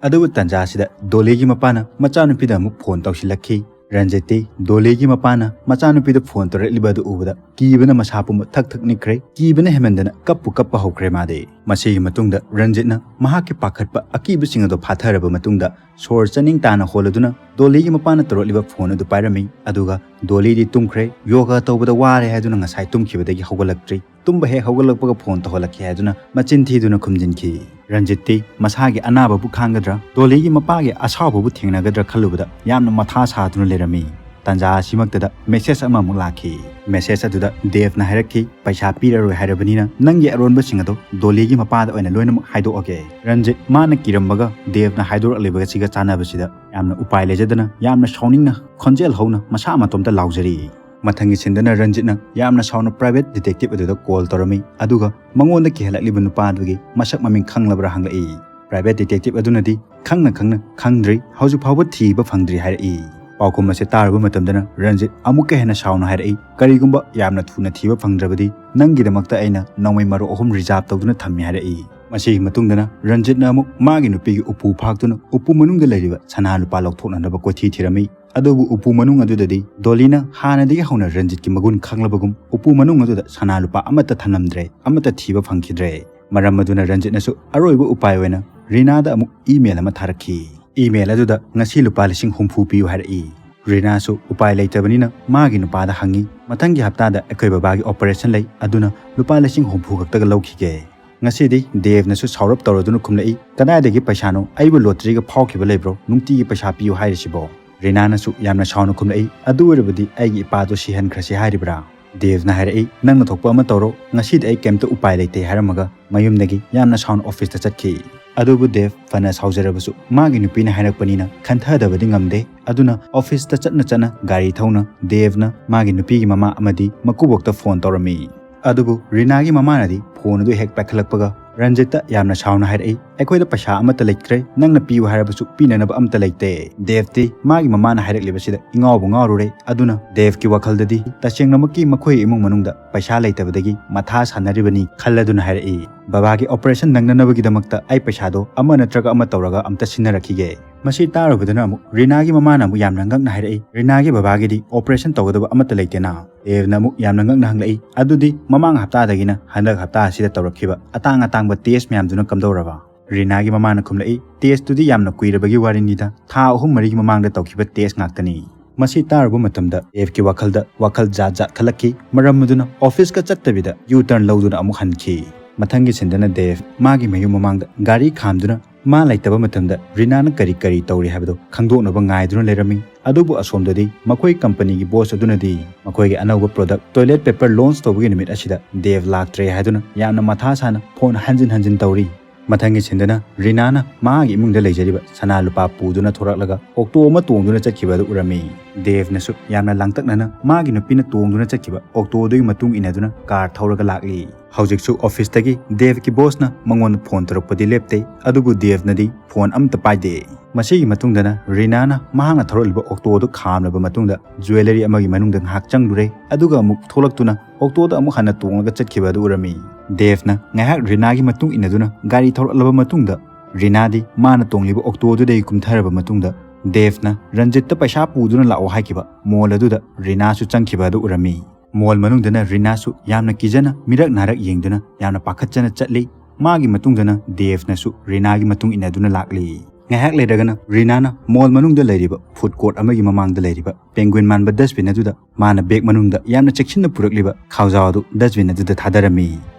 ꯑꯗꯨꯕꯨ ꯇꯟꯖꯥ ꯑꯁꯤꯗ ꯗꯣꯂꯤꯒꯤ ꯃꯄꯥꯅ ꯃꯆꯥꯅꯨꯄꯤꯗ ꯑꯃꯨꯛ phone ꯇꯧꯁꯤꯜꯂꯛꯈꯤ꯫ ꯔꯟꯖꯤꯠꯇꯤ ꯗꯣꯂꯤꯒꯤ ꯃꯄꯥꯅ ꯃꯆꯥꯅꯨꯄꯤꯗ phone ꯇꯧꯔꯛꯂꯤꯕ ꯑꯗꯨ ꯎꯕꯗ ꯀꯤꯕꯅ ꯃꯁꯥ ꯄꯨꯝꯕ ꯊꯛ ꯊꯛ ꯅꯤꯛꯈ꯭ꯔꯦ꯫ ꯀꯤꯕꯅ ꯍꯦꯟꯃꯟꯗꯅ ꯀꯞꯄꯨ ꯀꯞꯄ ꯍꯧꯈ꯭ꯔꯦ ꯃꯥꯗꯤ꯫ ꯃꯁꯤꯒꯤ ꯃꯇꯨꯡꯗ ꯔꯟꯖꯤꯠꯅ ꯃꯍꯥꯛꯀꯤ ꯄꯥꯈꯠꯄ ꯑꯀꯤꯕꯁꯤꯡ ꯑꯗꯨ ꯐꯥꯊꯔꯕ ꯃꯇꯨꯡꯗ ꯁꯣꯔ ꯆꯥꯅꯤꯡ ꯇꯥꯅ ꯍꯣꯜꯂꯗꯨꯅ ꯗꯣꯂꯤꯒꯤ ꯃꯄꯥꯅ ꯇꯧꯔꯛꯂꯤꯕ phone ꯑꯗꯨ ꯄꯥꯏꯔꯝꯃꯤ꯫ ꯑꯗꯨꯒ ꯗꯣꯂꯤꯗꯤ ꯇꯨꯝꯈ꯭ꯔꯦ꯫ ꯌꯣꯒꯥ ꯇꯧꯕꯗ ꯋꯥꯔꯦ ꯍꯥꯏꯗꯨꯅ ꯉꯁꯥꯏ ꯇꯨꯝꯈꯤꯕꯗꯒꯤ ꯍꯧꯒꯠꯂꯛꯇ꯭ꯔꯤ꯫ ꯇꯨꯝꯕ ꯍꯦꯛ ꯍꯧꯒꯠꯂꯛꯄꯒ phone ꯇꯧꯍꯜꯂꯛꯈꯤ ꯍꯥꯏꯗꯨꯅ ꯃꯆꯤꯟ ꯊꯤꯗꯨꯅ ꯈꯨꯝꯖꯤꯟꯈꯤ꯫ ꯔꯟꯖꯤꯠꯇꯤ ꯃꯁꯥꯒꯤ ꯑꯅꯥꯕꯕꯨ ꯈꯥꯡꯒꯗ꯭ꯔꯥ, ꯗꯣꯂꯤꯒꯤ ꯃꯄꯥꯒꯤ ꯑꯁꯥꯎꯕꯕꯨ ꯊꯦꯡꯅꯒꯗ꯭ꯔꯥ ꯈꯜꯂꯨꯕꯗ ꯌꯥꯝꯅ ꯃꯊꯥ ꯁꯥꯗꯨꯅ ꯂꯩꯔꯝꯃꯤ꯫ ꯇꯥꯟꯖꯥ ꯑꯁꯤꯃꯛꯇꯗ message ꯑꯃꯃꯨꯛ ꯂꯥꯛꯈꯤ꯫ Message ꯑꯗꯨꯗ ꯗꯦꯕꯅ ꯍꯥꯏꯔꯛꯈꯤ, "ꯄꯩꯁꯥ ꯄꯤꯔꯔꯣꯏ ꯍꯥꯏꯔꯕꯅꯤꯅ ꯅꯪꯒꯤ ꯑꯔꯣꯟꯕꯁꯤꯡ ꯑꯗꯣ ꯗꯣꯂꯤꯒꯤ ꯃꯄꯥꯗ ꯑꯣꯏꯅ ꯂꯣꯏꯅꯃꯛ ꯍꯥꯏꯗꯣꯛꯑꯒꯦ"꯫ ꯔꯟꯖꯤꯠ ꯃꯥꯅ ꯀꯤꯔꯝꯕꯒ ꯗꯦꯕꯅ ꯍꯥꯏꯗꯣꯔꯛꯂꯤꯕ ꯑꯁꯤꯒ ꯆꯥꯟꯅꯕꯁꯤꯗ ꯌꯥꯝꯅ ꯎꯄꯥꯏ ꯂꯩꯖꯗꯅ ꯌꯥꯝꯅ ꯁꯥꯎꯅꯤꯡꯅ ꯈꯣꯟꯖꯦꯜ ꯍꯧꯅ ꯃꯁꯥ ꯃꯇꯣꯝꯇ ꯂꯥꯎꯖꯔꯤ꯫ ꯃꯊꯪꯒꯤ ꯁꯤꯟꯗꯅ ꯔꯟꯖꯤꯠꯅ ꯌꯥꯝꯅ ꯁꯥꯎꯅ private detective ꯑꯗꯨꯗ call ꯇꯧꯔꯝꯃꯤ, ꯑꯗꯨꯒ ꯃꯉꯣꯟꯗ ꯀꯤꯍꯜꯂꯛꯂꯤꯕ ꯅꯨꯄꯥ ꯑꯗꯨꯒꯤ ꯃꯁꯛ ꯃꯃꯤꯡ ꯈꯪꯂꯕ꯭ꯔꯥ ꯍꯪꯂꯛꯏ꯫ Private detective ꯑꯗꯨꯅꯗꯤ ꯈꯪꯅ ꯈꯪꯅ ꯈꯪꯗ꯭ꯔꯤ, ꯍꯧꯖꯤꯛ ꯐꯥꯎꯕ ꯊꯤꯕ ꯐꯪꯗ꯭ꯔꯤ ꯍꯥꯏꯔꯛꯏ꯫ ꯄꯥꯎꯈꯨꯝ ꯑꯁꯤ ꯇꯥꯔꯨꯕ ꯃꯇꯝꯗꯅ ꯔꯟꯖꯤꯠ ꯑꯃꯨꯛꯀ ꯍꯦꯟꯅ ꯁꯥꯎꯅ ꯍꯥꯏꯔꯛꯏ, "ꯀꯔꯤꯒꯨꯝꯕ ꯌꯥꯝꯅ ꯊꯨꯅ ꯊꯤꯕ ꯐꯪꯗ꯭ꯔꯕꯗꯤ ꯅꯪꯒꯤꯗꯃꯛꯇ ꯑꯩꯅ ꯅꯣꯡꯃꯩ ꯃꯔꯨ ꯑꯍꯨꯝ reserve ꯇꯧꯗꯨꯅ ꯊꯝꯃꯤ" ꯍꯥꯏꯔꯛꯏ꯫ ꯃꯁꯤꯒꯤ ꯃꯇꯨꯡꯗꯅ ꯔꯟꯖꯤꯠꯅ ꯑꯃꯨꯛ ꯃꯥꯒꯤ ꯅꯨꯄꯤꯒꯤ ꯎꯄꯨ ꯐꯥꯛꯇꯨꯅ ꯎꯄꯨ ꯃꯅꯨꯡꯗ ꯂꯩꯔꯤꯕ ꯁꯅꯥ ꯂꯨꯄꯥ ꯂꯧꯊꯣꯛꯅꯅꯕ ꯀꯣꯏꯊꯤ ꯊꯤꯔꯝꯃꯤ꯫ ꯑꯗꯨꯕꯨ ꯎꯄꯨ ꯃꯅꯨꯡ ꯑꯗꯨꯗꯗꯤ ꯗꯣꯂꯤꯅ ꯍꯥꯟꯅꯗꯒꯤ ꯍꯧꯅ ꯔꯟꯖꯤꯠꯀꯤ ꯃꯒꯨꯟ ꯈꯪꯂꯕꯒꯨꯝ ꯎꯄꯨ ꯃꯅꯨꯡ ꯑꯗꯨꯗ ꯁꯅꯥ ꯂꯨꯄꯥ ꯑꯃꯠꯇ ꯊꯝꯂꯝꯗ꯭ꯔꯦ, ꯑꯃꯠꯇ ꯊꯤꯕ ꯐꯪꯈꯤꯗ꯭ꯔꯦ꯫ ꯃꯔꯝ ꯑꯗꯨꯅ ꯔꯟꯖꯤꯠꯅꯁꯨ ꯑꯔꯣꯏꯕ ꯎꯄꯥꯏ ꯑꯣꯏꯅ ꯔꯤꯅꯥꯗ ꯑꯃꯨꯛ email ꯑꯃ ꯊꯥꯔꯛꯈꯤ꯫ Email ꯑꯗꯨꯗ ꯉꯁꯤ ꯂꯨꯄꯥ ꯂꯤꯁꯤꯡ ꯍꯨꯝꯐꯨ ꯄꯤꯌꯨ ꯍꯥꯏꯔꯛꯏ꯫ ꯔꯤꯅꯥꯁꯨ ꯎꯄꯥꯏ ꯂꯩꯇꯕꯅꯤꯅ ꯃꯥꯒꯤ ꯅꯨꯄꯥꯗ ꯍꯪꯉꯤ, "ꯃꯊꯪꯒꯤ ꯍꯞꯇꯥꯗ ꯑꯩꯈꯣꯏ ꯕꯕꯥꯒꯤ operation ꯂꯩ, ꯑꯗꯨꯅ ꯂꯨꯄꯥ ꯂꯤꯁꯤꯡ ꯍꯨꯝꯐꯨ ꯈꯛꯇꯒ ꯂꯧꯈꯤꯒꯦ"꯫ ꯉꯁꯤꯗꯤ ꯗꯦꯕꯅꯁꯨ ꯁꯥꯎꯔꯞ ꯇꯧꯔꯗꯨꯅ ꯈꯨꯝꯂꯛꯏ, "ꯀꯗꯥꯏꯗꯒꯤ ꯄꯩꯁꯥꯅꯣ? ꯑꯩꯕꯨ lotteryꯒ ꯐꯥꯎꯈꯤꯕ ꯂꯩꯕ꯭ꯔꯣ? ꯅꯨꯡꯇꯤꯒꯤ ꯄꯩꯁꯥ ꯄꯤꯌꯨ ꯍꯥꯏꯔꯤꯁꯤꯕꯣ?" ꯔꯤꯅꯥꯅꯁꯨ ꯌꯥꯝꯅ ꯁꯥꯎꯅ ꯈꯨꯝꯂꯛꯏ, "ꯑꯗꯨ ꯑꯣꯏꯔꯕꯗꯤ ꯑꯩꯒꯤ ꯏꯄꯥꯗꯣ ꯁꯤꯍꯟꯈ꯭ꯔꯁꯤ ꯍꯥꯏꯔꯤꯕ꯭ꯔꯥ?" ꯗꯦꯕꯅ ꯍꯥꯏꯔꯛꯏ, "ꯅꯪꯅ ꯊꯣꯛꯄ ꯑꯃ ꯇꯧꯔꯣ, ꯉꯁꯤꯗꯤ ꯑꯩ ꯀꯩꯝꯇ ꯎꯄꯥꯏ ꯂꯩꯇꯦ" ꯍꯥꯏꯔꯝꯃꯒ ꯃꯌꯨꯝꯗꯒꯤ ꯌꯥꯝꯅ ꯁꯥꯎꯅ officeꯇ ꯆꯠꯈꯤ꯫ ꯑꯗꯨꯕꯨ ꯗꯦꯕ ꯐꯅ ꯁꯥꯎꯖꯔꯕꯁꯨ ꯃꯥꯒꯤ ꯅꯨꯄꯤꯅ ꯍꯥꯏꯔꯛꯄꯅꯤꯅ ꯈꯟꯊꯗꯕꯗꯤ ꯉꯝꯗꯦ꯫ ꯑꯗꯨꯅ officeꯇ ꯆꯠꯅ ꯆꯠꯅ ꯒꯥꯔꯤ ꯊꯧꯅ ꯗꯦꯕꯅ ꯃꯥꯒꯤ ꯅꯨꯄꯤꯒꯤ ꯃꯃꯥ ꯑꯃꯗꯤ ꯃꯀꯨꯕꯣꯛꯇ phone ꯇꯧꯔꯝꯃꯤ꯫ ꯑꯗꯨꯕꯨ ꯔꯤꯅꯥꯒꯤ ꯃꯃꯥꯅꯗꯤ phone ꯑꯗꯨ ꯍꯦꯛ ꯄꯥꯏꯈꯠꯂꯛꯄꯒ ꯔꯟꯖꯤꯠꯇ ꯌꯥꯝꯅ ꯁꯥꯎꯅ ꯍꯥꯏꯔꯛꯏ, "ꯑꯩꯈꯣꯏꯗ ꯄꯩꯁꯥ ꯑꯃꯠꯇ ꯂꯩꯇ꯭ꯔꯦ, ꯅꯪꯅ ꯄꯤꯌꯨ ꯍꯥꯏꯔꯕꯁꯨ ꯄꯤꯅꯅꯕ ꯑꯝꯇ ꯂꯩꯇꯦ"꯫ ꯗꯦꯕꯇꯤ ꯃꯥꯒꯤ ꯃꯃꯥꯅ ꯍꯥꯏꯔꯛꯂꯤꯕꯁꯤꯗ ꯏꯉꯥꯎꯕꯨ ꯉꯥꯎꯔꯨꯔꯦ꯫ ꯑꯗꯨꯅ ꯗꯦꯕꯀꯤ ꯋꯥꯈꯜꯗꯗꯤ ꯇꯁꯦꯡꯅꯃꯛꯀꯤ ꯃꯈꯣꯏ ꯏꯃꯨꯡ ꯃꯅꯨꯡꯗ ꯄꯩꯁꯥ ꯂꯩꯇꯕꯗꯒꯤ ꯃꯊꯥ ꯁꯥꯟꯅꯔꯤꯕꯅꯤ ꯈꯜꯂꯗꯨꯅ ꯍꯥꯏꯔꯛꯏ, "ꯕꯕꯥꯒꯤ operation ꯅꯪꯅꯅꯕꯒꯤꯗꯃꯛꯇ ꯑꯩ ꯄꯩꯁꯥꯗꯣ ꯑꯃ ꯅꯠꯇ꯭ꯔꯒ ꯑꯃ ꯇꯧꯔꯒ ꯑꯝꯇ ꯁꯤꯟꯅꯔꯛꯈꯤꯒꯦ"꯫ ꯃꯁꯤ ꯇꯥꯔꯨꯕꯗꯅ ꯑꯃꯨꯛ ꯔꯤꯅꯥꯒꯤ ꯃꯃꯥꯅ ꯑꯃꯨꯛ ꯌꯥꯝꯅ ꯉꯛꯅ ꯍꯥꯏꯔꯛꯏ, "ꯔꯤꯅꯥꯒꯤ ꯕꯕꯥꯒꯤꯗꯤ operation ꯇꯧꯒꯗꯕ ꯑꯃꯠꯇ ꯂꯩꯇꯦꯅ?" ꯗꯦꯕꯅ ꯑꯃꯨꯛ ꯌꯥꯝꯅ ꯉꯛꯅ ꯍꯪꯂꯛꯏ, "ꯑꯗꯨꯗꯤ ꯃꯃꯥꯡ ꯍꯞꯇꯥꯗꯒꯤꯅ ꯍꯟꯗꯛ ꯍꯞꯇꯥ ꯑꯁꯤꯗ ꯇꯧꯔꯛꯈꯤꯕ ꯑꯇꯥꯡ ꯑꯇꯥꯡꯕ test ꯃꯌꯥꯝꯗꯨꯅ ꯀꯝꯗꯧꯔꯕ?" ꯔꯤꯅꯥꯒꯤ ꯃꯃꯥꯅ ꯈꯨꯝꯂꯛꯏ, "Testꯇꯨꯗꯤ ꯌꯥꯝꯅ ꯀꯨꯏꯔꯕꯒꯤ ꯋꯥꯔꯤꯅꯤꯗ, ꯊꯥ ꯑꯍꯨꯝ ꯃꯔꯤꯒꯤ ꯃꯃꯥꯡꯗ ꯇꯧꯈꯤꯕ test ꯉꯥꯛꯇꯅꯤ"꯫ ꯃꯁꯤ ꯇꯥꯔꯨꯕ ꯃꯇꯝꯗ ꯗꯦꯕꯀꯤ ꯋꯥꯈꯜꯗ ꯋꯥꯈꯜ ꯖꯥꯠ ꯖꯥꯠ ꯈꯜꯂꯛꯈꯤ꯫ ꯃꯔꯝ ꯑꯗꯨꯅ officeꯀ ꯆꯠꯇꯕꯤꯗ U-turn ꯂꯧꯗꯨꯅ ꯑꯃꯨꯛ ꯍꯟꯈꯤ꯫ ꯃꯊꯪꯒꯤ ꯁꯤꯟꯗꯅ ꯗꯦꯕ ꯃꯥꯒꯤ ꯃꯌꯨꯝ ꯃꯃꯥꯡꯗ ꯒꯥꯔꯤ ꯈꯥꯝꯗꯨꯅ ꯃꯥ ꯂꯩꯇꯕ ꯃꯇꯝꯗ ꯔꯤꯅꯥꯅ ꯀꯔꯤ ꯀꯔꯤ ꯇꯧꯔꯤ ꯍꯥꯏꯕꯗꯨ ꯈꯪꯗꯣꯛꯅꯕ ꯉꯥꯏꯗꯨꯅ ꯂꯩꯔꯝꯃꯤ꯫ ꯑꯗꯨꯕꯨ ꯑꯁꯣꯝꯗꯗꯤ ꯃꯈꯣꯏ companyꯒꯤ boss ꯑꯗꯨꯅꯗꯤ ꯃꯈꯣꯏꯒꯤ ꯑꯅꯧꯕ product toilet paper launch ꯇꯧꯕꯒꯤ ꯅꯨꯃꯤꯠ ꯑꯁꯤꯗ ꯗꯦꯕ ꯂꯥꯛꯇ꯭ꯔꯦ ꯍꯥꯏꯗꯨꯅ ꯌꯥꯝꯅ ꯃꯊꯥ ꯁꯥꯅ phone ꯍꯟꯖꯤꯟ ꯍꯟꯖꯤꯟ ꯇꯧꯔꯤ꯫ ꯃꯊꯪꯒꯤ ꯁꯤꯟꯗꯅ ꯔꯤꯅꯥꯅ ꯃꯥꯒꯤ ꯏꯃꯨꯡꯗ ꯂꯩꯖꯔꯤꯕ ꯁꯅꯥ ꯂꯨꯄꯥ ꯄꯨꯗꯨꯅ ꯊꯣꯔꯛꯂꯒ ꯑꯣꯛꯇꯣ ꯑꯃ ꯇꯣꯡꯗꯨꯅ ꯆꯠꯈꯤꯕ ꯑꯗꯨ ꯎꯔꯝꯃꯤ꯫ ꯗꯦꯕꯅꯁꯨ ꯌꯥꯝꯅ ꯂꯥꯡꯇꯛꯅꯅ ꯃꯥꯒꯤ ꯅꯨꯄꯤꯅ ꯇꯣꯡꯗꯨꯅ ꯆꯠꯈꯤꯕ ꯑꯣꯛꯇꯣꯗꯨꯒꯤ ꯃꯇꯨꯡ ꯏꯟꯅꯗꯨꯅ car ꯊꯧꯔꯒ ꯂꯥꯛꯂꯤ꯫ ꯍꯧꯖꯤꯛꯁꯨ officeꯇꯒꯤ ꯗꯦꯕꯀꯤ bossꯅ ꯃꯉꯣꯟꯗ phone ꯇꯧꯔꯛꯄꯗꯤ ꯂꯦꯞꯇꯦ, ꯑꯗꯨꯕꯨ ꯗꯦꯕꯅꯗꯤ phone ꯑꯝꯇ ꯄꯥꯏꯗꯦ꯫ ꯃꯁꯤꯒꯤ ꯃꯇꯨꯡꯗꯅ ꯔꯤꯅꯥꯅ ꯃꯍꯥꯛꯅ ꯊꯧꯔꯛꯂꯤꯕ ꯑꯣꯛꯇꯣꯗꯨ ꯈꯥꯝꯂꯕ ꯃꯇꯨꯡꯗ jewellery ꯑꯃꯒꯤ ꯃꯅꯨꯡꯗ ꯉꯥꯏꯍꯥꯛ ꯆꯪꯂꯨꯔꯦ, ꯑꯗꯨꯒ ꯑꯃꯨꯛ ꯊꯣꯛꯂꯛꯇꯨꯅ ꯑꯣꯛꯇꯣꯗ ꯑꯃꯨꯛ ꯍꯟꯅ ꯇꯣꯡꯂꯒ ꯆꯠꯈꯤꯕ ꯑꯗꯨ ꯎꯔꯝꯃꯤ꯫ ꯗꯦꯕꯅ ꯉꯥꯏꯍꯥꯛ ꯔꯤꯅꯥꯒꯤ ꯃꯇꯨꯡ ꯏꯟꯅꯗꯨꯅ ꯒꯥꯔꯤ ꯊꯧꯔꯛꯂꯕ ꯃꯇꯨꯡꯗ, ꯔꯤꯅꯥꯗꯤ ꯃꯥꯅ ꯇꯣꯡꯂꯤꯕ ꯑꯣꯛꯇꯣꯗꯨꯗꯒꯤ ꯀꯨꯝꯊꯔꯕ ꯃꯇꯨꯡꯗ, ꯗꯦꯕꯅ ꯔꯟꯖꯤꯠꯇ ꯄꯩꯁꯥ ꯄꯨꯗꯨꯅ ꯂꯥꯛꯑꯣ ꯍꯥꯏꯈꯤꯕ mall ꯑꯗꯨꯗ ꯔꯤꯅꯥꯁꯨ ꯆꯪꯈꯤꯕ ꯑꯗꯨ ꯎꯔꯝꯃꯤ꯫ Mall ꯃꯅꯨꯡꯗꯅ ꯔꯤꯅꯥꯁꯨ ꯌꯥꯝꯅ ꯀꯤꯖꯅ ꯃꯤꯔꯛ ꯅꯥꯔꯛ ꯌꯦꯡꯗꯨꯅ ꯌꯥꯝꯅ ꯄꯥꯈꯠꯆꯅ ꯆꯠꯂꯤ꯫ ꯃꯥꯒꯤ ꯃꯇꯨꯡꯗꯅ ꯗꯦꯕꯅꯁꯨ ꯔꯤꯅꯥꯒꯤ ꯃꯇꯨꯡ ꯏꯟꯅꯗꯨꯅ ꯂꯥꯛꯂꯤ꯫ ꯉꯥꯏꯍꯥꯛ ꯂꯩꯔꯒꯅ ꯔꯤꯅꯥꯅ mall ꯃꯅꯨꯡꯗ ꯂꯩꯔꯤꯕ food court ꯑꯃꯒꯤ ꯃꯃꯥꯡꯗ ꯂꯩꯔꯤꯕ penguin ꯃꯥꯟꯕ dustbin ꯑꯗꯨꯗ ꯃꯥꯅ bag ꯃꯅꯨꯡꯗ ꯌꯥꯝꯅ ꯆꯦꯛꯁꯤꯟꯅ ꯄꯨꯔꯛꯂꯤꯕ ꯈꯥꯎꯖꯥꯎ ꯑꯗꯨ dustbin ꯑꯗꯨꯗ ꯊꯥꯗꯔꯝꯃꯤ꯫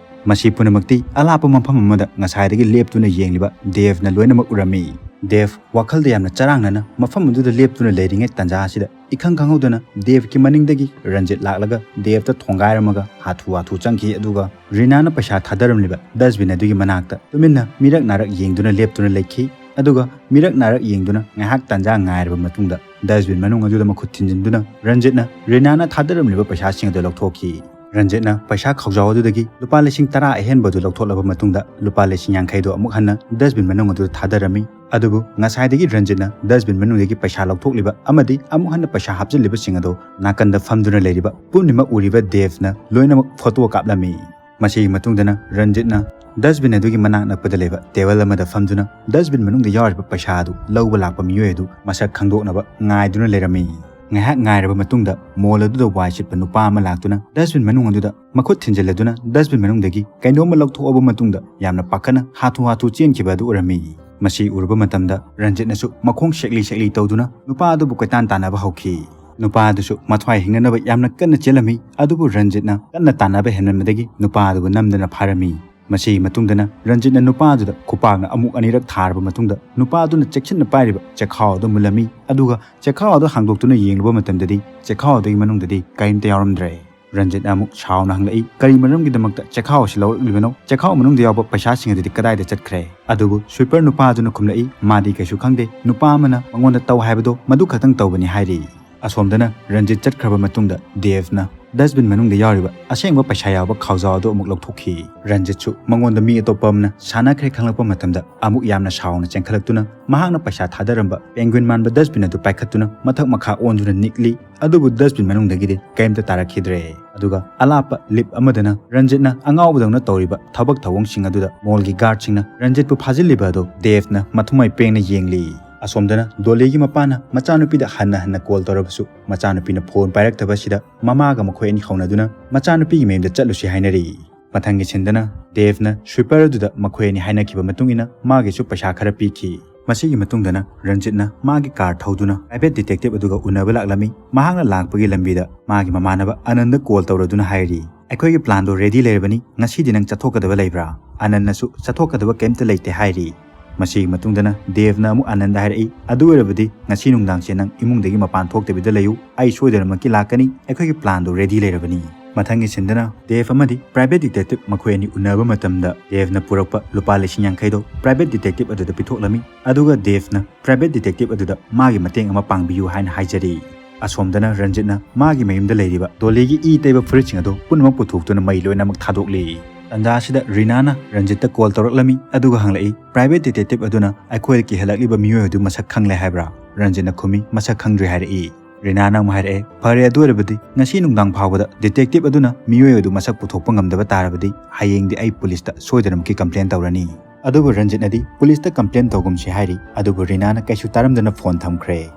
ꯃꯁꯤ ꯄꯨꯝꯅꯃꯛꯇꯤ ꯑꯂꯥꯞꯄ ꯃꯐꯝ ꯑꯃꯗ ꯉꯁꯥꯏꯗꯒꯤ ꯂꯦꯞꯇꯨꯅ ꯌꯦꯡꯂꯤꯕ ꯗꯦꯕꯅ ꯂꯣꯏꯅꯃꯛ ꯎꯔꯝꯃꯤ꯫ ꯗꯦꯕ ꯋꯥꯈꯜꯗ ꯌꯥꯝꯅ ꯆꯔꯥꯡꯅꯅ ꯃꯐꯝ ꯑꯗꯨꯗ ꯂꯦꯞꯇꯨꯅ ꯂꯩꯔꯤꯉꯩ ꯇꯥꯟꯖꯥ ꯑꯁꯤꯗ ꯏꯈꯪ ꯈꯪꯍꯧꯗꯅ ꯗꯦꯕꯀꯤ ꯃꯅꯤꯡꯗꯒꯤ ꯔꯟꯖꯤꯠ ꯂꯥꯛꯂꯒ ꯗꯦꯕꯇ ꯊꯣꯡꯒꯥꯏꯔꯝꯃꯒ ꯍꯥꯊꯨ ꯍꯥꯊꯨ ꯆꯪꯈꯤ꯫ ꯑꯗꯨꯒ ꯔꯤꯅꯥꯅ ꯄꯩꯁꯥ ꯊꯥꯗꯔꯝꯂꯤꯕ dustbin ꯑꯗꯨꯒꯤ ꯃꯅꯥꯛꯇ ꯇꯨꯃꯤꯟꯅ ꯃꯤꯔꯛ ꯅꯥꯔꯛ ꯌꯦꯡꯗꯨꯅ ꯂꯦꯞꯇꯨꯅ ꯂꯩꯈꯤ꯫ ꯑꯗꯨꯒ ꯃꯤꯔꯛ ꯅꯥꯔꯛ ꯌꯦꯡꯗꯨꯅ ꯉꯥꯏꯍꯥꯛ ꯇꯥꯟꯖꯥ ꯉꯥꯏꯔꯕ ꯃꯇꯨꯡꯗ dustbin ꯃꯅꯨꯡ ꯑꯗꯨꯗ ꯃꯈꯨꯠ ꯊꯤꯟꯖꯤꯟꯗꯨꯅ ꯔꯟꯖꯤꯠꯅ ꯔꯤꯅꯥꯅ ꯊꯥꯗꯔꯝꯂꯤꯕ ꯄꯩꯁꯥꯁꯤꯡ ꯑꯗꯨ ꯂꯧꯊꯣꯛꯈꯤ꯫ ꯔꯟꯖꯤꯠꯅ ꯄꯩꯁꯥ ꯈꯥꯎꯖꯥꯎ ꯑꯗꯨꯗꯒꯤ ꯂꯨꯄꯥ ꯂꯤꯁꯤꯡ ꯇꯔꯥ ꯑꯍꯦꯟꯕ ꯑꯗꯨ ꯂꯧꯊꯣꯛꯂꯕ ꯃꯇꯨꯡꯗ, ꯂꯨꯄꯥ ꯂꯤꯁꯤꯡ ꯌꯥꯡꯈꯩꯗꯣ ꯑꯃꯨꯛ ꯍꯟꯅ dustbin ꯃꯅꯨꯡ ꯑꯗꯨꯗ ꯊꯥꯗꯔꯝꯃꯤ꯫ ꯑꯗꯨꯕꯨ ꯉꯁꯥꯏꯗꯒꯤ ꯔꯟꯖꯤꯠꯅ dustbin ꯃꯅꯨꯡꯗꯒꯤ ꯄꯩꯁꯥ ꯂꯧꯊꯣꯛꯂꯤꯕ ꯑꯃꯗꯤ ꯑꯃꯨꯛ ꯍꯟꯅ ꯄꯩꯁꯥ ꯍꯥꯞꯆꯤꯜꯂꯤꯕꯁꯤꯡ ꯑꯗꯣ ꯅꯥꯀꯟꯗ ꯐꯝꯗꯨꯅ ꯂꯩꯔꯤꯕ ꯄꯨꯝꯅꯃꯛ ꯎꯔꯤꯕ ꯗꯦꯚꯅ ꯂꯣꯏꯅꯃꯛ photo ꯀꯥꯞꯂꯝꯃꯤ꯫ ꯃꯁꯤꯒꯤ ꯃꯇꯨꯡꯗꯅ ꯔꯟꯖꯤꯠꯅ dustbin ꯑꯗꯨꯒꯤ ꯃꯅꯥꯛ ꯅꯛꯄꯗ ꯂꯩꯕ table ꯑꯃꯗ ꯐꯝꯗꯨꯅ dustbin ꯃꯅꯨꯡꯗ ꯌꯥꯎꯔꯤꯕ ꯄꯩꯁꯥ ꯑꯗꯨ ꯂꯧꯕ ꯂꯥꯛꯄ ꯃꯤꯑꯣꯏ ꯑꯗꯨ ꯃꯁꯛ ꯈꯪꯗꯣꯛꯅꯕ ꯉꯥꯏꯗꯨꯅ ꯂꯩꯔꯝꯃꯤ꯫ ꯉꯥꯏꯍꯥꯛ ꯉꯥꯏꯔꯕ ꯃꯇꯨꯡꯗ mall ꯑꯗꯨꯗ ꯋꯥꯏ ꯁꯤꯠꯄ ꯅꯨꯄꯥ ꯑꯃ ꯂꯥꯛꯇꯨꯅ dustbin ꯃꯅꯨꯡ ꯑꯗꯨꯗ ꯃꯈꯨꯠ ꯊꯤꯟꯖꯤꯜꯂꯗꯨꯅ dustbin ꯃꯅꯨꯡꯗꯒꯤ ꯀꯩꯅꯣꯝꯃ ꯂꯧꯊꯣꯛꯑꯕ ꯃꯇꯨꯡꯗ ꯌꯥꯝꯅ ꯄꯥꯈꯠꯅ ꯍꯥꯊꯨ ꯍꯥꯊꯨ ꯆꯦꯟꯈꯤꯕ ꯑꯗꯨ ꯎꯔꯝꯃꯤ꯫ ꯃꯁꯤ ꯎꯔꯨꯕ ꯃꯇꯝꯗ ꯔꯟꯖꯤꯠꯅꯁꯨ ꯃꯈꯣꯡ ꯁꯦꯛꯂꯤ ꯁꯦꯛꯂꯤ ꯇꯧꯗꯨꯅ ꯅꯨꯄꯥ ꯑꯗꯨꯕꯨ ꯀꯣꯏꯇꯥꯟ ꯇꯥꯟꯅꯕ ꯍꯧꯈꯤ꯫ ꯅꯨꯄꯥ ꯑꯗꯨꯁꯨ ꯃꯊ꯭ꯋꯥꯏ ꯍꯤꯡꯅꯅꯕ ꯌꯥꯝꯅ ꯀꯟꯅ ꯆꯦꯜꯂꯝꯃꯤ, ꯑꯗꯨꯕꯨ ꯔꯟꯖꯤꯠꯅ ꯀꯟꯅ ꯇꯥꯟꯅꯕ ꯍꯦꯟꯃꯟꯕꯗꯒꯤ ꯅꯨꯄꯥ ꯑꯗꯨꯕꯨ ꯅꯝꯗꯅ ꯐꯥꯔꯝꯃꯤ꯫ ꯃꯁꯤꯒꯤ ꯃꯇꯨꯡꯗꯅ ꯔꯟꯖꯤꯠꯅ ꯅꯨꯄꯥ ꯑꯗꯨꯗ ꯈꯨꯄꯥꯛꯅ ꯑꯃꯨꯛ ꯑꯅꯤꯔꯛ ꯊꯥꯔꯕ ꯃꯇꯨꯡꯗ ꯅꯨꯄꯥ ꯑꯗꯨꯅ ꯆꯦꯛꯁꯤꯟꯅ ꯄꯥꯏꯔꯤꯕ ꯆꯦꯈꯥꯎ ꯑꯗꯨ ꯃꯨꯜꯂꯝꯃꯤ, ꯑꯗꯨꯒ ꯆꯦꯈꯥꯎ ꯑꯗꯨ ꯍꯥꯡꯗꯣꯛꯇꯨꯅ ꯌꯦꯡꯂꯨꯕ ꯃꯇꯝꯗꯗꯤ ꯆꯦꯈꯥꯎ ꯑꯗꯨꯒꯤ ꯃꯅꯨꯡꯗꯗꯤ ꯀꯔꯤꯝꯇ ꯌꯥꯎꯔꯝꯗ꯭ꯔꯦ꯫ ꯔꯟꯖꯤꯠꯅ ꯑꯃꯨꯛ ꯁꯥꯎꯅ ꯍꯪꯂꯛꯏ, "ꯀꯔꯤ ꯃꯔꯝꯒꯤꯗꯃꯛꯇ ꯆꯦꯈꯥꯎ ꯑꯁꯤ ꯂꯧꯔꯛꯂꯤꯕꯅꯣ? ꯆꯦꯈꯥꯎ ꯃꯅꯨꯡꯗ ꯌꯥꯎꯕ ꯄꯩꯁꯥꯁꯤꯡ ꯑꯗꯨꯗꯤ ꯀꯗꯥꯏꯗ ꯆꯠꯈ꯭ꯔꯦ?" ꯑꯗꯨꯕꯨ sweeper ꯅꯨꯄꯥ ꯑꯗꯨꯅ ꯈꯨꯝꯂꯛꯏ, "ꯃꯥꯗꯤ ꯀꯩꯁꯨ ꯈꯪꯗꯦ, ꯅꯨꯄꯥ ꯑꯃꯅ ꯃꯉꯣꯟꯗ ꯇꯧ ꯍꯥꯏꯕꯗꯣ ꯃꯗꯨ ꯈꯛꯇꯪ ꯇꯧꯕꯅꯤ" ꯍꯥꯏꯔꯤ꯫ ꯑꯁꯣꯝꯗꯅ ꯔꯟꯖꯤꯠ ꯆꯠꯈ꯭ꯔꯕ ꯃꯇꯨꯡꯗ ꯗꯦꯚꯅ dustbin ꯃꯅꯨꯡꯗ ꯌꯥꯎꯔꯤꯕ ꯑꯁꯦꯡꯕ ꯄꯩꯁꯥ ꯌꯥꯎꯕ ꯈꯥꯎꯖꯥꯎ ꯑꯗꯨ ꯑꯃꯨꯛ ꯂꯧꯊꯣꯛꯈꯤ꯫ ꯔꯟꯖꯤꯠꯁꯨ ꯃꯉꯣꯟꯗ ꯃꯤ ꯑꯇꯣꯞꯄ ꯑꯃꯅ ꯁꯥꯟꯅꯈ꯭ꯔꯦ ꯈꯪꯂꯛꯄ ꯃꯇꯝꯗ ꯑꯃꯨꯛ ꯌꯥꯝꯅ ꯁꯥꯎꯅ ꯆꯦꯟꯈꯠꯂꯛꯇꯨꯅ ꯃꯍꯥꯛꯅ ꯄꯩꯁꯥ ꯊꯥꯗꯔꯝꯕ penguin ꯃꯥꯟꯕ dustbin ꯑꯗꯨ ꯄꯥꯏꯈꯠꯇꯨꯅ ꯃꯊꯛ ꯃꯈꯥ ꯑꯣꯟꯗꯨꯅ ꯅꯤꯛꯂꯤ꯫ ꯑꯗꯨꯕꯨ dustbin ꯃꯅꯨꯡꯗꯒꯤꯗꯤ ꯀꯔꯤꯝꯇ ꯇꯥꯔꯛꯈꯤꯗ꯭ꯔꯦ꯫ ꯑꯗꯨꯒ ꯑꯂꯥꯞꯄ ꯂꯤꯞ ꯑꯃꯗꯅ ꯔꯟꯖꯤꯠꯅ ꯑꯉꯥꯎꯕꯗꯧꯅ ꯇꯧꯔꯤꯕ ꯊꯕꯛ ꯊꯧꯑꯣꯡꯁꯤꯡ ꯑꯗꯨꯗ mallꯒꯤ guardꯁꯤꯡꯅ ꯔꯟꯖꯤꯠꯄꯨ ꯐꯥꯖꯤꯜꯂꯤꯕ ꯑꯗꯨ ꯗꯦꯚꯅ ꯃꯊꯨꯃꯥꯏ ꯄꯦꯡꯅ ꯌꯦꯡꯂꯤ꯫ ꯑꯁꯣꯝꯗꯅ ꯗꯣꯂꯤꯒꯤ ꯃꯄꯥꯅ ꯃꯆꯥꯅꯨꯄꯤꯗ ꯍꯟꯅ ꯍꯟꯅ call ꯇꯧꯔꯕꯁꯨ ꯃꯆꯥꯅꯨꯄꯤꯅ phone ꯄꯥꯏꯔꯛꯇꯕ ꯑꯁꯤꯗ ꯃꯃꯥꯒ ꯃꯈꯣꯏ ꯑꯅꯤ ꯍꯧꯅꯗꯨꯅ ꯃꯆꯥꯅꯨꯄꯤꯒꯤ ꯃꯌꯨꯝꯗ ꯆꯠꯂꯨꯁꯤ ꯍꯥꯏꯅꯔꯤ꯫ ꯃꯊꯪꯒꯤ sceneꯗꯅ ꯗꯦꯚꯅ sweeper ꯑꯗꯨꯗ ꯃꯈꯣꯏ ꯑꯅꯤ ꯍꯥꯏꯅꯈꯤꯕ ꯃꯇꯨꯡ ꯏꯟꯅ ꯃꯥꯒꯤꯁꯨ ꯄꯩꯁꯥ ꯈꯔ ꯄꯤꯈꯤ꯫ ꯃꯁꯤꯒꯤ ꯃꯇꯨꯡꯗꯅ ꯔꯟꯖꯤꯠꯅ ꯃꯥꯒꯤ car ꯊꯧꯗꯨꯅ private detective ꯑꯗꯨꯒ ꯎꯅꯕ ꯂꯥꯛꯂꯝꯃꯤ꯫ ꯃꯍꯥꯛꯅ ꯂꯥꯛꯄꯒꯤ ꯂꯝꯕꯤꯗ ꯃꯥꯒꯤ ꯃꯃꯥꯟꯅꯕ ꯑꯅꯟꯗ call ꯇꯧꯔꯗꯨꯅ ꯍꯥꯏꯔꯤ, "ꯑꯩꯈꯣꯏꯒꯤ planꯗꯣ ready ꯂꯩꯔꯕꯅꯤ, ꯉꯁꯤꯗꯤ ꯅꯪ ꯆꯠꯊꯣꯛꯀꯗꯕ ꯂꯩꯕ꯭ꯔꯥ?" ꯑꯅꯟꯅꯁꯨ ꯆꯠꯊꯣꯛꯀꯗꯕ ꯀꯩꯝꯇ ꯂꯩꯇꯦ ꯍꯥꯏꯔꯤ꯫ ꯃꯁꯤꯒꯤ ꯃꯇꯨꯡꯗꯅ ꯗꯦꯚꯅ ꯑꯃꯨꯛ ꯑꯅꯟꯗ ꯍꯥꯏꯔꯛꯏ, "ꯑꯗꯨ ꯑꯣꯏꯔꯕꯗꯤ ꯉꯁꯤ ꯅꯨꯡꯗꯥꯡꯁꯦ ꯅꯪ ꯏꯃꯨꯡꯗꯒꯤ ꯃꯄꯥꯟ ꯊꯣꯛꯇꯕꯤꯗ ꯂꯩꯌꯨ, ꯑꯩ ꯁꯣꯏꯗꯅꯃꯛꯀꯤ ꯂꯥꯛꯀꯅꯤ, ꯑꯩꯈꯣꯏꯒꯤ planꯗꯣ ready ꯂꯩꯔꯕꯅꯤ"꯫ ꯃꯊꯪꯒꯤ sceneꯗꯅ ꯗꯦꯚ ꯑꯃꯗꯤ private detective ꯃꯈꯣꯏ ꯑꯅꯤ ꯎꯅꯕ ꯃꯇꯝꯗ ꯗꯦꯚꯅ ꯄꯨꯔꯛꯄ ꯂꯨꯄꯥ ꯂꯤꯁꯤꯡ ꯌꯥꯡꯈꯩꯗꯣ private detective ꯑꯗꯨꯗ ꯄꯤꯊꯣꯛꯂꯝꯃꯤ꯫ ꯑꯗꯨꯒ ꯗꯦꯚꯅ private detective ꯑꯗꯨꯗ ꯃꯥꯒꯤ ꯃꯇꯦꯡ ꯑꯃ ꯄꯥꯡꯕꯤꯌꯨ ꯍꯥꯏꯅ ꯍꯥꯏꯖꯔꯤ꯫ ꯑꯁꯣꯝꯗꯅ ꯔꯟꯖꯤꯠꯅ ꯃꯥꯒꯤ ꯃꯌꯨꯝꯗ ꯂꯩꯔꯤꯕ ꯗꯣꯂꯤꯒꯤ ꯏ ꯇꯩꯕ ꯐꯨꯔꯤꯠꯁꯤꯡ ꯑꯗꯨ ꯄꯨꯝꯅꯃꯛ ꯄꯨꯊꯣꯛꯇꯨꯅ ꯃꯩ ꯂꯣꯏꯅꯃꯛ ꯊꯥꯗꯣꯛꯂꯤ꯫ ꯇꯟꯖꯥ ꯑꯁꯤꯗ ꯔꯤꯅꯥꯅ ꯔꯟꯖꯤꯠꯇ ꯀꯣꯜ ꯇꯧꯔꯛꯂꯝꯃꯤ, ꯑꯗꯨꯒ ꯍꯪꯂꯛꯏ, "ꯄ꯭ꯔꯥꯏꯚꯦꯠ ꯗꯤꯇꯦꯛꯇꯤꯚ ꯑꯗꯨꯅ ꯑꯩꯈꯣꯏꯗ ꯀꯤꯍꯜꯂꯛꯂꯤꯕ ꯃꯤꯑꯣꯏ ꯑꯗꯨ ꯃꯁꯛ ꯈꯪꯂꯦ ꯍꯥꯏꯕ꯭ꯔꯥ?" ꯔꯟꯖꯤꯠꯅ ꯈꯨꯝꯃꯤ, "ꯃꯁꯛ ꯈꯪꯗ꯭ꯔꯤ" ꯍꯥꯏꯔꯛꯏ꯫ ꯔꯤꯅꯥꯅ ꯑꯃꯨꯛ ꯍꯥꯏꯔꯛꯑꯦ, "ꯐꯔꯦ, ꯑꯗꯨ ꯑꯣꯏꯔꯕꯗꯤ ꯉꯁꯤ ꯅꯨꯡꯗꯥꯡ ꯐꯥꯎꯕꯗ ꯗꯤꯇꯦꯛꯇꯤꯚ ꯑꯗꯨꯅ ꯃꯤꯑꯣꯏ ꯑꯗꯨ ꯃꯁꯛ ꯄꯨꯊꯣꯛꯄ ꯉꯝꯗꯕ ꯇꯥꯔꯕꯗꯤ ꯍꯌꯦꯡꯗꯤ ꯑꯩ ꯄꯨꯂꯤꯁꯇ ꯁꯣꯏꯗꯅꯃꯛꯀꯤ ꯀꯝꯄ꯭ꯂꯦꯟ ꯇꯧꯔꯅꯤ"꯫ ꯑꯗꯨꯕꯨ ꯔꯟꯖꯤꯠꯅꯗꯤ ꯄꯨꯂꯤꯁꯇ ꯀꯝꯄ꯭ꯂꯦꯟ ꯇꯧꯒꯨꯝꯁꯤ ꯍꯥꯏꯔꯤ, ꯑꯗꯨꯕꯨ ꯔꯤꯅꯥꯅ ꯀꯩꯁꯨ ꯇꯥꯔꯝꯗꯅ ꯐꯣꯟ ꯊꯝꯈ꯭ꯔꯦ꯫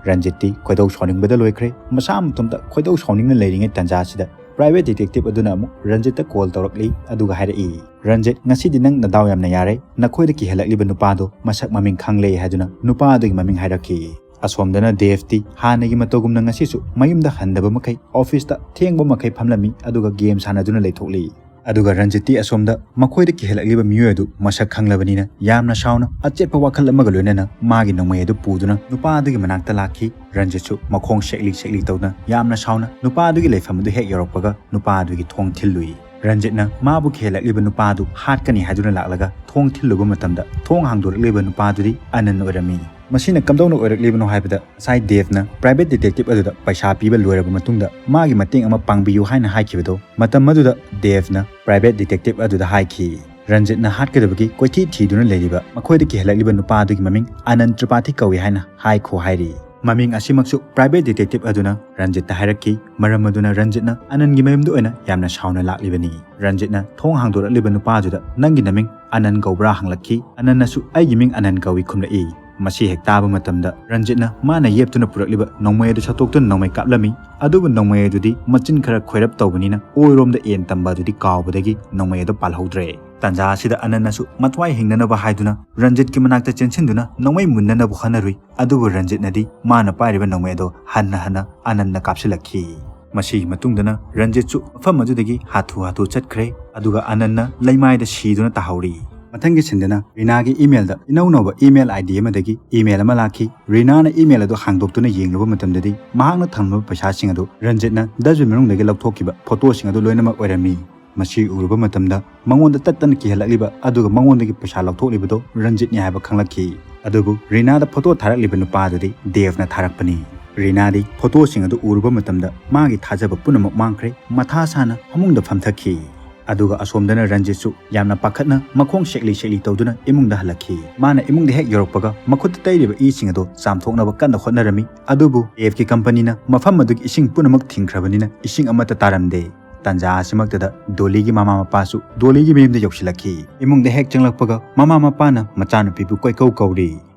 ꯔꯟꯖꯤꯠꯇꯤ ꯈꯣꯏꯗꯧ ꯁꯥꯎꯅꯤꯡꯕꯗ ꯂꯣꯏꯈ꯭ꯔꯦ꯫ ꯃꯁꯥ ꯃꯇꯣꯝꯇ ꯈꯣꯏꯗꯧ ꯁꯥꯎꯅꯤꯡꯅ ꯂꯩꯔꯤꯉꯩ ꯇꯟꯖꯥ ꯑꯁꯤꯗ ꯄ꯭ꯔꯥꯏꯚꯦꯠ ꯗꯤꯇꯦꯛꯇꯤꯚ ꯑꯗꯨꯅ ꯑꯃꯨꯛ ꯔꯟꯖꯤꯠꯇ ꯀꯣꯜ ꯇꯧꯔꯛꯂꯤ, ꯑꯗꯨꯒ ꯍꯥꯏꯔꯛꯏ, "ꯔꯟꯖꯤꯠ, ꯉꯁꯤꯗꯤ ꯅꯪ ꯅꯗꯥꯎ ꯌꯥꯝꯅ ꯌꯥꯔꯦ, ꯅꯈꯣꯏꯗ ꯀꯤꯍꯜꯂꯛꯂꯤꯕ ꯅꯨꯄꯥꯗꯣ ꯃꯁꯛ ꯃꯃꯤꯡ ꯈꯪꯂꯦ" ꯍꯥꯏꯗꯨꯅ ꯅꯨꯄꯥ ꯑꯗꯨꯒꯤ ꯃꯃꯤꯡ ꯍꯥꯏꯔꯛꯈꯤ꯫ ꯑꯁꯣꯝꯗꯅ ꯗꯦꯚꯇꯤ ꯍꯥꯟꯅꯒꯤ ꯃꯇꯧꯒꯨꯝꯅ ꯉꯁꯤꯁꯨ ꯃꯌꯨꯝꯗ ꯍꯟꯗꯕ ꯃꯈꯩ ꯑꯣꯐꯤꯁꯇ ꯊꯦꯡꯕ ꯃꯈꯩ ꯐꯝꯂꯝꯃꯤ, ꯑꯗꯨꯒ ꯒꯦꯝ ꯁꯥꯟꯅꯗꯨꯅ ꯂꯩꯊꯣꯛꯂꯤ꯫ ꯑꯗꯨꯒ ꯔꯟꯖꯤꯠꯇꯤ ꯑꯁꯣꯝꯗ ꯃꯈꯣꯏꯗ ꯀꯤꯍꯜꯂꯛꯂꯤꯕ ꯃꯤꯑꯣꯏ ꯑꯗꯨ ꯃꯁꯛ ꯈꯪꯂꯕꯅꯤꯅ ꯌꯥꯝꯅ ꯁꯥꯎꯅ ꯑꯆꯦꯠꯄ ꯋꯥꯈꯜ ꯑꯃꯒ ꯂꯣꯏꯅꯅ ꯃꯥꯒꯤ ꯅꯣꯡꯃꯩ ꯑꯗꯨ ꯄꯨꯗꯨꯅ ꯅꯨꯄꯥ ꯑꯗꯨꯒꯤ ꯃꯅꯥꯛꯇ ꯂꯥꯛꯈꯤ꯫ ꯔꯟꯖꯤꯠꯁꯨ ꯃꯈꯣꯡ ꯁꯦꯛꯂꯤ ꯁꯦꯛꯂꯤ ꯇꯧꯗꯨꯅ ꯌꯥꯝꯅ ꯁꯥꯎꯅ ꯅꯨꯄꯥ ꯑꯗꯨꯒꯤ ꯂꯩꯐꯝ ꯑꯗꯨ ꯍꯦꯛ ꯌꯧꯔꯛꯄꯒ ꯅꯨꯄꯥ ꯑꯗꯨꯒꯤ ꯊꯣꯡ ꯊꯤꯜꯂꯨꯏ꯫ ꯔꯟꯖꯤꯠꯅ ꯃꯥꯕꯨ ꯀꯤꯍꯜꯂꯛꯂꯤꯕ ꯅꯨꯄꯥ ꯑꯗꯨ ꯍꯥꯠꯀꯅꯤ ꯍꯥꯏꯗꯨꯅ ꯂꯥꯛꯂꯒ ꯊꯣꯡ ꯊꯤꯜꯂꯨꯕ ꯃꯇꯝꯗ ꯊꯣꯡ ꯍꯥꯡꯗꯣꯔꯛꯂꯤꯕ ꯅꯨꯄꯥ ꯑꯗꯨꯗꯤ ꯑꯅꯟ ꯑꯣꯏꯔꯝꯃꯤ꯫ ꯃꯁꯤꯅ ꯀꯝꯗꯧꯅ ꯑꯣꯏꯔꯛꯂꯤꯕꯅꯣ ꯍꯥꯏꯕꯗ, ꯉꯁꯥꯏ ꯗꯦꯚꯅ ꯄ꯭ꯔꯥꯏꯚꯦꯠ ꯗꯤꯇꯦꯛꯇꯤꯚ ꯑꯗꯨꯗ ꯄꯩꯁꯥ ꯄꯤꯕ ꯂꯣꯏꯔꯕ ꯃꯇꯨꯡꯗ ꯃꯥꯒꯤ ꯃꯇꯦꯡ ꯑꯃ ꯄꯥꯡꯕꯤꯌꯨ ꯍꯥꯏꯅ ꯍꯥꯏꯈꯤꯕꯗꯣ, ꯃꯇꯝ ꯑꯗꯨꯗ ꯗꯦꯚꯅ ꯄ꯭ꯔꯥꯏꯚꯦꯠ ꯗꯤꯇꯦꯛꯇꯤꯚ ꯑꯗꯨꯗ ꯍꯥꯏꯈꯤ, "ꯔꯟꯖꯤꯠꯅ ꯍꯥꯠꯀꯗꯕꯒꯤ ꯀꯣꯏꯊꯤ ꯊꯤꯗꯨꯅ ꯂꯩꯔꯤꯕ ꯃꯈꯣꯏꯗ ꯀꯤꯍꯜꯂꯛꯂꯤꯕ ꯅꯨꯄꯥ ꯑꯗꯨꯒꯤ ꯃꯃꯤꯡ ꯑꯅꯟ ꯇ꯭ꯔꯤꯄꯥꯊꯤ ꯀꯧꯏ ꯍꯥꯏꯅ ꯍꯥꯏꯈꯣ" ꯍꯥꯏꯔꯤ꯫ ꯃꯃꯤꯡ ꯑꯁꯤꯃꯛꯁꯨ ꯄ꯭ꯔꯥꯏꯚꯦꯠ ꯗꯤꯇꯦꯛꯇꯤꯚ ꯑꯗꯨꯅ ꯔꯟꯖꯤꯠꯇ ꯍꯥꯏꯔꯛꯈꯤ, ꯃꯔꯝ ꯑꯗꯨꯅ ꯔꯟꯖꯤꯠꯅ ꯑꯅꯟꯒꯤ ꯃꯌꯨꯝꯗ ꯑꯣꯏꯅ ꯌꯥꯝꯅ ꯁꯥꯎꯅ ꯂꯥꯛꯂꯤꯕꯅꯤ꯫ ꯔꯟꯖꯤꯠꯅ ꯊꯣꯡ ꯍꯥꯡꯗꯣꯔꯛꯂꯤꯕ ꯅꯨꯄꯥꯗꯨꯗ, "ꯅꯪꯒꯤ ꯅꯃꯤꯡ ꯑꯅꯟ ꯀꯧꯕ꯭ꯔꯥ?" ꯍꯪꯂꯛꯈꯤ꯫ ꯑꯅꯟꯅꯁꯨ, "ꯑꯩꯒꯤ ꯃꯤꯡ ꯑꯅꯟ ꯀꯧꯏ" ꯈꯨꯝꯂꯛꯏ꯫ ꯃꯁꯤ ꯍꯦꯛ ꯇꯥꯕ ꯃꯇꯝꯗ ꯔꯟꯖꯤꯠꯅ ꯃꯥꯅ ꯌꯦꯞꯇꯨꯅ ꯄꯨꯔꯛꯂꯤꯕ ꯅꯣꯡꯃꯩ ꯑꯗꯨ ꯁꯠꯇꯣꯛꯇꯨꯅ ꯅꯣꯡꯃꯩ ꯀꯥꯞꯂꯝꯃꯤ꯫ ꯑꯗꯨꯕꯨ ꯅꯣꯡꯃꯩ ꯑꯗꯨꯗꯤ ꯃꯆꯤꯟ ꯈꯔ ꯈꯣꯏꯔꯞ ꯇꯧꯕꯅꯤꯅ ꯑꯣꯏꯔꯣꯝꯗ ꯑꯦꯟ ꯇꯝꯕ ꯑꯗꯨꯗꯤ ꯀꯥꯎꯕꯗꯒꯤ ꯅꯣꯡꯃꯩ ꯑꯗꯨ ꯄꯥꯜꯍꯧꯗ꯭ꯔꯦ꯫ ꯇꯥꯟꯖꯥ ꯑꯁꯤꯗ ꯑꯅꯟꯅꯁꯨ ꯃꯊ꯭ꯋꯥꯏ ꯍꯤꯡꯅꯅꯕ ꯍꯥꯏꯗꯨꯅ ꯔꯟꯖꯤꯠꯀꯤ ꯃꯅꯥꯛꯇ ꯆꯦꯟꯁꯤꯟꯗꯨꯅ ꯅꯣꯡꯃꯩ ꯃꯨꯟꯅꯅꯕ ꯍꯣꯠꯅꯔꯨꯏ꯫ ꯑꯗꯨꯕꯨ ꯔꯟꯖꯤꯠꯅꯗꯤ ꯃꯥꯅ ꯄꯥꯏꯔꯤꯕ ꯅꯣꯡꯃꯩ ꯑꯗꯨ ꯍꯟꯅ ꯍꯟꯅ ꯑꯅꯟꯅ ꯀꯥꯞꯁꯤꯜꯂꯛꯈꯤ꯫ ꯃꯁꯤꯒꯤ ꯃꯇꯨꯡꯗꯅ ꯔꯟꯖꯤꯠꯁꯨ ꯃꯐꯝ ꯑꯗꯨꯗꯒꯤ ꯍꯥꯊꯨ ꯍꯥꯊꯨ ꯆꯠꯈ꯭ꯔꯦ, ꯑꯗꯨꯒ ꯑꯅꯟꯅ ꯂꯩꯃꯥꯏꯗ ꯁꯤꯗꯨꯅ ꯇꯥꯍꯧꯔꯤ꯫ ꯃꯊꯪꯒꯤ ꯁꯤꯟꯗꯅ ꯔꯤꯅꯥꯒꯤ ꯏꯃꯦꯜꯗ ꯏꯅꯧ ꯅꯧꯕ ꯏꯃꯦꯜ ꯑꯥꯏ ꯗꯤ ꯑꯃꯗꯒꯤ ꯏꯃꯦꯜ ꯑꯃ ꯂꯥꯛꯈꯤ꯫ ꯔꯤꯅꯥꯅ ꯏꯃꯦꯜ ꯑꯗꯨ ꯍꯥꯡꯗꯣꯛꯇꯨꯅ ꯌꯦꯡꯂꯨꯕ ꯃꯇꯝꯗꯗꯤ ꯃꯍꯥꯛꯅ ꯊꯝꯂꯝꯕ ꯄꯩꯁꯥꯁꯤꯡ ꯑꯗꯨ ꯔꯟꯖꯤꯠꯅ ꯗꯁꯕꯤꯟ ꯃꯅꯨꯡꯗꯒꯤ ꯂꯧꯊꯣꯛꯈꯤꯕ ꯐꯣꯇꯣꯁꯤꯡ ꯑꯗꯨ ꯂꯣꯏꯅꯃꯛ ꯑꯣꯏꯔꯝꯃꯤ꯫ ꯃꯁꯤ ꯎꯔꯨꯕ ꯃꯇꯝꯗ ꯃꯉꯣꯟꯗ ꯇꯠꯇꯅ ꯀꯤꯍꯜꯂꯛꯂꯤꯕ ꯑꯗꯨꯒ ꯃꯉꯣꯟꯗꯒꯤ ꯄꯩꯁꯥ ꯂꯧꯊꯣꯛꯂꯤꯕꯗꯨ ꯔꯟꯖꯤꯠꯅꯤ ꯍꯥꯏꯕ ꯈꯪꯂꯛꯈꯤ꯫ ꯑꯗꯨꯕꯨ ꯔꯤꯅꯥꯗ ꯐꯣꯇꯣ ꯊꯥꯔꯛꯂꯤꯕ ꯅꯨꯄꯥ ꯑꯗꯨꯗꯤ ꯗꯦꯚꯅ ꯊꯥꯔꯛꯄꯅꯤ꯫ ꯔꯤꯅꯥꯗꯤ ꯐꯣꯇꯣꯁꯤꯡ ꯑꯗꯨ ꯎꯔꯨꯕ ꯃꯇꯝꯗ ꯃꯥꯒꯤ ꯊꯥꯖꯕ ꯄꯨꯝꯅꯃꯛ ꯃꯥꯡꯈ꯭ꯔꯦ, ꯃꯊꯥ ꯁꯥꯅ ꯐꯃꯨꯡꯗ ꯐꯝꯊꯈꯤ꯫ ꯑꯗꯨꯒ ꯑꯁꯣꯝꯗꯅ ꯔꯟꯖꯤꯠꯁꯨ ꯌꯥꯝꯅ ꯄꯥꯈꯠꯅ ꯃꯈꯣꯡ ꯁꯦꯛꯂꯤ ꯁꯦꯛꯂꯤ ꯇꯧꯗꯨꯅ ꯏꯃꯨꯡꯗ ꯍꯜꯂꯛꯈꯤ꯫ ꯃꯥꯅ ꯏꯃꯨꯡꯗ ꯍꯦꯛ ꯌꯧꯔꯛꯄꯒ ꯃꯈꯨꯠꯇ ꯇꯩꯔꯤꯕ ꯏꯁꯤꯡ ꯑꯗꯨ ꯆꯥꯝꯊꯣꯛꯅꯕ ꯀꯟꯅ ꯍꯣꯠꯅꯔꯝꯃꯤ꯫ ꯑꯗꯨꯕꯨ ꯗꯦꯚꯀꯤ ꯀꯝꯄꯅꯤꯅ ꯃꯐꯝ ꯑꯗꯨꯒꯤ ꯏꯁꯤꯡ ꯄꯨꯝꯅꯃꯛ ꯊꯤꯡꯈ꯭ꯔꯕꯅꯤꯅ ꯏꯁꯤꯡ ꯑꯃꯠꯇ ꯇꯥꯔꯝꯗꯦ꯫ ꯇꯥꯟꯖꯥ ꯑꯁꯤꯃꯛꯇꯗ ꯗꯣꯂꯤꯒꯤ ꯃꯃꯥ ꯃꯄꯥꯁꯨ ꯗꯣꯂꯤꯒꯤ ꯃꯌꯨꯝꯗ ꯌꯧꯁꯤꯜꯂꯛꯈꯤ꯫ ꯏꯃꯨꯡꯗ ꯍꯦꯛ ꯆꯪꯂꯛꯄꯒ ꯃꯃꯥ ꯃꯄꯥꯅ ꯃꯆꯥꯅꯨꯄꯤꯕꯨ ꯀꯣꯏꯀꯧ ꯀꯧꯔꯤ꯫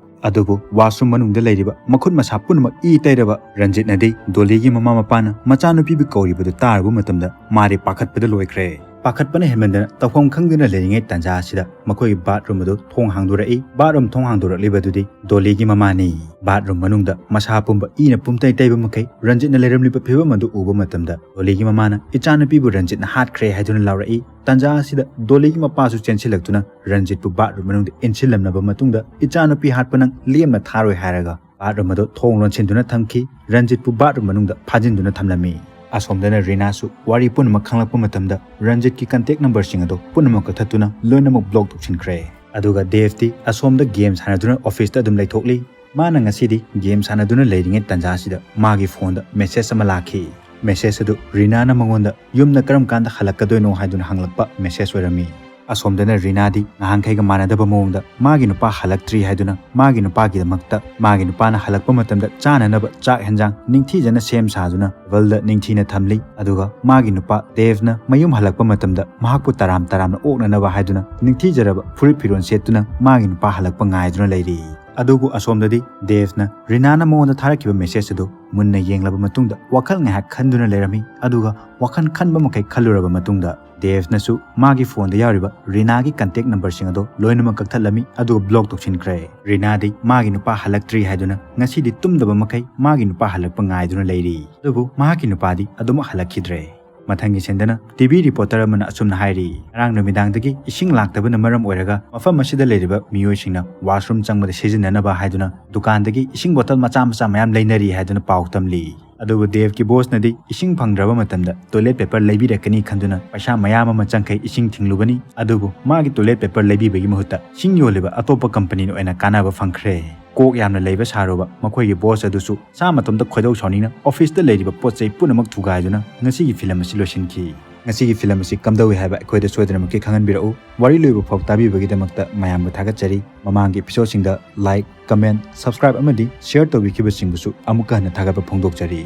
ꯑꯗꯨꯕꯨ ꯋꯥꯁꯔꯨꯝ ꯃꯅꯨꯡꯗ ꯂꯩꯔꯤꯕ ꯃꯈꯨꯠ ꯃꯁꯥ ꯄꯨꯝꯅꯃꯛ ꯏ ꯇꯩꯔꯕ ꯔꯟꯖꯤꯠꯅꯗꯤ ꯗꯣꯂꯤꯒꯤ ꯃꯃꯥ ꯃꯄꯥꯅ ꯃꯆꯥꯅꯨꯄꯤꯕꯨ ꯀꯧꯔꯤꯕꯗꯨ ꯇꯥꯔꯨꯕ ꯃꯇꯝꯗ ꯃꯥꯗꯤ ꯄꯥꯈꯠꯄꯗ ꯂꯣꯏꯈ꯭ꯔꯦ꯫ ꯄꯥꯈꯠꯄꯅ ꯍꯦꯟꯃꯟꯗꯅ ꯇꯧꯐꯝ ꯈꯪꯗꯅ ꯂꯩꯔꯤꯉꯩ ꯇꯥꯟꯖꯥ ꯑꯁꯤꯗ ꯃꯈꯣꯏꯒꯤ ꯕꯥꯠꯔꯨꯝ ꯑꯗꯨ ꯊꯣꯡ ꯍꯥꯡꯗꯣꯔꯛꯏ꯫ ꯕꯥꯠꯔꯨꯝ ꯊꯣꯡ ꯍꯥꯡꯗꯣꯔꯛꯂꯤꯕ ꯑꯗꯨꯗꯤ ꯗꯣꯂꯤꯒꯤ ꯃꯃꯥꯅꯤ꯫ ꯕꯥꯠꯔꯨꯝ ꯃꯅꯨꯡꯗ ꯃꯁꯥ ꯄꯨꯝꯕ ꯏꯅ ꯄꯨꯝꯇꯩ ꯇꯩꯕ ꯃꯈꯩ ꯔꯟꯖꯤꯠꯅ ꯂꯩꯔꯝꯂꯤꯕ ꯐꯤꯕꯝ ꯑꯗꯨ ꯎꯕ ꯃꯇꯝꯗ ꯗꯣꯂꯤꯒꯤ ꯃꯃꯥꯅ ꯏꯆꯥꯅꯨꯄꯤꯕꯨ ꯔꯟꯖꯤꯠꯅ ꯍꯥꯠꯈ꯭ꯔꯦ ꯍꯥꯏꯗꯨꯅ ꯂꯥꯎꯔꯛꯏ꯫ ꯇꯥꯟꯖꯥ ꯑꯁꯤꯗ ꯗꯣꯂꯤꯒꯤ ꯃꯄꯥꯁꯨ ꯆꯦꯟꯁꯤꯜꯂꯛꯇꯨꯅ ꯔꯟꯖꯤꯠꯄꯨ ꯕꯥꯠꯔꯨꯝ ꯃꯅꯨꯡꯗ ꯏꯟꯁꯤꯜꯂꯝꯂꯕ ꯃꯇꯨꯡꯗ ꯏꯆꯥꯅꯨꯄꯤ ꯍꯥꯠꯄ ꯅꯪ ꯂꯦꯝꯅ ꯊꯥꯔꯣꯏ ꯍꯥꯏꯔꯒ ꯕꯥꯠꯔꯨꯝ ꯑꯗꯨ ꯊꯣꯡ ꯂꯣꯟꯁꯤꯟꯗꯨꯅ ꯊꯝꯈꯤ꯫ ꯔꯟꯖꯤꯠꯄꯨ ꯕꯥꯠꯔꯨꯝ ꯃꯅꯨꯡꯗ ꯐꯥꯖꯤꯟꯗꯨꯅ ꯊꯝꯂꯝꯃꯤ꯫ ꯑꯁꯣꯝꯗꯅ ꯔꯤꯅꯥꯁꯨ ꯋꯥꯔꯤ ꯄꯨꯝꯅꯃꯛ ꯈꯪꯂꯛꯄ ꯃꯇꯝꯗ ꯔꯟꯖꯤꯠꯀꯤ ꯀꯟꯇꯦꯛ ꯅꯝꯕꯔꯁꯤꯡ ꯑꯗꯨ ꯄꯨꯝꯅꯃꯛ ꯀꯛꯊꯠꯇꯨꯅ ꯂꯣꯏꯅꯃꯛ ꯕ꯭ꯂꯣꯛ ꯇꯧꯁꯤꯟꯈ꯭ꯔꯦ꯫ ꯑꯗꯨꯒ ꯗꯦꯚꯇꯤ ꯑꯁꯣꯝꯗ ꯒꯦꯝ ꯁꯥꯟꯅꯗꯨꯅ ꯑꯣꯐꯤꯁꯇ ꯑꯗꯨꯝ ꯂꯩꯊꯣꯛꯂꯤ꯫ ꯃꯥꯅ ꯉꯁꯤꯗꯤ ꯒꯦꯝ ꯁꯥꯟꯅꯗꯨꯅ ꯂꯩꯔꯤꯉꯩ ꯇꯥꯟꯖꯥꯁꯤꯗ ꯃꯥꯒꯤ ꯐꯣꯟꯗ ꯃꯦꯁꯦꯖ ꯑꯃ ꯂꯥꯛꯈꯤ꯫ ꯃꯦꯁꯦꯖ ꯑꯗꯨ ꯔꯤꯅꯥꯅ ꯃꯉꯣꯟꯗ ꯌꯨꯝꯗ ꯀꯔꯝ ꯀꯥꯟꯗ ꯍꯜꯂꯛꯀꯗꯣꯏꯅꯣ ꯍꯥꯏꯗꯨꯅ ꯍꯪꯂꯛꯄ ꯃꯦꯁꯦꯖ ꯑꯣꯏꯔꯝꯃꯤ꯫ ꯑꯁꯣꯝꯗꯅ ꯔꯤꯅꯥꯗꯤ ꯅꯍꯥꯟꯈꯩꯒ ꯃꯥꯟꯅꯗꯕ ꯃꯑꯣꯡꯗ ꯃꯥꯒꯤ ꯅꯨꯄꯥ ꯍꯜꯂꯛꯇ꯭ꯔꯤ ꯍꯥꯏꯗꯨꯅ ꯃꯥꯒꯤ ꯅꯨꯄꯥꯒꯤꯗꯃꯛꯇ ꯃꯥꯒꯤ ꯅꯨꯄꯥꯅ ꯍꯜꯂꯛꯄ ꯃꯇꯝꯗ ꯆꯥꯅꯅꯕ ꯆꯥꯛ ꯍꯦꯟꯖꯥꯡ ꯅꯤꯡꯊꯤꯖꯅ ꯁꯦꯝ ꯁꯥꯗꯨꯅ ꯇꯦꯕꯜꯗ ꯅꯤꯡꯊꯤꯅ ꯊꯝꯂꯤ꯫ ꯑꯗꯨꯒ ꯃꯥꯒꯤ ꯅꯨꯄꯥ ꯗꯦꯚꯅ ꯃꯌꯨꯝ ꯍꯜꯂꯛꯄ ꯃꯇꯝꯗ ꯃꯍꯥꯛꯄꯨ ꯇꯔꯥꯝ ꯇꯔꯥꯝꯅ ꯑꯣꯛꯅꯅꯕ ꯍꯥꯏꯗꯨꯅ ꯅꯤꯡꯊꯤꯖꯔꯕ ꯐꯨꯔꯤꯠ ꯐꯤꯔꯣꯜ ꯁꯦꯠꯇꯨꯅ ꯃꯥꯒꯤ ꯅꯨꯄꯥ ꯍꯜꯂꯛꯄ ꯉꯥꯏꯗꯨꯅ ꯂꯩꯔꯤ꯫ ꯑꯗꯨꯕꯨ ꯑꯁꯣꯝꯗꯗꯤ ꯗꯦꯚꯅ ꯔꯤꯅꯥꯅ ꯃꯉꯣꯟꯗ ꯊꯥꯔꯛꯈꯤꯕ ꯃꯦꯁꯦꯖ ꯑꯗꯨ ꯃꯨꯟꯅ ꯌꯦꯡꯂꯕ ꯃꯇꯨꯡꯗ ꯋꯥꯈꯜ ꯉꯥꯏꯍꯥꯛ ꯈꯟꯗꯨꯅ ꯂꯩꯔꯝꯃꯤ꯫ ꯑꯗꯨꯒ ꯋꯥꯈꯜ ꯈꯟꯕ ꯃꯈꯩ ꯈꯜꯂꯨꯔꯕ ꯃꯇꯨꯡꯗ ꯗꯦꯚꯅꯁꯨ ꯃꯥꯒꯤ ꯐꯣꯟꯗ ꯌꯥꯎꯔꯤꯕ ꯔꯤꯅꯥꯒꯤ ꯀꯟꯇꯦꯛ ꯅꯝꯕꯔꯁꯤꯡ ꯑꯗꯨ ꯂꯣꯏꯅꯃꯛ ꯀꯛꯊꯠꯂꯝꯃꯤ, ꯑꯗꯨꯒ ꯕ꯭ꯂꯣꯛ ꯇꯧꯁꯤꯟꯈ꯭ꯔꯦ꯫ ꯔꯤꯅꯥꯗꯤ ꯃꯥꯒꯤ ꯅꯨꯄꯥ ꯍꯜꯂꯛꯇ꯭ꯔꯤ ꯍꯥꯏꯗꯨꯅ ꯉꯁꯤꯗꯤ ꯇꯨꯝꯗꯕ ꯃꯈꯩ ꯃꯥꯒꯤ ꯅꯨꯄꯥ ꯍꯜꯂꯛꯄ ꯉꯥꯏꯗꯨꯅ ꯂꯩꯔꯤ꯫ ꯑꯗꯨꯕꯨ ꯃꯍꯥꯛꯀꯤ ꯅꯨꯄꯥꯗꯤ ꯑꯗꯨꯃꯛ ꯍꯜꯂꯛꯈꯤꯗ꯭ꯔꯦ꯫ ꯃꯊꯪꯒꯤ ꯁꯤꯟꯗꯅ ꯇꯤꯚꯤ ꯔꯤꯄꯣꯔꯇꯔ ꯑꯃꯅ ꯑꯁꯨꯝꯅ ꯍꯥꯏꯔꯤ, ꯉꯔꯥꯡ ꯅꯨꯃꯤꯗꯥꯡꯗꯒꯤ ꯏꯁꯤꯡ ꯂꯥꯛꯇꯕꯅ ꯃꯔꯝ ꯑꯣꯏꯔꯒ ꯃꯐꯝ ꯑꯁꯤꯗ ꯂꯩꯔꯤꯕ ꯃꯤꯑꯣꯏꯁꯤꯡꯅ ꯋꯥꯁꯔꯨꯝ ꯆꯪꯕꯗ ꯁꯤꯖꯤꯟꯅꯅꯕ ꯍꯥꯏꯗꯨꯅ ꯗꯨꯀꯥꯟꯗꯒꯤ ꯏꯁꯤꯡ ꯕꯣꯇꯜ ꯃꯆꯥ ꯃꯆꯥ ꯃꯌꯥꯝ ꯂꯩꯅꯔꯤ ꯍꯥꯏꯗꯨꯅ ꯄꯥꯎ ꯇꯝꯂꯤ꯫ ꯑꯗꯨꯕꯨ ꯗꯦꯕꯀꯤ ꯕꯣꯁꯅꯗꯤ ꯏꯁꯤꯡ ꯐꯪꯗ꯭ꯔꯕ ꯃꯇꯝꯗ ꯇꯣꯏꯂꯦꯠ ꯄꯦꯄꯔ ꯂꯩꯕꯤꯔꯛꯀꯅꯤ ꯈꯟꯗꯨꯅ ꯄꯩꯁꯥ ꯃꯌꯥꯝ ꯑꯃ ꯆꯪꯈꯩ ꯏꯁꯤꯡ ꯊꯤꯡꯂꯨꯕꯅꯤ꯫ ꯑꯗꯨꯕꯨ ꯃꯥꯒꯤ ꯇꯣꯏꯂꯦꯠ ꯄꯦꯄꯔ ꯂꯩꯕꯤꯕꯒꯤ ꯃꯍꯨꯠꯇ ꯁꯤꯡ ꯌꯣꯜꯂꯤꯕ ꯑꯇꯣꯞꯄ ꯀꯝꯄꯅꯤꯅ ꯑꯣꯏꯅ ꯀꯥꯟꯅꯕ ꯐꯪꯈ꯭ꯔꯦ꯫ ꯀꯣꯛ ꯌꯥꯝꯅ ꯂꯩꯕ ꯁꯥꯔꯨꯕ ꯃꯈꯣꯏꯒꯤ ꯕꯣꯁ ꯑꯗꯨꯁꯨ ꯁꯥ ꯃꯇꯣꯝꯇ ꯈꯣꯏꯗꯧ ꯁꯥꯎꯅꯤꯡꯅ ꯑꯣꯐꯤꯁꯇ ꯂꯩꯔꯤꯕ ꯄꯣꯠ ꯆꯩ ꯄꯨꯝꯅꯃꯛ ꯊꯨꯒꯥꯏꯗꯨꯅ ꯉꯁꯤꯒꯤ ꯐꯤꯂꯝ ꯑꯁꯤ ꯂꯣꯏꯁꯤꯟꯈꯤ꯫ ꯉꯁꯤꯒꯤ ꯐꯤꯂꯝ ꯑꯁꯤ ꯀꯝꯗꯧꯏ ꯍꯥꯏꯕ ꯑꯩꯈꯣꯏꯗ ꯁꯣꯏꯗꯅꯃꯛꯀꯤ ꯈꯪꯍꯟꯕꯤꯔꯛꯎ꯫ ꯋꯥꯔꯤ ꯂꯣꯏꯕ ꯐꯥꯎ ꯇꯥꯕꯤꯕꯒꯤꯗꯃꯛꯇ ꯃꯌꯥꯝꯕꯨ ꯊꯥꯒꯠꯆꯔꯤ꯫ ꯃꯃꯥꯡꯒꯤ ꯏꯄꯤꯁꯣꯗꯁꯤꯡꯗ ꯂꯥꯏꯛ, ꯀꯃꯦꯟ, ꯁꯕꯁꯀ꯭ꯔꯥꯏꯕ ꯑꯃꯗꯤ ꯁꯤꯌꯔ ꯇꯧꯕꯤꯈꯤꯕꯁꯤꯡꯕꯨꯁꯨ ꯑꯃꯨꯛꯀ ꯍꯟꯅ ꯊꯥꯒꯠꯄ ꯐꯣꯡꯗꯣꯛꯆꯔꯤ꯫